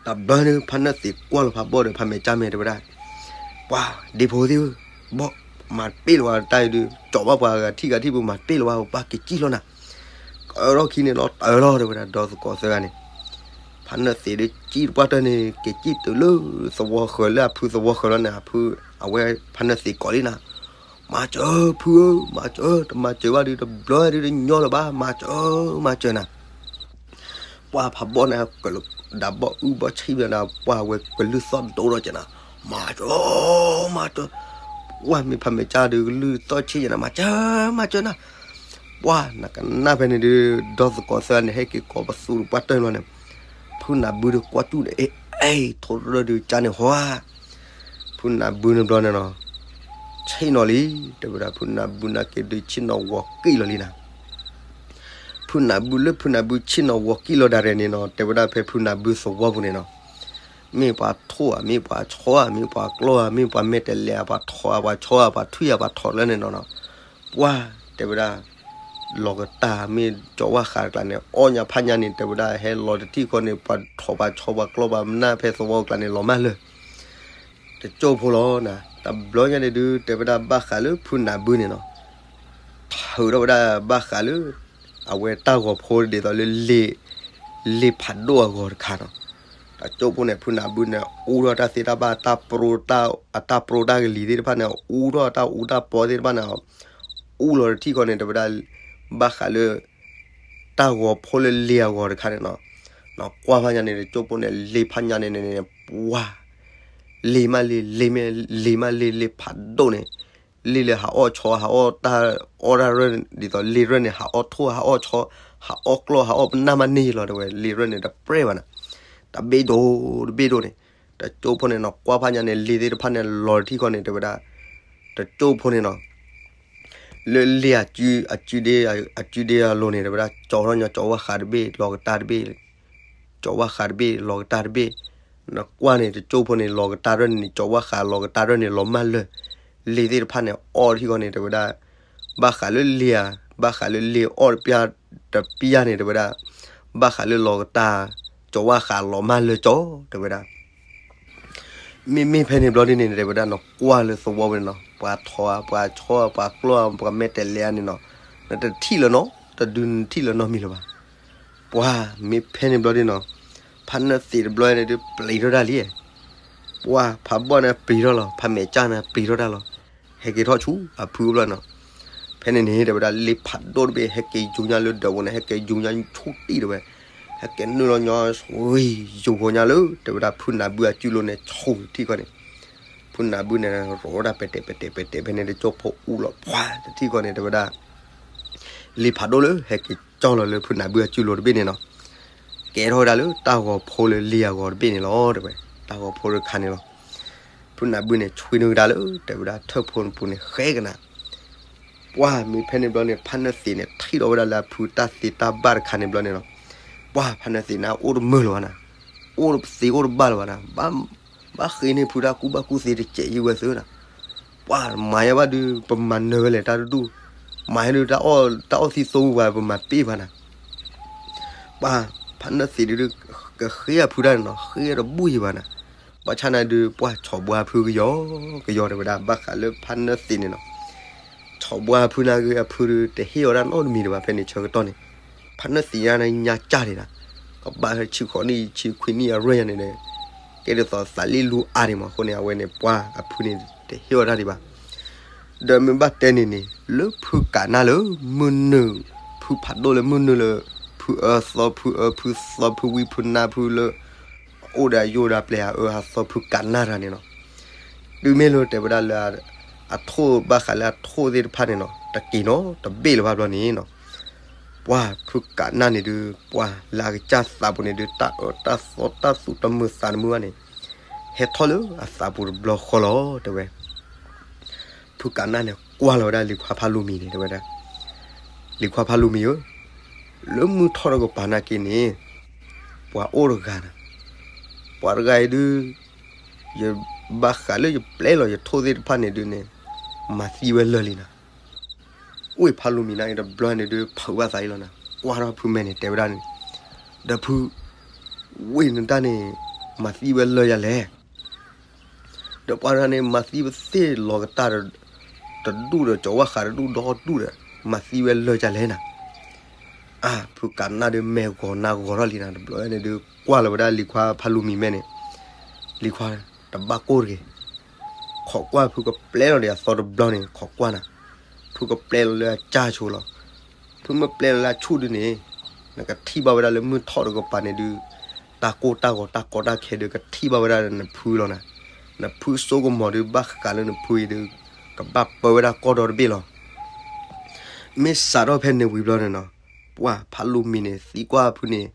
တဘျီန့ၣ် ဖးနၢသံးကွၢ်လီၤဖးဘီၣ်ဒီးဖးမဲာ်ကၢ်မဲာ်တဲဝဲဒၣ် ပှၤဒ့ဖိသ့ၣ်ဧၢ ဘီၣ် မၤတပ့ၢ်လၢၤဝဲတၢ်အံၤဒုး ကၠီၤဘၣ်ပှၤဂၤထံၣ်ဂၤထံၣ်ပူၤ မၤတပ့ၢ်လၢၤဝဲ ပှၤက့ၤစံၣ်လီၤနၤ ကၢထီၣ်ခံန့ၣ်လီၤ တၢၤလီၤတဲဝဲဒၣ် ဒီသကိးသၢဂၤန့ၣ် ဖးနၢသံးဒုးစံၣ်တပှၢ်တၢၢ်န့ၣ် က့ၤစံၣ်တုၤလၢသဝီဃၢၤလၢအဖုသဝီဃၢၤလီၤန့ၣ် အဖု အဝဲဖးနၢသံးကိးလံနၤ မၤစၢၤဖုဧၢ မၤစၢၤ တမၤစၢၤဘၣ်ဒုး တဘျီဒုးတညီလၢၤဘၣ် မၤစၢၤ မၤစၢၤနၤ ပှၢ်ဖးဘီၣ်န့ၣ် ကဒးဘီၣ်အုၣ်ဘီၣ်ဆံၣ်ဘျီဒီး ပှၢ်ဝဲကလုၢ်သီၣ်ဒိၣ်ထီၣ်က့ၤနီၤ, မၤကၠီ, မၤကၠီ, ပှၢ်မ့ၢ်ဖးမဲာ်ကၢ်ဒီးကလုၢ်သီၣ်ဆံၣ်က့ၤနီၤ, မၤကၢ, မၤကၢနီၤ, ပှၢ်နကနၣ်ဖဲန့ၣ်ဒုး ဒီသကိးသၢဂၤန့ၣ် ဟဲက့ၤကိးပသူဒီးပှၢ်တၢၢ်ဘျီန့ၣ်, ဖုနၢ်ဘုဒီးကွၢ်စူၣ်န့ၣ် အ့ အ့ ထိၣ်ရၢၢ်ဒုးကၢ်န့ၣ်ဟီဧါ ဖုနၢ်ဘုန့ၣ်ဘျီန့ၣ်နီၤ, ဆ့ၣ်နီၤလံ, တဲဝဲဒၣ် ဖုနၢ်ဘုနာ်က့ဒုးဆ့ၣ်နီၤဂီၤကံၣ်လီၤလံနီၤ, ဖုနၢ်ဘုလၢဖုနၢ်ဘုဆ့ၣ်နီၤဂီၤကံၣ်လီၤဒၣ်ရဲၣ်န့ၣ်နီၤ, တဲဝဲဒၣ်ဖဲဖုနၢ်ဘုသဝီပူၤန့ၣ်နီၤ, မ့ၢ်ပှၤထိၣ်ဧါ, မ့ၢ်ပှၤဆီဧါ, မ့ၢ်ပှၤကျီဧါ, မ့ၢ်ပှၤမဲာ်တဲးလဲးဧါ, ပှၤထိၣ်ဧါ, ပှၤဆီဧါ, ပှၤထွံၣ်ဧါ, ပှၤထိၣ်လၢန့ၣ်နီၤနီၤ, ပှၢ်တဲဝဲဒၣ် လီၤကတၢ်မ့ၢ်ကၠီၤဝၣ်ဃးတကျါန့ၣ် အီၣ်ညါဖးညါန့ၣ် တဲဝဲဒၣ်ဟဲလီၤတထံၣ်ဃီန့ၣ် ပှၤထိၣ်ပှၤဆီပှၤကျီပှၤမနၢ်ဖဲသဝီကျါန့ၣ် လီၤမၢ်လၢာ် တကၠိၢ်ဖိလီၤနၤ. တဘျီညါန့ၣ်ဒုး တဲဝဲဒၣ်ဘၣ်ဃးလၢဖုနၢ်ဘုန့ၣ်နီၤ, ထုးထီၣ်ဝဲဒၣ်ဘၣ်ဃးလၢ အဝဲတၢ်ဂီၤဖိဒ်သိးလၢ လ့ၤဖးဒိၣ်အဂီၤတခါနီၤ. တကၠိၢ်ဖိန့ၣ် ဖုနၢ်ဘုန့ၣ် အူထီၣ်တၢ်သ့တၢ်ဘၣ် တၢ်ပရိတၢ် အတၢ်ပရိတၢ်ကလံၤသ့ၣ်တဖၣ်န့ၣ် အူထီၣ်တၢ်အူတၢ်ပီသ့ၣ်တဖၣ်န့ၣ် အူလီၤတထံၣ်ဃီန့ၣ် တဲဝဲဒၣ် ဘၣ်ဃးလၢ တၢ်ဂီၤဖိလၢလ့ၤအဂီၤတခါန့ၣ်နီၤ. ကွၢ်ဖးညါန့ၣ် တကၠိၢ်ဖိန့ၣ် လ့ၤဖးညါန့ၣ်န့ၣ် ပှၢ် လ့ၤမးလ့ၤ လ့ၤမးလ့ၤ လ့ၤဖးဒိၣ်န့ၣ် လ့ၤလၢဟးအီၣ်ဆီ ဟးအီၣ်တၢ် အီၣ်တၢ်ရၢၢ် ဒ်သိးလ့ၤရၢၢ်န့ၣ် ဟးအီၣ်ထိၣ် ဟးအီၣ်ဆီ ဟးအီၣ်ကျီၢ်ဟးအီၣ်ပနၢ်မးန့ၢ်လီၤ တဲဝဲ လ့ၤရၢၢ်န့ၣ် တပြဲၢ်ဘၣ်နီၤ. တဘ့ၣ်ဒိၣ်တဘ့ၣ်ဒိၣ်န့ၣ် တကၠိၢ်ဖိန့ၣ်နီၤ ကွၢ်ဖးညါန့ၣ် လ့ၤသ့ၣ်တဖၣ်န့ၣ် လီၤတထံၣ်ဃီန့ၣ် တဲဝဲဒၣ် တကၠိၢ်ဖိန့ၣ်နီၤ လၢလ့ၤအစုဒ့ အစုဒ့အလိၤန့ၣ် တဲဝဲဒၣ် ကၠီၤထီၣ်ညီ ကၠီၤဝၣ်ဃးတဘ့ၣ် လီၤကတၢ်တဘ့ၣ် ကၠီၤဝၣ်ဃးတဘ့ၣ် လီၤကတၢ်တဘ့ၣ်, နကွၢ်န့ၣ် တကၠိၢ်ဖိန့ၣ် လီၤကတၢ်ရၢၢ်န့ၣ် ကၠီၤဝၣ်ဃးလီၤကတၢ်ရၢၢ်န့ၣ် လီၤမၢ်လၢာ်, လ့ၤသ့ၣ်တဖၣ်န့ၣ် အီၣ်တထံၣ်ဃီန့ၣ် တဲဝဲဒၣ် ဘၣ်ဃးလၢလ့ၤဧါ, ဘၣ်ဃးလၢလ့ၤအီၣ်တပျၢ် တပျၢ်န့ၣ် တဲဝဲဒၣ် ဘၣ်ဃးလၢလီၤကတၢ် ကၠီၤဝၣ်ဃးလီၤမၢ်လၢာ်ကၠီ တဲဝဲဒၣ် မ့မ့ၢ်ဖဲန့ၣ်ဘျီဒ်န့ၣ် တဲဝဲဒၣ်နီၤ ကွၢ်လၢသဝီဝဲန့ၣ်နီၤ ပှၤထိၣ်ဧါ ပှၤဆီဧါ ပှၤကျီၢ်ဧါ ပှၤမဲာ်တဲးလဲးန့ၣ်နီၤ နတထံၣ်လၢၤနီၤ တဒုနထံၣ်လၢၤနီတမံၤလၢၤဘၣ်. ပှၢ်မ့ၢ်ဖဲန့ၣ်ဘျီဒ်နီၤ ဖးနၢသံးတဘျီန့ၣ်ဒုး ပျံၤထီၣ်ဒၣ်လံ. ပှၢ်ဖးဘီၣ်န့ၣ်ပျံၤထီၣ်လီၤ ဖးမဲာ်ကၢ်န့ၣ်ပျံၤထီၣ်တၢ်လီၤ ဟဲက့ၤထီၣ်ဆူအဖုဘျီနီၤ. ဖဲန့ၣ်န့ၣ် တဲဝဲဒၣ် လ့ၤဖးဒိၣ်တဘ့ၣ် ဟဲက့ၤယူၤညါလၢဒၢးပူၤန့ၣ် ဟဲက့ၤယူၤညါဆူတံၢ်တဲဝဲ ဟဲက့ၤနုာ်လီၤညီ ယူၤဃီညါလၢ တဲဝဲဒၣ် ဖုနၢ်ဘုအစုလိၤန့ၣ် ဆူတထံၣ်ဃီန့ၣ် ဖုနၢ်ဘုန့ၣ် ရိးဝဲဒၣ်ပဲာ်တဲာ်ပဲာ်တဲာ်ပဲာ်တဲာ်ဖဲန့ၣ် တကၠိၢ်ဖိအူလီၤပှၢ်တထံၣ်ဃီန့ၣ် တဲဝဲဒၣ် လ့ၤဖးဒိၣ်လၢဟဲက့ၤကၠီလီၤလၢဖုနၢ်ဘုအစုလိၤတဘ့ၣ်န့ၣ်နီၤ ကဲထီၣ်ဝဲဒၣ်လၢတၢ်ဂီၤဖိလၢလ့ၤအဂီၤတဘ့ၣ်န့ၣ်လီၤ တဲဝဲ တၢ်ဂီၤဖိတခါန့ၣ်လီၤ. ဖုနၢ်ဘုန့ၣ် ဆွံနုာ်ကဒါလၢ တဲဝဲဒၣ် ထၢၣ်ဖိပူၤန့ၣ် ဃဲကနၤ ပှၢ်မ့ၢ်ဖဲန့ၣ်ဘျီန့ၣ် ဖးနၢသံးန့ၣ် ထံၣ်ဒီးဝဲဒၣ်လၢအဖုတၢ်သ့တၢ်ဘၣ်တခါန့ၣ်ဘျီန့ၣ်လီၤ. ပှၢ်ဖးနၢသံးန့ၣ် အိၣ်တမုာ်လၢၤဘၣ်နၤ, အိၣ်တသ့အိၣ်တဘၣ်လၢၤဘၣ်နၤ, ဘၣ်ဃ့န့ၢ်ဖုတၢ်ကူၣ်ဘၣ်ကူၣ်သ့တစဲးယံၤဝဲသ့နၤ, ပှၢ်မၤယါဘၣ်ဒုး ပမၤနၢၤဝဲလဲၣ်တၢ်တဒူၣ်, မၤယါဒုး တၢ်အီၣ်သံသိပှၤ ပမၤပ့ၢ်ပှၤနၤ ပှၢ်ဖးနၢသံးဒုး ကဃ့အဖုတၢ်န့ၣ်နီၤ ဃ့တဘူၣ်ယံၤဘၣ်နၤ, ဘၣ်ဆၣ်နၤဒုး ပှၢ်ဆီၣ်ဘှါဖုကယီကယီတဲဝဲဒၣ် ဘၣ်ဃးလၢဖးနၢသံးန့ၣ်နီၤ, ဆီၣ်ဘှါဖုနၤဂ့ၤ အဖုဒုး တဟ့ၣ်အီၤတၢ်နီတမံၤဒံးဘၣ် ဖဲန့ၣ်ဆၢကတီၢ်န့ၣ်, ဖးနၢသံးညါန့ၣ် ညါကၢ်န့ၣ်နၤ, ကဘၣ်ဆံဃိးနံၣ်ဆံခွံနံၣ်အရွဲၣ်ညါန့ၣ်ဒီး ကဲဒ်သိးသးလံလူအါဒံးမး အဃိန့ၣ် အဝဲန့ၣ် ပှၢ်အဖုန့ၣ် တဟ့ၣ်အီၤတၢ်ဒံးဘၣ် ဒီးမ့ၢ်ဘၣ်တဲန့ၣ်န့ၣ် လၢဖုကးနၢ်လၢ မုၢ်နုာ် ဖုဖးဒိၣ်လၢမုၢ်နုာ်လၢ ဖုအၢသီဖုအၢဖုသီဖုဝံဖုနါဖုလၢ အိၣ်ဒီးယိၣ်ဒီးပျဲၢ်အအၢအသီဖုကးနၢ်တဂၤန့ၣ်နီၤ, တုၤမ့ၢ်လၢတဲဝဲဒၣ်လၢ အထိၣ်ဘၣ်ဃးလၢအထိၣ်သ့ၣ်တဖၣ်န့ၣ်နီၤ တက့ၤနီတဘ့ၣ်လၢၤဘၣ်ဘျီန့ၣ်နီၤ ပှၢ်ဖုကးနၢ်န့ၣ်ဒုး ပှၢ်လၢအကစၢ်သးပူၤန့ၣ်ဒုး တၢ်အၢတၢ်သီတၢ်သူၣ်တမုာ်သးတမုာ်ဘၣ်န့ၣ် ဟဲထီၣ်လၢအသးပူၤတဘျီဃီလီၤ တဲဝဲ. ဖုကးနၢ်န့ၣ် ကွၢ်လီၤဝဲဒၣ်လံၤခွါဖးလူၤမံၤန့ၣ် တဲဝဲဒၣ်, လံၤခွါဖးလူၤမံၤဧၢ, လၢမုၢ်ထီၣ်တကပၤနာ်က့န့ၣ် ပှၤအိၣ်တဂၤနၤ, ပှၤတဂၤအံၤဒုး ယဘၣ်ဃးလၢယပျဲလီၤယထိၣ်သ့ၣ်တဖၣ်န့ၣ်ဒုးန့ၣ် မၤသံဝဲလၢာ်လံနၤ အိၣ်ဖးလူၤမံၤနာ်က့တဘျီန့ၣ်ဒုး ဖုးဘၣ်သးအံၤလီၤနၤ, ကွၢ်ထီၣ်ဖုမဲာ်န့ၣ် တဲဝဲဒၣ်န့ၣ်, ဒီးဖု ဝ့ၢ်နတၢ်န့ၣ် မၤသံဝဲလၢာ်ယၤလဲၣ်, ဒီးပှၤတဂၤန့ၣ် မၤသံဝဲသ့ၣ်လီၤကတၢ် တဒူၣ်ဒီး ကၠီၤဝၣ်ဃးတဒူၣ်ဒီဒူၣ်ဒီး မၤသံဝဲလၢာ်ယၤလဲၣ်နၤ, အါ ဖုကးနၢ်ဒုး မဲာ်ဂီၤနါဂီၤထီၣ်လံနၤ တဘျီန့ၣ်ဒုး ကွၢ်လီၤဝဲဒၣ်လံၤခွါဖးလူၤမံၤမဲာ်န့ၣ်, လံၤခွါ တဘၣ်ကိၢ်တဂ့ၤ ခိးကွၢ်ဖုကပျဲလီၤဒီးအသီတဘျီန့ၣ် ခိးကွၢ်နၤ, ဖုကပျဲလီၤလၢအကၢ်ဆိလီၤ, ဖုမ့ၢ်ပျဲလီၤလၢအဆူၣ်ဒုးန့ၣ်, နကထံၣ်ဘၣ်ဝဲဒၣ်လၢမုၢ်ထီၣ်တကပၤန့ၣ်ဒုး တၢ်ကိၢ်တၢ်ဂီၤတၢ်ကီတၢ်ခဲဒုး ကထံၣ်ဘၣ်ဝဲဒၣ်နဖုလီၤနၤ. နဖုစိကမီၤဒုး ဘၣ်ဃးလၢနဖုအံၤဒုး ကဘၣ်ပၢဝဲဒၣ်ကီၢ်ဒီတဘ့ၣ်လီၤ. မ့ၢ်စးထီၣ်ဖဲန့ၣ်ဝံၤဘျီန့ၣ်နီၤ, ပှၤဖးလူၤမံၤန့ၣ် သံကွၢ်ဖုန့ၣ်,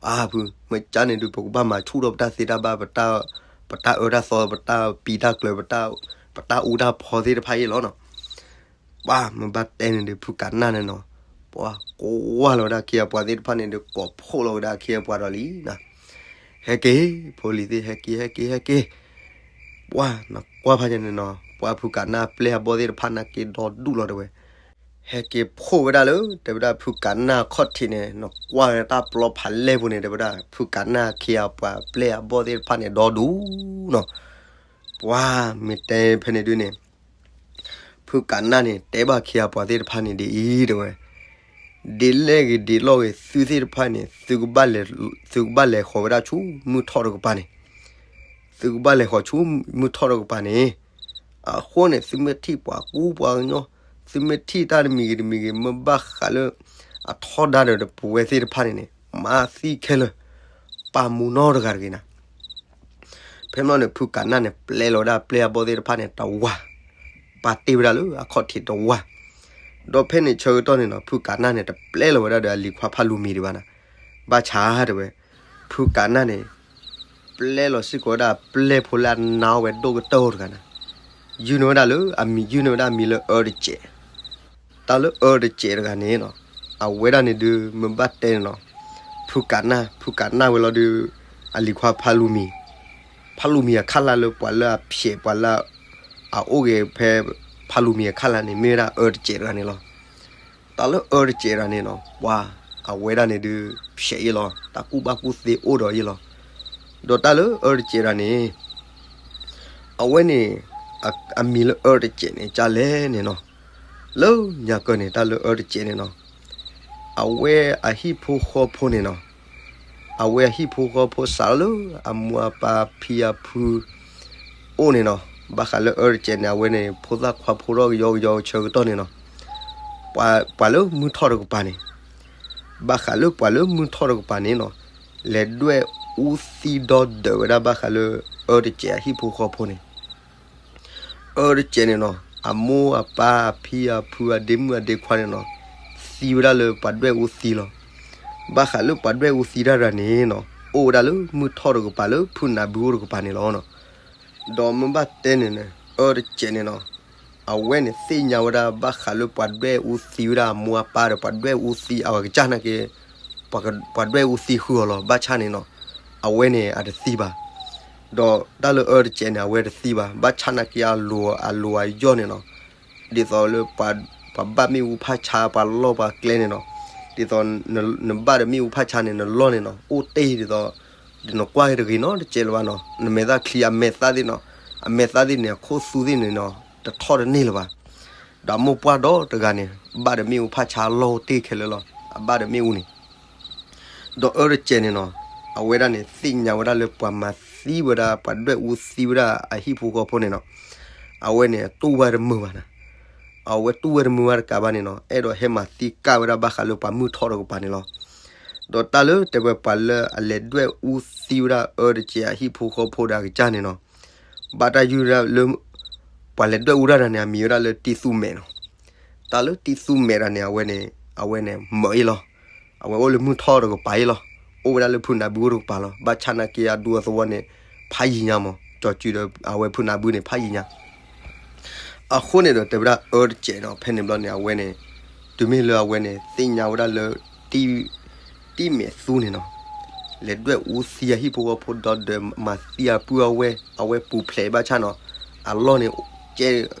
အါဖု, မ့ၢ်ကၢန့ၣ်ဒုး ပကဘၣ်မၤဆူၣ်ထီၣ်ပတၢ်သ့တၢ်ဘၣ်, ပတၢ်အၢတၢ်သီ, ပတၢ်ပံတၢ်ကျၢၤ, ပတၢ်အူတၢ်ဖီသ့ၣ်တဖၣ်အံၤလီၤနီၤ. ပှၤမ့ၢ်ဘၣ်တဲန့ၣ်ဒုး ဖုကးနၢ်န့ၣ်နီၤ, ပှၤကိးဝါလီၤဝဲဒၣ်အခ့အပှၤသ့ၣ်တဖၣ်န့ၣ်ဒုး ကိးဖှိၣ်လီၤဝဲဒၣ်အခ့အပှၤဒီးလံနီၤ. ဟဲက့ၤ, ဖိလံၤသ့ၣ် ဟဲက့ၤ ဟဲက့ၤ ဟဲက့ၤ. ပှၤနကွၢ်ဖးယံၤန့ၣ်နီၤ, ပှၤဖုကးနၢ်ပျဲၢ်အဘီၣ်သ့ၣ်တဖၣ်နာ်က့ဒီဒူၣ်လီၤတဲဝဲ. ဟဲက့ၤဖှိၣ်ဝဲဒၣ်လၢ တဲဝဲဒၣ်ဖုကးနၢ်အခီၣ်ထံးန့ၣ် နကွၢ်ဝဲတၢ်ပျီဖးလဲၢ်ပူၤန့ၣ် တဲဝဲဒၣ် ဖုကးနၢ်အခ့အပှၤပျဲၢ်အဘီၣ်သ့ၣ်တဖၣ်န့ၣ်ဒီဒူၣ်နီၤ. ပှၤမ့ၢ်တဲဖဲန့ၣ်ဒုးန့ၣ် ဖုကးနၢ်န့ၣ် တဲဘၣ်အခ့အပှၤသ့ၣ်တဖၣ်န့ၣ်ဒ်အံၤတဲဝဲ, ဒ်လဲၣ်ဂ့ၤဒ်လဲၣ်ဂ့ၤ သုသ့ၣ်တဖၣ်န့ၣ် သုကဘၣ်လဲၤဃီၤဝဲဒၣ်ဆူမုၢ်ထီၣ်တကပၤန့ၣ်, သုကဘၣ်လဲၤဃီၤဆူမုၢ်ထီၣ်တကပၤန့ၣ်, အဃိန့ၣ် သုမ့ၢ်ထံၣ်ပှၤကူပှၤကညီ, သုမ့ၢ်ထံၣ်တၢ်တမံၤဂ့ၤတမံၤဂ့ၤ မ့ၢ်ဘၣ်ဃးလၢ အထီဒါဒီးပဝဲသ့ၣ်တဖၣ်န့ၣ်န့ၣ် မၤသံခဲလၢာ်, ပာ်မူနီတဂၤတဂ့ၤနၤ. ဖဲမ့ၢ်န့ၣ် ဖုကးနၢ်န့ၣ် ပျဲလီၤဝဲဒၣ်ပျဲၢ်အဘီၣ်သ့ၣ်တဖၣ်န့ၣ် တဝၤ, ပာ်တ့ၢ်ဝဲဒၣ်လၢအခီၣ်ထံးတဝၤ. ဒီးဖဲန့ၣ်ဆၢကတီၢ်န့ၣ်နီၤ ဖုကးနၢ်န့ၣ် တပျဲလီၤဝဲဒၣ်ဒီးအလံၤခွါဖးလူၤမံၤဒံးဘၣ်နၤ. ဘၣ်ဆၣ်တဲဝဲ, ဖုကးနၢ်န့ၣ် ပျဲလီၤစ့ၢ်ကီးဝဲဒၣ်ပျဲၢ်ဖိလၢအနါအီၣ်ဝဲဒိၣ်ကတၢၢ်တဂၤနၤ. ယုၢ်န့ၢ်ဝဲဒၣ်လၢအမံၤ ယုၢ်န့ၢ်ဝဲဒၣ်မံၤလၢအၢတစဲး. တၢ်လၢအၢတစဲးတဂၤန့ၣ်နီၤ, အဝဲဒၣ်န့ၣ်ဒုး မ့ၢ်ဘၣ်တဲန့ၣ်နီၤ, ဖုကးနၢ်, ဖုကးနၢ်ဝဲလီၤဒုး အလံၤခွါဖးလူၤမံၤ, ဖးလူၤမံၤအခါလၢ်လၢပှၤလၢအဖျဲး ပှၤလၢအအိၣ်ဂ့ၤဖဲ ဖးလူၤမံၤအခါလၢ်န့ၣ် မ့ၢ်ဝဲဒၣ်အၢတစဲးတဂၤန့ၣ်လီၤ. တၢ်လၢအၢတစဲးတဂၤန့ၣ်နီၤ, ပှၤအဝဲဒၣ်န့ၣ်ဒုး ဖျဲးအံၤလီၤ, တၢ်ကူၣ်ဘၣ်ကူၣ်သ့အိၣ်ဒီးအံၤလီၤ. ဒီးတၢ်လၢအၢတစဲးတဂၤန့ၣ် အဝဲန့ၣ် အမံၤလၢအၢတစဲးန့ၣ် ကလဲၣ်န့ၣ်နီၤ, လၢညါကၢန့ၣ် တၢ်လၢအၢတစဲးန့ၣ်နီၤ, အဝဲအဟံၣ်ဖိဃီဖိန့ၣ်နီၤ, အဝဲအဟံၣ်ဖိဃီဖိစးထီၣ်လၢ အမိၢ်အပၢ်အဖံအဖု အိၣ်န့ၣ်နီၤ, ဘၣ်ဃးလၢအၢတစဲးန့ၣ် အဝဲန့ၣ် ဖိသၣ်ခွါဖိထီၣ်ကယီကယီဆၢကတီၢ်န့ၣ်နီၤ, ပှၤလၢမုၢ်ထီၣ်တကပၤန့ၣ်, ဘၣ်ဃးလၢပှၤလၢမုၢ်ထီၣ်တကပၤန့ၣ်နီၤ, လဲၤဒွဲၣ်အူသံဒီဒၢးဝဲဒၣ်ဘၣ်ဃးလၢ အၢတစဲးအဟံၣ်ဖိဃီဖိန့ၣ် အၢတစဲးန့ၣ်နီၤ, အမိၢ်အပၢ်အဖံအဖုအဒ့မုၣ်အဒ့ခွါန့ၣ်နီၤ, သံဝဲဒၣ်လၢပှၤဒွဲၣ်အူသံလီၤ. ဘၣ်ဃးလၢပှၤဒွဲၣ်အူသံတၢ်တဂၤန့ၣ်နီၤ, အိၣ်ဝဲဒၣ်လၢမုၢ်ထီၣ်တကပၤလၢဖုနၢ်ဘုအိၣ်တကပၤန့ၣ်လီၤ. ဒီးမ့ၢ်ဘၣ်တဲန့ၣ်န့ၣ် အၢတစဲးန့ၣ်နီၤ, အဝဲန့ၣ်သ့ၣ်ညါဝဲဒၣ်ဘၣ်ဃးလၢပှၤဒွဲၣ်အူသံဝဲဒၣ်အမိၢ်အပၢ်ဒီး ပှၤဒွဲၣ်အူသံအဝဲကစၢ်နာ်က့ ပှၤဒွဲၣ်အူသံဃုာ်အီၤလီၤ. ဘၣ်ဆၣ်န့ၣ်နီၤ, အဝဲန့ၣ်အတသံဘၣ်. ဒီးတၢ်လၢအၢတစဲးန့ၣ် အဝဲတသံဘၣ်. ဘၣ်ဆၣ်နာ်က့အလိၤအယီၢ်န့ၣ်နီၤ, ဒ်သိးလၢ ပှၤဘၣ်မ့ၣ်အူဖးဆါ ပှၤလီၢ်ပှၤကျဲန့ၣ်နီၤ, ဒ်သိးနဘၣ်ဒီးမ့ၣ်အူဖးဆါန့ၣ် နလီၢ်န့ၣ်နီၤ အိၣ်တ့ၢ်ဒ်သိး နကွၢ်တဂ့ၤနီတစဲးလၢၤဘၣ်နီၤ, နမဲာ်သၣ်ချံအမဲာ်သၣ်သ့ၣ်နီၤ, အမဲာ်သၣ်သ့ၣ်န့ၣ် အခိၣ်သူသ့ၣ်န့ၣ်နီၤ တထီၣ်တန့ၢ်လၢၤဘၣ်. ဒီးမိၢ်ပှၢ်ဒီတဂၤန့ၣ် ဘၣ်ဒီးမ့ၣ်အူဖးဆါလီၢ်အိၣ်တ့ၢ်ခဲလၢာ်လီၤ. အဘၣ်ဒီးမ့ၣ်အူန့ၣ် ဒီးအၢတစဲးန့ၣ်နီၤ, အဝဲဒၣ်န့ၣ် သ့ၣ်ညါဝဲဒၣ်လၢပှၤမၤသံဝဲဒၣ် ပှၤဒွဲၣ်အူသံဝဲဒၣ်အဟံၣ်ဖိဃီဖိန့ၣ်နီၤ, အဝဲန့ၣ်တူၢ်ဝဲတမုာ်ဘၣ်နၤ. အဝဲတူၢ်ဝဲတမုာ်ဘၣ်တကးဘၣ်န့ၣ်နီၤ, အဲၣ်ဒိးဟဲမၤသံကၢ်ဝဲဒၣ်ဘၣ်ဃးလၢပှၤမုၢ်ထီၣ်တကပၤန့ၣ်လီၤ. ဒီးတၢ်လၢတဲဝဲပှၤလၢအလဲၤဒွဲၣ်အူသံဝဲဒၣ်အၢတစဲးအဟံၣ်ဖိဃီဖိဒီးအကစၢ်န့ၣ်နီၤ, ဘၣ်တၢ်ယုၢ်လၢ ပှၤလဲၤဒွဲၣ်အူတၢ်တဂၤန့ၣ် အမံၤဝဲဒၣ်လၢတံသူမဲာ်နီၤ. တၢ်လၢတံသူမဲာ်တဂၤန့ၣ် အဝဲန့ၣ် အဝဲန့ၣ်မၢအံၤလီၤ. အဝဲအိၣ်လၢမုၢ်ထီၣ်တကပၤအံၤလီၤ. အိၣ်ဝဲဒၣ်လၢဖုနၢ်ဘုအိၣ်တကပၤလီၤ. ဘၣ်ဆၣ်နာ်က့အဒူအသဝီန့ၣ် ဖးယံာ်ညါမး, ကၠီၤစုၤဒီးအဝဲဖုနၢ်ဘုန့ၣ် ဖးယံာ်ညါ. အဃိန့ၣ်ဒီးတဲဝဲဒၣ်အၢတစဲးနီၤ, ဖဲန့ၣ်ဘျီန့ၣ် အဝဲန့ၣ် တုၤမ့ၢ်လၢအဝဲန့ၣ် သ့ၣ်ညါဝဲဒၣ်လၢ တံၢ်မဲာ်သူန့ၣ်နီၤ, လဲၤဒွဲၣ်အူသံအဟံၣ်ဖိဃီဖိဒီး ဒီးမၤသံအပုၢ်အဝဲၢ် အဝဲပူၤဖျဲးဘၣ်ဆၣ်နီၤ, အလီၢ်န့ၣ် ကဲ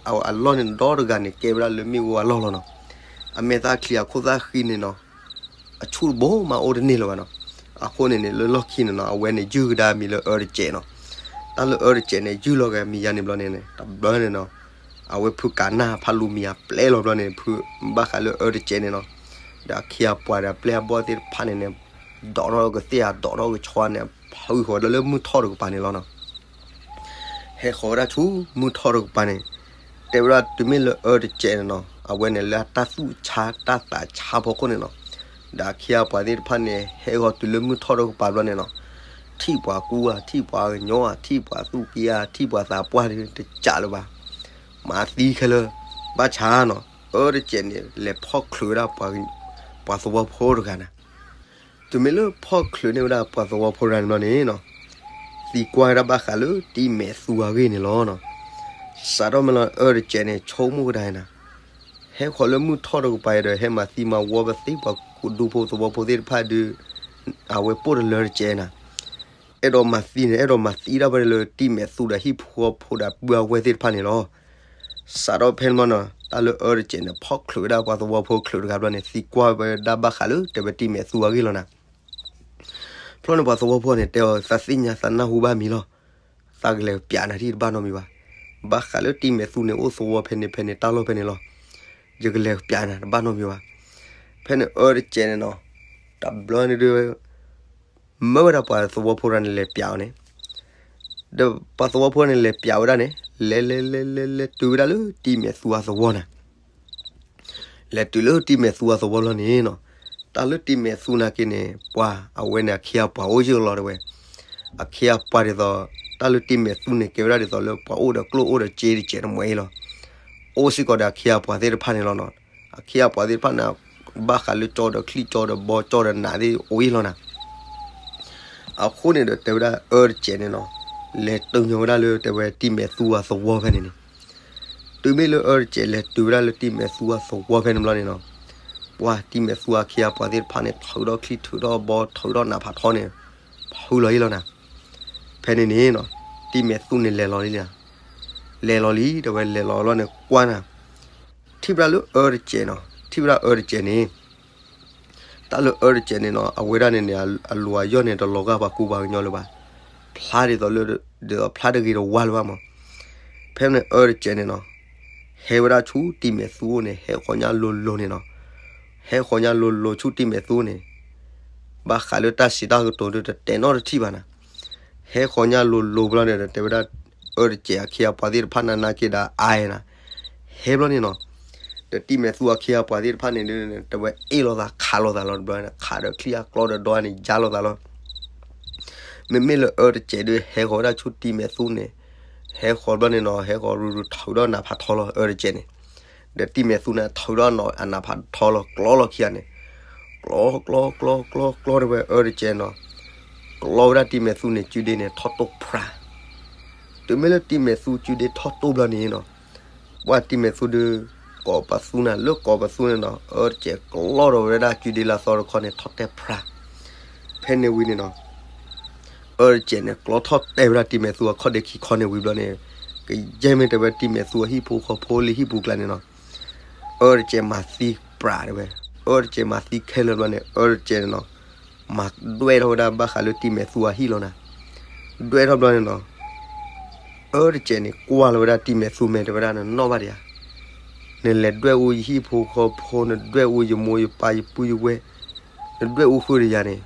အလီၢ်န့ၣ်ဒီတဂၤန့ၣ် ကဲဝဲဒၣ်လၢမ့ၣ်အူအလီၢ်လီၤနီၤ. အမဲာ်သၣ်ချံအခိၣ်သၣ်ဃံန့ၣ်နီၤ, အဆူၣ်တဘိမးအိၣ်တန့ၢ်လၢၤဘၣ်နီၤ. အဃိန့ၣ်န့ၣ် လၢလီၢ်ခံန့ၣ်နီၤ အဝဲန့ၣ်ယုၢ်ကဒါမံၤလၢအၢတစဲးနီၤ. တၢ်လၢအၢတစဲးန့ၣ် ယုၢ်လီၤက့ၤမံၤယါန့ၣ်ဘျီန့ၣ် တဘျီန့ၣ်နီၤ, အဝဲဖုကးနၢ်ဖးလူၤမံၤအပျဲလီၤဘျီန့ၣ် ဖုဘၣ်ဃးလၢအၢတစဲးန့ၣ်နီၤ, ဒီးအခ့အပှၤဒီးအပျဲၢ်အဘီၣ်သ့ၣ်တဖၣ်န့ၣ်န့ၣ် ဒိးထီၣ်ကသ့ၣ်အဒိးထီၣ်ကဆီန့ၣ် ဖုဃီၤဒီးလၢမုၢ်ထီၣ်တကပၤန့ၣ်လီၤနီၤ. ဟဲဃီၤဝဲဒၣ်ဆူမုၢ်ထီၣ်တကပၤန့ၣ်, တဲဝဲဒၣ်တုၤမ့ၢ်လၢအၢတစဲးန့ၣ်နီၤ အဝဲန့ၣ်လၢအတၢ်သူၣ်ဆါတၢ်သးဆါဖီခိၣ်န့ၣ်နီၤ, ဒီးအခ့အပှၤသ့ၣ်တဖၣ်န့ၣ် ဟဲဃီၤတုၤလၢမုၢ်ထီၣ်တကပၤဘျီန့ၣ်နီၤ, ထံၣ်ပှၤကူဧါ, ထံၣ်ပှၤကညီဧါ, ထံၣ်ပှၤသူၣ်က့ဧါ, ထံၣ်ပှၤသးပှၢ်တကးလၢၤဘၣ်, မၤသံခဲလၢာ်, ဘၣ်ဆၣ်နီၤ အၢတစဲးန့ၣ် လဲၤဖီၣ်ချုးဝဲဒၣ် ပှၤသဝီဖိတဂၤန့ၣ်, တုၤမ့ၢ်လၢဖီၣ်ချုးန့ၢ်ဝဲဒၣ်ပှၤသဝီဖိတဂၤန့ၣ်ဘျီန့ၣ်နီၤ, သံကွၢ်ဝဲဒၣ်ဘၣ်ဃးလၢတံၢ်မဲာ်သူအဂ့ၢ်န့ၣ်လီၤနီၤ. စးထီၣ်မ့ၢ်လီၤ အၢတစဲးန့ၣ် ဆိကမိၣ်ကဒါနၤ, ဟဲဃီၤလၢမုၢ်ထီၣ်တကပၤဒီး ဟဲမၤသံမၤဝီပသ့ပှၤကူဒူဖိသဝီဖိသ့ၣ်တဖၣ်ဒီး အဝဲပိၢ်တလၢတစဲးနၤ, အဲၣ်ဒိးမၤသံန့ၣ် အဲၣ်ဒိးမၤသံဒၣ်ဝဲလၢတံၢ်မဲာ်သူဒီးဟံၣ်ဖိဃီဖိဒီးပုၢ်အဝဲၢ်သ့ၣ်တဖၣ်န့ၣ်လီၤ. စးထီၣ်ဖဲန့ၣ်ဘျီနီၤ တၢ်လၢအၢတစဲးန့ၣ် ဖီၣ်ချုးဝဲဒၣ်ပှၤသဝီဖိချုးတဂၤဘျီန့ၣ် သံကွၢ်ဝဲဒၣ်ဘၣ်ဃးလၢတဲဝဲတံၢ်မဲာ်သူအဂ့ၢ်လီၤနၤ. ဖျီန့ၣ်ပှၤသဝီဖိန့ၣ် တဲအီၤ သးသ့ၣ်ညါသးနၢ်ဟူဘၣ်မံၤလီၤ. သးကလဲၤပျးနၤဒ်တဘၣ်နီတမံၤဘၣ်. ဘၣ်ဃးလၢတံၢ်မဲာ်သူန့ၣ် အိၣ်သဝီဖဲန့ၣ်ဖဲန့ၣ် တၢ်လီၢ်ဖဲန့ၣ်လီၤ. ယကလဲၤပျးနၤတဘၣ်နီတမံၤဘၣ်. ဖဲန့ၣ်အၢတစဲးန့ၣ်နီၤ တဘျီန့ၣ်ဒုး မၢဝဲဒၣ်ပှၤသဝီဖိတဂၤန့ၣ် လဲၤပျးအီၤန့ၣ်, ဒီးပှၤသဝီဖိန့ၣ် လဲၤပျးဝဲဒၣ်န့ၣ် လဲၤလဲၤလဲၤလဲၤလဲၤ တုၤဝဲဒၣ်လၢတံၢ်မဲာ်သူအသဝီနၤ. လဲၤတုၤလၢတံၢ်မဲာ်သူအသဝီလီၤန့ၣ်နီၤ, တၢ်လၢတံၢ်မဲာ်သူနာ်က့န့ၣ် ပှၤအဝဲန့ၣ်အခ့အပှၤအိၣ်ယုၢ်လီၤတဲဝဲ. အခ့အပှၤဒ်သိး တၢ်လၢတံၢ်မဲာ်သူန့ၣ် ကဲဝဲဒၣ်ဒ်သိးလၢပှၤအိၣ်ဒီးကျိၣ်အိၣ်ဒီးစ့တစဲးတမှဲအံၤလီၤ. အိၣ်စ့ၢ်ကီးဒီးအခ့အပှၤသ့ၣ်တဖၣ်န့ၣ်လီၤနီၤ. အခ့အပှၤသ့ၣ်တဖၣ်န့ၣ် ဘၣ်ဃးလၢကၠီဒီးချံၣ်ကၠီဒီးဘီကၠီဒီးနးသ့ၣ်အိၣ်အံၤလီၤနၤ. အဃိန့ၣ်ဒီးတဲဝဲဒၣ်အၢတစဲးန့ၣ်နီၤ, လဲၤတုၤညီဝဲဒၣ်လၢတဲဝဲတံၢ်မဲာ်သူအသဝီဖဲန့ၣ်န့ၣ်, တုၤမ့ၢ်လၢအၢတစဲးလဲၤတုၤဝဲဒၣ်လၢတံၢ်မဲာ်သူအသဝီဖဲန့ၣ်ဘျီန့ၣ်နီၤ, ပှၤတံၢ်မဲာ်သူအခ့အပှၤသ့ၣ်တဖၣ်န့ၣ် ထုးထီၣ်ချံၣ်ထုးထီၣ်ဘီထုးထီၣ်နးဖးထီန့ၣ် ဖုလီၤအံၤလီၤနၤ. ဖဲန့ၣ်န့ၣ်နီၤ, တံၢ်မဲာ်သူန့ၣ်လဲၤလီၤလံ, လဲၤလီၤလံ တဲဝဲလဲၤလီၤလီၤန့ၣ်ကွၢ်နၤ, ထံၣ်ဝဲဒၣ်လၢအၢတစဲးနီၤ, ထံၣ်ဝဲဒၣ်အၢတစဲးန့ၣ် တၢ်လၢအၢတစဲးန့ၣ်နီၤ အဝဲဒၣ်န့ၣ်န့ၣ် အလိၤအယီၢ်န့ၣ် တလီၤဂာ်ပှၤကူပှၤကညီလၢၤဘၣ်. ဖျါဒ်သိးလၢ ဒ်သိးဖျါတဂ့ၤတဝါလၢၤဘၣ်မး. ဖဲန့ၣ်အၢတစဲးန့ၣ်နီၤ, ဟဲဝဲဒၣ်ဆူတံၢ်မဲာ်သူန့ၣ် ဟဲဃီၤညါလိၤလိၤန့ၣ်နီၤ, ဟဲဃီၤညါလိၤလိၤဆူတံၢ်မဲာ်သူန့ၣ်, ဘၣ်ဃးလၢတၢ်စံးတၢ်ကတိၤဒုးတတဲနီတထံၣ်ဘၣ်နၤ. ဟဲဃီၤညါလိၤလိၤဘျီန့ၣ်ဒီး တဲဝဲဒၣ် အၢတစဲးအခ့အပှၤသ့ၣ်တဖၣ်နၤနာ်က့ဒီးအါနၤ, ဟဲဘျီန့ၣ်နီၤ, ဒီးတံၢ်မဲာ်သူအခ့အပှၤသ့ၣ်တဖၣ်န့ၣ်ဒုး တဲဝဲအ့ၣ်လိာ်သးခးလိာ်သးလီၤတဘျီန့ၣ် ခးဒီးချံအကျီဒီးဒီန့ၣ် ယါလိာ်သးလီၤ. မ့မ့ၢ်လၢအၢတစဲးဒုး ဟဲဃီၤဝဲဒၣ်ဆူတံၢ်မဲာ်သူန့ၣ်, ဟဲဃီၤဘျီန့ၣ်နီၤ ဟဲဃီၤရူၤရူၤထုးဒီးနးဖးထီလီၤအၢတစဲးန့ၣ်, ဒီးတံၢ်မဲာ်သူန့ၣ် ထုးဒီးအနးဖးထီလီၤ ကျီလီၤခံဂၤန့ၣ်, ကျီကျီကျီကျီကျီတဲဝဲအၢတစဲးနီၤ, ကျီဝဲဒၣ်တံၢ်မဲာ်သူန့ၣ် ကုဒ့န့ၣ်ထီၣ်တိၢ်ဖြါ တုၤမ့ၢ်လၢတံၢ်မဲာ်သူကုဒ့ထီၣ်တိၢ်ဘျီန့ၣ်နီၤ, ပှၤတံၢ်မဲာ်သူဒုး ကိးပသူနၤ လၢကိးပသူန့ၣ်နီၤ အၢတစဲးကျီဒီးဝဲဒၣ်ကုဒ့လၢအသီတခီန့ၣ် ထီၣ်တဲဖြါ. ဖဲန့ၣ်ဝံၤန့ၣ်နီၤ အၢတစဲးန့ၣ် ကျီထီၣ်တဲဝဲဒၣ်တံၢ်မဲာ်သူအခီၣ်ဒ့ခံခီန့ၣ်ဝံၤဘျီန့ၣ်, ကယဲၢ်မ့ၢ်တဲဝဲတံၢ်မဲာ်သူအဟံၣ်ဖိဃီဖိလၢဟံၣ်ပူၤကျါန့ၣ်နီၤ, အၢတစဲးမၤသံပြးတဲဝဲ, အၢတစဲးမၤသံခဲလၢာ်ဘျီန့ၣ် အၢတစဲးန့ၣ်နီၤ မၤဒွဲၣ်ထီၣ်ဝဲဒၣ်ဘၣ်ဃးလၢတံၢ်မဲာ်သူအဟံၣ်လီၤနၤ. ဒွဲၣ်ထီၣ်ဘျီန့ၣ်နီၤ အၢတစဲးန့ၣ် ကွၢ်လီၤဝဲဒၣ်တံၢ်မဲာ်သူမဲာ်တဲဝဲဒၣ် နနီၣ်ဘၣ်ဒံးဧါ, နလဲၤဒွဲၣ်အူယဟံၣ်ဖိဃီဖိ နဒွဲၣ်အူယမိၢ်ယပၢ်ယပုၢ်ယဝဲၢ်, နဒွဲၣ်အူဃုာ်ဒီးယၤန့ၣ်,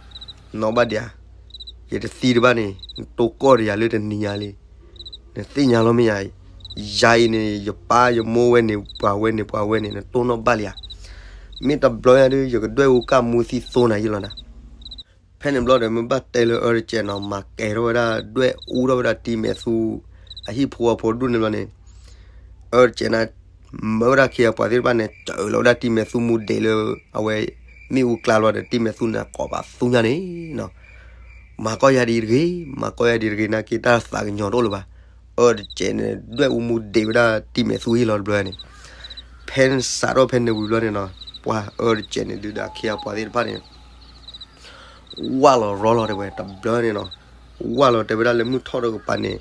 နီၣ်ဘၣ်ဒံးဧါ, ယတသံတဘၣ်န့ၣ် နတိၢ်ကီၢ်ဒီးယၤလၢတနံၤညါလံ. နသ့ၣ်ညါလီၤမ့ၢ်ဧါ, ယၤအံၤန့ၣ် ယပၢ်ယမိၢ်ဝဲန့ၣ် ပှၤဝဲန့ၣ်ပှၤဝဲန့ၣ် နတိၢ်နီၣ်ဘၣ်လံဧါ. မ့ၢ်တဘျီညါဒုး ယကဒွဲၣ်အူကၢ်မူသံသိနၤယံလီၤနၤ. ဖဲန့ၣ်ဘျီဒီး မ့ၢ်ဘၣ်တဲလၢအၢတစဲးနီၤ မၤကဲထီၣ်ဝဲဒၣ်ဒွဲၣ်အူထီၣ်ဝဲဒၣ်တံၢ်မဲာ်သူ အဟံၣ်ဖိဃီဖိဒူၣ်န့ၣ်ဘျီန့ၣ်, အၢတစဲးန့ၣ် မၢဝဲဒၣ်ခ့အပှၤသ့ၣ်တဖၣ်န့ၣ် စၢလီၤဝဲဒၣ်တံၢ်မဲာ်သူမူဒံးလၢ အဝဲမ့ၣ်အူကျါလီၤဒီး တံၢ်မဲာ်သူန့ၣ် ကိးပသူညါန့ၣ်နီၤ, မၤကီၢ်ယၤဒ်တဂ့ၤ, မၤကီၢ်ယၤဒ်တဂ့ၤနာ်က့ တၢ်သးကညီၤတအိၣ်လၢၤဘၣ်. အၢတစဲးန့ၣ် ဒွဲၣ်အူမူဒံးဝဲဒၣ်တံၢ်မဲာ်သူအဟံၣ်လီၤတဘျီန့ၣ်, ဖဲစးထီၣ်ဖဲန့ၣ်ဝံၤဘျီန့ၣ်နီၤ ပှၤအၢတစဲးန့ၣ် ဒုးဒီးခ့အပှၤသ့ၣ်တဖၣ်န့ၣ် ဝၢ်လီၤရီလီၤတဲဝဲ တဘျီန့ၣ်နီၤ, ဝၢ်လီၤတဲဝဲဒၣ်လၢမုၢ်ထီၣ်တကပၤန့ၣ်,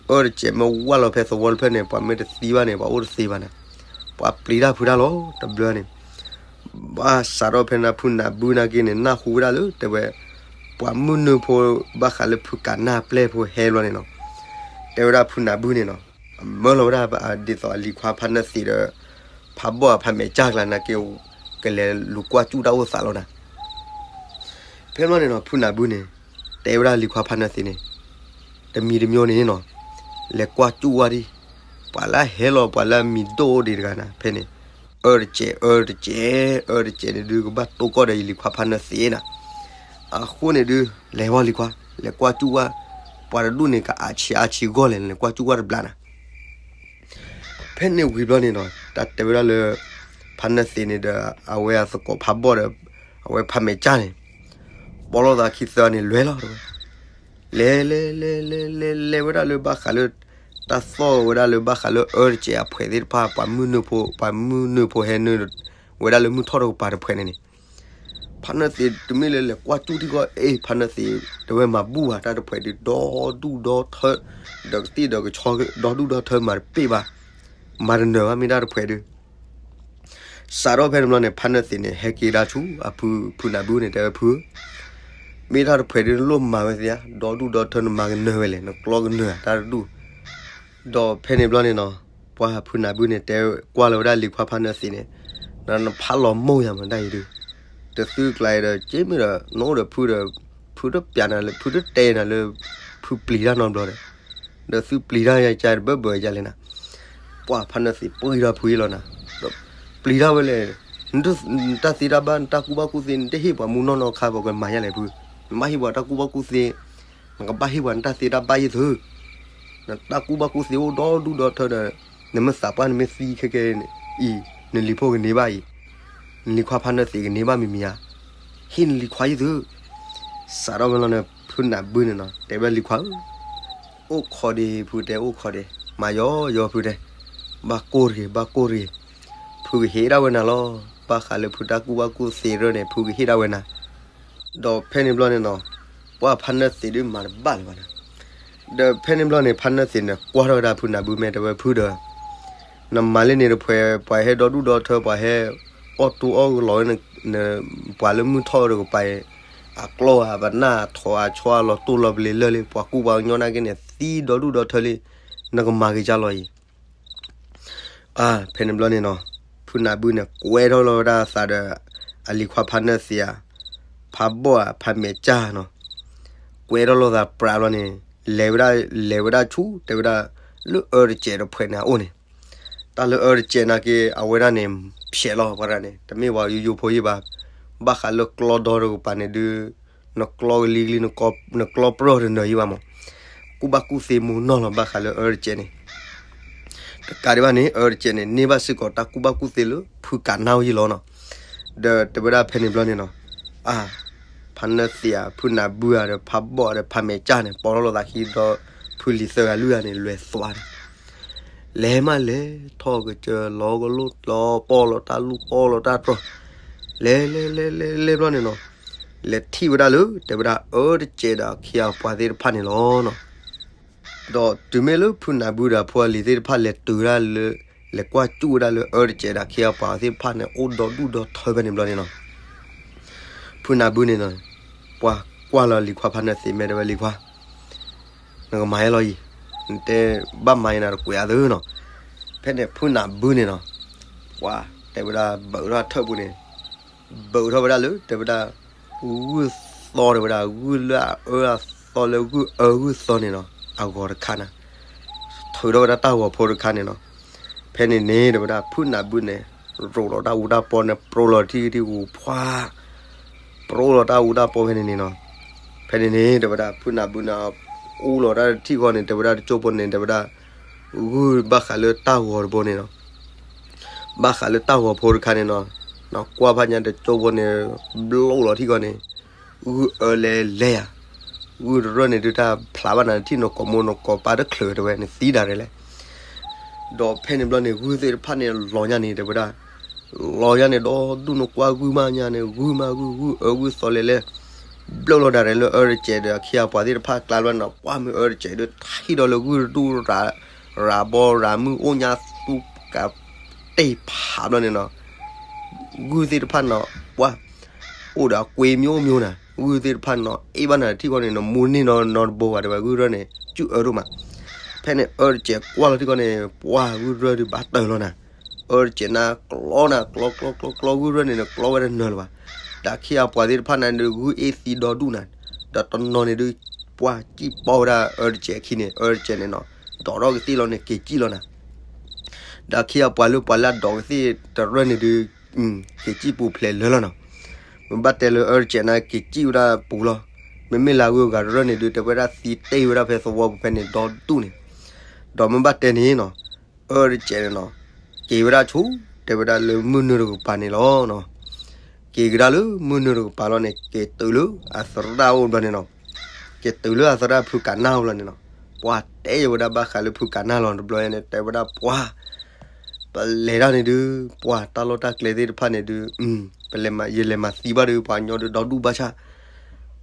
အၢတစဲးမ့ၢ်ဝၢ်လီၤဖဲသဝီတဖျၢၣ်န့ၣ် ပှၤမ့ၢ်တသံဘၣ်န့ၣ် ပှၤအိၣ်တသ့ဘၣ်န့ၣ်, ပှၤပျံၤတၢ်ဖုးတၢ်လီၤ တဘျီန့ၣ်, ဘၣ်စးထီၣ်ဖဲန့ၣ်ဖုနၢ်ဘုနာ်က့န့ၣ် နၢ်ဟူဝဲဒၣ်လၢတဲဝဲ ပှၤမုၢ်နုာ်ဖိ ဘၣ်ဃးလၢဖုကးနၢ်ပျဲၢ်ဖိဟဲဘျီန့ၣ်နီၤ, တဲဝဲဒၣ်ဖုနၢ်ဘုန့ၣ်နီၤ, အမၢလီၤဝဲဒၣ်ဒ်သိးအလံၤခွါဖါနၢသ့းဒီး ဖးဘီၣ်အဖးမဲာ်ကၢ်ကျါနာ်က့ ကလဲၤလူၤကွၢ်စူၣ်တၢ်အိၣ်သးလီၤနၤ. ဖဲဘျီန့ၣ်နီၤ ဖုနၢ်ဘုန့ၣ် တဲဝဲဒၣ်လံၤခွါဖါနၢသ့းန့ၣ်, တမံၤတမံၤန့ၣ်နီၤ, လဲၤကွၢ်စူၣ်ဝဲဒံး, ပှၤလၢအဟဲလီၤ ပှၤလၢအမံၤဒိၣ်အိၣ်ဒံးတဂၤနၤ ဖဲန့ၣ်, အ အၢတစဲး အၢတစဲး အၢတစဲးန့ၣ်ဒုး ကဘၣ်တိၢ်ကီၢ်ဒီးယလံၤခွါဖါနၢသ့နၤ. အဃိန့ၣ်ဒုး လဲၤဝဲလံၤခွါ လဲၤကွၢ်ကၠူၣ်ဝဲ ပှၤတဒူၣ်န့ၣ် ကအါဆံးအါဆံးဂီၢ်လဲၣ် လဲၤကွၢ်ကၠူၣ်ဝဲတဘျီနၤ. ဖဲန့ၣ်ဝံၤဘျီန့ၣ်နီၤ တၢ်တဲဝဲဒၣ်လၢ ဖါနၢသ့န့ၣ်ဒီး အဝဲအသကိးဖးဘီၣ်ဒီး အဝဲဖးမဲာ်ကၢ်န့ၣ် ပိာ်လိာ်သးခံသၢန့ၣ် လဲၤလီၤတဲဝဲ. လဲၤလဲၤလဲၤလဲၤလဲၤလဲၤဝဲဒၣ်လၢဘၣ်ဃးလၢ တၢ်သီၣ်ဝဲဒၣ်လၢဘၣ်ဃးလၢအၢတစဲးအဖှဲးသ့ၣ်တဖၣ် ပှၤမုၢ်နုာ်ဖိ ပှၤမုၢ်နုာ်ဖိဟဲနုာ် ဝဲဒၣ်လၢမုၢ်ထီၣ်တကပၤတဖှဲးန့ၣ်န့ၣ် ဖါနၢသ့တမ့ၢ်လၢလဲၤကွၢ်ကၠူၣ်ထံကီၢ် အ့ၣ် ဖါနၢသ့ တဲဝဲမၤဘူၣ်ဘၣ်တၢ်တဖှဲးဒုး ဒီဒူၣ်ဒီထၢ ဒီးကသ့ၣ်ဒီးကဆီ ဒီဒူၣ်ဒီထၢမၤတပ့ၢ်ဘၣ် မၤတနၢၤဘၣ်မ့ၢ်တၢ်တဖှဲးဒုး စးထီၣ်ဖဲန့ၣ်ဘျီန့ၣ် ဖါနၢသ့န့ၣ် ဟဲက့ၤဒၣ်ဆူအဖု ဖုနၢ်ဘုန့ၣ် တဲဝဲဖု မ့ၢ်တၢ်တဖှဲးဒုး နလိၣ်မၤဝဲသ့ဧါ, ဒီဒူၣ်ဒီထၢနမၤကနၢၤဝဲလဲၣ်, နကျီကနၢၤဧါ တၢ်တဒူၣ်. ဒီးဖဲန့ၣ်ဘျီန့ၣ်နီၤ, ပှၤဖုနၢ်ဘုန့ၣ် တဲကွၢ်လီၤဝဲဒၣ်လံၤခွါဖါနၢသ့န့ၣ်, နဖးလီၤမိၢ်ယၤမတၤအံၤဒုး, ဒီးသုကျါဒီး က့မ့ၢ်ဒီး နအိၣ်ဒီးဖုဒီး ဖုတပျးနၤလၢ ဖုတတဲနၤလၢ ဖုပျံၤတၢ်နီတဘျီဒီး ဒီးသုပျံၤတၢ်ယၤကါတဘၢဘၢယၤလဲၣ်နၤ. ပှၤဖါနၢသ့ပှံၤထီၣ်ဖုအံၤလီၤနၤ, ဒီးပျံၤတၢ်ဝဲလဲၣ်, နတၢ်သ့တၢ်ဘၣ် နတၢ်ကူၣ်ဘၣ်ကူၣ်သ့ နတဟ့ၣ်ပှၤမူနီၢ်နီၢ်ခါ ပှၤကမၤယၤလဲၣ်ဖု, နဘၣ်ဟ့ၣ်ပှၤတၢ်ကူၣ်ဘၣ်ကူၣ်သ့, နကဘၣ်ဟ့ၣ်ပှၤနတၢ်သ့တၢ်ဘၣ်ယဲၢ်သု, နတၢ်ကူၣ်ဘၣ်ကူၣ်သ့အိၣ်ဒီဒူၣ်ဒီထၢဒီး နမ့ၢ်သးပှၢ်နမ့ၢ်သံခဲကဲအံၤ နလံၤဖိကန့ၢ်ဘၣ်အံၤ, နလံၤခွါဖါနၢသ့ကန့ၢ်ဘၣ်မံၤမံၤဧါ, ဟ့ၣ်နလံၤခွါယဲၢ်သု. စးထီၣ်ဝဲလီၤန့ၣ် ဖုနၢ်ဘုန့ၣ်နီၤ တဲဝဲလံၤခွါဧၢ, အိၣ်ခိးဒံးဖုတဲ အိၣ်ခိးဒံး, မၤယီယီဖုတဲ, ဘၣ်ကိၢ်တဂ့ၤ ဘၣ်ကိၢ်တဂ့ၤ, ဖုကဟ့ၣ်ဒၣ်ဝဲနၤလီၤ. ဘၣ်ဃးလၢဖုတၢ်ကူၣ်ဘၣ်ကူၣ်သ့ရၢၢ်န့ၣ် ဖုကဟ့ၣ်ဒၣ်ဝဲနၤ. ဒီးဖဲန့ၣ်ဘျီန့ၣ်နီၤ, ပှၤဖါနၢသ့ဒုးမၤတဘၣ်လၢၤဘၣ်နၤ. ဒီးဖဲန့ၣ်ဘျီန့ၣ် ဖါနၢသ့န့ၣ် ကွၢ်ထီၣ်ဝဲဒၣ်ဖုနၢ်ဘုမဲာ် တဲဝဲဖုဒီး နမၤလၢန့ၣ်တဖှဲး ပှၤဟဲဒီဒူၣ်ဒီထၢ ပှၤဟဲအီၣ်တူအီၣ်ကလီၤဝဲ ပှၤလၢမုၢ်ထီၣ်တကပၤအံၤ, အကျီၢ်ဧါ ပနၢ်ထီၣ်အဆီအလီၤတိၢ်လီၤပလ့ၤလၢာ်လံ ပှၤကူၣ်ပှၤကညီနာ်က့န့ၣ် သံဒီဒူၣ်ဒီထၢလံ, နကမၤက့ၤကၢ်လီၤအံၤ. အါ ဖဲန့ၣ်ဘျီန့ၣ်နီၤ, ဖုနၢ်ဘုန့ၣ် ကွဲထီၣ်လီၤဝဲဒၣ်အသးဒီး အလံၤခွါဖါနၢသ့ဧါ, ဖးဘီၣ်ဧါ ဖးမဲာ်ကၢ်နီၤ, ကွဲထီၣ်လီၤသးပြးဘျီန့ၣ်, လဲၤဝဲဒၣ် လဲၤဝဲဒၣ်ဆူ တဲဝဲဒၣ် လၢအၢတစဲးတဖှဲးန့ၣ်အအိၣ်န့ၣ်, တၢ်လၢအၢတစဲးနာ်က့ အဝဲဒၣ်န့ၣ် ဖျဲးလီၤပှၤဒၣ်န့ၣ် တမ့ၢ်ပှၤယိယိဖိယံၤဘၣ်, ဘၣ်ဃးလၢကျီဒီတကပၤန့ၣ်ဒုး နကျီကလံၤကလံၤ နကျီပြီၢ်တနၢၤယံၤဘၣ်မး, ကူၣ်ဘၣ်ကူၣ်သ့မူနီၢ်လီၤ ဘၣ်ဃးလၢအၢတစဲးန့ၣ် တကးဒံးဘၣ်န့ၣ် အၢတစဲးန့ၣ် န့ၢ်ဘၣ်စ့ၢ်ကီးတၢ်ကူၣ်ဘၣ်ကူၣ်သ့လၢဖုကးနါဝဲယံၤလီၤနီၤ. ဒီးတဲဝဲဒၣ်ဖဲန့ၣ်ဘျီန့ၣ်နီၤ, အါ ဖါနၢသ့ဧါ ဖုနၢ်ဘုဧါဒီး ဖးဘီၣ်ဒီး ဖးမဲာ်ကၢ်န့ၣ် ပိာ်ထီၣ်လိာ်သးခံဒီး ဖုလံၤသၢဂၤလွံၢ်ဂၤန့ၣ် လဲၤသွါန့ၣ်, လဲၤမးလဲၤထီၣ်ကစၢၢ် လီၤကလိၣ်လီၤပီၢ်လီၤတၢ်လူၢ်ပီၢ်လီၤတၢ်တြီၢ်, လဲၤလဲၤလဲၤလဲၤလဲၤဘျီန့ၣ်နီၤ, လဲၤထံၣ်ဝဲဒၣ်လၢ တဲဝဲဒၣ်အၢတစဲးဒီးအခ့အပှၤသ့ၣ်တဖၣ်န့ၣ်လီၤနီၤ. ဒီးတုၤမ့ၢ်လၢဖုနၢ်ဘုဒီးအဖိအလံၤသ့ၣ်တဖၣ်လဲၤတုၤဝဲဒၣ်လၢ လဲၤကွၢ်ကၠူၣ်ဝဲဒၣ်လၢအၢတစဲးဒီးအခ့အပှၤသ့ၣ်တဖၣ်န့ၣ် အိၣ်ဒီဒူၣ်ဒီထၢဖဲန့ၣ်ဘျီန့ၣ်နီၤ, ဖုနၢ်ဘုန့ၣ်နီၤ, ပှၤကွၢ်လီၤလံၤခွါဖါနၢသ့မဲာ် တဲဝဲလံၤခွါ နကမၤယဲလီၤအံၤ, နတဲဘၣ်မၤယဲနၤတကွဲးအါသုနီၤ. ဖဲန့ၣ်ဖုနၢ်ဘုန့ၣ်နီၤ, ပှၤတဲဝဲဒၣ်ဘၢးထီၣ်ထၢၣ်ပူၤန့ၣ်, ဘၢးထီၣ်ဝဲဒၣ်လၢ တဲဝဲဒၣ် ဂုၢ်သီ တဲဝဲဒၣ် ဂုၢ်လၢအအၢအသီလၢဂုၢ်အၢဂုၢ်သီန့ၣ်နီၤ အဂီၤတခါနၤ, ထုးထီၣ်ဝဲဒၣ်တၢ်ဂီၤဖိတခါန့ၣ်နီၤ. ဖဲန့ၣ်န့ၣ် တဲဝဲဒၣ် ဖုနၢ်ဘုန့ၣ် ရိးလီၤတၢ်အူတၢ်ပီန့ၣ် ပြိလီၤထံထံဂူၤ ပှၤ ပြိလီၤတၢ်အူတၢ်ပီဖဲန့ၣ်န့ၣ်နီၤ. ဖဲန့ၣ်န့ၣ် တဲဝဲဒၣ် ဖုနၢ်ဘုန့ၣ် အူလီၤတၢ်တထံၣ်ဃီန့ၣ် တဲဝဲဒၣ်တကၠိဖိန့ၣ် တဲဝဲဒၣ် ဂုၢ်ဘၣ်ဃးလၢတၢ်ဂီၤတဘိန့ၣ်နီၤ, ဘၣ်ဃးလၢတၢ်ဂီၤဖိတခါန့ၣ်နီၤ, နကွၢ်ဖးညါတကၠိဖိန့ၣ် ဘျိလီၤထံၣ်ဃီန့ၣ် ဂုၢ်အၢလဲၤလဲၤယၤ, ဂုၢ်တရၢၢ်န့ၣ် ဒုးတၢ်ဖျးဘၣ်နၤ ထံၣ်နီၢ်ကိးမိၢ်နီၢ်ကိးပၢ်တချုးတဲဝဲန့ၣ် သံဒၣ်ရဲၣ်လဲၣ်. ဒီးဖဲန့ၣ်ဘျီန့ၣ် ဂုၢ်သ့ၣ်တဖၣ်န့ၣ် လီၤညါန့ၣ် တဲဝဲဒၣ် လီၤညါန့ၣ် ဒီဒူၣ်နကွၢ်ဂုၢ်မးညါန့ၣ် ဂုၢ်မးဂုၢ် ဂုၢ်အၢဂုၢ်သီလဲၤလဲၤ ဘျိလီၤဒၣ်ရဲၣ်လၢအၢတစဲးဒီးအခ့အပှၤသ့ၣ်တဖၣ်ကျါဘျီန့ၣ်နီၤ, ကွၢ်မ့ၢ်အၢတစဲးဒီး ထံၣ်ဒီးလၢဂုၢ်တဒူၣ် ရၤဘီရၤမုၢ်အိၣ်ညါသူကး တ့ၢ်ဖးဘျီန့ၣ်နီၤ, ဂုၢ်သ့ၣ်တဖၣ်နီၤ ပှၤ အိၣ်ဒီးအကွ့မျိုးမျိုးနၤ, ဂုၢ်သ့ၣ်တဖၣ်နီၤ အ့ၣ်ဘၣ်နၤထံၣ်ဃီန့ၣ် နမူန့ၢ်နီၤနီတဘိဘၣ်တဲဝဲ ဂုၢ်ရၢၢ်န့ၣ် ကၠူၣ်အၢဒိၣ်မး. ဖဲန့ၣ်အၢတစဲးကွၢ်လီၤထံၣ်ဃီန့ၣ် ပှၤဂုၢ်ရၢၢ်ဒုးဘၣ်တၢၢ်လီၤနၤ, အၢတစဲးနၤကျီနၤ ကျီကျီကျီကျီ ဂုၢ်ရၢၢ်န့ၣ် နကျီဝဲတနၢၤလၢၤဘၣ်. ဒီးအခ့အပှၤသ့ၣ်တဖၣ်နၤဒုး ဂုၢ်အ့ၣ်သံဒီဒူၣ်နၤ, ဒီးတနီၤန့ၣ်ဒုး ပှၤစံၣ်ပီဝဲဒၣ်အၢတစဲးခံန့ၣ် အၢတစဲးန့ၣ်နီၤ ဒိးထီၣ်ကသ့ၣ်လီၤန့ၣ် က့ၤစံၣ်လီၤနၤ. ဒီးခံဂၤပှၤလၢပှၤလၢအဒိးကသ့ၣ်တရၢၢ်န့ၣ်ဒုး က့ၤစံၣ်ပူၤဖျဲးလၢာ်လီၤနီၤ. မ့ၢ်ဘၣ်တဲလၢအၢတစဲးန့ၣ် က့ၤစံၣ်ဝဲဒၣ်ပူၤလီၤ. မ့မ့ၢ်လၢအဂုၤအဂၤတရၢၢ်န့ၣ်ဒုး တဲဝဲဒၣ်သံတ့ၢ်ဝဲဒၣ်ဖဲသဝီပူၤဖဲန့ၣ်ဒီဒူၣ်န့ၣ်, ဒီးမ့ၢ်ဘၣ်တဲန့ၣ်နီၤ, အၢတစဲးန့ၣ်နီၤ, က့ၤဝဲဒၣ်ဆူ တဲဝဲဒၣ်လၢမုၢ်နုာ်တကပၤန့ၣ်လီၤနီၤ. က့ၤကဒါလၢမုၢ်နုာ်တကပၤလီၤန့ၣ် က့ၤတုၤလၢအသရၣ်အိၣ်ဘျီန့ၣ်နီၤ, က့ၤတုၤလၢအသရၣ်ဖုကးနၢ်အိၣ်ဘျီန့ၣ်နီၤ, ပှၤတဲယဝဲဒၣ်ဘၣ်ဃးလၢဖုကးနၢ်လီၤတဘျီန့ၣ် တဲဝဲဒၣ်ပှၤ ပလဲၤတၢ်န့ၣ်ဒုး ပှၤတၢ်လီၢ်တၢ်ကျဲသ့ၣ်တဖၣ်န့ၣ်ဒုး ပလဲၤမၤ ယလဲၤမၤသံဘၣ်ဒုး ပှၤကညီဒုးဒီဒူၣ်ဘၣ်ဆၣ်,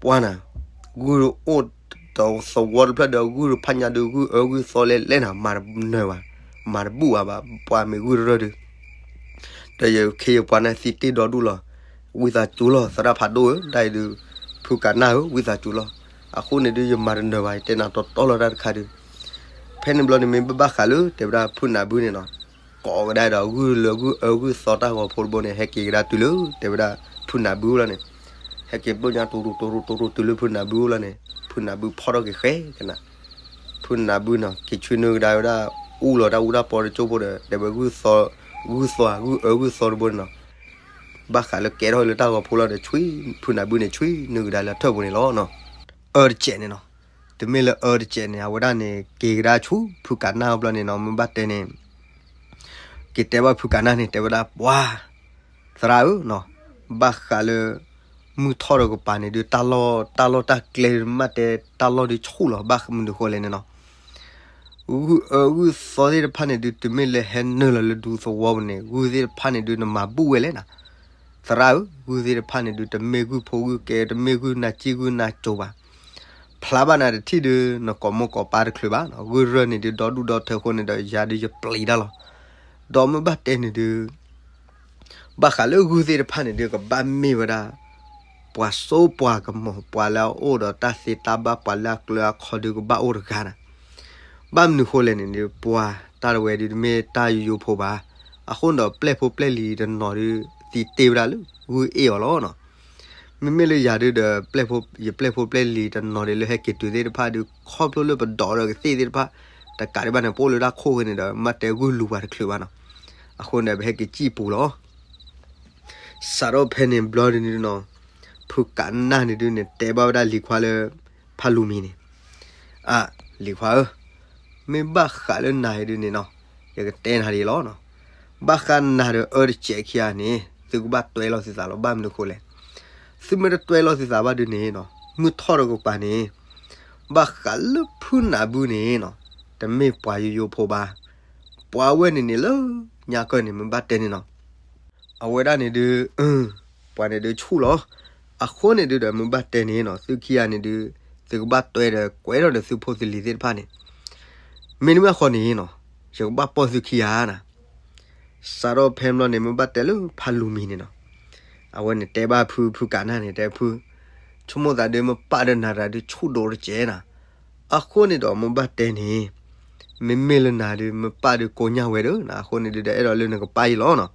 ပှၤနၤ, ဂုၢ်အိၣ်ဒီးသဝီတဖျၢၣ်ဒီး ဂုၢ်တဖၣ်ညါဒုး ဂုၢ်အၢဂုၢ်သီလဲၣ်လဲၣ်နၤ မၤတနၢၤဘၣ်, မၤတဘူၣ်ဘၣ်ဘၣ် ပှၤမ့ၢ်ဂုၢ်တရၢၢ်ဒုး ဒီးယခ့ယပှၤန့ၣ်သံတ့ၢ်ဒီဒူၣ်လီၤ. ဝံသးစူၤလီၤ သရၣ်ဖးဒိၣ်ဧၢ, တၢ်အံၤဒုး ဖုကးနၢ်ဧၢ ဝံသးစူၤလီၤ. အဃိန့ၣ်ဒုး ယမၤတနၢၤဘၣ် ယတဲနၤတီတီလီၤတၢ်တခါဒုး ဖဲန့ၣ်ဘျီန့ၣ် မ့ၢ်ဘၣ်ဘၣ်ဃးလၢ တဲဝဲဒၣ်ဖုနၢ်ဘုန့ၣ်နီၤ, ကိးကဒါဒီး ဂုၢ်လၢဂုၢ်အၢဂုၢ်သီတၢ်ဂီၤဖိတဘိန့ၣ် ဟဲက့ၤကဒါတုၤလၢ တဲဝဲဒၣ် ဖုနၢ်ဘုလီၤန့ၣ်, ဟဲက့ၤပျိၢ်ညါတူတူတူတူတူတုၤလၢဖုနၢ်ဘုလီၤန့ၣ်, ဖုနၢ်ဘုဖီၣ်ထီၣ်က့ၤဃဲကနၤ, ဖုနၢ်ဘုနီၤ က့ၤဆွံနုာ်ကဒါဝဲဒၣ် အူလီၤတၢ်အူတၢ်ပီတကၠိဖိဒီး တဲဝဲဂုၢ်သီ, ဂုၢ်သီ ဂုၢ်အၢဂုၢ်သီတဘိန့ၣ်နီၤ, ဘၣ်ဃးလၢကဲထီၣ်လၢတၢ်ဂီၤဖိလီၤဒီး ဆွံ ဖုနၢ်ဘုန့ၣ် ဆွံနုာ်ကဒါလၢထၢၣ်ပူၤန့ၣ်လီၤနီၤ. အၢတစဲးန့ၣ်နီၤ, တမ့ၢ်လၢအၢတစဲးန့ၣ် အဝဲဒၣ်န့ၣ် က့ၤကဒါဆူ ဖုကးနၢ်အိၣ်ဘျီန့ၣ်နီၤ, မ့ၢ်ဘၣ်တဲန့ၣ် က့ၤတဲဘၣ်ဖုကးနၢ်န့ၣ် တဲဝဲဒၣ်ပှၤ သရၣ်ဧၢနီၤ, ဘၣ်ဃးလၢ မုၢ်ထီၣ်တကပၤန့ၣ်ဒုး တၢ်လီၢ် တၢ်လီၢ်တၢ်ကျဲဒုး မ့ၢ်ဘၣ်တဲတၢ်လီၢ်ဒုးဆူၣ်လီၤ ဘၣ်မနုၤဃိလဲၣ်န့ၣ်နီၤ, ဂုၢ်အၢဂုၢ်သီသ့ၣ်တဖၣ်န့ၣ်ဒုး တမ့ၢ်လၢဟဲနုာ်လီၤလၢဒူသဝီပူၤန့ၣ် ဂုၢ်သ့ၣ်တဖၣ်န့ၣ်ဒုး နမၤဘူၣ်ဝဲလဲၣ်နၤ, သရၣ်ဧၢ, ဂုၢ်သ့ၣ်တဖၣ်န့ၣ်ဒုး တမ့ၢ်ဂုၢ်ဖိဂုၢ်ကဲ တမ့ၢ်ဂုၢ်နၤစံၣ်ဂုၢ်နၤစိၤဘၣ်, ဖျါဘၣ်နၤတထံၣ်ဒုး နကိးမိၢ်ကိးပၢ်တချုးဘၣ်နီၤ, ဂုၢ်ရၢၢ်န့ၣ်ဒုး ဒီဒူၣ်ဒီထၢအဃိန့ၣ်ဒီး ယၤဒုးယပျံၤတၢ်လီၤ. ဒီးမ့ၢ်ဘၣ်တဲန့ၣ်ဒုး ဘၣ်ဃးလၢဂုၢ်သ့ၣ်တဖၣ်န့ၣ်ဒုး ကဘၣ်မ့ၢ်ဝဲဒၣ် ပှၤစိပှၤကမီၤ ပှၤလၢအအိၣ်ဒီးတၢ်သ့တၢ်ဘၣ် ပှၤလၢအကျၢၤအခီဒုး ကဘၣ်အိၣ်တဂၤနၤ, ဘၣ်မနုၤဃိလဲၣ်န့ၣ်ဒုး ပှၤတၢ်တဝဲဒုး တမ့ၢ်တၢ်ယိယိဖိဘၣ်, အဃိဒီးပျဲၢ်ဖိပျဲၢ်လံၤတနီၤဒုး သံတ့ၢ်ဝဲဒၣ်လၢဂုၢ်အ့ၣ်အီၤလီၤနီၤ. မ့မ့ၢ်လၢယၤဒုးဒီး ယပျဲၢ်ဖိပျဲၢ်လံၤတနီၤဒုး လၢဟဲက့ၤတုၤသ့ၣ်တဖၣ်ဒုး ခီဖျိလၢပဒိးဒီးကသ့ၣ်သ့ၣ်တဖၣ် တကးဒံးဘၣ်န့ၣ် ပအိၣ်လၢတၢ်ခိၣ်ဃဲန့ၣ်ဒီး မ့ၢ်တဲဂုၢ်လူၤပှၤတချုးဘၣ်နီၤ, အဃိန့ၣ် ပဟဲက့ၤစံၣ်ပူၤလီၤ. စးထီၣ်ဖဲန့ၣ်ဘျီဒုးန့ၣ်နီၤ, ဖုကးနၢ်န့ၣ်ဒုးန့ၣ် တဲဘၣ်ဝဲဒၣ်လံၤခွါလၢ ဖါလူၤမံၤန့ၣ်, အါ, လံၤခွါဧၢ, မ့ၢ်ဘၣ်ဃးလၢနၤအံၤဒုးန့ၣ်နီၤ, ယကတဲနၤဒ်အံၤလီၤနီၤ, ဘၣ်ဃးနၤဒီးအၢတစဲးခံဂၤန့ၣ် သုကဘၣ်တွဲလီၤသုသးလီၤ. ဘၣ်မနုၤဃိလဲၣ်, သုမ့ၢ်တတွဲလီၤသုသးဘၣ်ဒုးန့ၣ်နီၤ, မုၢ်ထီၣ်တကပၤန့ၣ် ဘၣ်ဃးလၢဖုနၢ်ဘုန့ၣ်နီၤ, တမ့ၢ်ပှၤယိယိဖိဘၣ်, ပှၤဝဲန့ၣ်န့ၣ်လၢညါကၢၢ်န့ၣ် မ့ၢ်ဘၣ်တဲန့ၣ်နီၤ အဝဲဒၣ်န့ၣ်ဒုး ပှၤန့ၣ်ဒုးဆူၣ်လီၤ. အဃိန့ၣ်ဒုးဒီး မ့ၢ်ဘၣ်တဲန့ၣ်နီၤ, သုခံဂၤန့ၣ်ဒုး သုကဘၣ်တွဲဒီးကွဲးထီၣ်ဒီးသုဖိသုလံၤသ့ၣ်တဖၣ်န့ၣ်, မ့တမ့ၢ်အဃိန့ၣ်နီၤ, ယကဘၣ်ပိာ်သုခံဂၤနၤ. စးထီၣ်ဖဲဘျီန့ၣ် မ့ၢ်ဘၣ်တဲလၢဖါလူၤမံၤန့ၣ်နီၤ, အဝဲန့ၣ်တဲဘၣ်ဖု ဖုကးနၢ်န့ၣ် တဲဖု ဆိကမိၣ်သးဒုး မ့ၢ်ပၢ်ဒီးနၤတဂၤဒုး ဆူၣ်ဒိၣ်တကဲးနၤ. အဃိန့ၣ်ဒီး မ့ၢ်ဘၣ်တဲန့ၣ် မ့မ့ၢ်လၢနၤဒုး မ့ၢ်ပၢ်ဒုးကိညၢ်ဝဲဒီး အဃိန့ၣ်ဒုးဒီး အဲၣ်ဒိးလၢနကပၢ်အံၤလီၤနီၤ.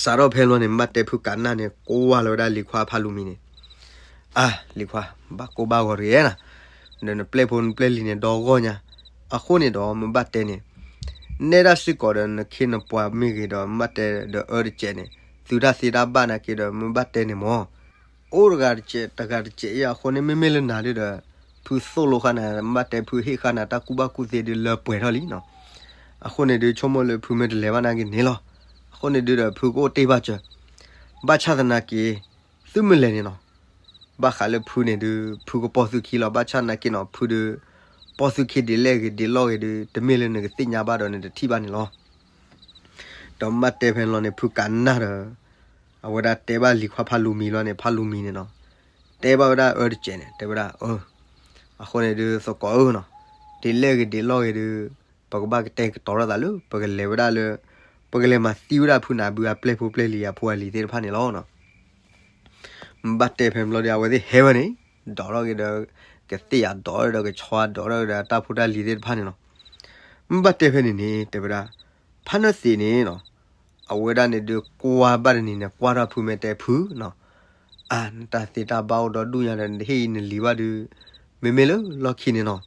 စးထီၣ်ဖဲဘျီန့ၣ် မ့ၢ်ဘၣ်တဲဖုကးနၢ်န့ၣ် ကွၢ်လီၤဝဲဒၣ်လံၤခွါဖါလူၤမံၤန့ၣ်, အါ, လံၤခွါ ဘၣ်ကိၢ်ဘၣ်ဂီၤတဂ့ၤနၤ, ဒီးနပျဲၢ်ဖိနပျဲၢ်လံၤန့ၣ် ဒီဂီၢ်ညါ. အဃိန့ၣ်ဒီး မ့ၢ်ဘၣ်တဲန့ၣ် နဲဒၣ်စ့ၢ်ကီးဒီးနခ့နပှၤမ့ၢ်ဂ့ၤဒီး မ့ၢ်ဘၣ်တဲဒီးအၢတစဲးန့ၣ် သုတၢ်သ့တၢ်ဘၣ်နာ်က့ဒီး မ့ၢ်ဘၣ်တဲန့ၣ်မ့ၢ် အိၣ်တဂၤတစဲး တဂၤတစဲးအံၤ အဃိန့ၣ် မ့မ့ၢ်လၢနၤဒုးဒီး ဖုသိၣ်လိခါနၤ မ့ၢ်ဘၣ်တဲဖုဟ့ၣ်ခါနၤ တၢ်ကူၣ်ဘၣ်ကူၣ်သ့ဒုးလၢပှဲၤထီၣ်လံနီၤ. အဃိန့ၣ်ဒုး ဆိကမိၣ်လၢဖုမ့ၢ်တလဲၤဘၣ်နာ်က့န့ၣ်လီၤ. အဃိန့ၣ်ဒုးဒီး ဖုကအိၣ်တ့ၢ်ဘၣ်စၢၤ, ဘၣ်ဆၣ်သနာ်က့ သုမ့ၢ်လဲၤန့ၣ်နီၤ ဘၣ်ဃးလၢဖုန့ၣ်ဒုး ဖုကပိာ်သုခံလီၤ. ဘၣ်ဆၣ်သနာ်က့နီၤ ဖုဒုး ပိာ်သုခံဒ်လဲၣ်ဂ့ၤဒ်လဲၣ်ဂ့ၤဒုး တမ့ၢ်လၢနကသ့ၣ်ညါဘၣ်ဒီးနတထံၣ်ဘၣ်န့ၣ်လီၤ. ဒီးမ့ၢ်ဘၣ်တဲဖဲန့ၣ်လီၤန့ၣ် ဖုကးနၢ်ဒီး အဝဲဒၣ်တဲဘၣ်လံၤခွါဖါလူၤမံၤလီၤန့ၣ် ဖါလူၤမံၤန့ၣ်နီၤ တဲဘၣ်ဝဲဒၣ်အၢတစဲးန့ၣ် တဲဝဲဒၣ် အၢ အဃိန့ၣ်ဒုး သကိးဧၢနီၤ ဒ်လဲၣ်ဂ့ၤဒ်လဲၣ်ဂ့ၤဒုး ပကဘၣ်ကတဲာ်ကတီၤထီၣ်သးလၢ ပကလဲၤဝဲဒၣ်လၢ ပကလဲၤမၤသံဝဲဒၣ်ဖုနၢ်ဘုအပျဲၢ်ဖိပျဲၢ်လံၤအဖိအလံၤသ့ၣ်တဖၣ်န့ၣ်လီၤ. မ့ၢ်ဘၣ်တဲဖဲန့ၣ်ဘျီဒီး အဝဲသ့ၣ်ဟဲဝဲန့ၣ် ဒီးထီၣ်က့ၤဒီး ကသ့ၣ်အဒီးဒီးကဆီအဒီးဒီး တၢ်ဖိတၢ်လံၤသ့ၣ်တဖၣ်န့ၣ်လီၤ. မ့ၢ်ဘၣ်တဲဖဲန့ၣ်န့ၣ် တဲဝဲဒၣ် ဖါနၢသ့းန့ၣ်နီၤ အဝဲဒၣ်န့ၣ်ဒုးကွၢ်ဘၣ်တနံၤန့ၣ် ကွၢ်ထီၣ်ဖုမ့ၢ်တဲဖုနီၤ အါ နတၢ်သ့တၢ်ဘၣ်အိၣ်ဒီဒူၣ်ညါဒီး နဟ့ၣ်အံၤနလံၤဘၣ်ဒုး မ့မ့ၢ်လၢလီၢ်ခံန့ၣ်နီၤ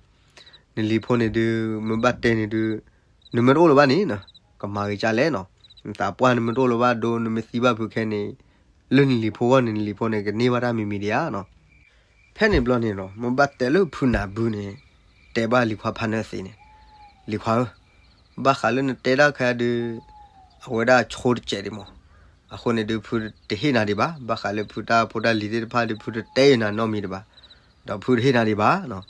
နလံၤဖိန့ၣ်ဒုး မ့ၢ်ဘၣ်တဲန့ၣ်ဒုး နမ့ၢ်တအိၣ်လၢၤဘၣ်န့ၣ်နီၤ, ကမၤဂ့ၤကၢ်လဲၣ်နီၤ. နသးပှၢ်နမ့ၢ်တအိၣ်လၢၤဘၣ်ဒီး နမ့ၢ်သံဘၣ်ဖုခဲန့ၣ်, လၢနလံၤဖိဂီၢ်န့ၣ် နလံၤဖိန့ၣ် ကန့ၢ်ဘၣ်တၢ်မံၤမံၤဒံးဧါနီၤ. ဖဲန့ၣ်ဘျီန့ၣ်နီၤ, မ့ၢ်ဘၣ်တဲလၢဖုနၢ်ဘုန့ၣ် တဲဘၣ်လံၤခွါဖါနၢသ့န့ၣ်, လံၤခွါဧၢ, ဘၣ်ဃးလၢနတဲဒၣ်ခဲအံၤဒုး အဝဲဒၣ်ဆိတစဲးဒံးမး. အဃိန့ၣ်ဒုး ဖုတဟ့ၣ်နၤဒံးဘၣ်. ဘၣ်ဃးလၢဖုတၢ်ဖိတၢ်လံၤသ့ၣ်တဖၣ်ဒုး ဖုတတဲအီၤနၤနီတမံၤဒံးဘၣ်, ဒီးဖုတဟ့ၣ်နၤဒံးဘၣ်နီၤ.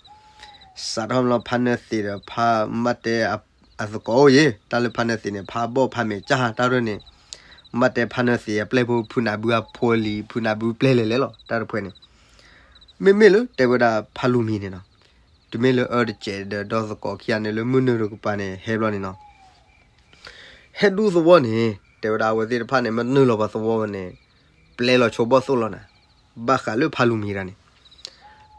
စးထီၣ်လီၤ ဖါနၢသ့ဒီးဖါမ့ၢ်ဘၣ်တဲ အသကိးအိၣ်ယဲ, တၢ်လၢဖါနၢသ့န့ၣ် ဖါဘီၣ်ဖါမဲာ်ကၠၢ်တၢ်ရဲၣ်န့ၣ်, မ့ၢ်ဘၣ်တဲဖါနၢသ့အပျဲၢ်ဖိ ဖုနၢ်ဘုအဖိအလံၤ ဖုနၢ်ဘုပျဲလဲၤလဲၤလီၤ တၢ်တဖှဲန့ၣ်. မ့မ့ၢ်လၢတဲဝဲဒၣ်ဖါလူၤမံၤန့ၣ်နီၤ, တုၤမ့ၢ်လၢအၢတစဲးဒီးဒီသကိးခံဂၤန့ၣ် လၢမုၢ်နုာ်တကပၤန့ၣ် ဟဲဘျီန့ၣ်နီၤ, ဟဲဒူသဝီန့ၣ် တဲဝဲဒၣ်အဝဲသ့ၣ်တဖၣ်န့ၣ် မ့ၢ်နုာ်လီၤပှၤသဝီဝဲန့ၣ် ပျဲလီၤဆိဘီၣ်သိၣ်လီၤနၤ, ဘၣ်ဃးလၢဖါလူၤမံၤတၢ်န့ၣ်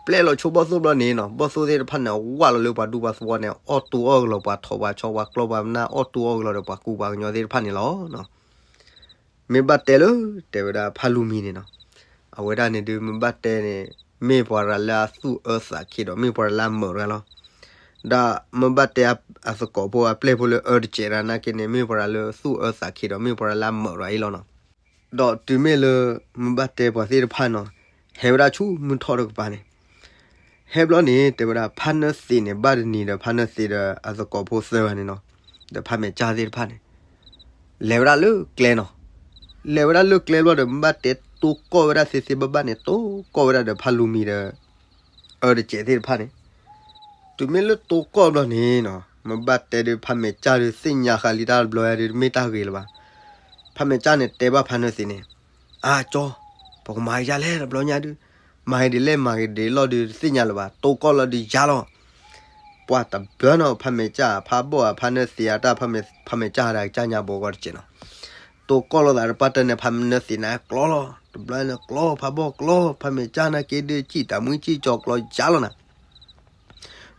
ပျဲလီၤဆိဘီၣ်သိၣ်ဘျီန့ၣ်နီၤ, ဘီၣ်သိၣ်သ့ၣ်တဖၣ်န့ၣ် ဝၢ်လီၤလၢပှၤဒူပှၤသဝီန့ၣ် အီၣ်တူၢ်အီၣ်ကလီၤ ပှၤထိးပှၤဆီပှၤကျီပှၤနၢ် အီၣ်တူၢ်အီၣ်ကလီၤဒီးပှၤကူပှၤကညီသ့ၣ်တဖၣ်န့ၣ်လီၤ. မ့ၢ်ဘၣ်တဲလၢ တဲဝဲဒၣ်ဖါလူၤမံၤန့ၣ်နီၤ, အဝဲဒၣ်န့ၣ်ဒုး မ့ၢ်ဘၣ်တဲန့ၣ် မ့ၢ်ပှၤရၤလၢအသူၣ်အၢသးခံဒီး မ့ၢ်ပှၤရၤလၢအမုာ်ရၤလီၤ. ဒီးမ့ၢ်ဘၣ်တဲအသကိးဖိအပျဲၢ်ဖိလၢအၢတစဲးတၢ်နာ်က့န့ၣ် မ့ၢ်ပှၤရၤလၢသူၣ်အၢသးခံဒီး မ့ၢ်ပှၤရၤလၢအမုာ်ရၤအံၤလီၤနီၤ. ဒီးတုၤမ့ၢ်လၢ မ့ၢ်ဘၣ်တဲပှၤသ့ၣ်တဖၣ်နီၤ, ဟဲဝဲဒၣ်ဆူမုၢ်ထီၣ်တကပၤန့ၣ်, ဟဲဘျီန့ၣ် တဲဝဲဒၣ်ဖါနၢသ့န့ၣ် ဘၣ်တနံၤဒီး ဖါနၢသ့ဒီးအသကိးဖိသၢဂၤန့ၣ်နီၤ, ဒီးဖါမဲာ်ကၠၢ်သ့ၣ်တဖၣ်န့ၣ် လဲၤဝဲဒၣ်လၢကျဲနီၤ. လဲၤဝဲဒၣ်လၢကျဲဘျီဒီး မ့ၢ်ဘၣ်တဲတိၢ်ကီၢ်ဝဲဒၣ်သ့သ့ဘၣ်ဘၣ်န့ၣ် တိၢ်ကီၢ်ဝဲဒၣ်ဒီးဖါလူၤမံၤဒီး အၢတစဲးသ့ၣ်တဖၣ်န့ၣ်, တုၤမ့ၢ်လၢတိၢ်ကီၢ်ဘျီန့ၣ်နီၤ, မ့ၢ်ဘၣ်တဲဒုး ဖါမဲာ်ကၠၢ်ဒုး သ့ၣ်ညါဃာ်လံတၢ်တဘျီယါဒုး တမ့ၢ်တၢ်ဂ့ၤလၢၤဘၣ်. ဖါမဲာ်ကၠၢ်န့ၣ် တဲဘၣ်ဖါနၢသ့န့ၣ်, အကၠီ, ပကမၤကယၤလဲၣ်တဘျီညါဒုး, မၤဂ့ၤဒ်လဲၣ်မၤဂ့ၤဒ်လဲၣ်ဒုး တသ့ၣ်ညါလၢၤဘၣ်, တိၢ်ကီၢ်လီၤဒုးယါလီၤ. ပှၤတဘျီနီၤ ဖါမဲာ်ကၠၢ် ဖါဘီၣ်ဧါ ဖါနၢသ့အတၢ် ဖါမဲာ်ကၠၢ်ဒၣ်ကစၢ်ညါဘိကီၢ်တစဲးနီၤ. တိၢ်ကီၢ်လိာ်သးတပၣ်တၢၢ်န့ၣ် ဖါနၢသ့န့ၣ်ကျီလီၤ, တဘျီန့ၣ်ကျီ ဖါဘီၣ်ကျီ, ဖါမဲာ်ကၠၢ်နာ်က့ဒုး စံၣ်တၢ်မူစံၣ်ကၠီၤကျီယါလီၤနၤ.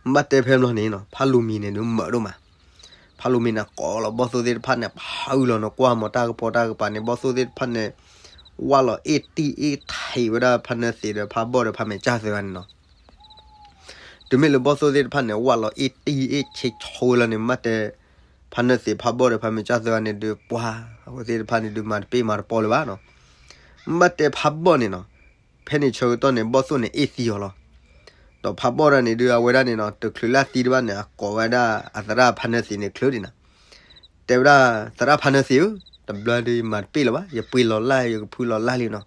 မ့ၢ်ဘၣ်တဲဖဲဘျီန့ၣ်နီၤ, ဖါလူၤမံၤန့ၣ်ဒုးမုာ်ဒိၣ်မး. ဖါလူၤမံၤန့ၣ် ကိးလီၤဘီၣ်သိၣ်သ့ၣ်တဖၣ်န့ၣ် ဖးအုၣ်လီၤန့ၣ် ကွၢ်မီၤတၢ်ကပီၤတၢ်ကပၤန့ၣ် ဘီၣ်သိၣ်သ့ၣ်တဖၣ်န့ၣ် ဝၢ်လီၤအ့ၣ်တံၢ်အ့ၣ်ထံးဝဲဒၣ်ဖါနၢသ့ဒီးဖါဘီၣ်ဒီးဖါမဲာ်ကၠၢ်သၢဂၤန့ၣ်နီၤ. တုၤမ့ၢ်လၢဘီၣ်သိၣ်သ့ၣ်တဖၣ်န့ၣ် ဝၢ်လီၤအ့ၣ်တံၢ်အ့ၣ်ဆံးဆိလီၤန့ၣ် မ့ၢ်ဘၣ်တဲ ဖါနၢသ့ဖါဘီၣ်ဒီးဖါမဲာ်ကၠၢ်သၢဂၤန့ၣ်ဒုး ပှၤအဝဲသ့ၣ်တဖၣ်န့ၣ်ဒုး မၤတပ့ၢ်မၤတပီလၢၤဘၣ်နီၤ. မ့ၢ်ဘၣ်တဲဖါဘီၣ်န့ၣ်နီၤ, ဖဲန့ၣ်ဆၢကတီၢ်န့ၣ် ဘီၣ်သိၣ်န့ၣ်အ့ၣ်သံအီၤလီၤ. ဒီးဖါဘီၣ်ဒၣ်န့ၣ်ဒုး အဝဲဒၣ်န့ၣ်နီၤ တချုးလၢအသံတဘၣ်န့ၣ် အကိးဝဲဒၣ်အသရၣ်ဖါနၢသ့န့ၣ်ချုးဒံးနၤ. တဲဝဲဒၣ် သရၣ်ဖါနၢသ့ဧၢ, တဘျီဒုးယမၤတပ့ၢ်လၢၤဘၣ်, ယပှ့ၤလီၤလၢ် ယကဖုလီၤလၢ်လံနီၤ.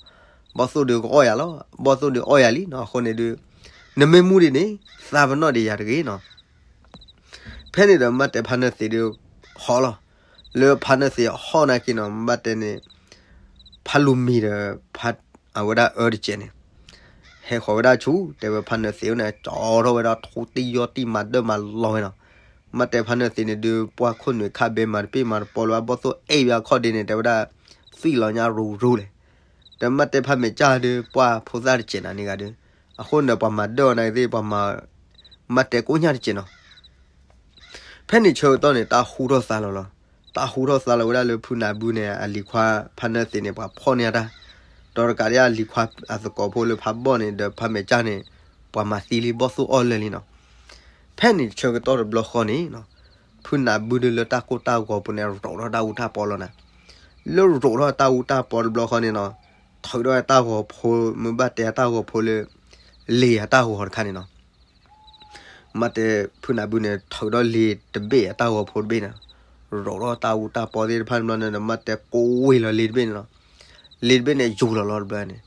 ဘီၣ်သိၣ်ဒုးကအီၣ်ယၤလီၤ, ဘီၣ်သိၣ်ဒုးအီၣ်ယၤလံနီၤ. အဃိန့ၣ်ဒုး နမ့ၢ်မူဒံးန့ၣ် သးပနီၣ်ဒံးယၤတဂ့ၤနီၤ. ဖဲန့ၣ်ဒီးမ့ၢ်ဘၣ်တဲဖါနၢသ့ဒုး ဟီၣ်လီၤ. လၢဖါနၢသ့ဟီၣ်နာ်က့နီၤ မ့ၢ်ဘၣ်တဲန့ၣ် ဖါလူၤမံၤဒီး ဖါ အဝဲဒၣ်အၢတစဲးန့ၣ် ဟဲဃီၤဝဲဒၣ်ဆူ တဲဝဲဖါနၢသ့န့ၣ် ကၠီထီၣ်ဝဲဒၣ်ထူတံၢ်ယီၢ်တံၢ်မၤဒၢၣ်မၤလီၤဝဲနီၤ. မ့ၢ်ဘၣ်တဲဖါနၢသ့န့ၣ်ဒုး ပှၢ်ခိၣ်နွံခါဘ့မၤတပ့ၢ်မၤတပီလၢၤဘၣ်, ဘီၣ်သိၣ်အဲၣ်ဝဲအခီၣ်ဒ့န့ၣ် တဲဝဲဒၣ် သွံၣ်လီၤညါရူၤရူၤလဲၣ်. ဒီးမ့ၢ်ဘၣ်တဲဖါမဲာ်ကၠၢ်ဒုး ပှၢ်ဖိသၣ်တစဲးနၤန့ၣ်ဂၤဒုး အဃိန့ၣ်ဒီးပှၤမၤဒၢၣ်အီၤနာ်က့သ့ၣ် ပှၤမၤ မ့ၢ်ဘၣ်တဲကိးညါတစဲးနီၤ. ဖဲန့ၣ်ဆၢကတီၢ်န့ၣ် တၢ်ဟူထီၣ်သါလီၤလီၤ. တၢ်ဟူထီၣ်သါလီၤဝဲဒၣ်လၢဖုနၢ်ဘုန့ၣ် အလံၤခွါဖါနၢသ့န့ၣ် ပှၤဖီၣ်န့ၢ်အတၢ်, ဒီးတကးဒံးအလံၤခွါအသကိးဖိလၢဖးဘီၣ်န့ၣ် ဒီးဖါမဲာ်ကၠၢ်န့ၣ် ပှၤမၤသံလံ ဘီၣ်သိၣ်အီၣ်လၢာ်လံနီၤ. ဖဲန့ၣ်ဆၢကတီၢ်တဘျီဃီန့ၣ်နီၤ, ဖုနၢ်ဘုဒုးလၢတၢ်ကိၢ်တၢ်ဂီၤပူၤန့ၣ် ရိးထီၣ်တၢ်အူတၢ်ပီလီၤနၤ. လၢရိးထီၣ်တၢ်အူတၢ်ပီတဘျီဃီန့ၣ်နီၤ, ထုးဒီးတၢ်ဂီၤဖိ မ့ၢ်ဘၣ်တဲအတၢ်ဂီၤဖိလၢ လ့ၤအတၢ်ဂီၤတခါန့ၣ်နီၤ. မ့ၢ်ဘၣ်တဲဖုနၢ်ဘုန့ၣ် ထုးဒီးလ့ၤတဘ့ၣ်အတၢ်ဂီၤဖိတဘ့ၣ်န့ၣ်, ရိးထီၣ်တၢ်အူတၢ်ပီသ့ၣ်တဖၣ်န့ၣ်ဘျီန့ၣ် မ့ၢ်ဘၣ်တဲကိးဝ့ၤလီၤလ့ၤတဘ့ၣ်န့ၣ်နီၤ. လ့ၤတဘ့ၣ်န့ၣ် ယူၤလီၤလီၤတဘျီန့ၣ်,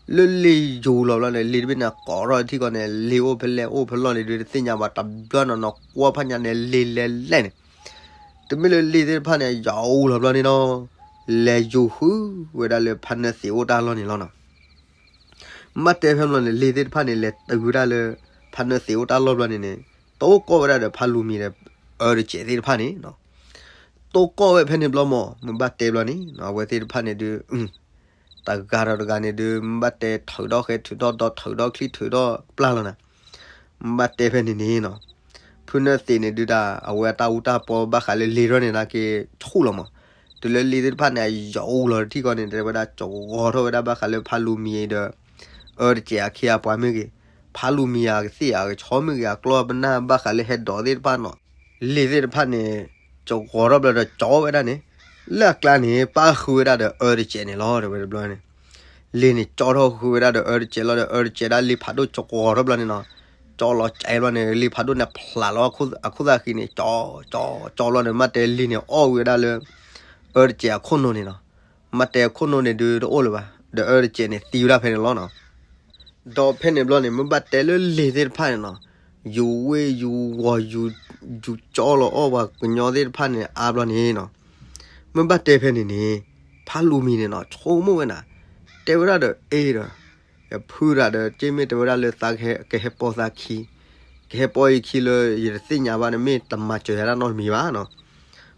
လၢလ့ၤယူၤလီၤဘျီန့ၣ် လ့ၤတဘ့ၣ်န့ၣ် ကိးထီၣ်ထံကီၢ်န့ၣ် လ့ၤအိၣ်ဖဲလဲၣ်အိၣ်ဖဲလဲၣ်န့ၣ်ဒုး တသ့ၣ်ညါဘၣ် တဘျီနီၤနီၤ ကွၢ်ဖးညါန့ၣ် လ့ၤလဲၤလဲၣ်န့ၣ်. တမ့ၢ်လၢလ့ၤသ့ၣ်တဖၣ်န့ၣ် ယူၤလီၤဘျီန့ၣ်နီၤ, လဲၤယူၤဃုဝဲဒၣ်လၢဖါနၢသ့အိၣ်တၢ်လီၢ်န့ၣ်လီၤနီၤ. မ့ၢ်ဘၣ်တဲဖဲန့ၣ်ဘျီန့ၣ် လ့ၤသ့ၣ်တဖၣ်န့ၣ် လဲၤတုၤဝဲဒၣ်လၢ ဖါနၢသ့အိၣ်တၢ်လီၢ်ဘျီန့ၣ်န့ၣ်, တိၢ်ကီၢ်ဝဲဒၣ်ဒီးဖါလူၤမံၤဒီး အၢတစဲးသ့ၣ်တဖၣ်န့ၣ်နီၤ. တိၢ်ကီၢ်ဝဲဖဲန့ၣ်ဘျီမး မ့ၢ်ဘၣ်တဲဘျီန့ၣ် အဝဲသ့ၣ်တဖၣ်န့ၣ်ဒုး တဂၤဒီးတဂၤန့ၣ်ဒုး မ့ၢ်ဘၣ်တဲထုးဒီးဃဲထုးဒီးဒီးထုးဒီးချံထုးဒီးပျၢ်လီၤနၤ. မ့ၢ်ဘၣ်တဲဖဲန့ၣ်န့ၣ်နီၤ, ဖုနၢသ့န့ၣ်ဒုးဒၣ် အဝဲအတၢ်အူတၢ်ပီဘၣ်ဃးလၢလ့ၤထီၣ်န့ၣ်နာ်က့ဆူၣ်လီၤမး. တုၤလၢလ့ၤသ့ၣ်တဖၣ်န့ၣ် အယူၤလီၤတထံကီၢ်န့ၣ် တဲဝဲဒၣ်ကဂီၤထီၣ်ဝဲဒၣ်ဘၣ်ဃးလၢဖါလူၤမံၤဒီး အၢတစဲးအခ့အပှၤမ့ၢ်ဂ့ၤ, ဖါလူၤမံၤအကသ့ၣ်အကဆီမ့ၢ်ဂ့ၤ အကျီပနၢ်ဘၣ်ဃးလၢဟဲဒိးသ့ၣ်တဖၣ်နီၤ. လ့ၤသ့ၣ်တဖၣ်န့ၣ် ကၠီၤဂီၤထီၣ်ဘျီဒီးကၠီဝဲဒၣ်န့ၣ်, လၢအကျါန့ၣ် ပၣ်ဃုာ်ဝဲဒၣ်ဒီးအၢတစဲးန့ၣ်လီၤ တဲဝဲတဘျီန့ၣ်, လံာ်န့ၣ်ကၠီထီၣ်ဃုာ်ဝဲဒၣ်ဒီးအၢတစဲးလီၤဒီး အၢတစဲးဒၣ်လံာ်ဖးဒိၣ်ကၠီၤဂီၤထီၣ်ဘျီန့ၣ်နီၤ, ကၠီလီၤကဲဘျီန့ၣ် လံာ်ဖးဒိၣ်န့ၣ်ဖျးလီၤအခိၣ်သးဃံန့ၣ် ကၠီ ကၠီ ကၠီဘျီန့ၣ် မ့ၢ်တဲလံာ်န့ၣ်အီၣ်ဝဲဒၣ်လၢ အၢတစဲးအခိၣ်နူာ်န့ၣ်နီၤ, မ့ၢ်တဲအခိၣ်နူာ်န့ၣ်ဒုးတအိၣ်လၢၤဘၣ်, ဒီးအၢတစဲးန့ၣ်သံဝဲဒၣ်ဖဲန့ၣ်လီၤနီၤ. ဒီးဖဲန့ၣ်ဘျီန့ၣ် မ့ၢ်ဘၣ်တဲလၢလံာ်သ့ၣ်တဖၣ်န့ၣ်နီၤ, ယူၤဝ့ၢ်ယူၤဝီၤ ယူၤကၠီလီၤအီၣ်ပှၤကညီသ့ၣ်တဖၣ်န့ၣ်အါဘျီန့ၣ်နီၤ, မ့ၢ်ဘၣ်တဲဖဲန့ၣ်န့ၣ် ဖးလူၤမံၤန့ၣ်နီၤ ဆိကမိၣ်ဝဲနၤ, တဲဝဲဒၣ်ဒီးအ့ဒီး ဖုတဂၤဒီး က့မ့ၢ်တဲဝဲဒၣ်လၢသးကဟဲပိာ်သးခံ, ကဟဲပိာ်ယခံလၢယတသ့ၣ်ညါဘၣ်န့ၣ် မ့ၢ်တမၤစၢၤယၤတၢ်နီတမံၤဘၣ်နီၤ.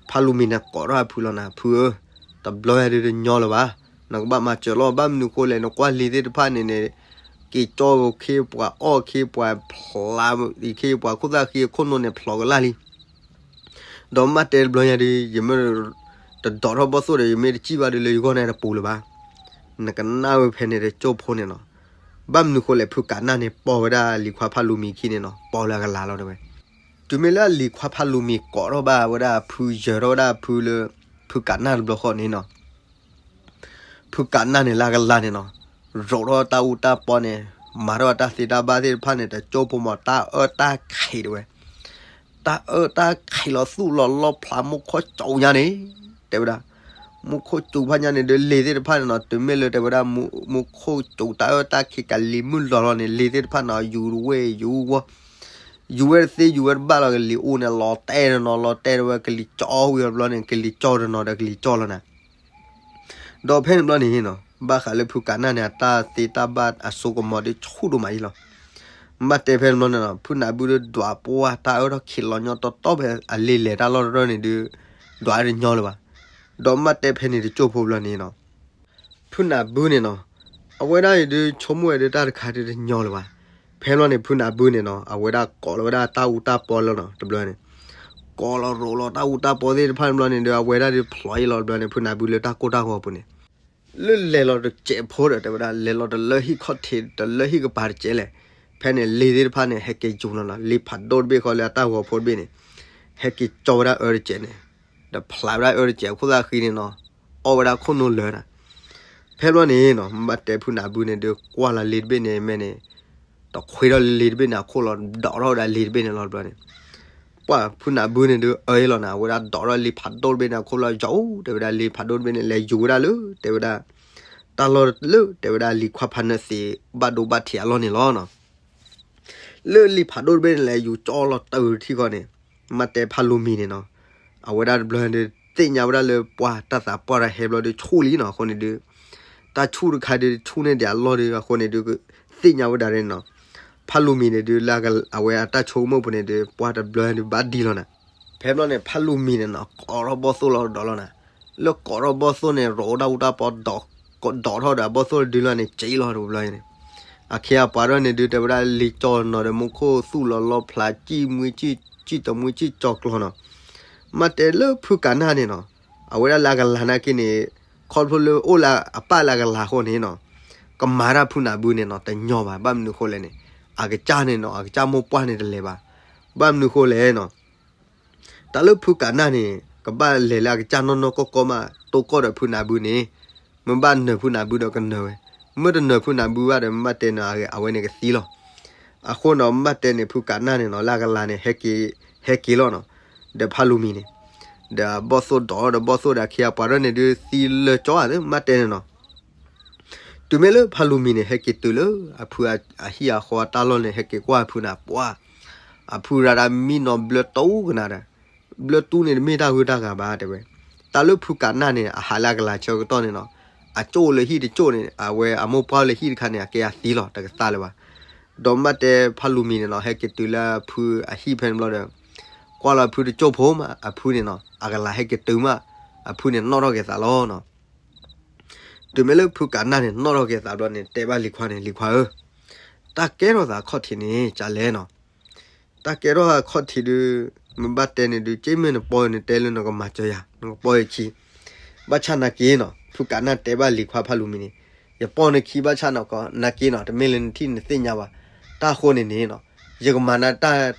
ဖးလူၤမံၤန့ၣ်ကိးထီၣ်အဖုလီၤနၤ, ဖုဧၢ, တဘျီညါဒုးတညီလၢၤဘၣ်, နကဘၣ်မၤစၢၤလီၤ, ဘၣ်မနုၤဃိလဲၣ် နကွၢ်လံာ်သ့ၣ်တဖၣ်န့ၣ်န့ၣ် က့ၤကၠီခ့ပှၤအီၣ်ခ့ပှၤဖျးခ့ပှၤခိၣ်သၣ်ဃံအခိၣ်နူာ်န့ၣ်ဖျိးကလာ်လံ ဒီးမ့ၢ်တဲတဘျီညါဒုး ယမ့ၢ်တဒိးထီၣ်ဘီၣ်သိၣ်ဒီး ယမ့ၢ်တစံၣ်ဘၣ်ဒုးလၢယဂီၢ်န့ၣ်တပူၤလၢၤဘၣ်. နကနၣ်ဝဲဖဲန့ၣ်တကၠိၢ်ဖိန့ၣ်နီၤ. ဘၣ်မနုၤဃိလဲၣ် ဖုကးနၢ်န့ၣ် ပိာ်ဝဲဒၣ်လံၤခွါဖးလူၤမံၤခံန့ၣ်နီၤ, ပိာ်လၢအကလၤလီၤတဲဝဲ. တုၤမ့ၢ်လၢလံၤခွါဖးလူၤမံၤကိးထီၣ်ဘၣ်ဝဲဒၣ်ဖု ယၢၤထီၣ်ဝဲဒၣ်ဖုလၢ ဖုကးနၢ်တဘျီဃီန့ၣ်နီၤ ဖုကးနၢ်န့ၣ်လၢအကလၤန့ၣ်နီၤ, ရိးထီၣ်တၢ်အူတၢ်ပီန့ၣ်, မၤထီၣ်တၢ်သ့တၢ်ဘၣ်သ့ၣ်တဖၣ်န့ၣ် တကၠိၢ်ဖိမး တၢ်အၢတၢ်ခံးတဲဝဲ. တၢ်အၢတၢ်ခံးလီၤသူၣ်လီၤလီဖျး မူခိၣ်စူၤညါန့ၣ် တဲဝဲဒၣ်. မူခိၣ်စူၤဖးညါန့ၣ်ဒီး လံာ်သ့ၣ်တဖၣ်န့ၣ်နီၤ, တုၤမ့ၢ်လၢတဲဝဲဒၣ် မူခိၣ်စူၤတၢ်အၢတၢ်ခံးကလံၤမုၢ်လီၤလီၤန့ၣ် လံာ်သ့ၣ်တဖၣ်န့ၣ် ယူၤဝဲယူၤဝီၤ ယူၤဝဲတသ့ယူၤဝဲတဘၣ်လီၤ, ကလံၤအူန့ၣ် လီၤတဲာ်တနီၤ လီၤတဲာ်တဝဲ ကလံၤကၠီဝံၤအီၤတဘျီန့ၣ် ကလံၤကၠီတနီၤဒီးကလံၤကၠီလီၤနၤ. ဒီးဖဲန့ၣ်ဘျီန့ၣ်နီၤ, ဘၣ်ဃးလၢဖုကးနၢ်န့ၣ် အတၢ်သ့တၢ်ဘၣ်အစိကမီၤဒုးဆူၣ်ဒိၣ်မးအံၤလီၤ. မ့ၢ်တဲဖဲန့ၣ်ဘျီန့ၣ်နီၤ, ဖုနၢ်ဘုဒီးဒွးပှၢ်တၢ်အၢထီၣ်ခံးလီၤညီတီတီဖဲ အလံာ်လဲၤတၢ်လီၢ်တရၢၢ်န့ၣ်ဒုး ဒွးတညီလၢၤဘၣ်. ဒီးမ့ၢ်တဲဖဲန့ၣ်တကၠိၢ်ဖိဘျီန့ၣ်နီၤ ဖုနၢ်ဘုန့ၣ်နီၤ, အဝဲဒၣ်အံၤဒုးဆိကမိၣ်ဝဲဒၣ်တၢ်တခါဒုးတညီလၢၤဘၣ်. ဖဲဘျီန့ၣ် ဖုနၢ်ဘုန့ၣ်နီၤ အဝဲဒၣ်ကိးလီၤဝဲဒၣ်တၢ်အူတၢ်ပီလီၤနီၤ တဘျီန့ၣ်, ကိးလီၤရိးလီၤတၢ်အူတၢ်ပီသ့ၣ်တဖၣ်ဘျီန့ၣ်ဒီး အဝဲဒၣ်ဒုးဖျိးအံၤလီၤတဘျီန့ၣ် ဖုနၢ်ဘုလၢတၢ်ကိၢ်တၢ်ဂီၤပူၤန့ၣ် လၢလဲၤလီၤတစဲးဖိဒီး တဲဝဲဒၣ် လဲၤလီၤတလၢဟံၣ်ခီၣ်ထံး တလၢဟံၣ်ကပၤတစဲးလဲၣ်. ဖဲန့ၣ် လံာ်သ့ၣ်တဖၣ်န့ၣ် ဟဲက့ၤယူၤလီၤနီၤ, လံာ်ဖးဒိၣ်တဘ့ၣ်ဃီလၢအတၢ်ဂီၤဖိတဘ့ၣ်န့ၣ် ဟဲက့ၤကၠီဝဲဒၣ်အၢတစဲးန့ၣ်, ဒီးဖျးဝဲဒၣ်အၢတစဲးအခိၣ်သၣ်ဃံန့ၣ်နီၤ, အီၣ်ဝဲဒၣ်ခိၣ်နူာ်လၢာ်နၤ. ဖဲဘျီန့ၣ်နီၤ ဘၣ်တဲဖုနၢ်ဘုန့ၣ်ဒုး ကွၢ်လီၤလံာ်တဘ့ၣ်န့ၣ် မ့ၢ်န့ၣ် တခွ့ထီၣ်လံာ်တဘ့ၣ်န့ၣ်အခိၣ်လီၤ, ဒိးထီၣ်ဝဲဒၣ်လံာ်တဘ့ၣ်န့ၣ်လီၤတဘျီန့ၣ် ပှၢ်ဖုနၢ်ဘုန့ၣ်ဒုးအၢအံၤလီၤနၤ, အဝဲဒၣ်ဒိးထီၣ်လံာ်ဖးဒိၣ်တဘ့ၣ်န့ၣ်အခိၣ်လီၤ ယီၤ တဲဝဲဒၣ် လံာ်ဖးဒိၣ်တဘ့ၣ်န့ၣ် လဲၤယူၤဝဲဒၣ်လၢ တဲဝဲဒၣ် တၢ်လီၢ်လၢ တဲဝဲဒၣ် လံၤခွါဖးနၢသံး ဘၣ်ဒိဘၣ်ထံးအလီၢ်န့ၣ်လီၤနီၤ. လၢလံာ်ဖးဒိၣ်တဘ့ၣ်န့ၣ် လဲၤယူၤကၠီလီၤတၢ်ဝံၤထံဃီန့ၣ်, မ့ၢ်တဲဖးလူၤမံၤန့ၣ်နီၤ, အဝဲဒၣ်တဘျီဒီး သ့ၣ်ညါဝဲဒၣ်လၢပှၢ်တၢ်သးပှၢ်တၢ်ဟဲဘျီဒီးဆူၣ်လံနီၤ, အဃိန့ၣ်ဒုး တၢ်ဆူၣ်တခါဒီးဆူၣ်န့ၢ်ဒံးအလီၢ်ဒီး အဃိန့ၣ်ဒုး သ့ၣ်ညါဝဲဒၣ်န့ၣ်နီၤ. ဖးလူၤမံၤန့ၣ်ဒုး လၢအဝဲအတၢ်ဆိကမိၣ်ပူၤန့ၣ်ဒုး ပှၢ်တဘျီဒုးဘၣ်ဒံလီၤနၤ. ဖဲဘျီန့ၣ် ဖးလူၤမံၤန့ၣ်နီၤ ကိးထီၣ်ဘီၣ်သိၣ်လီၤဒီးလီၤနၤ. လၢကိးထီၣ်ဘီၣ်သိၣ်န့ၣ် ရိးဝဲဒၣ်အူတၢ်ပီ ဒိးထီၣ်ဒီးအဘီၣ်သိၣ်ဒုးလီၤန့ၣ် က့လီၤတဘျီန့ၣ်. အခ့အပှၤဒၣ်န့ၣ်ဒုး တဲဝဲဒၣ်လံၤကၠီနီၤဒီး မူခိၣ်သူၣ်လီၤလီဖျး ကံၣ်မှံ ကံၣ်တမှံ ကံၣ်ကၠီကျီနီၤ. မ့ၢ်တဲလၢဖုကၤနၢ်န့ၣ်နီၤ, အဝဲဒၣ်လၢအကလၤနာ်က့န့ၣ် ခီဖျိလၢအိၣ်လၢအပၢ်လၢအကလၤအဃိန့ၣ်နီၤ, ကမၤတၢ်ဖုနၢ်ဘုန့ၣ်နီၤ တညီဘၣ်. ဘၣ်မနုၤအဃိလဲၣ်န့ၣ် အကစၢ်န့ၣ်နီၤ အကစၢ်မိၢ်ပှၢ်န့ၣ်တလဲၤဘၣ်. ဘၣ်မနုၤအဃိလဲၣ်နီၤ တၢ်လၢဖုကၤနၢ်န့ၣ် ကဘၣ်လဲၤလၢအကစၢ်နီၢ်နီၢ်ကီၢ်ကီၢ်မး တိၢ်ကီၢ်ဒီးဖုနၢ်ဘုန့ၣ်, မ့ၢ်ဘၣ်နၢၤဖုနၢ်ဘုဒီးကနၢၤဝဲ, မ့ၢ်တနၢၤဖုနၢ်ဘုဘၣ်ဒီး မ့ၢ်ဘၣ်တဲန့ၣ် အဝဲန့ၣ်ကသံလီၤ. အဃိန့ၣ် မ့ၢ်ဘၣ်တဲန့ၣ် ဖုကၤနၢ်န့ၣ်နီၤ လၢအကလၤန့ၣ် ဟဲက့ၤလီၤနီၤ, ဒီးဖးလူၤမံၤန့ၣ်, ဒီးဘီၣ်သိၣ်ဒီး ဒီးဘီၣ်သိၣ်ဒီးအခ့အပှၤဒၣ်န့ၣ်ဒုးသံလၢာ်ကၠီဧါ မ့ၢ်ဘၣ်တဲန့ၣ်နီၤ. တုၤမ့ၢ်လၢဖးလူၤမံၤန့ၣ် ဟဲက့ၤတုၤလၢအဖုအဟံၣ်အဃီအတၢ်လီၢ်န့ၣ် ဟဲက့ၤကွၢ်အဖုန့ၣ် ပှၢ်, အဖုရၤဒၣ်မံနီၤဘျၢတူကနၤဒီး, ဘျၢတူန့ၣ်တမ့ၢ်တၢ်ဂုၤတၢ်ဂၤဘၣ်တဲဝဲ. တၢ်လၢဖုကၤနၢ်န့ၣ် အဟးလၢအကလၤဆၢကတီၢ်န့ၣ်နီၤ, အကၠိၣ်လၢဟံၣ်တကၠိၣ်န့ၣ် အဝဲအမိၢ်ပှၢ်လၢဟံၣ်တခါန့ၣ် အကဲအသံလီၤ တကသါလၢၤဘၣ်. ဒီးမ့ၢ်ဘၣ်တဲဖးလူၤမံၤန့ၣ်နီၤ ဟဲက့ၤတုၤလၢအဖုအဟံၣ်ဖဲန့ၣ်ဘျီဒီး ကွၢ်လီၤဖုတကၠိၢ်ဖိမး အဖုန့ၣ်နီၤ အကလၤဟဲက့ၤတုၤမး အဖုန့ၣ်နီၣ်ထီၣ်က့ၤသးလီၤနီၤ. တုၤမ့ၢ်လၢဖုကၤနၢ်န့ၣ် နီၣ်ထီၣ်က့ၤသးဘျီန့ၣ် တဲဘၣ်လံၤခွါန့ၣ် လံၤခွါဧၢ, တၢ်ကဲထီၣ်သးခီၣ်ထံးန့ၣ် ကလဲၣ်နီၤ. တၢ်ကဲထီၣ်သးခီၣ်ထံးဒုး မ့ၢ်ဘၣ်တဲန့ၣ်ဒုး က့မ့ၢ်နပီနတဲလၢနကမၤစၢၤယၤ နကပီယခံ, ဘၣ်ဆၣ်နာ်က့နီၤ ဖုကၤနၢ်တဲဘၣ်လံၤခွါဖးလူၤမံၤန့ၣ်, ယပီနခံဘၣ်ဆၣ်နီၤကီး နာ်က့နီၤ တမ့ၢ်လၢနထံၣ်နသ့ၣ်ညါဘၣ်. တၢ်အဃိန့ၣ်န့ၣ်နီၤ ယကမၤနၤတၢ်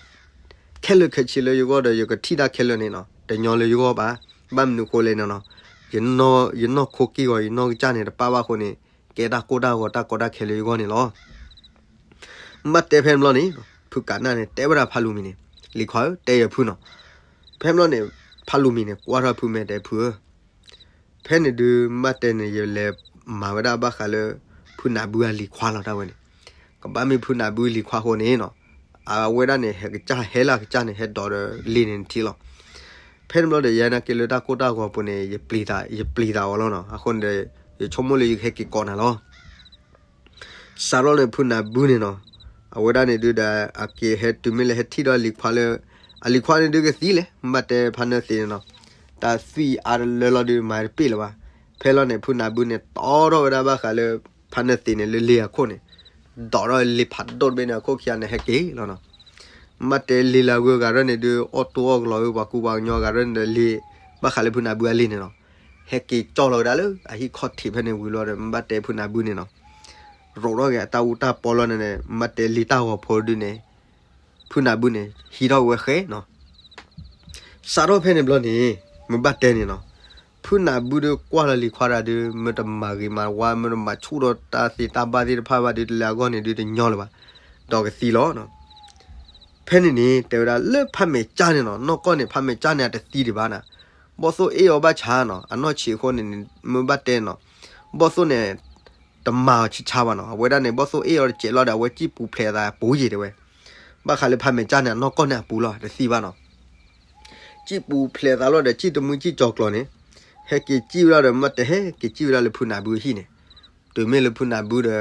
ခဲလၢာ်ခဲဆ့လၢယဂီၢ်ဒီး ယကထံၣ်တၢ်ခဲလၢာ်န့ၣ်နီၤ တညီလၢယဂီၢ်ဘၣ်. ဘၣ်မနုၤဃိလဲၣ်န့ၣ်နီၤ, ယနီၢ်ခိက့ၢ်ဂီၤ ယနီၢ်ကစၢ်န့ၣ် တပၣ်ဘၣ်အဃိန့ၣ် ကဲတၢ်ကိၢ်တၢ်ဂီၤတၢ်ကီတၢ်ခဲလၢယဂီၢ်န့ၣ်လီၤ. မ့ၢ်ဘၣ်တဲဖဲန့ၣ်ဘျီန့ၣ် ဖုကးနၢ်န့ၣ် တဲဝဲဒၣ်ဖးလူၤမံၤန့ၣ်, လံၤခွါဧၢ, တဲယၤဖုနီၤ. ဖဲန့ၣ်ဘျီန့ၣ် ဖးလူၤမံၤန့ၣ် ကွၢ်ထီၣ်ဖုမဲာ်တဲဖုဧၢ, ဖဲန့ၣ်ဒုး မ့ၢ်ဘၣ်တဲန့ၣ် ယလဲၤမၤဝဲဒၣ်ဘၣ်ဃးလၢ ဖုနၢ်ဘုအလံၤခွါလီၤ တၢ်ဝဲန့ၣ်. ကဘၣ်မ့ၢ်ဖုနၢ်ဘုလံၤခွါအဃိန့ၣ်နီၤ, အဝဲဒၣ်န့ၣ် ဟဲကစၢ်ဟဲလၢကစၢ်န့ၣ် ဟဲဒိးဒီးလ့ၢ်န့ၣ်ထံလီၤ. ဖဲန့ၣ်ဘျီဒီး ယဲနာ်က့လၢတၢ်ကိၢ်တၢ်ဂီၤပူၤန့ၣ် ယပျံၤသးအီၤလီၤနီၤ. အဃိန့ၣ်ဒီး ယဆိကမိၣ်လၢယကဟဲက့ၤကိးနၤလီၤ. စးထီၣ်န့ၣ် ဖုနၢ်ဘုန့ၣ်နီၤ, အဝဲဒၣ်န့ၣ်ဒုးဒီး အက့ၤဟဲတုၤမ့ၢ်လၢဟဲထံၣ်ဒီးအလံၤခွါလၢ အလံၤခွါန့ၣ်ဒုးကသံလဲၣ်, မ့ၢ်ဘၣ်တဲဖါနၢသံးန့ၣ်နီၤ, တၢ်သွံၣ်အါတလၢလီၤဒုး မၤတပ့ၢ်လၢၤဘၣ်. ဖဲလီၤန့ၣ် ဖုနၢ်ဘုန့ၣ် တီထီၣ်ဝဲဒၣ်ဘၣ်ဃးလၢ ဖါနၢသံးန့ၣ်လၢလ့ၢ်အခိၣ်န့ၣ်, ဒိးထီၣ်လ့ၢ်ဖးဒိၣ်တဘ့ၣ်န့ၣ် အခိၣ်ခံဂၤန့ၣ် ဟဲက့ၤလီၤနီၤ. မ့ၢ်ဘၣ်တဲလ့ၢ်လၢအဂုၤအဂၤရဲၣ်န့ၣ်ဒုး အီၣ်တိၢ်အီၣ်ကလီၤဧၢ ပှၤကူပှၤကညီအဂၤရဲၣ်န့ၣ်ဒီးလ့ၢ် ဘၣ်ဃးလၢဖုနၢ်ဘုအလ့ၢ်န့ၣ်နီၤ, ဟဲက့ၤကၠီၣ်လီၤကဒါလၢအဟံၣ်ခီၣ်ထံးဖဲန့ၣ်ဝံၤလီၤဒီး မ့ၢ်ဘၣ်တဲဖုနၢ်ဘုန့ၣ်နီၤ ရိးထီၣ်က့ၤအတၢ်အူတၢ်ပီလီၤန့ၣ်, မ့ၢ်ဘၣ်တဲလံာ်တၢ်ဂီၤဖိဒုန့ၣ် ဖုနၢ်ဘုန့ၣ် ဟံးထီၣ်ဝဲဃဲနီၤ. စးထီၣ်ဖဲန့ၣ်ဘျီန့ၣ် မ့ၢ်ဘၣ်တဲန့ၣ်နီၤ, ဖုနၢ်ဘုဒုးကွၢ်လီၤလံၤခွါတၢ်ဒုး မ့ၢ်တမၤဂ့ၤမၤဝါ မ့ၢ်တမၤဆူၣ်ဒီးတၢ်သ့တၢ်ဘၣ်သ့ၣ်တဖၣ်ဘၣ်ဒုး တလဲၤအဂီၢ်န့ၣ်ဒုးတညီလၢၤဘၣ်, ဒီးကသံလီၤ. ဖဲန့ၣ်န့ၣ် တဲဝဲဒၣ်လၢဖါမဲာ်ကၠၢ်န့ၣ်နီၤ, နီၢ်ကီၢ်န့ၣ် ဖါမဲာ်ကၠၢ်န့ၣ် အတသံဒံးဘၣ်နၤ, ဘီၣ်သိၣ်အ့ၣ်အီၤဘၣ်ဆါနီၤ, အနီၢ်ဆံးအဃိန့ၣ် မ့ၢ်ဘၣ်တဲနီၤ, ဘီၣ်သိၣ်န့ၣ် တမၤအီၤဆံးဆါဘၣ်နီၤ, အဝဲဒၣ်န့ၣ် ဘီၣ်သိၣ်အ့ၣ်အီၤတစဲးလီၤဒီး အဝဲစံၣ်ပူၤဖျဲးအသးပူၤယံၤတဲဝဲ, ဘၣ်ဃးလၢဖါမဲာ်ကၠၢ်န့ၣ် အနီၢ်ကီၢ်န့ၣ်အပူၤလီၤ တသံဘၣ်နီၤ. စံၣ်ပူၤဖျဲးသးလီၤဒီး စံၣ်တမုၢ်စံၣ်ကၠီၤကျီၤန့ၣ်, ဟဲက့ၤစံၣ်ဝဲဒၣ်ဒီး မ့ၢ်တဲဟဲက့ၤစံၣ်ဝဲဒၣ်လၢဖုနၢ်ဘုဟံၣ်န့ၣ်, တုၤမ့ၢ်လၢဖုနၢ်ဘုဒီး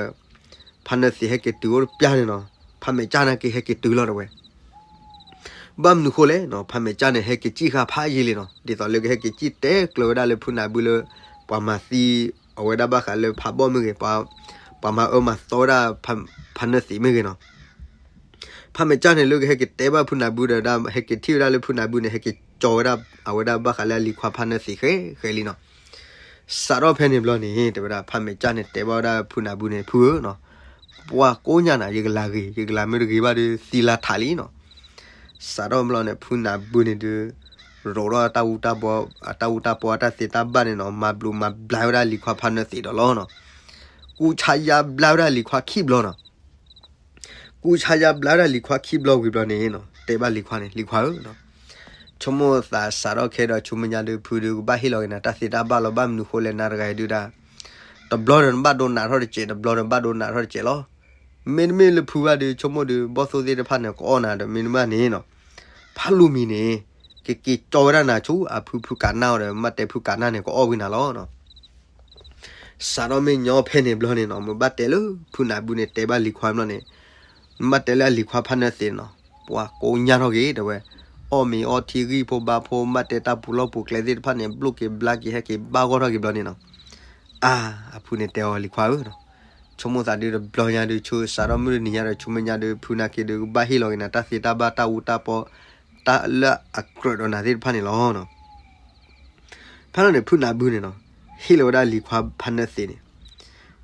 ဖါနၢသံးဟဲက့ၤတုၤအိၣ်တပျၢ်န့ၣ်နီၤ, ဖါမဲာ်ကၠၢ်န့ၣ်က့ၤဟဲက့ၤတုၤလီၤတဲဝဲ ဘၣ်မနုၤဃိလဲၣ်နီၤ, ဖါမဲာ်ကၠၢ်န့ၣ် ဟဲက့ၤစံၣ်ဃာ်ဖးယံာ်လံနီၤ, ဒ်သိးလၢကဟဲက့ၤစံၣ်တဲကျၢၤဝဲဒၣ်လၢဖုနၢ်ဘုလၢ ပှၤမၤသံအဝဲဒၣ်ဘၣ်ဃးလၢဖးဘီၣ်မ့ၢ်ဂ့ၤ, ပှၤမၤအၢမၤသီဝဲဒၣ် ဖါနၢသံးမ့ၢ်ဂ့ၤနီၤ. ဖါမဲာ်ကၠၢ်န့ၣ်လၢကဟဲက့ၤတဲဘၣ်ဖုနၢ်ဘုဒီး ဟဲက့ၤထံၣ်ဝဲဒၣ်လၢဖုနၢ်ဘုန့ၣ် ဟဲက့ၤကၠီၤဝဲဒၣ် အဝဲဒၣ်ဘၣ်ဃးလၢအလံၤခွါဖါနၢသံးဃဲဃဲလံနီၤ. စးထီၣ်ဖဲန့ၣ်ဘျီန့ၣ် တဲဝဲဒၣ်ဖါမဲာ်ကၠၢ်န့ၣ် တဲဘၣ်ဝဲဒၣ်ဖုနၢ်ဘုန့ၣ် ဖုဧၢနီၤ, ပှၤကိးညါနၤ ယကလၤဂ့ၤ ယကလၤမ့ၢ်တဂ့ၤဘၣ်ဒီး သံလၢထးလံနီၤ. စးထီၣ်ဘျီန့ၣ် ဖုနၢ်ဘုန့ၣ်ဒုး ရိးထီၣ်တၢ်အူတၢ်ပီ အတၢ်အူတၢ်ပီအတၢ်သ့တၢ်ဘၣ်န့ၣ်နီၤ, မၤဘျုးမၤဘျါဝဲဒၣ်လံၤခွါဖါနၢသံးဒီးလီၤနီၤ. ကူဆါယါဘျါဝဲဒၣ်လံၤခွါခံဘျီနီၤ. ကူဆါယါဘျါဝဲဒၣ်လံၤခွါခံဘျီဝံၤဘျီန့ၣ်နီၤ, တဲဘၣ်လံၤခွါန့ၣ် လံၤခွါဧၢနီၤ, ဆိကမိၣ်သးစးထီၣ်ခဲဒီး ဆူမဲာ်ညါဒုး ဖုဒုးကဘၣ်ဟ့ၣ်လီၤက့ၤနၤတၢ်သ့တၢ်ဘၣ်လီၤ. ဘၣ်မနုၤဃိလဲၣ် နၤတဂၤအံၤဒုးဒၣ် တဘျီဒီးနဘၣ်ဒိနးထီၣ်တစဲး တဘျီဒီးနဘၣ်ဒိနးထီၣ်တစဲးလီၤ. မ့တမ့ၢ်လၢဖုဘၣ်ဒုး ဆိကမိၣ်ဒုး ဘီၣ်သိၣ်သ့ၣ်တဖၣ်န့ၣ် ကအီၣ်နၤဒီး မ့တမ့ၢ်န့ၣ်နီၤ, ဖးလူၤမံၤန့ၣ် ကက့ၤကၠီဝဲဒၣ်နၤဆူ အဖုဖုကးနၢ်အီၤဒီး မ့ၢ်ဘၣ်တဲဖုကးနၢ်န့ၣ် ကအီၣ်ဝံၤနၤလီၤနီၤ. စးထီၣ်မ့ၢ်ညီဖဲန့ၣ်ဘျီန့ၣ်နီၤ, မ့ၢ်ဘၣ်တဲလၢဖုနၢ်ဘုန့ၣ် တဲဘၣ်လံၤခွါဘျီန့ၣ်, မ့ၢ်ဘၣ်တဲလၢအလံၤခွါဖါနၢသံးနီၤ, ပှၤကိးညါထီၣ်က့ၤတဲဝဲ, အီၣ်မ့ၤအီထံဂံၢ်ဖိဘါဖိ မ့ၢ်ဘၣ်တဲတၢ်ပူၤလီၢ်ပူၤကျဲသ့ၣ်တဖၣ်န့ၣ် ဘျိၣ်က့ၤဘျါက့ၤ ဟဲက့ၤဘၣ်ဂီၢ်ထီၣ်က့ၤဘျီန့ၣ်နီၤ. အါ, အဖုန့ၣ်တဲအီၤလံၤခွါဧၢနီၤ, ဆိကမိၣ်သးဒုးတဘျီညါဒုး ဆူစးထီၣ်မုၢ်တနံၤညါဒီး ဆူမဲာ်ညါဒုး ဖုနာ်က့ၤဒုး ကဘၣ်ဟ့ၣ်လီၤက့ၤနၤတၢ်သ့တၢ်ဘၣ်တၢ်အူတၢ်ပီ တၢ်လၢအကြၢးဒီးနၤသ့ၣ်တဖၣ်န့ၣ်လီၤနီၤ. ဖဲန့ၣ်န့ၣ် ဖုနၢ်ဘုန့ၣ်နီၤ, ဟ့ၣ်လီၤဝဲဒၣ်လံၤခွါဖါနၢသံးန့ၣ်,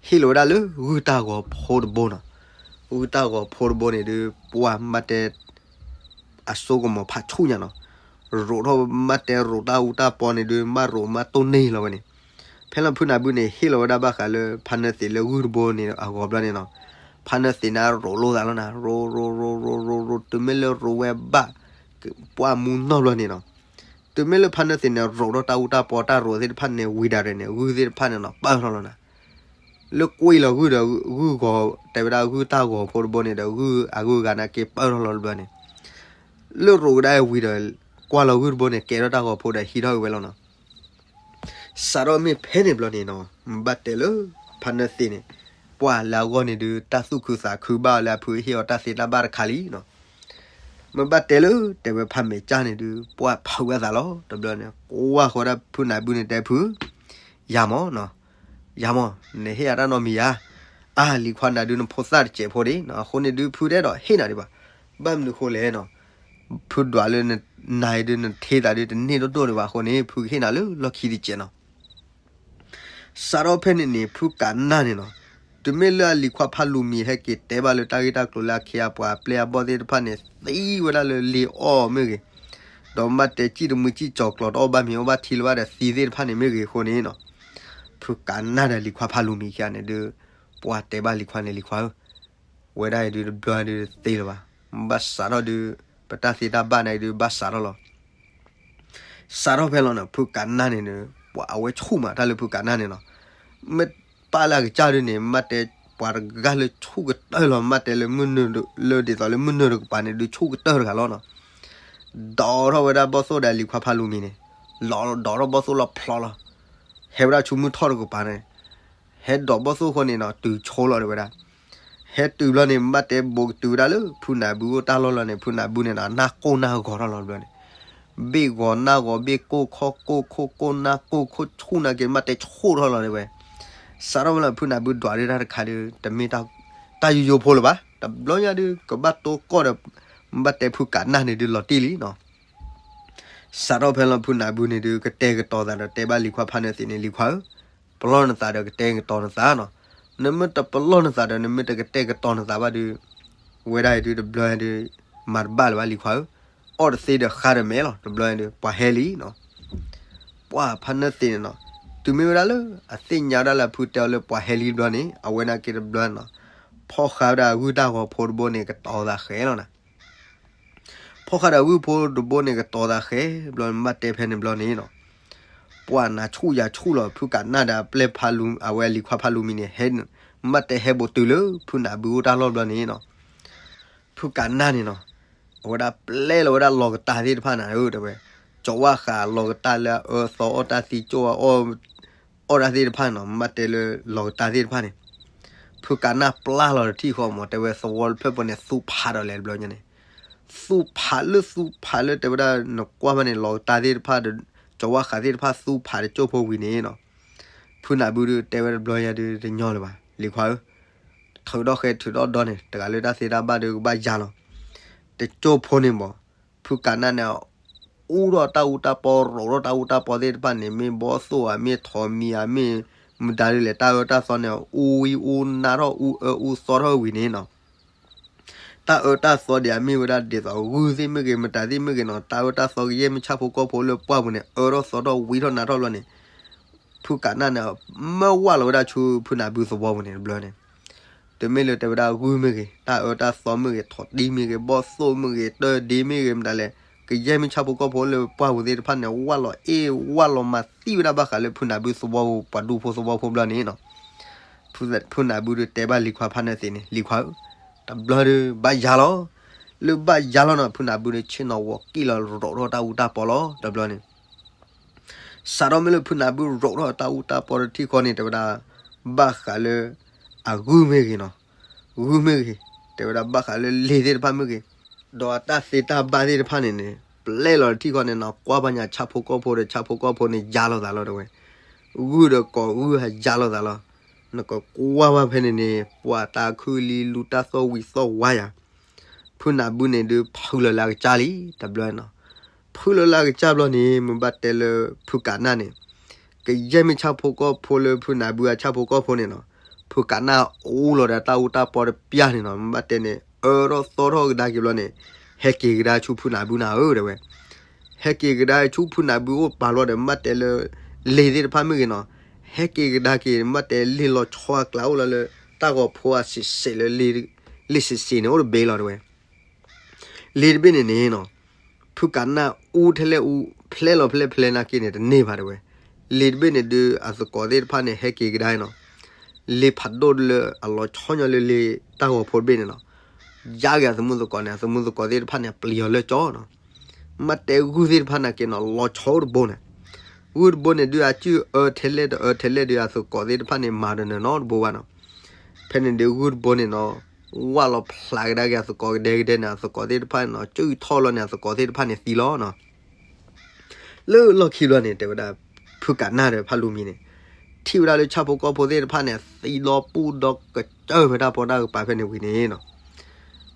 ဟ့ၣ်လီၤဝဲဒၣ်လၢဂုၢ်တၢ်ဂီၤဖိတဘိနီၤ. ဂုၢ်တၢ်ဂီၤဖိတဘိန့ၣ်ဒုး ပှၤမ့ၢ်ဘၣ်တဲ အစိကမီၤဖးဆူၣ်ညါနီၤ, ရိးထီၣ်မ့ၢ်ဘၣ်တဲရိးတၢ်အူတၢ်ပီန့ၣ်ဒုး မ့ၢ်ရိးမ့ၢ်တိၢ်န့ၢ်လီၤဝဲန့ၣ်. ဖဲလီၤဖုနၢ်ဘုန့ၣ် ဟ့ၣ်လီၤဝဲဒၣ်ဘၣ်ဃးလၢ ဖါနၢသံးလၢဂုၢ်တဘိန့ၣ်အဂီၤဘျီန့ၣ်နီၤ, ဖါနၢသံးန့ၣ်ရိးလိာ်သးလီၤနၤ, ရိးရိးရိးရိးရိးရိး တုၤမ့ၢ်လၢရိးဝဲဘၣ် ပှၢ်မူနီၢ်ဘျီန့ၣ်နီၤ, တုၤမ့ၢ်လၢဖါနၢသံးန့ၣ် ရိးထီၣ်တၢ်အူတၢ်ပီတၢ်ရိးသ့ၣ်တဖၣ်န့ၣ် ဝံၤဒၣ်ရဲၣ်န့ၣ် ဂုၢ်သ့ၣ်တဖၣ်န့ၣ်နီၤ ပၢၢ်ထီၣ်လီၤနၤ. လၢကွံာ်လီၤဂုၢ်ဒီး ဂုၢ်ဂီၤ တဲဝဲဒၣ်ဂုၢ်တၢ်ဂီၤဖိတဘိန့ၣ်ဒီး ဂုၢ်အဂုၢ်အဂၤန့ၣ်က့ၤပၢၢ်ထီၣ်လီၤတဘျီန့ၣ်, လၢရိးကဒါဝံၤဒီး ကွၢ်လီၤဂုၢ်တဘိန့ၣ် ကဲထီၣ်တၢ်ဂီၤဖိဒီးဟံးထီၣ်က့ၤဝဲလီၤနီၤ. စးထီၣ်မ့ၢ်ဖဲန့ၣ်ဘျီန့ၣ်နီၤ, မ့ၢ်ဘၣ်တဲလၢ ဖါနၢသံးန့ၣ် ပှၢ်လၢအဂီၢ်န့ၣ်ဒုး တၢ်သူၣ်ခုသးခုဘၣ်အီၤလၢအဖုဟ့ၣ်အီၤတၢ်သ့တၢ်ဘၣ်တခါလံနီၤ. မ့ၢ်ဘၣ်တဲလၢ တဲဝဲဖါမဲာ်ကၠၢ်န့ၣ်ဒုး ပှၢ်ဖးဝဲအသးလီၤ. တဘျီန့ၣ် ကွၢ်ဃီဒၣ်ဖုနၢ်ဘုန့ၣ်တဲဖု ယၤမၢ်နီၤ, ယၤမၢ် နဟ့ၣ်ယၤတၢ်နီတမံၤယၤ, အါ လံၤခွါနၤဒုးနဖိသၣ်တစဲးဖိဒံးနီၤ, အဃိန့ၣ်ဒုးဖုတဲဒီးဟ့ၣ်နၤဒံးဘၣ်. ဘၣ်မနုၤဃိလဲၣ်နီၤ, ဖုဒွးလၢနၤအံၤဒုးနထ့သးဒုးတန့ၢ်ဒိၣ်ဒိၣ်ဒံးဘၣ်အဃိန့ၣ် ဖုကဟ့ၣ်နၤလၢလီၢ်ခံတစဲးနီၤ. စးထီၣ်ဖဲန့ၣ်န့ၣ် ဖုကးနၢ်န့ၣ်နီၤ, တုၤမ့ၢ်လၢအလံၤခွါဖးလူၤမံၤဟဲက့ၤတဲဘၣ်လၢတၢ်ဂ့ၢ်တၢ်ကျိၤလၢအခ့အပှၤအပျဲၢ်အဘီၣ်သ့ၣ်တဖၣ်န့ၣ် သံဝဲဒၣ်လၢလ့အီၣ်မ့ၢ်ဂ့ၤ, ဒီးမ့ၢ်ဘၣ်တဲစံၣ်တမှံစံၣ်ကၠီၤကျီၤတအီၣ်ဘၣ်မ့ၤအီၣ်ဘၣ်ထံလၢၤဘၣ်ဒီးသံသ့ၣ်တဖၣ်န့ၣ်မ့ၢ်ဂ့ၤအဃိန့ၣ်နီၤ, ဖုကးနၢ်ဒီးလံၤခွါဖးလူၤမံၤခံဂၤန့ၣ်ဒုး, ပှၤတဲဘၣ်လံၤခွါန့ၣ် လံၤခွါဧၢ, ဝဲဒၣ်အံၤဒုးတဘျီဒုးတသ့လၢၤဘၣ်, ဘၣ်စးထီၣ်ဒုး, ပတၢ်သ့တၢ်ဘၣ်န့ၣ်ဒုးဘၣ်စးထီၣ်လီၤ. စးထီၣ်ဖဲလီၤန့ၣ် ဖုကးနၢ်န့ၣ်ဒီး ပှၤအဝဲဆူၣ်မးတၢ်လၢဖုကးနၢ်န့ၣ်နီၤ, မ့ၢ်ပာ်လၢအကစၢ်ဒုးန့ၣ် မ့ၢ်ဘၣ်တဲပှၤတဂၤလၢဆူၣ်ကတၢၢ်လီၤ, မ့ၢ်ဘၣ်တဲလၢမုၢ်နုာ်, လၢဒ်သိးလၢမုၢ်နုာ်တကပၤန့ၣ်ဒုးဆူၣ်ကတၢၢ်တဂၤလီၤနီၤ. ဒိးထီၣ်ဝဲဒၣ်ဘီၣ်သိၣ်ဒီးလံၤခွါဖးလူၤမံၤန့ၣ်, လီၤဒိးထီၣ်ဘီၣ်သိၣ်လီၤဖျီလီၤ, ဟဲဝဲဒၣ်ဆူမုၢ်ထီၣ်တကပၤန့ၣ်, ဟဲဒိးဘီၣ်သိၣ်အဃိန့ၣ်နီၤ တုၤဆိလီၤတဲဝဲဒၣ်, ဟဲတုၤဘျီန့ၣ် မ့ၢ်ဘၣ်တဲဘူးကတုၤဝဲဒၣ်လၢ ဖုနၢ်ဘုအိၣ်တၢ်လီၢ်လီၤန့ၣ် ဖုနၢ်ဘုန့ၣ်နီၤ နၢ်ကိၢ်နၢ်ဂီၤထီၣ်လီၤတဘျီန့ၣ်, ဘ့ၣ်ဂီၤနၢ်ဂီၤ ဘ့ၣ်ကိၢ်ခီၣ်ကိၢ်ခိၣ်ကိၢ်နၢ်ကိၢ်ခိၣ်ဆူၣ်နၢ်က့ၤ မ့ၢ်ဘၣ်တဲဆိၣ်ထီၣ်လီၤတဲဝဲ. စးထီၣ်ဝဲလၢဖုနၢ်ဘုဒွးဒၣ်တၢ်တခါဒုး တမ့ၢ်တၢ်ယိယိဖိလၢၤဘၣ်, တဘျီညါဒုး ကဘၣ်တိကိၢ်ဒီး မ့ၢ်ဘၣ်တဲဖုကးနၢ်န့ၣ်ဒုးလီၤတံၢ်လံနီၤ. စးထီၣ်ဖဲလီၤဖုနၢ်ဘုန့ၣ်ဒုး ကတဲာ်ကတီၤသးဒီးတဲဘၣ်လံၤခွါဖးနၢသ့ၣ်န့ၣ် လံၤခွါဧၢ, ပလီၢ်နသးဒီးကတဲာ်ကတီၤနသးနီၤ, နမ့ၢ်တပလီၢ်နသးဒီး နမ့ၢ်တကတဲာ်ကတီၤနသးဘၣ်ဒုး ဝဲဒၣ်အံၤဒုးတဘျီဒုး မၤတဘၣ်လၢၤဘၣ်လံၤခွါဧၢ, အီၣ်တသ့ဒီးဃါဒီးမဲာ်လီၤ တဘျီဒုး ပှၤဟဲလံနီၤ. ပှၤဖးနၢသ့ၣ်န့ၣ်နီၤ, တုၤမ့ၢ်ဝဲဒၣ်လၢ အသ့ၣ်ညါဝဲဒၣ်လၢဖုတဲအီၤလၢပှၤဟဲလံတဘျီန့ၣ် အဝဲန့ၣ်က့ၤတဘျီနီၤ, ဖီၣ်ဃာ်ဝဲဒၣ်အဂုၢ်တၢ်ဂီၤဖိတဘိန့ၣ် ကတီၤသးဃဲလီၤနၤ ဖီၣ်ဃာ်ဒီးအဂုၢ်ဖိတဘိန့ၣ် ကတီၤသးဃဲဘျီ မ့ၢ်ဘၣ်တဲဖဲန့ၣ်ဘျီန့ၣ်နီၤ, ပှၤနၢ်ဆူၣ်ယၤဆူၣ်လီၤ ဖုကးနၢ်ဒီးအပျဲၢ်ဖးလူၤ အဝဲလံၤခွါဖးလူၤမံၤန့ၣ် ဟဲ, မ့ၢ်ဘၣ်တဲဟဲဘူးတုၤလၢ ဖုနၢ်ဘုအိၣ်တၢ်လီၢ်ဘျီန့ၣ်နီၤ, ဖုကးနၢ်န့ၣ်နီၤ, အဝဲဒၣ်ပျဲလီၤဝဲဒၣ်လီၤကတၢ်သ့ၣ်တဖၣ်နၤဧၢ တဲဝဲ, ကၠီၤဝၣ်ဃးလီၤကတၢ်လၢအအၢသီအီၣ်တၢ်သံကၠိၣ်အီၣ် အီၣ်တၢ်သ့ၣ်တဖၣ်နီၤ မ့ၢ်ဘၣ်တဲလၢလီၤကတၢ်သ့ၣ်တဖၣ်န့ၣ်, ဖုကးနၢ်ပျၢ်လီၤတထံၣ်ဃီမး တဲဝဲသဝီတဖျၢၣ်ပူၤန့ၣ် သူၣ်ဖးဒီးလဲၤတဘျီညါန့ၣ်, သူၣ်ဖးလၢသူၣ်ဖးလၢတဲဝဲဒၣ် နကွၢ်ဖဲန့ၣ် လီၤကတၢ်သ့ၣ်တဖၣ်ဒီး ကၠီၤဝၣ်ဃးသ့ၣ်တဖၣ်သူၣ်ဖးတကၠိၢ်ဖိဝံၤန့ၣ်နီၤ, ဖုနၢ်ဘုဒုးတဲဝဲတဘျီညါဒုးတညီလၢၤဘၣ် လံၤခွါဧၢ, ထုးထီၣ်ဃဲထုးထီၣ်ဒီန့ၣ် တဂၤလၢတၢ်သ့တၢ်ဘၣ်ဒုးကဘၣ်ယၤလီၤ, တကၠိၢ်ဖိန့ၣ်မး ဖုကးနၢ်န့ၣ် အူထီၣ်တၢ်အူတၢ်ပီ ရိးထီၣ်တၢ်အူတၢ်ပီသ့ၣ်တဖၣ်န့ၣ် မ့ၢ်ဘီၣ်သိၣ်ဧါ မ့ၢ်ထိးမံၤဧါ မ့ၢ်မတၤဒ်လဲၣ် တၢ်အၢတၢ်သီန့ၣ် အူဝံအူနါထီၣ် အူအၢအူသီထီၣ်ဝံၤန့ၣ်နီၤ, တၢ်အၢတၢ်သီဒံးအမ့ၢ်ဝဲဒၣ်ဒ်သိးဂုၢ်သ့ၣ်မ့ၢ်ဂ့ၤ မတၤသ့ၣ်မ့ၢ်ဂ့ၤနီၤ တၢ်အၢတၢ်သီကယဲၢ်မ့ၢ်ဆၣ်ဖိကီၢ်ဖိလၢပှၢ်ပူၤန့ၣ် အၢထီၣ်သီထီၣ်ဝံထီၣ်နါထီၣ်ဘျီန့ၣ် ဖုကးနၢ်န့ၣ် မၢဝၢ်လီၤဝဲဒၣ်ဆူဖုနၢ်ဘုသဝီပူၤန့ၣ်တဘျီန့ၣ်, တမ့ၢ်လၢတဲဝဲဒၣ်ဂုၢ်မ့ၢ်ဂ့ၤ တၢ်အၢတၢ်သီမ့ၢ်ဂ့ၤ ထိးတံၢ်မ့ၢ်ဂ့ၤ ဘီၣ်သိၣ်မ့ၢ်ဂ့ၤ တၢ်ဒ့မ့ၢ်ဂ့ၤ မတၤလဲၣ် ကယဲၢ်မ့ၢ်ဆၣ်ဖိကီၢ်ဖိလၢပှၢ်ပူၤသ့ၣ်တဖၣ်န့ၣ် ဝၢ်လီၤအ့ၣ်ဝၢ်လီၤမၤသံဝဲဒၣ်ဘၣ်ဃးလၢဖုနၢ်ဘုသဝီပူၤ ပှၤဒူဖိသဝီဖိဘျီန့ၣ်နီၤ, ဖုနၢ်ဘုဒုးတဲဘၣ်လံၤခွါဖးနၢသ့ၣ်န့ၣ် လံၤခွါဧၢ, တဘျီဒုးဘၣ်ယၤလီၤ, လၢဘၣ်ယၤလီၤနီၤ ဖုနၢ်ဘုန့ၣ် ဆ့ၣ်နီၤဝီၤကံၣ်လီၤရိးထီၣ်တၢ်အူတၢ်ပီလီၤ တဘျီန့ၣ် စးထီၣ်မ့ၢ်လၢဖုနၢ်ဘုရိးထီၣ်တၢ်အူတၢ်ပီတထံၣ်ဃီန့ၣ် တဲဝဲဒၣ် ဘၣ်ဃးလၢ အဂုၢ်မ့ၢ်ဂ့ၤနီၤ, ဂုၢ်မ့ၢ်ဂ့ၤ, တဲဝဲဒၣ်ဘၣ်ဃးလၢလံာ်သ့ၣ်တဖၣ်မ့ၢ်ဂ့ၤ, ဒီးအတၢ်သ့တၢ်ဘၣ်သ့ၣ်တဖၣ်န့ၣ်န့ၣ် ပျဲလီၤတထံၣ်ဃီန့ၣ်နီၤ ကွၢ်ဘၣ်ညါဆၣ်ဖိကီၢ်ဖိဒီးဆၣ်ဖိကီၢ်ဖိန့ၣ်ယါလိာ်သးလီၤတဲဝဲ, ဂုၢ်ဒီးကိးဂုၢ်ဟးယါလိာ်သးလီၤ, နကကွၢ်ဘၣ်ဖဲန့ၣ်န့ၣ် ပှၤတၢ်ခုၣ်လံလူတၢ်သီၣ်ဝံၤသီၣ်ဝါယၤ ဖုနၢ်ဘုန့ၣ်ဒုးဖုလီၤလၢအကစၢ်လံ တဘျီနီၤ, ဖုလီၤလၢအကစၢ်ဘျီန့ၣ် မ့ၢ်ဘၣ်တဲလၢဖုကးနၢ်န့ၣ် ကယဲၢ်မ့ၢ်ဆၣ်ဖိကီၢ်ဖိလၢဖုနၢ်ဘုအဆၣ်ဖိကီၢ်ဖိန့ၣ်နီၤ, ဖုကးနၢ်အူလီၤဒီးတၢ်အူတၢ်ပီတပျၢ်န့ၣ်နီၤ မ့ၢ်ဘၣ်တဲန့ၣ် အၢထီၣ်သီထီၣ်ကဒါက့ၤဘျီန့ၣ် ဟဲက့ၤကဒါဆူဖုနၢ်ဘုနၤဧၢ တဲဝဲ ဟဲက့ၤကဒါဆူဖုနၢ်ဘုအိၣ်ပာ်လီၤဒီး မ့ၢ်ဘၣ်တဲလၢ လံာ်သ့ၣ်တဖၣ်မ့ၢ်ဂ့ၤနီၤ, ဟဲက့ၤကဒါက့ၤ မ့ၢ်ဘၣ်တဲလံာ်လီၤဆီအကျါအိၣ်လီၤလၢ တၢ်ဂီၤဖိအစံးစ့းလၢ လံာ်စံးစ့းန့ၣ်အိၣ်တဘ့ၣ်လီၤတဲဝဲ, လံာ်တဘ့ၣ်န့ၣ်န့ၣ်နီၤ, ဖုကးနၢ်အူထဲလဲၣ်အူ ဖျဲလီၤဖျဲဖျဲနာ်က့န့ၣ် တန့ၢ်ဘၣ်တဲဝဲ, လံာ်တဘ့ၣ်န့ၣ်ဒုး အသကိးသ့ၣ်တဖၣ်န့ၣ် ဟဲက့ၤကဒါနီၤ, လံာ်ဖးဒိၣ်လၢအလီၤဆီညီလၢလံာ်တၢ်ဂီၤဖိတဘ့ၣ်န့ၣ်နီၤ, ယါက့ၤအသမူသကိးန့ၣ် အသမူသကိးသ့ၣ်တဖၣ်န့ၣ် ပျံၤအီၤလၢကၠီနီၤ, မ့ၢ်တဲဂုၢ်သ့ၣ်တဖၣ်နာ်က့နီၤ လီၤဆီအိၣ်တဘိန့ၣ်, ဂုၢ်တဘိန့ၣ်ဒုး အစုအၢထဲလဲၣ်တအၢထဲလဲၣ်ဒုး အသကိးသ့ၣ်တဖၣ်န့ၣ် မၤတနၢၤနီတဘိဘၣ်နီၤ, ဖဲန့ၣ်ဒုးဂုၢ်တဘိန့ၣ်နီၤ, ဝၣ်လီၤဖျးကဒါက့ၤအသကိးကဒဲကဒဲန့ၣ် အသကိးသ့ၣ်တဖၣ်န့ၣ်နီၤ စုၣ်ထီၣ်လီၤန့ၣ် အသကိးသ့ၣ်တဖၣ်န့ၣ်သံလီၤနီၤ, လၢလီၢ်ခံဘျီန့ၣ် တဲဝဲဒၣ် ဖုကးနၢ်ဒီးဖးလူၤမံၤန့ၣ် ထံၣ်ဝဲဒၣ်လၢဆၣ်ဖိကီၢ်ဖိသ့ၣ်တဖၣ်န့ၣ် သံလီၤပူၣ်ဒီကစၢၢ်ဖဲတၢ်ပီးတၢ်ကပၤဖဲန့ၣ်ဝံၤန့ၣ်နီၤ,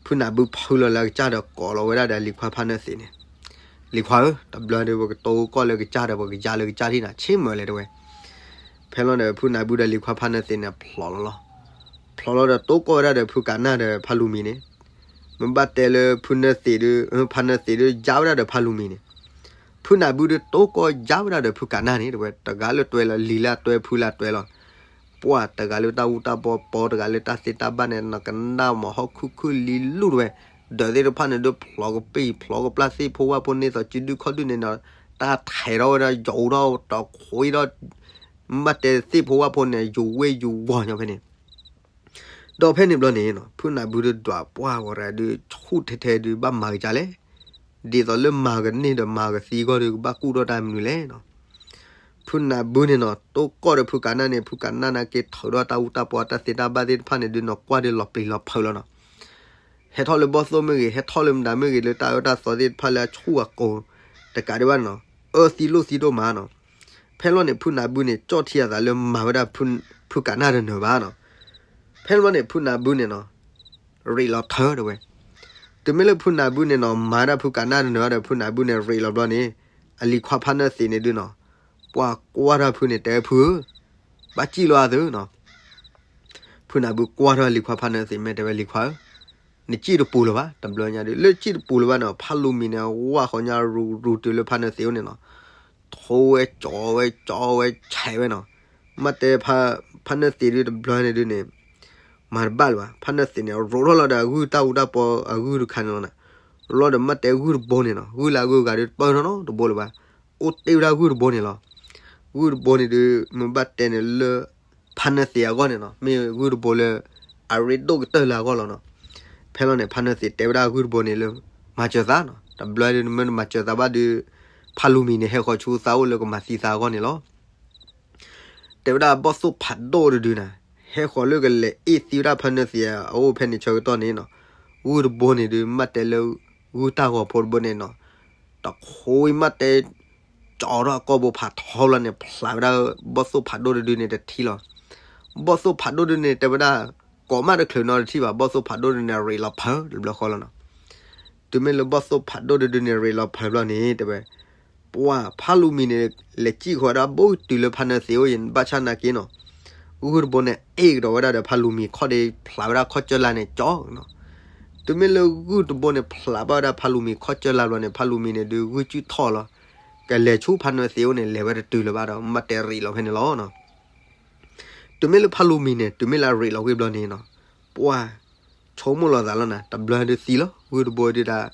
ဖုနၢ်ဘုဖုလီၤလၢအကစၢ်ဒီးကိးလီၤဝဲဒၣ်ဒီးလံၤခွါဖးနၢသ့ၣ်န့ၣ်, လံၤခွါဧၢ, တဘျီဒီးပကတိၤကီၢ်လၢကစၢ်ဒီးပကယါလၢကစၢ်ထံၣ်နၤ ဆ့မၢလဲၣ်တဲဝဲ, ဖဲလီၤဒီးဖုနၢ်ဘုဒီးလံၤခွါဖးနၢသ့ၣ်န့ၣ် ဖျိးလီၤလီၤ, ဖျိးလီၤဒီးတိၤကီၢ်ဝဲဒၣ်ဒီးဖုကးနၢ်ဒီးဖးလူၤမံၤန့ၣ်, မ့ၢ်ဘၣ်တဲလၢဖုနၢသ့ၣ်ဒီး ဖးနၢသ့ၣ်ဒီးယါဝဲဒၣ်ဒီးဖးလူၤမံၤန့ၣ် ဖုနၢ်ဘုဒုးတိကိးယါဝဲဒၣ်ဒီးဖုကနၣ်န့ၣ် တဲဝဲ တဂၤလၢတွဲလီၤ လံၤလၢအတွဲ ဖုလၢအတွဲလီၤ. ပှၢ်တဂၤလၢတၢ်အူတၢ်ပီ ပီတဂၤလၢတၢ်သ့တၢ်ဘၣ်န့ၣ် နကနၣ်မၤဟီၣ်ခုၣ်ခုၣ်လံလူၢ် တဲဝဲ, ဒၢးသ့ၣ်တဖၣ်န့ၣ်ဒုးဖျိးကပံာ် ဖျိးကပျၢ် သ့ၣ်ဖိဝၣ်ဖိန့ၢ်သိးစုဒုၣ်ခီၣ်ဒုၣ်န့ၣ်နီၤ, တၢ်ထဲးထီၣ်ဝဲဒၣ် ယိးထီၣ်တခီဒီး မ့ၢ်တဲသ့ၣ်ဖိဝၣ်ဖိန့ၣ် ယူၤဝ့ၢ်ယူၤဝီၤညီဖဲန့ၣ် ဒီးဖဲန့ၣ်ဘျီန့ၣ်နီၤ ဖုနၢ်ဘုဒုးဒွးပှၢ်ဝဲဒၣ်ဒုး ဆူၣ်ထဲထဲဒုး ဘၣ်မၤကစၢ်လဲၣ်. ဒ်သိးလၢမၤကန့ၢ်ဒီးမၤကသံအဂီၢ်ဒုး ကဘၣ်ကူၣ်ထီၣ်တၢ်မနုၤလဲၣ်နီၤ. ဖုနၢ်ဘုန့ၣ်နီၤ တိကိးဒီးဖုကနၣ်န့ၣ် ဖုကနၣ်နာ်က့ ထုးထီၣ်တၢ်အူတၢ်ပီ တၢ်သ့တၢ်ဘၣ်သ့ၣ်တဖၣ်န့ၣ်ဒုးနီၤ ကွၢ်ဒုးလီၤပျံၤလီၤဖုးလီၤနီၤ. ဟဲထီၣ်လၢဘီၣ်သိၣ်မ့ၢ်ဂ့ၤ ဟဲထီၣ်လၢမတၤမ့ၢ်ဂ့ၤ လၢတၢ်အၢတၢ်သီသ့ၣ်တဖၣ်လၢအဆူၣ်အကိၤ တကးဒံးဘၣ်န့ၣ်နီၤ အၢသံလိၣ်သံဒိၣ်မးနီၤ. ဖဲလီၤန့ၣ် ဖုနၢ်ဘုန့ၣ် ကၠီၣ်ထံအသးလၢမၤဝဲဒၣ် ဖုကနၣ်တနၢၤဘၣ်နီၤ. ဖဲလီၤန့ၣ် ဖုနၢ်ဘုန့ၣ်နီၤ ရ့းလီၤထၢတဲဝဲ. တုၤမ့ၢ်လၢဖုနၢ်ဘုန့ၣ်နီၤ မၤဝဲဒၣ်ဖုကနၣ်တနၢၤဒီး ဖုနၢ်ဘုန့ၣ် ရ့းလီၤဘျီန့ၣ် အလံၤခွါဖါနၢသံးန့ၣ်ဒုးနီၤ ပှၢ်ကွၢ်ထီၣ်ဖုန့ၣ် တဲဝဲဖုဧၢ, ဘၣ်စံၣ်လီၤအသးနီၤ. ဖုနၢ်ဘုကွၢ်ထီၣ်လံၤခွါဖါနၢသံး မ့ၢ်တဲဝဲလံၤခွါဧၢ, နစံၣ်တပူၤလၢၤဘၣ်. တဘျီညါဒုး လၢစံၣ်တပူၤလၢၤဘၣ်န့ၣ် ဖါလူၤမံၤန့ၣ် ဝၢ်ဃီညါရူၤရူၤတုၤလၢဖါနၢသံးအိၣ်န့ၣ်နီၤ, ထိဝဲကၠီဝဲကၠီဝဲဆဲးဝဲနီၤ. မ့ၢ်တဲ ဖါနၢသံးဒုးတဘျီန့ၣ်ဒုးန့ၣ် မၤတဘၣ်လၢၤဘၣ်. ဖါနၢသံးန့ၣ် ရိးထီၣ်လီၤဒီးအဂုၢ်တၢ်အူတၢ်ပီအဂုၢ်တခါန့ၣ်လီၤနီၤ. လီၤဒီးမ့ၢ်တဲဂုၢ်တဘိန့ၣ်နီၤ ဂုၢ်လၢအဂုၢ်အဂၤဒုးတပၢၢ်ထီၣ်နီတဘိလၢၤဘၣ်. အိၣ်တ့ၢ်ဝဲဒၣ်ဂုၢ်တဘိန့ၣ်လီၤ. ဂုၢ်တဘိန့ၣ်ဒုး မ့ၢ်ဘၣ်တဲန့ၣ်လၢ ဖါနၢသံးအဂီၢ်န့ၣ်နီၤ မ့ၢ်ဂုၢ်တဘိလၢ အရ့ဒိၣ်ကတၢၢ်လၢအဂီၢ်လီၤနီၤ. ဖဲလီၤန့ၣ် ဖါနၢသံးတဲဝဲဒၣ်ဂုၢ်တဘိန့ၣ်လၢ မၤစၢၤသးနီၤ. တဘျီဒုး နမ့ၢ်တမၤစၢၤသးဘၣ်ဒုး ဖါလူၤမံၤန့ၣ် ဟဲဃီၤဆူသးအိၣ်လၢကမၤသံသးအဂီၢ်န့ၣ်လီၤ. တဲဝဲဒၣ်ဘီၣ်သိၣ်ဖးဒိၣ်တဒုန့ၣ် ဟဲဃီၤလၢကလဲၤအ့ၣ်သံဝဲဒၣ်ဖါနၢသံးအအိၣ်ဖဲန့ၣ်ဆၢကတီၢ်န့ၣ်နီၤ, ဂုၢ်တဘိန့ၣ်ဒုး မ့ၢ်တဲလၢ ဂုၢ်တၢ်ဂီၤဖိတဘိန့ၣ်နီၤ, တခီမ့ၢ်တဲ ကၠီထီၣ်အကိာ်ဘိဖးထီဘျီန့ၣ် ဖျးဝဲဒၣ်ဘီၣ်သိၣ်ဖးဒိၣ်တဒုန့ၣ်တထံၣ်လီၤ. ဘီၣ်သိၣ်ဖးဒိၣ်တဒုန့ၣ် တဲဝဲဒၣ် ကိးမးတချုးနီတထံၣ်ဘၣ် ဘီၣ်သိၣ်ဖးဒိၣ်တဒုန့ၣ် ရ့းလီၤဖးတဘျီဃီလီၤနီၤ. တုၤမ့ၢ်လၢဘီၣ်သိၣ်ဖးဒိၣ်တဒုန့ၣ် ရ့းလီၤဖးဘျီန့ၣ် တဲဝဲ ပှၢ်ဖါလူၤမံၤန့ၣ် လဲၤစံၣ်ဃီၤဝဲဒၣ်ဘိတုၤလၢဖါနၢသံးအိၣ်အံၤ ဘၣ်ဆၣ်နာ်က့နီၤ, ဂုၢ်တဘိန့ၣ် အ့ၣ်ကဒီးဝဲဒၣ်ဒီးဖါလူၤမံၤခီၣ်ဒီး ဖျးဝဲဒၣ်ခီၣ်ကၢၢ်လါန့ၣ်ကၠီနီၤ. တုၤမ့ၢ်လၢဂုၢ်တဘိန့ၣ် ဖျးဘၣ်ဝဲဒၣ်ဖါလူၤမံၤခီၣ်ကၢၢ်လါဘျီန့ၣ် ဖါလူၤမံၤန့ၣ်ဒုး ဂုၢ်စုၣ်ထီၣ်လီၤ. ကလဲၤဆူဖါနၢသံးအိၣ်န့ၣ် လဲၤဝဲတတုၤလၢၤဘၣ်ဒီး မ့ၢ်တဲရ့းလီၤဖဲန့ၣ်လီၤနီၤ. တုၤမ့ၢ်လၢဖါလူၤမံၤန့ၣ် တုၤမ့ၢ်လၢအရ့းလီၤဝံၤဘျီန့ၣ်နီၤ, ပှၢ် ဆိကမိၣ်လီၤသးလီၤနၤ, တဘျီဒုးသံလီၤ, ဂုၢ်တဘိဒုးဒၣ်,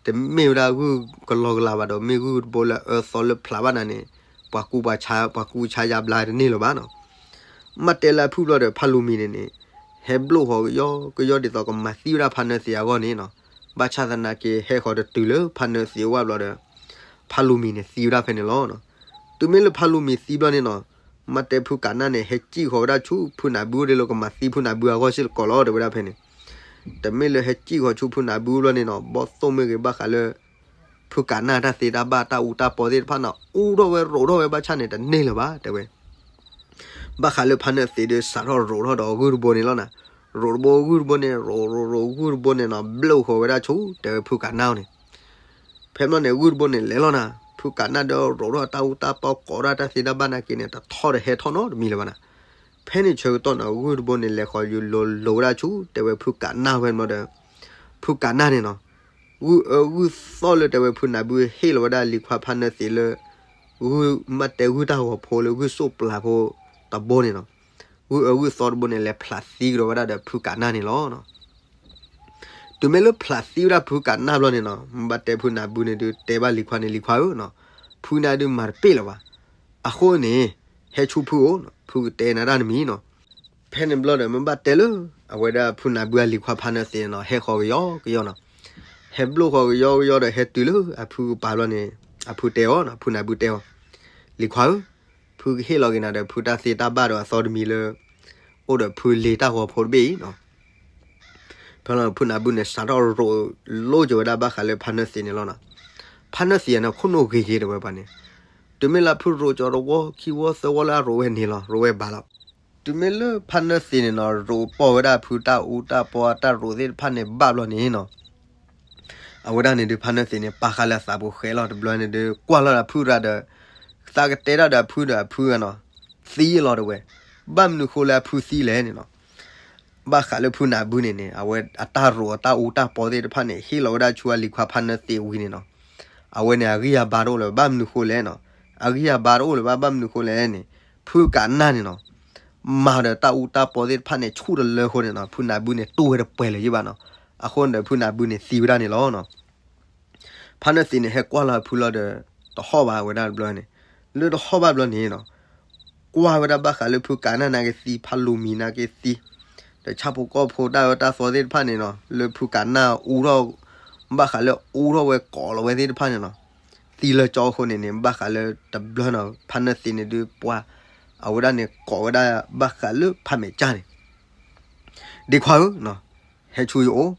တမ့ၢ်ဝဲဒၣ်ဂုၢ်ကလီကလီဘၣ်ဒီး မ့ၢ်ဂုၢ်တဘိလၢအအၢသီလၢဖျးဘၣ်နၤန့ၣ်, ပှၤကူပှၤဆါ ပှၤကူဆါယါဘျါတန့ၢ်လၢၤဘၣ်နီၤ. မ့ၢ်တဲလၢအဖုၣ်ဘျီဒီး ဖါလူၤမံၤန့ၣ်န့ၣ်, ဟဲဘျိၣ်ဃီၤကယီကယီဒ်သိးကမၤသံဝဲဒၣ်ဖါနၢသံးအဂီၢ်န့ၣ်နီၤ, ဘၣ်ဆၣ်သနာ်က့ ဟဲဃီၤတတုၤလၢဖါနၢသံးအဝၢ်ဘျီဒီး ဖါလူၤမံၤန့ၣ်သံဝဲဒၣ်ဖဲန့ၣ်လီၤ. တုၤမ့ၢ်လၢဖါလူၤမံၤသံဘျီန့ၣ်နီၤ, မ့ၢ်တဲဖုကးနၢ်န့ၣ် ဟဲစံၣ်ဃီၤဝဲဒၣ်ဆူဖုနၢ်ဘုအိၣ်ဒ်လၢကမၤသံဖုနၢ်ဘုအဂီၢ်စ့ၢ်ကီးလီၤ တဲဝဲဒၣ်ဖဲန့ၣ်. တမ့ၢ်လၢဟဲစံၣ်ဃီၤဆူဖုနၢ်ဘုဘျီန့ၣ်နီၤ, ဘီၣ်သိၣ်မ့ၢ်ဂ့ၤ ဘၣ်ဃးလၢ ဖုကးနၢ်တၢ်သ့တၢ်ဘၣ်တၢ်အူတၢ်ပီသ့ၣ်တဖၣ်န့ၣ် အူထီၣ်ဝဲရိးထီၣ်ဝဲဘၣ်ဆၣ်န့ၣ် တန့ၢ်လၢၤဘၣ် တဲဝဲ. ဘၣ်ဃးလၢဖါနၢသံးဒီး စးထီၣ်ရိးထီၣ်ဒီးဂုၢ်တဘိန့ၣ်လီၤနၤ. ရိးတဘိဂုၢ်တဘိန့ၣ် ရိးရိးရိးဂုၢ်တဘိန့ၣ်နီၤ ဘျိၣ်ဃီၤဝဲဒၣ်ဆူ တဲဝဲဖုကးနၢ်န့ၣ်. ဖဲဘျီန့ၣ် ဂုၢ်တဘိန့ၣ်လဲၤလီၤနၤ, ဖုကးနၢ်ဒီးရိးထီၣ်တၢ်အူတၢ်ပီကိးဒၣ်တၢ်သ့တၢ်ဘၣ်နာ်က့န့ၣ် တထီၣ်တဟဲထီၣ်နီတမံၤလၢၤဘၣ်နၤ. ဖဲန့ၣ်ဆၢကတီၢ်န့ၣ် ဂုၢ်တဘိန့ၣ် လဲၤဃီၤယူၤလိၤလိၤဝဲဒၣ်ဆူ တဲဝဲဖုကးနၢ်ဝဲဘျီဒီး ဖုကးနၢ်န့ၣ်နီၤ ဂုၢ်အၢဂုၢ်သီလၢတဲဝဲဖုနၢ်ဘုဟ့ၣ်လီၤဝဲဒၣ်လံၤခွါဖါနၢသံးလၢ ဂုၢ်မ့ၢ်တဲဂုၢ်တၢ်ဂီၤဖိလၢဂုၢ်စိးပျၢၤဖိတဘိန့ၣ်နီၤ, ဂုၢ်အၢဂုၢ်သီတဘိန့ၣ် လဲၤဖျးသံကဒီးဝဲဒၣ်ဒီးဖုကးနၢ်န့ၣ်လီၤ. တုၤမ့ၢ်လၢဖျးသံဝဲဒၣ်ဖုကးနၢ်ဘျီန့ၣ်နီၤ, ဘၣ်တဲဖုနၢ်ဘုန့ၣ်ဒုး တဲဘၣ်လံၤခွါန့ၣ်လံၤခွါဧၢနီၤ, ဖုနၢ်ဒုးမၤတပ့ၢ်လၢၤဘၣ်. အဃိန့ၣ် ဟဲဆူဖုအိၣ်နီၤ, ဖုကတဲနၤတၢ်တမံၤနီၤ. ဖဲန့ၣ်ဘျီဒီး မ့ၢ်ဘၣ်တဲလၢ အဝဲဒၣ်ဖုနၢ်ဘုအလံၤခွါဖါနၢသံးန့ၣ်နီၤ ဟဲဃီၤကယီကယီနီၤ, ဟဲဘျိၣ်ဃီၤကယီကယီဒီး ဟဲတုၤလၢအဖုကပၤဘျီန့ၣ် အဖုတဲအီၤနီၤ, ဖုနၢ်ဘုတဲအီၤ, လံၤခွါဧၢ, ဖုကဟ့ၣ်လီၤက့ၤနၤဒီး ဖုတၢ်သ့တၢ်ဘၣ်ဒီးအသီတမံၤလၢ အိၣ်ဒီးဖုလ့ၤတၢ်ဂီၤဖိတဘ့ၣ်အံၤနီၤ. ဖဲလီၤဖုနၢ်ဘုန့ၣ် စးထီၣ်ရိးလိက့ၤဝဲဒၣ်ဘၣ်ဃးလၢဖါနၢသံးန့ၣ်လီၤနီၤ. ဖါနၢသံးန့ၣ် ခိၣ်နူာ်ဂ့ၤက့ၤတဲဝဲပှၤန့ၣ်, တုၤမ့ၢ်လၢဖုရိးကၠီတဝီခံဝီသၢဝီလၢအရိးဝဲန့ၣ်လီၤ, ရိးဝဲဘၣ်လီၤ. တုၤမ့ၢ်လၢဖါနၢသံးန့ၣ်နီၤ ရိးပီၢ်ဝဲဒၣ်ဖုတၢ်အူတၢ်ပီတၢ်ရိးသ့ၣ်တဖၣ်န့ၣ်ဘၣ်ဘျီန့ၣ်နီၤ, အဝဲဒၣ်န့ၣ်ဒုး ဖါနၢသံးန့ၣ် ပာ်ဃာ်လၢအသးပူၤဃဲလီၤ. တဘျီန့ၣ်ဒုး ကွၢ်လီၤဒီးဖုရၣ်ဒီး သးကတဲတၢ်ဒီးအဖုဒီးအဖုဂၤနီၤ, သံလီၤတဲဝဲ, ဘၣ်မနုၤဃိလၢအဖုသံလဲၣ်န့ၣ်နီၤ. ဘၣ်ဃးလၢဖုနၢ်ဘုန့ၣ်န့ၣ် အဝဲအတၢ်ရိးအတၢ်အူတၢ်ပီသ့ၣ်တဖၣ်န့ၣ် ဟ့ၣ်လီၤဝဲဒၣ်ဆူအလံၤခွါဖါနၢသံးဝံၤန့ၣ်နီၤ, အဝဲန့ၣ်အဂံၢ်အဘါတအိၣ်လၢၤဘၣ် ဘၣ်မနုၤဃိလဲၣ်နီၤ. အဂံၢ်အဘါတအိၣ်လၢၤဘၣ် ဘၣ်မနုၤဃိလဲၣ်န့ၣ် ဖုကးနၢ်န့ၣ်နီၤ မၤဒီးတၢ်အူတၢ်ပီသ့ၣ်တဖၣ်န့ၣ် ဆူၣ်တလၢဃိန့ၣ်နီၤ ဖုနၢ်ဘုန့ၣ် တူၢ်ဝဲတပှဲၤလၢၤယံၣ်ဘၣ်နီၤ. အဃိန့ၣ်ဒီး ဖုနၢ်ဘုန့ၣ်သံဝဲဒၣ်န့ၣ်လီၤနီၤ. ဖါနၢသ့းန့ၣ် ဟဲကွၢ်လီၤအဖုလီၤဒီး တဟီၣ်ဘၣ်ဝဲဒၣ်တဘျီန့ၣ်, လၢတဟီၣ်ဘၣ်ဘျီန့ၣ်နီၤ ကွၢ်ဝဲဒၣ်ဘၣ်ဃးလၢဖုကးနၢ်နာ်က့သံ ဖါလူၤမံၤနာ်က့သံ, ဒီးဆၣ်ဖိကီၢ်ဖိတၢ်အၢတၢ်သီသ့ၣ်တဖၣ်န့ၣ်နီၤ လၢဖုကးနၢ်အူထီၣ် ဘၣ်ဃးလၢအူထီၣ်ဝဲကိးလီၤဝဲသ့ၣ်တဖၣ်န့ၣ်နီၤ သံလၢကၠီအဃိန့ၣ်န့ၣ် ဘၣ်ဃးလၢတဘျီနီၤ ဖါနၢသ့းန့ၣ်ဒုးပှၤ အဝဲဒၣ်န့ၣ်ကိးဝဲဒၣ်ဘၣ်ဃးလၢဖါမဲာ်ကၠၢ်န့ၣ် ဒ့ခွါဧၢ, ဟဲဆူယအိၣ်,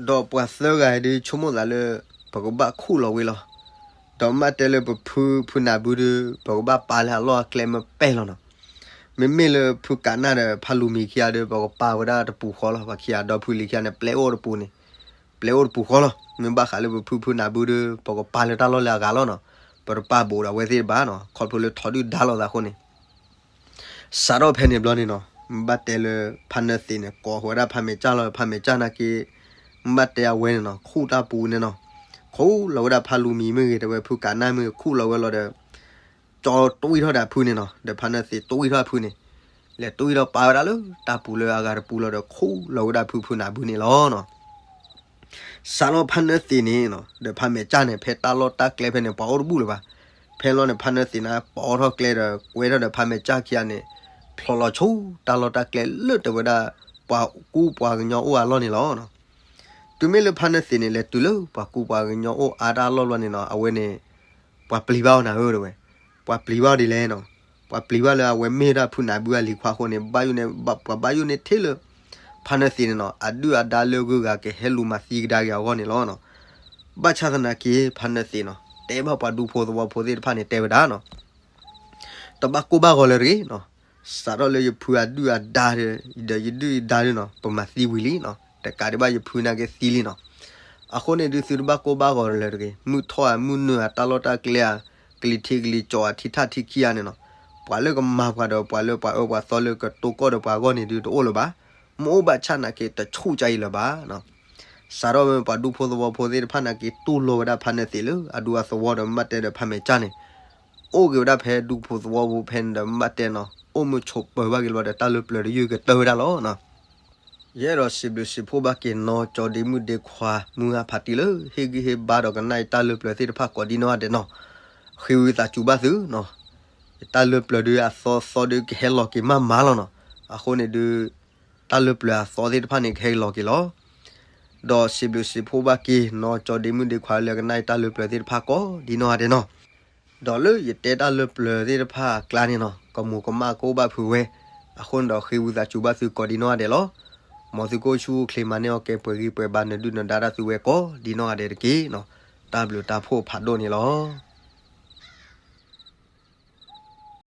ဒီးပှၤသၢဂၤဒုးဆိကမိၣ်သးလၢ ပကဘၣ်ခူၣ်လီၤဝဲလီၤ. ဒီးမ့ၢ်တဲလၢပဖုဖုနၢ်ဘုဒုး ပကဘၣ်ပာ်လၢအလီၢ်အကျဲမ့ၢ်ပဲၢ်လီၤနီၤ. မ့မ့ၢ်လၢဖုကးနၢ်ဒီးဖါလူၤမံၤခံဂၤဒီး ပကပာ်ဝဲဒၣ်တပူၤဃီလီၤ. ပှၤခံဂၤဒီဖုလံၤခံဂၤန့ၣ် ပျဲအိၣ်တပူၤန့ၣ် ပျဲအိၣ်တပူၤဃီလီၤ. မ့ၢ်ဘၣ်ဃးလၢပဖုဖုနၢ်ဘုဒုး ပကပာ်လၢတၢ်လီၢ်လၢအဂၤလီၤနီၤ. ပတပာ်ဘူးဒီးအဝဲသ့ၣ်တဘၣ်နီၤ ခီဖျိလၢထိၣ်ဒုၣ်ဒါလိာ်သးအဃိန့ၣ် စးထီၣ်ဖဲန့ၣ်ဘျီန့ၣ်နီၤ မ့ၢ်ဘၣ်တဲလၢ ဖါနၢသ့းန့ၣ် ကိးဃီၤဝဲဒၣ်ဖါမဲာ်ကၠၢ်လီၤ. ဖါမဲာ်ကၠၢ်နာ်က့ မ့ၢ်ဘၣ်တဲအဝဲန့ၣ်နီၤ ခူၣ်တၢ်ပူၤန့ၣ်နီၤ, ခူၣ်လီၤဝဲဒၣ်ဖါလူၤမံၤမ့ၢ်ဂ့ၤ တဲဝဲဖုကးနၢ်မ့ၢ်ဂ့ၤ ခူၣ်လီၤဝဲလီၤဒီး ကၠီတွံၢ်ထီၣ်ဒီးအဖုန့ၣ်နီၤ, ဒီးဖါနၢသ့းတွံၢ်ထီၣ်အဖုန့ၣ် လဲၤတွံၢ်ထီၣ်ပာ်ဝဲဒၣ်လၢတၢ်ပူၤလၢအဂၤတပူၤလီၤဒီး ခူၣ်လီၤဝဲဒၣ်ဖုဖုနၢ်ဘုန့ၣ်လီၤနီၤ. စးထီၣ်ဖါနၢသ့းန့ၣ်နီၤ ဒီးဖါမဲာ်ကၠၢ်န့ၣ် ဖဲတၢ်လီၢ်တၢ်ကျဲဖဲန့ၣ် ပှၤအိၣ်တဘူၣ်လၢၤဘၣ်. ဖဲလီၤန့ၣ် ဖါနၢသ့းန့ၣ် ပိာ်ထီၣ်ကျဲဒီး ကွဲထီၣ်ဒီးဖါမဲာ်ကၠၢ်ခံဂၤန့ၣ် ဖျိးလီၤဆူတၢ်လီၢ်တၢ်ကျဲလၢတဲဝဲဒၣ် ပှၤကူပှၤကညီအိၣ်အလီၢ်န့ၣ်လီၤ. တုၤမ့ၢ်လၢဖါနၢသ့းန့ၣ် လဲၤတုၤလၢပှၤကူပှၤကညီအိၣ်အါတၢ်လီၢ်ဘျီန့ၣ်နီၤ အဝဲန့ၣ် ပှၤပျံၤဘၣ်အီၤနၤဧၢ တဲဝဲ, ပှၤပျံၤဘၣ်အီၤဒ်လဲၣ်နီၤ, ပှၤပျံၤဘၣ်လၢအဝဲမ့ၢ်ဒၣ်ဖုနၢ်ဘုအလံၤခွါအဃိန့ၣ် ဘၣ်ယိၣ်န့ၣ် ပှၤဘၣ်ယိၣ်န့ၢ်ထဲလၢ ဖါနၢသ့းန့ၣ်နီၤ အဒုၣ်အဒါလၢဂုၤဂၤကဟဲလူၤမၤသံကဒါက့ၤအဂီၢ်န့ၣ်လီၤ. ဘၣ်ဆၣ်သနာ်က့ ဖါနၢသ့းနီၤ တဲဘၣ်ပှၤဒူဖိသဝီဖိသ့ၣ်တဖၣ်န့ၣ် တဲဝဲဒၣ်နီၤ တဘၣ်ကိၢ်ဘၣ်ဂီၤလၢၤတဂ့ၤနီၤ, စးထီၣ်လၢယဖုအဒုၣ်အဒါဒီး ဒီးယဒုၣ်ယဒါဒီးနီၤ ပမၤသံဝံၤလံနီၤ, တကးဒံးဘၣ်ယဖုနာ်က့သံလံနီၤ. အဃိန့ၣ်ဒုးသုတဘၣ်ကိၢ်ဘၣ်ဂီၤလၢၤတဂ့ၤ, မုၢ်ထီၣ်ဧါ မုၢ်နုာ်ဧါ တၢ်လီၢ်တၢ်ကျဲဧါ ကလံၤထံးကလံၤကၠီၤဧါ ထံထၣ်ထံခံဂၤန့ၣ်နီၤ, ပှၤလၢကမၤပှၤဒီးပှၤလၢပှၤအၢပှၤသီလၢကတိၢ်ကီၢ်ဒီးပှၤအဂီၢ်န့ၣ်ဒုးတအိၣ်လၢၤဘၣ်, မ့ၢ်အိၣ်ဘၣ်ဆၣ်နာ်က့တဆူၣ်ကါအံၤလၢၤဘၣ်နီၤ. စးထီၣ်မ့ၢ်ပှၤဒူဖိသဝီဖိသ့ၣ်တဖၣ်နာ်က့တူၢ်လိာ်ဝဲဒၣ်ဖါနၢသ့းလၢအဒူအသဝီဒီးမ့ၢ်ဘၣ်တဲဒီးဖါမဲာ်ကၠၢ်န့ၣ် အိၣ်က့ၤဝဲဒၣ်ဖဲဒူဖိသဝီဖိဖဲန့ၣ်ဒီးမ့ၢ်ဘၣ်တဲနီၤ အိၣ်မုာ်ဆိးပၢၤဘၣ်က့ၤလီၤဒီးတၢ်လၢပျၢၤတယုၢ်ကတၢၢ်ဝဲဒၣ်လီၤနီၤ. ယအဲၣ်ဒိးစံးဘျုးစံးဖှိၣ်ဘၣ်က့ၤနီၢ်ကၠီဒ့မုၣ်ဒ့ခွါ မုၢ်ဂၢ်ဖးတံၢ်လၢ ဟ့ၣ်ဂံၢ်ဟ့ၣ်ဘါဒီးကနၣ်ယတၢ်လၢပျၢၤသ့ၣ်တဖၣ်ကိးဒံနီၢ်ဂၤဒဲးနီၤ, ဃ့ဝံသးစူၤဘၣ်သုနီၤ, ယတၢ်လၢပျၢၤဒုးအသီသီဒုးကဟဲလီၤက့ၤမးမးလီၤနီၤ, အဃိန့ၣ်ဒုး တၢ်လၢပျၢၤအသီသ့ၣ်တဖၣ်န့ၣ်ကဟဲလီၤက့ၤလီၤ. ဒီးစံးဘျုးစံးဖှိၣ်ဘၣ်က့ၤနီၢ်ကၠီဒ့မုၣ်ဒ့ခွါလၢ ကနၣ်ယတၢ်လၢပျၢၤသ့ၣ်တဖၣ်ကိးဒံနီၢ်ဂၤဒဲးနီၤ. ဒီးလၢယတဲတၢ်လၢပျၢၤသ့ၣ်တဖၣ်အကျါန့ၣ်နီၤ ကမူၤကမၣ်ကအိၣ်ဘၣ်ဖုးဝဲ, အဃိန့ၣ်ဒီးဃ့ဝံသးစူၤဘၣ်သုကိးဒံနီၢ်ဂၤဒဲးလီၤ. မ်သုကအိၣ်ဆူၣ်အိၣ်ချ့မၤန့ၢ်အီၣ်ကဲပှဲၤဂံၢ်ပှဲၤဘါ နဒုၣ်နဒါတၢ်သုဝဲကိးဒံနီၢ်ဂၤဒဲးတက့ၢ်နီၤ. တၢ်ဘျုးတၢ်ဖှိၣ်ဖးဒိၣ်န့ၣ်လီၤ.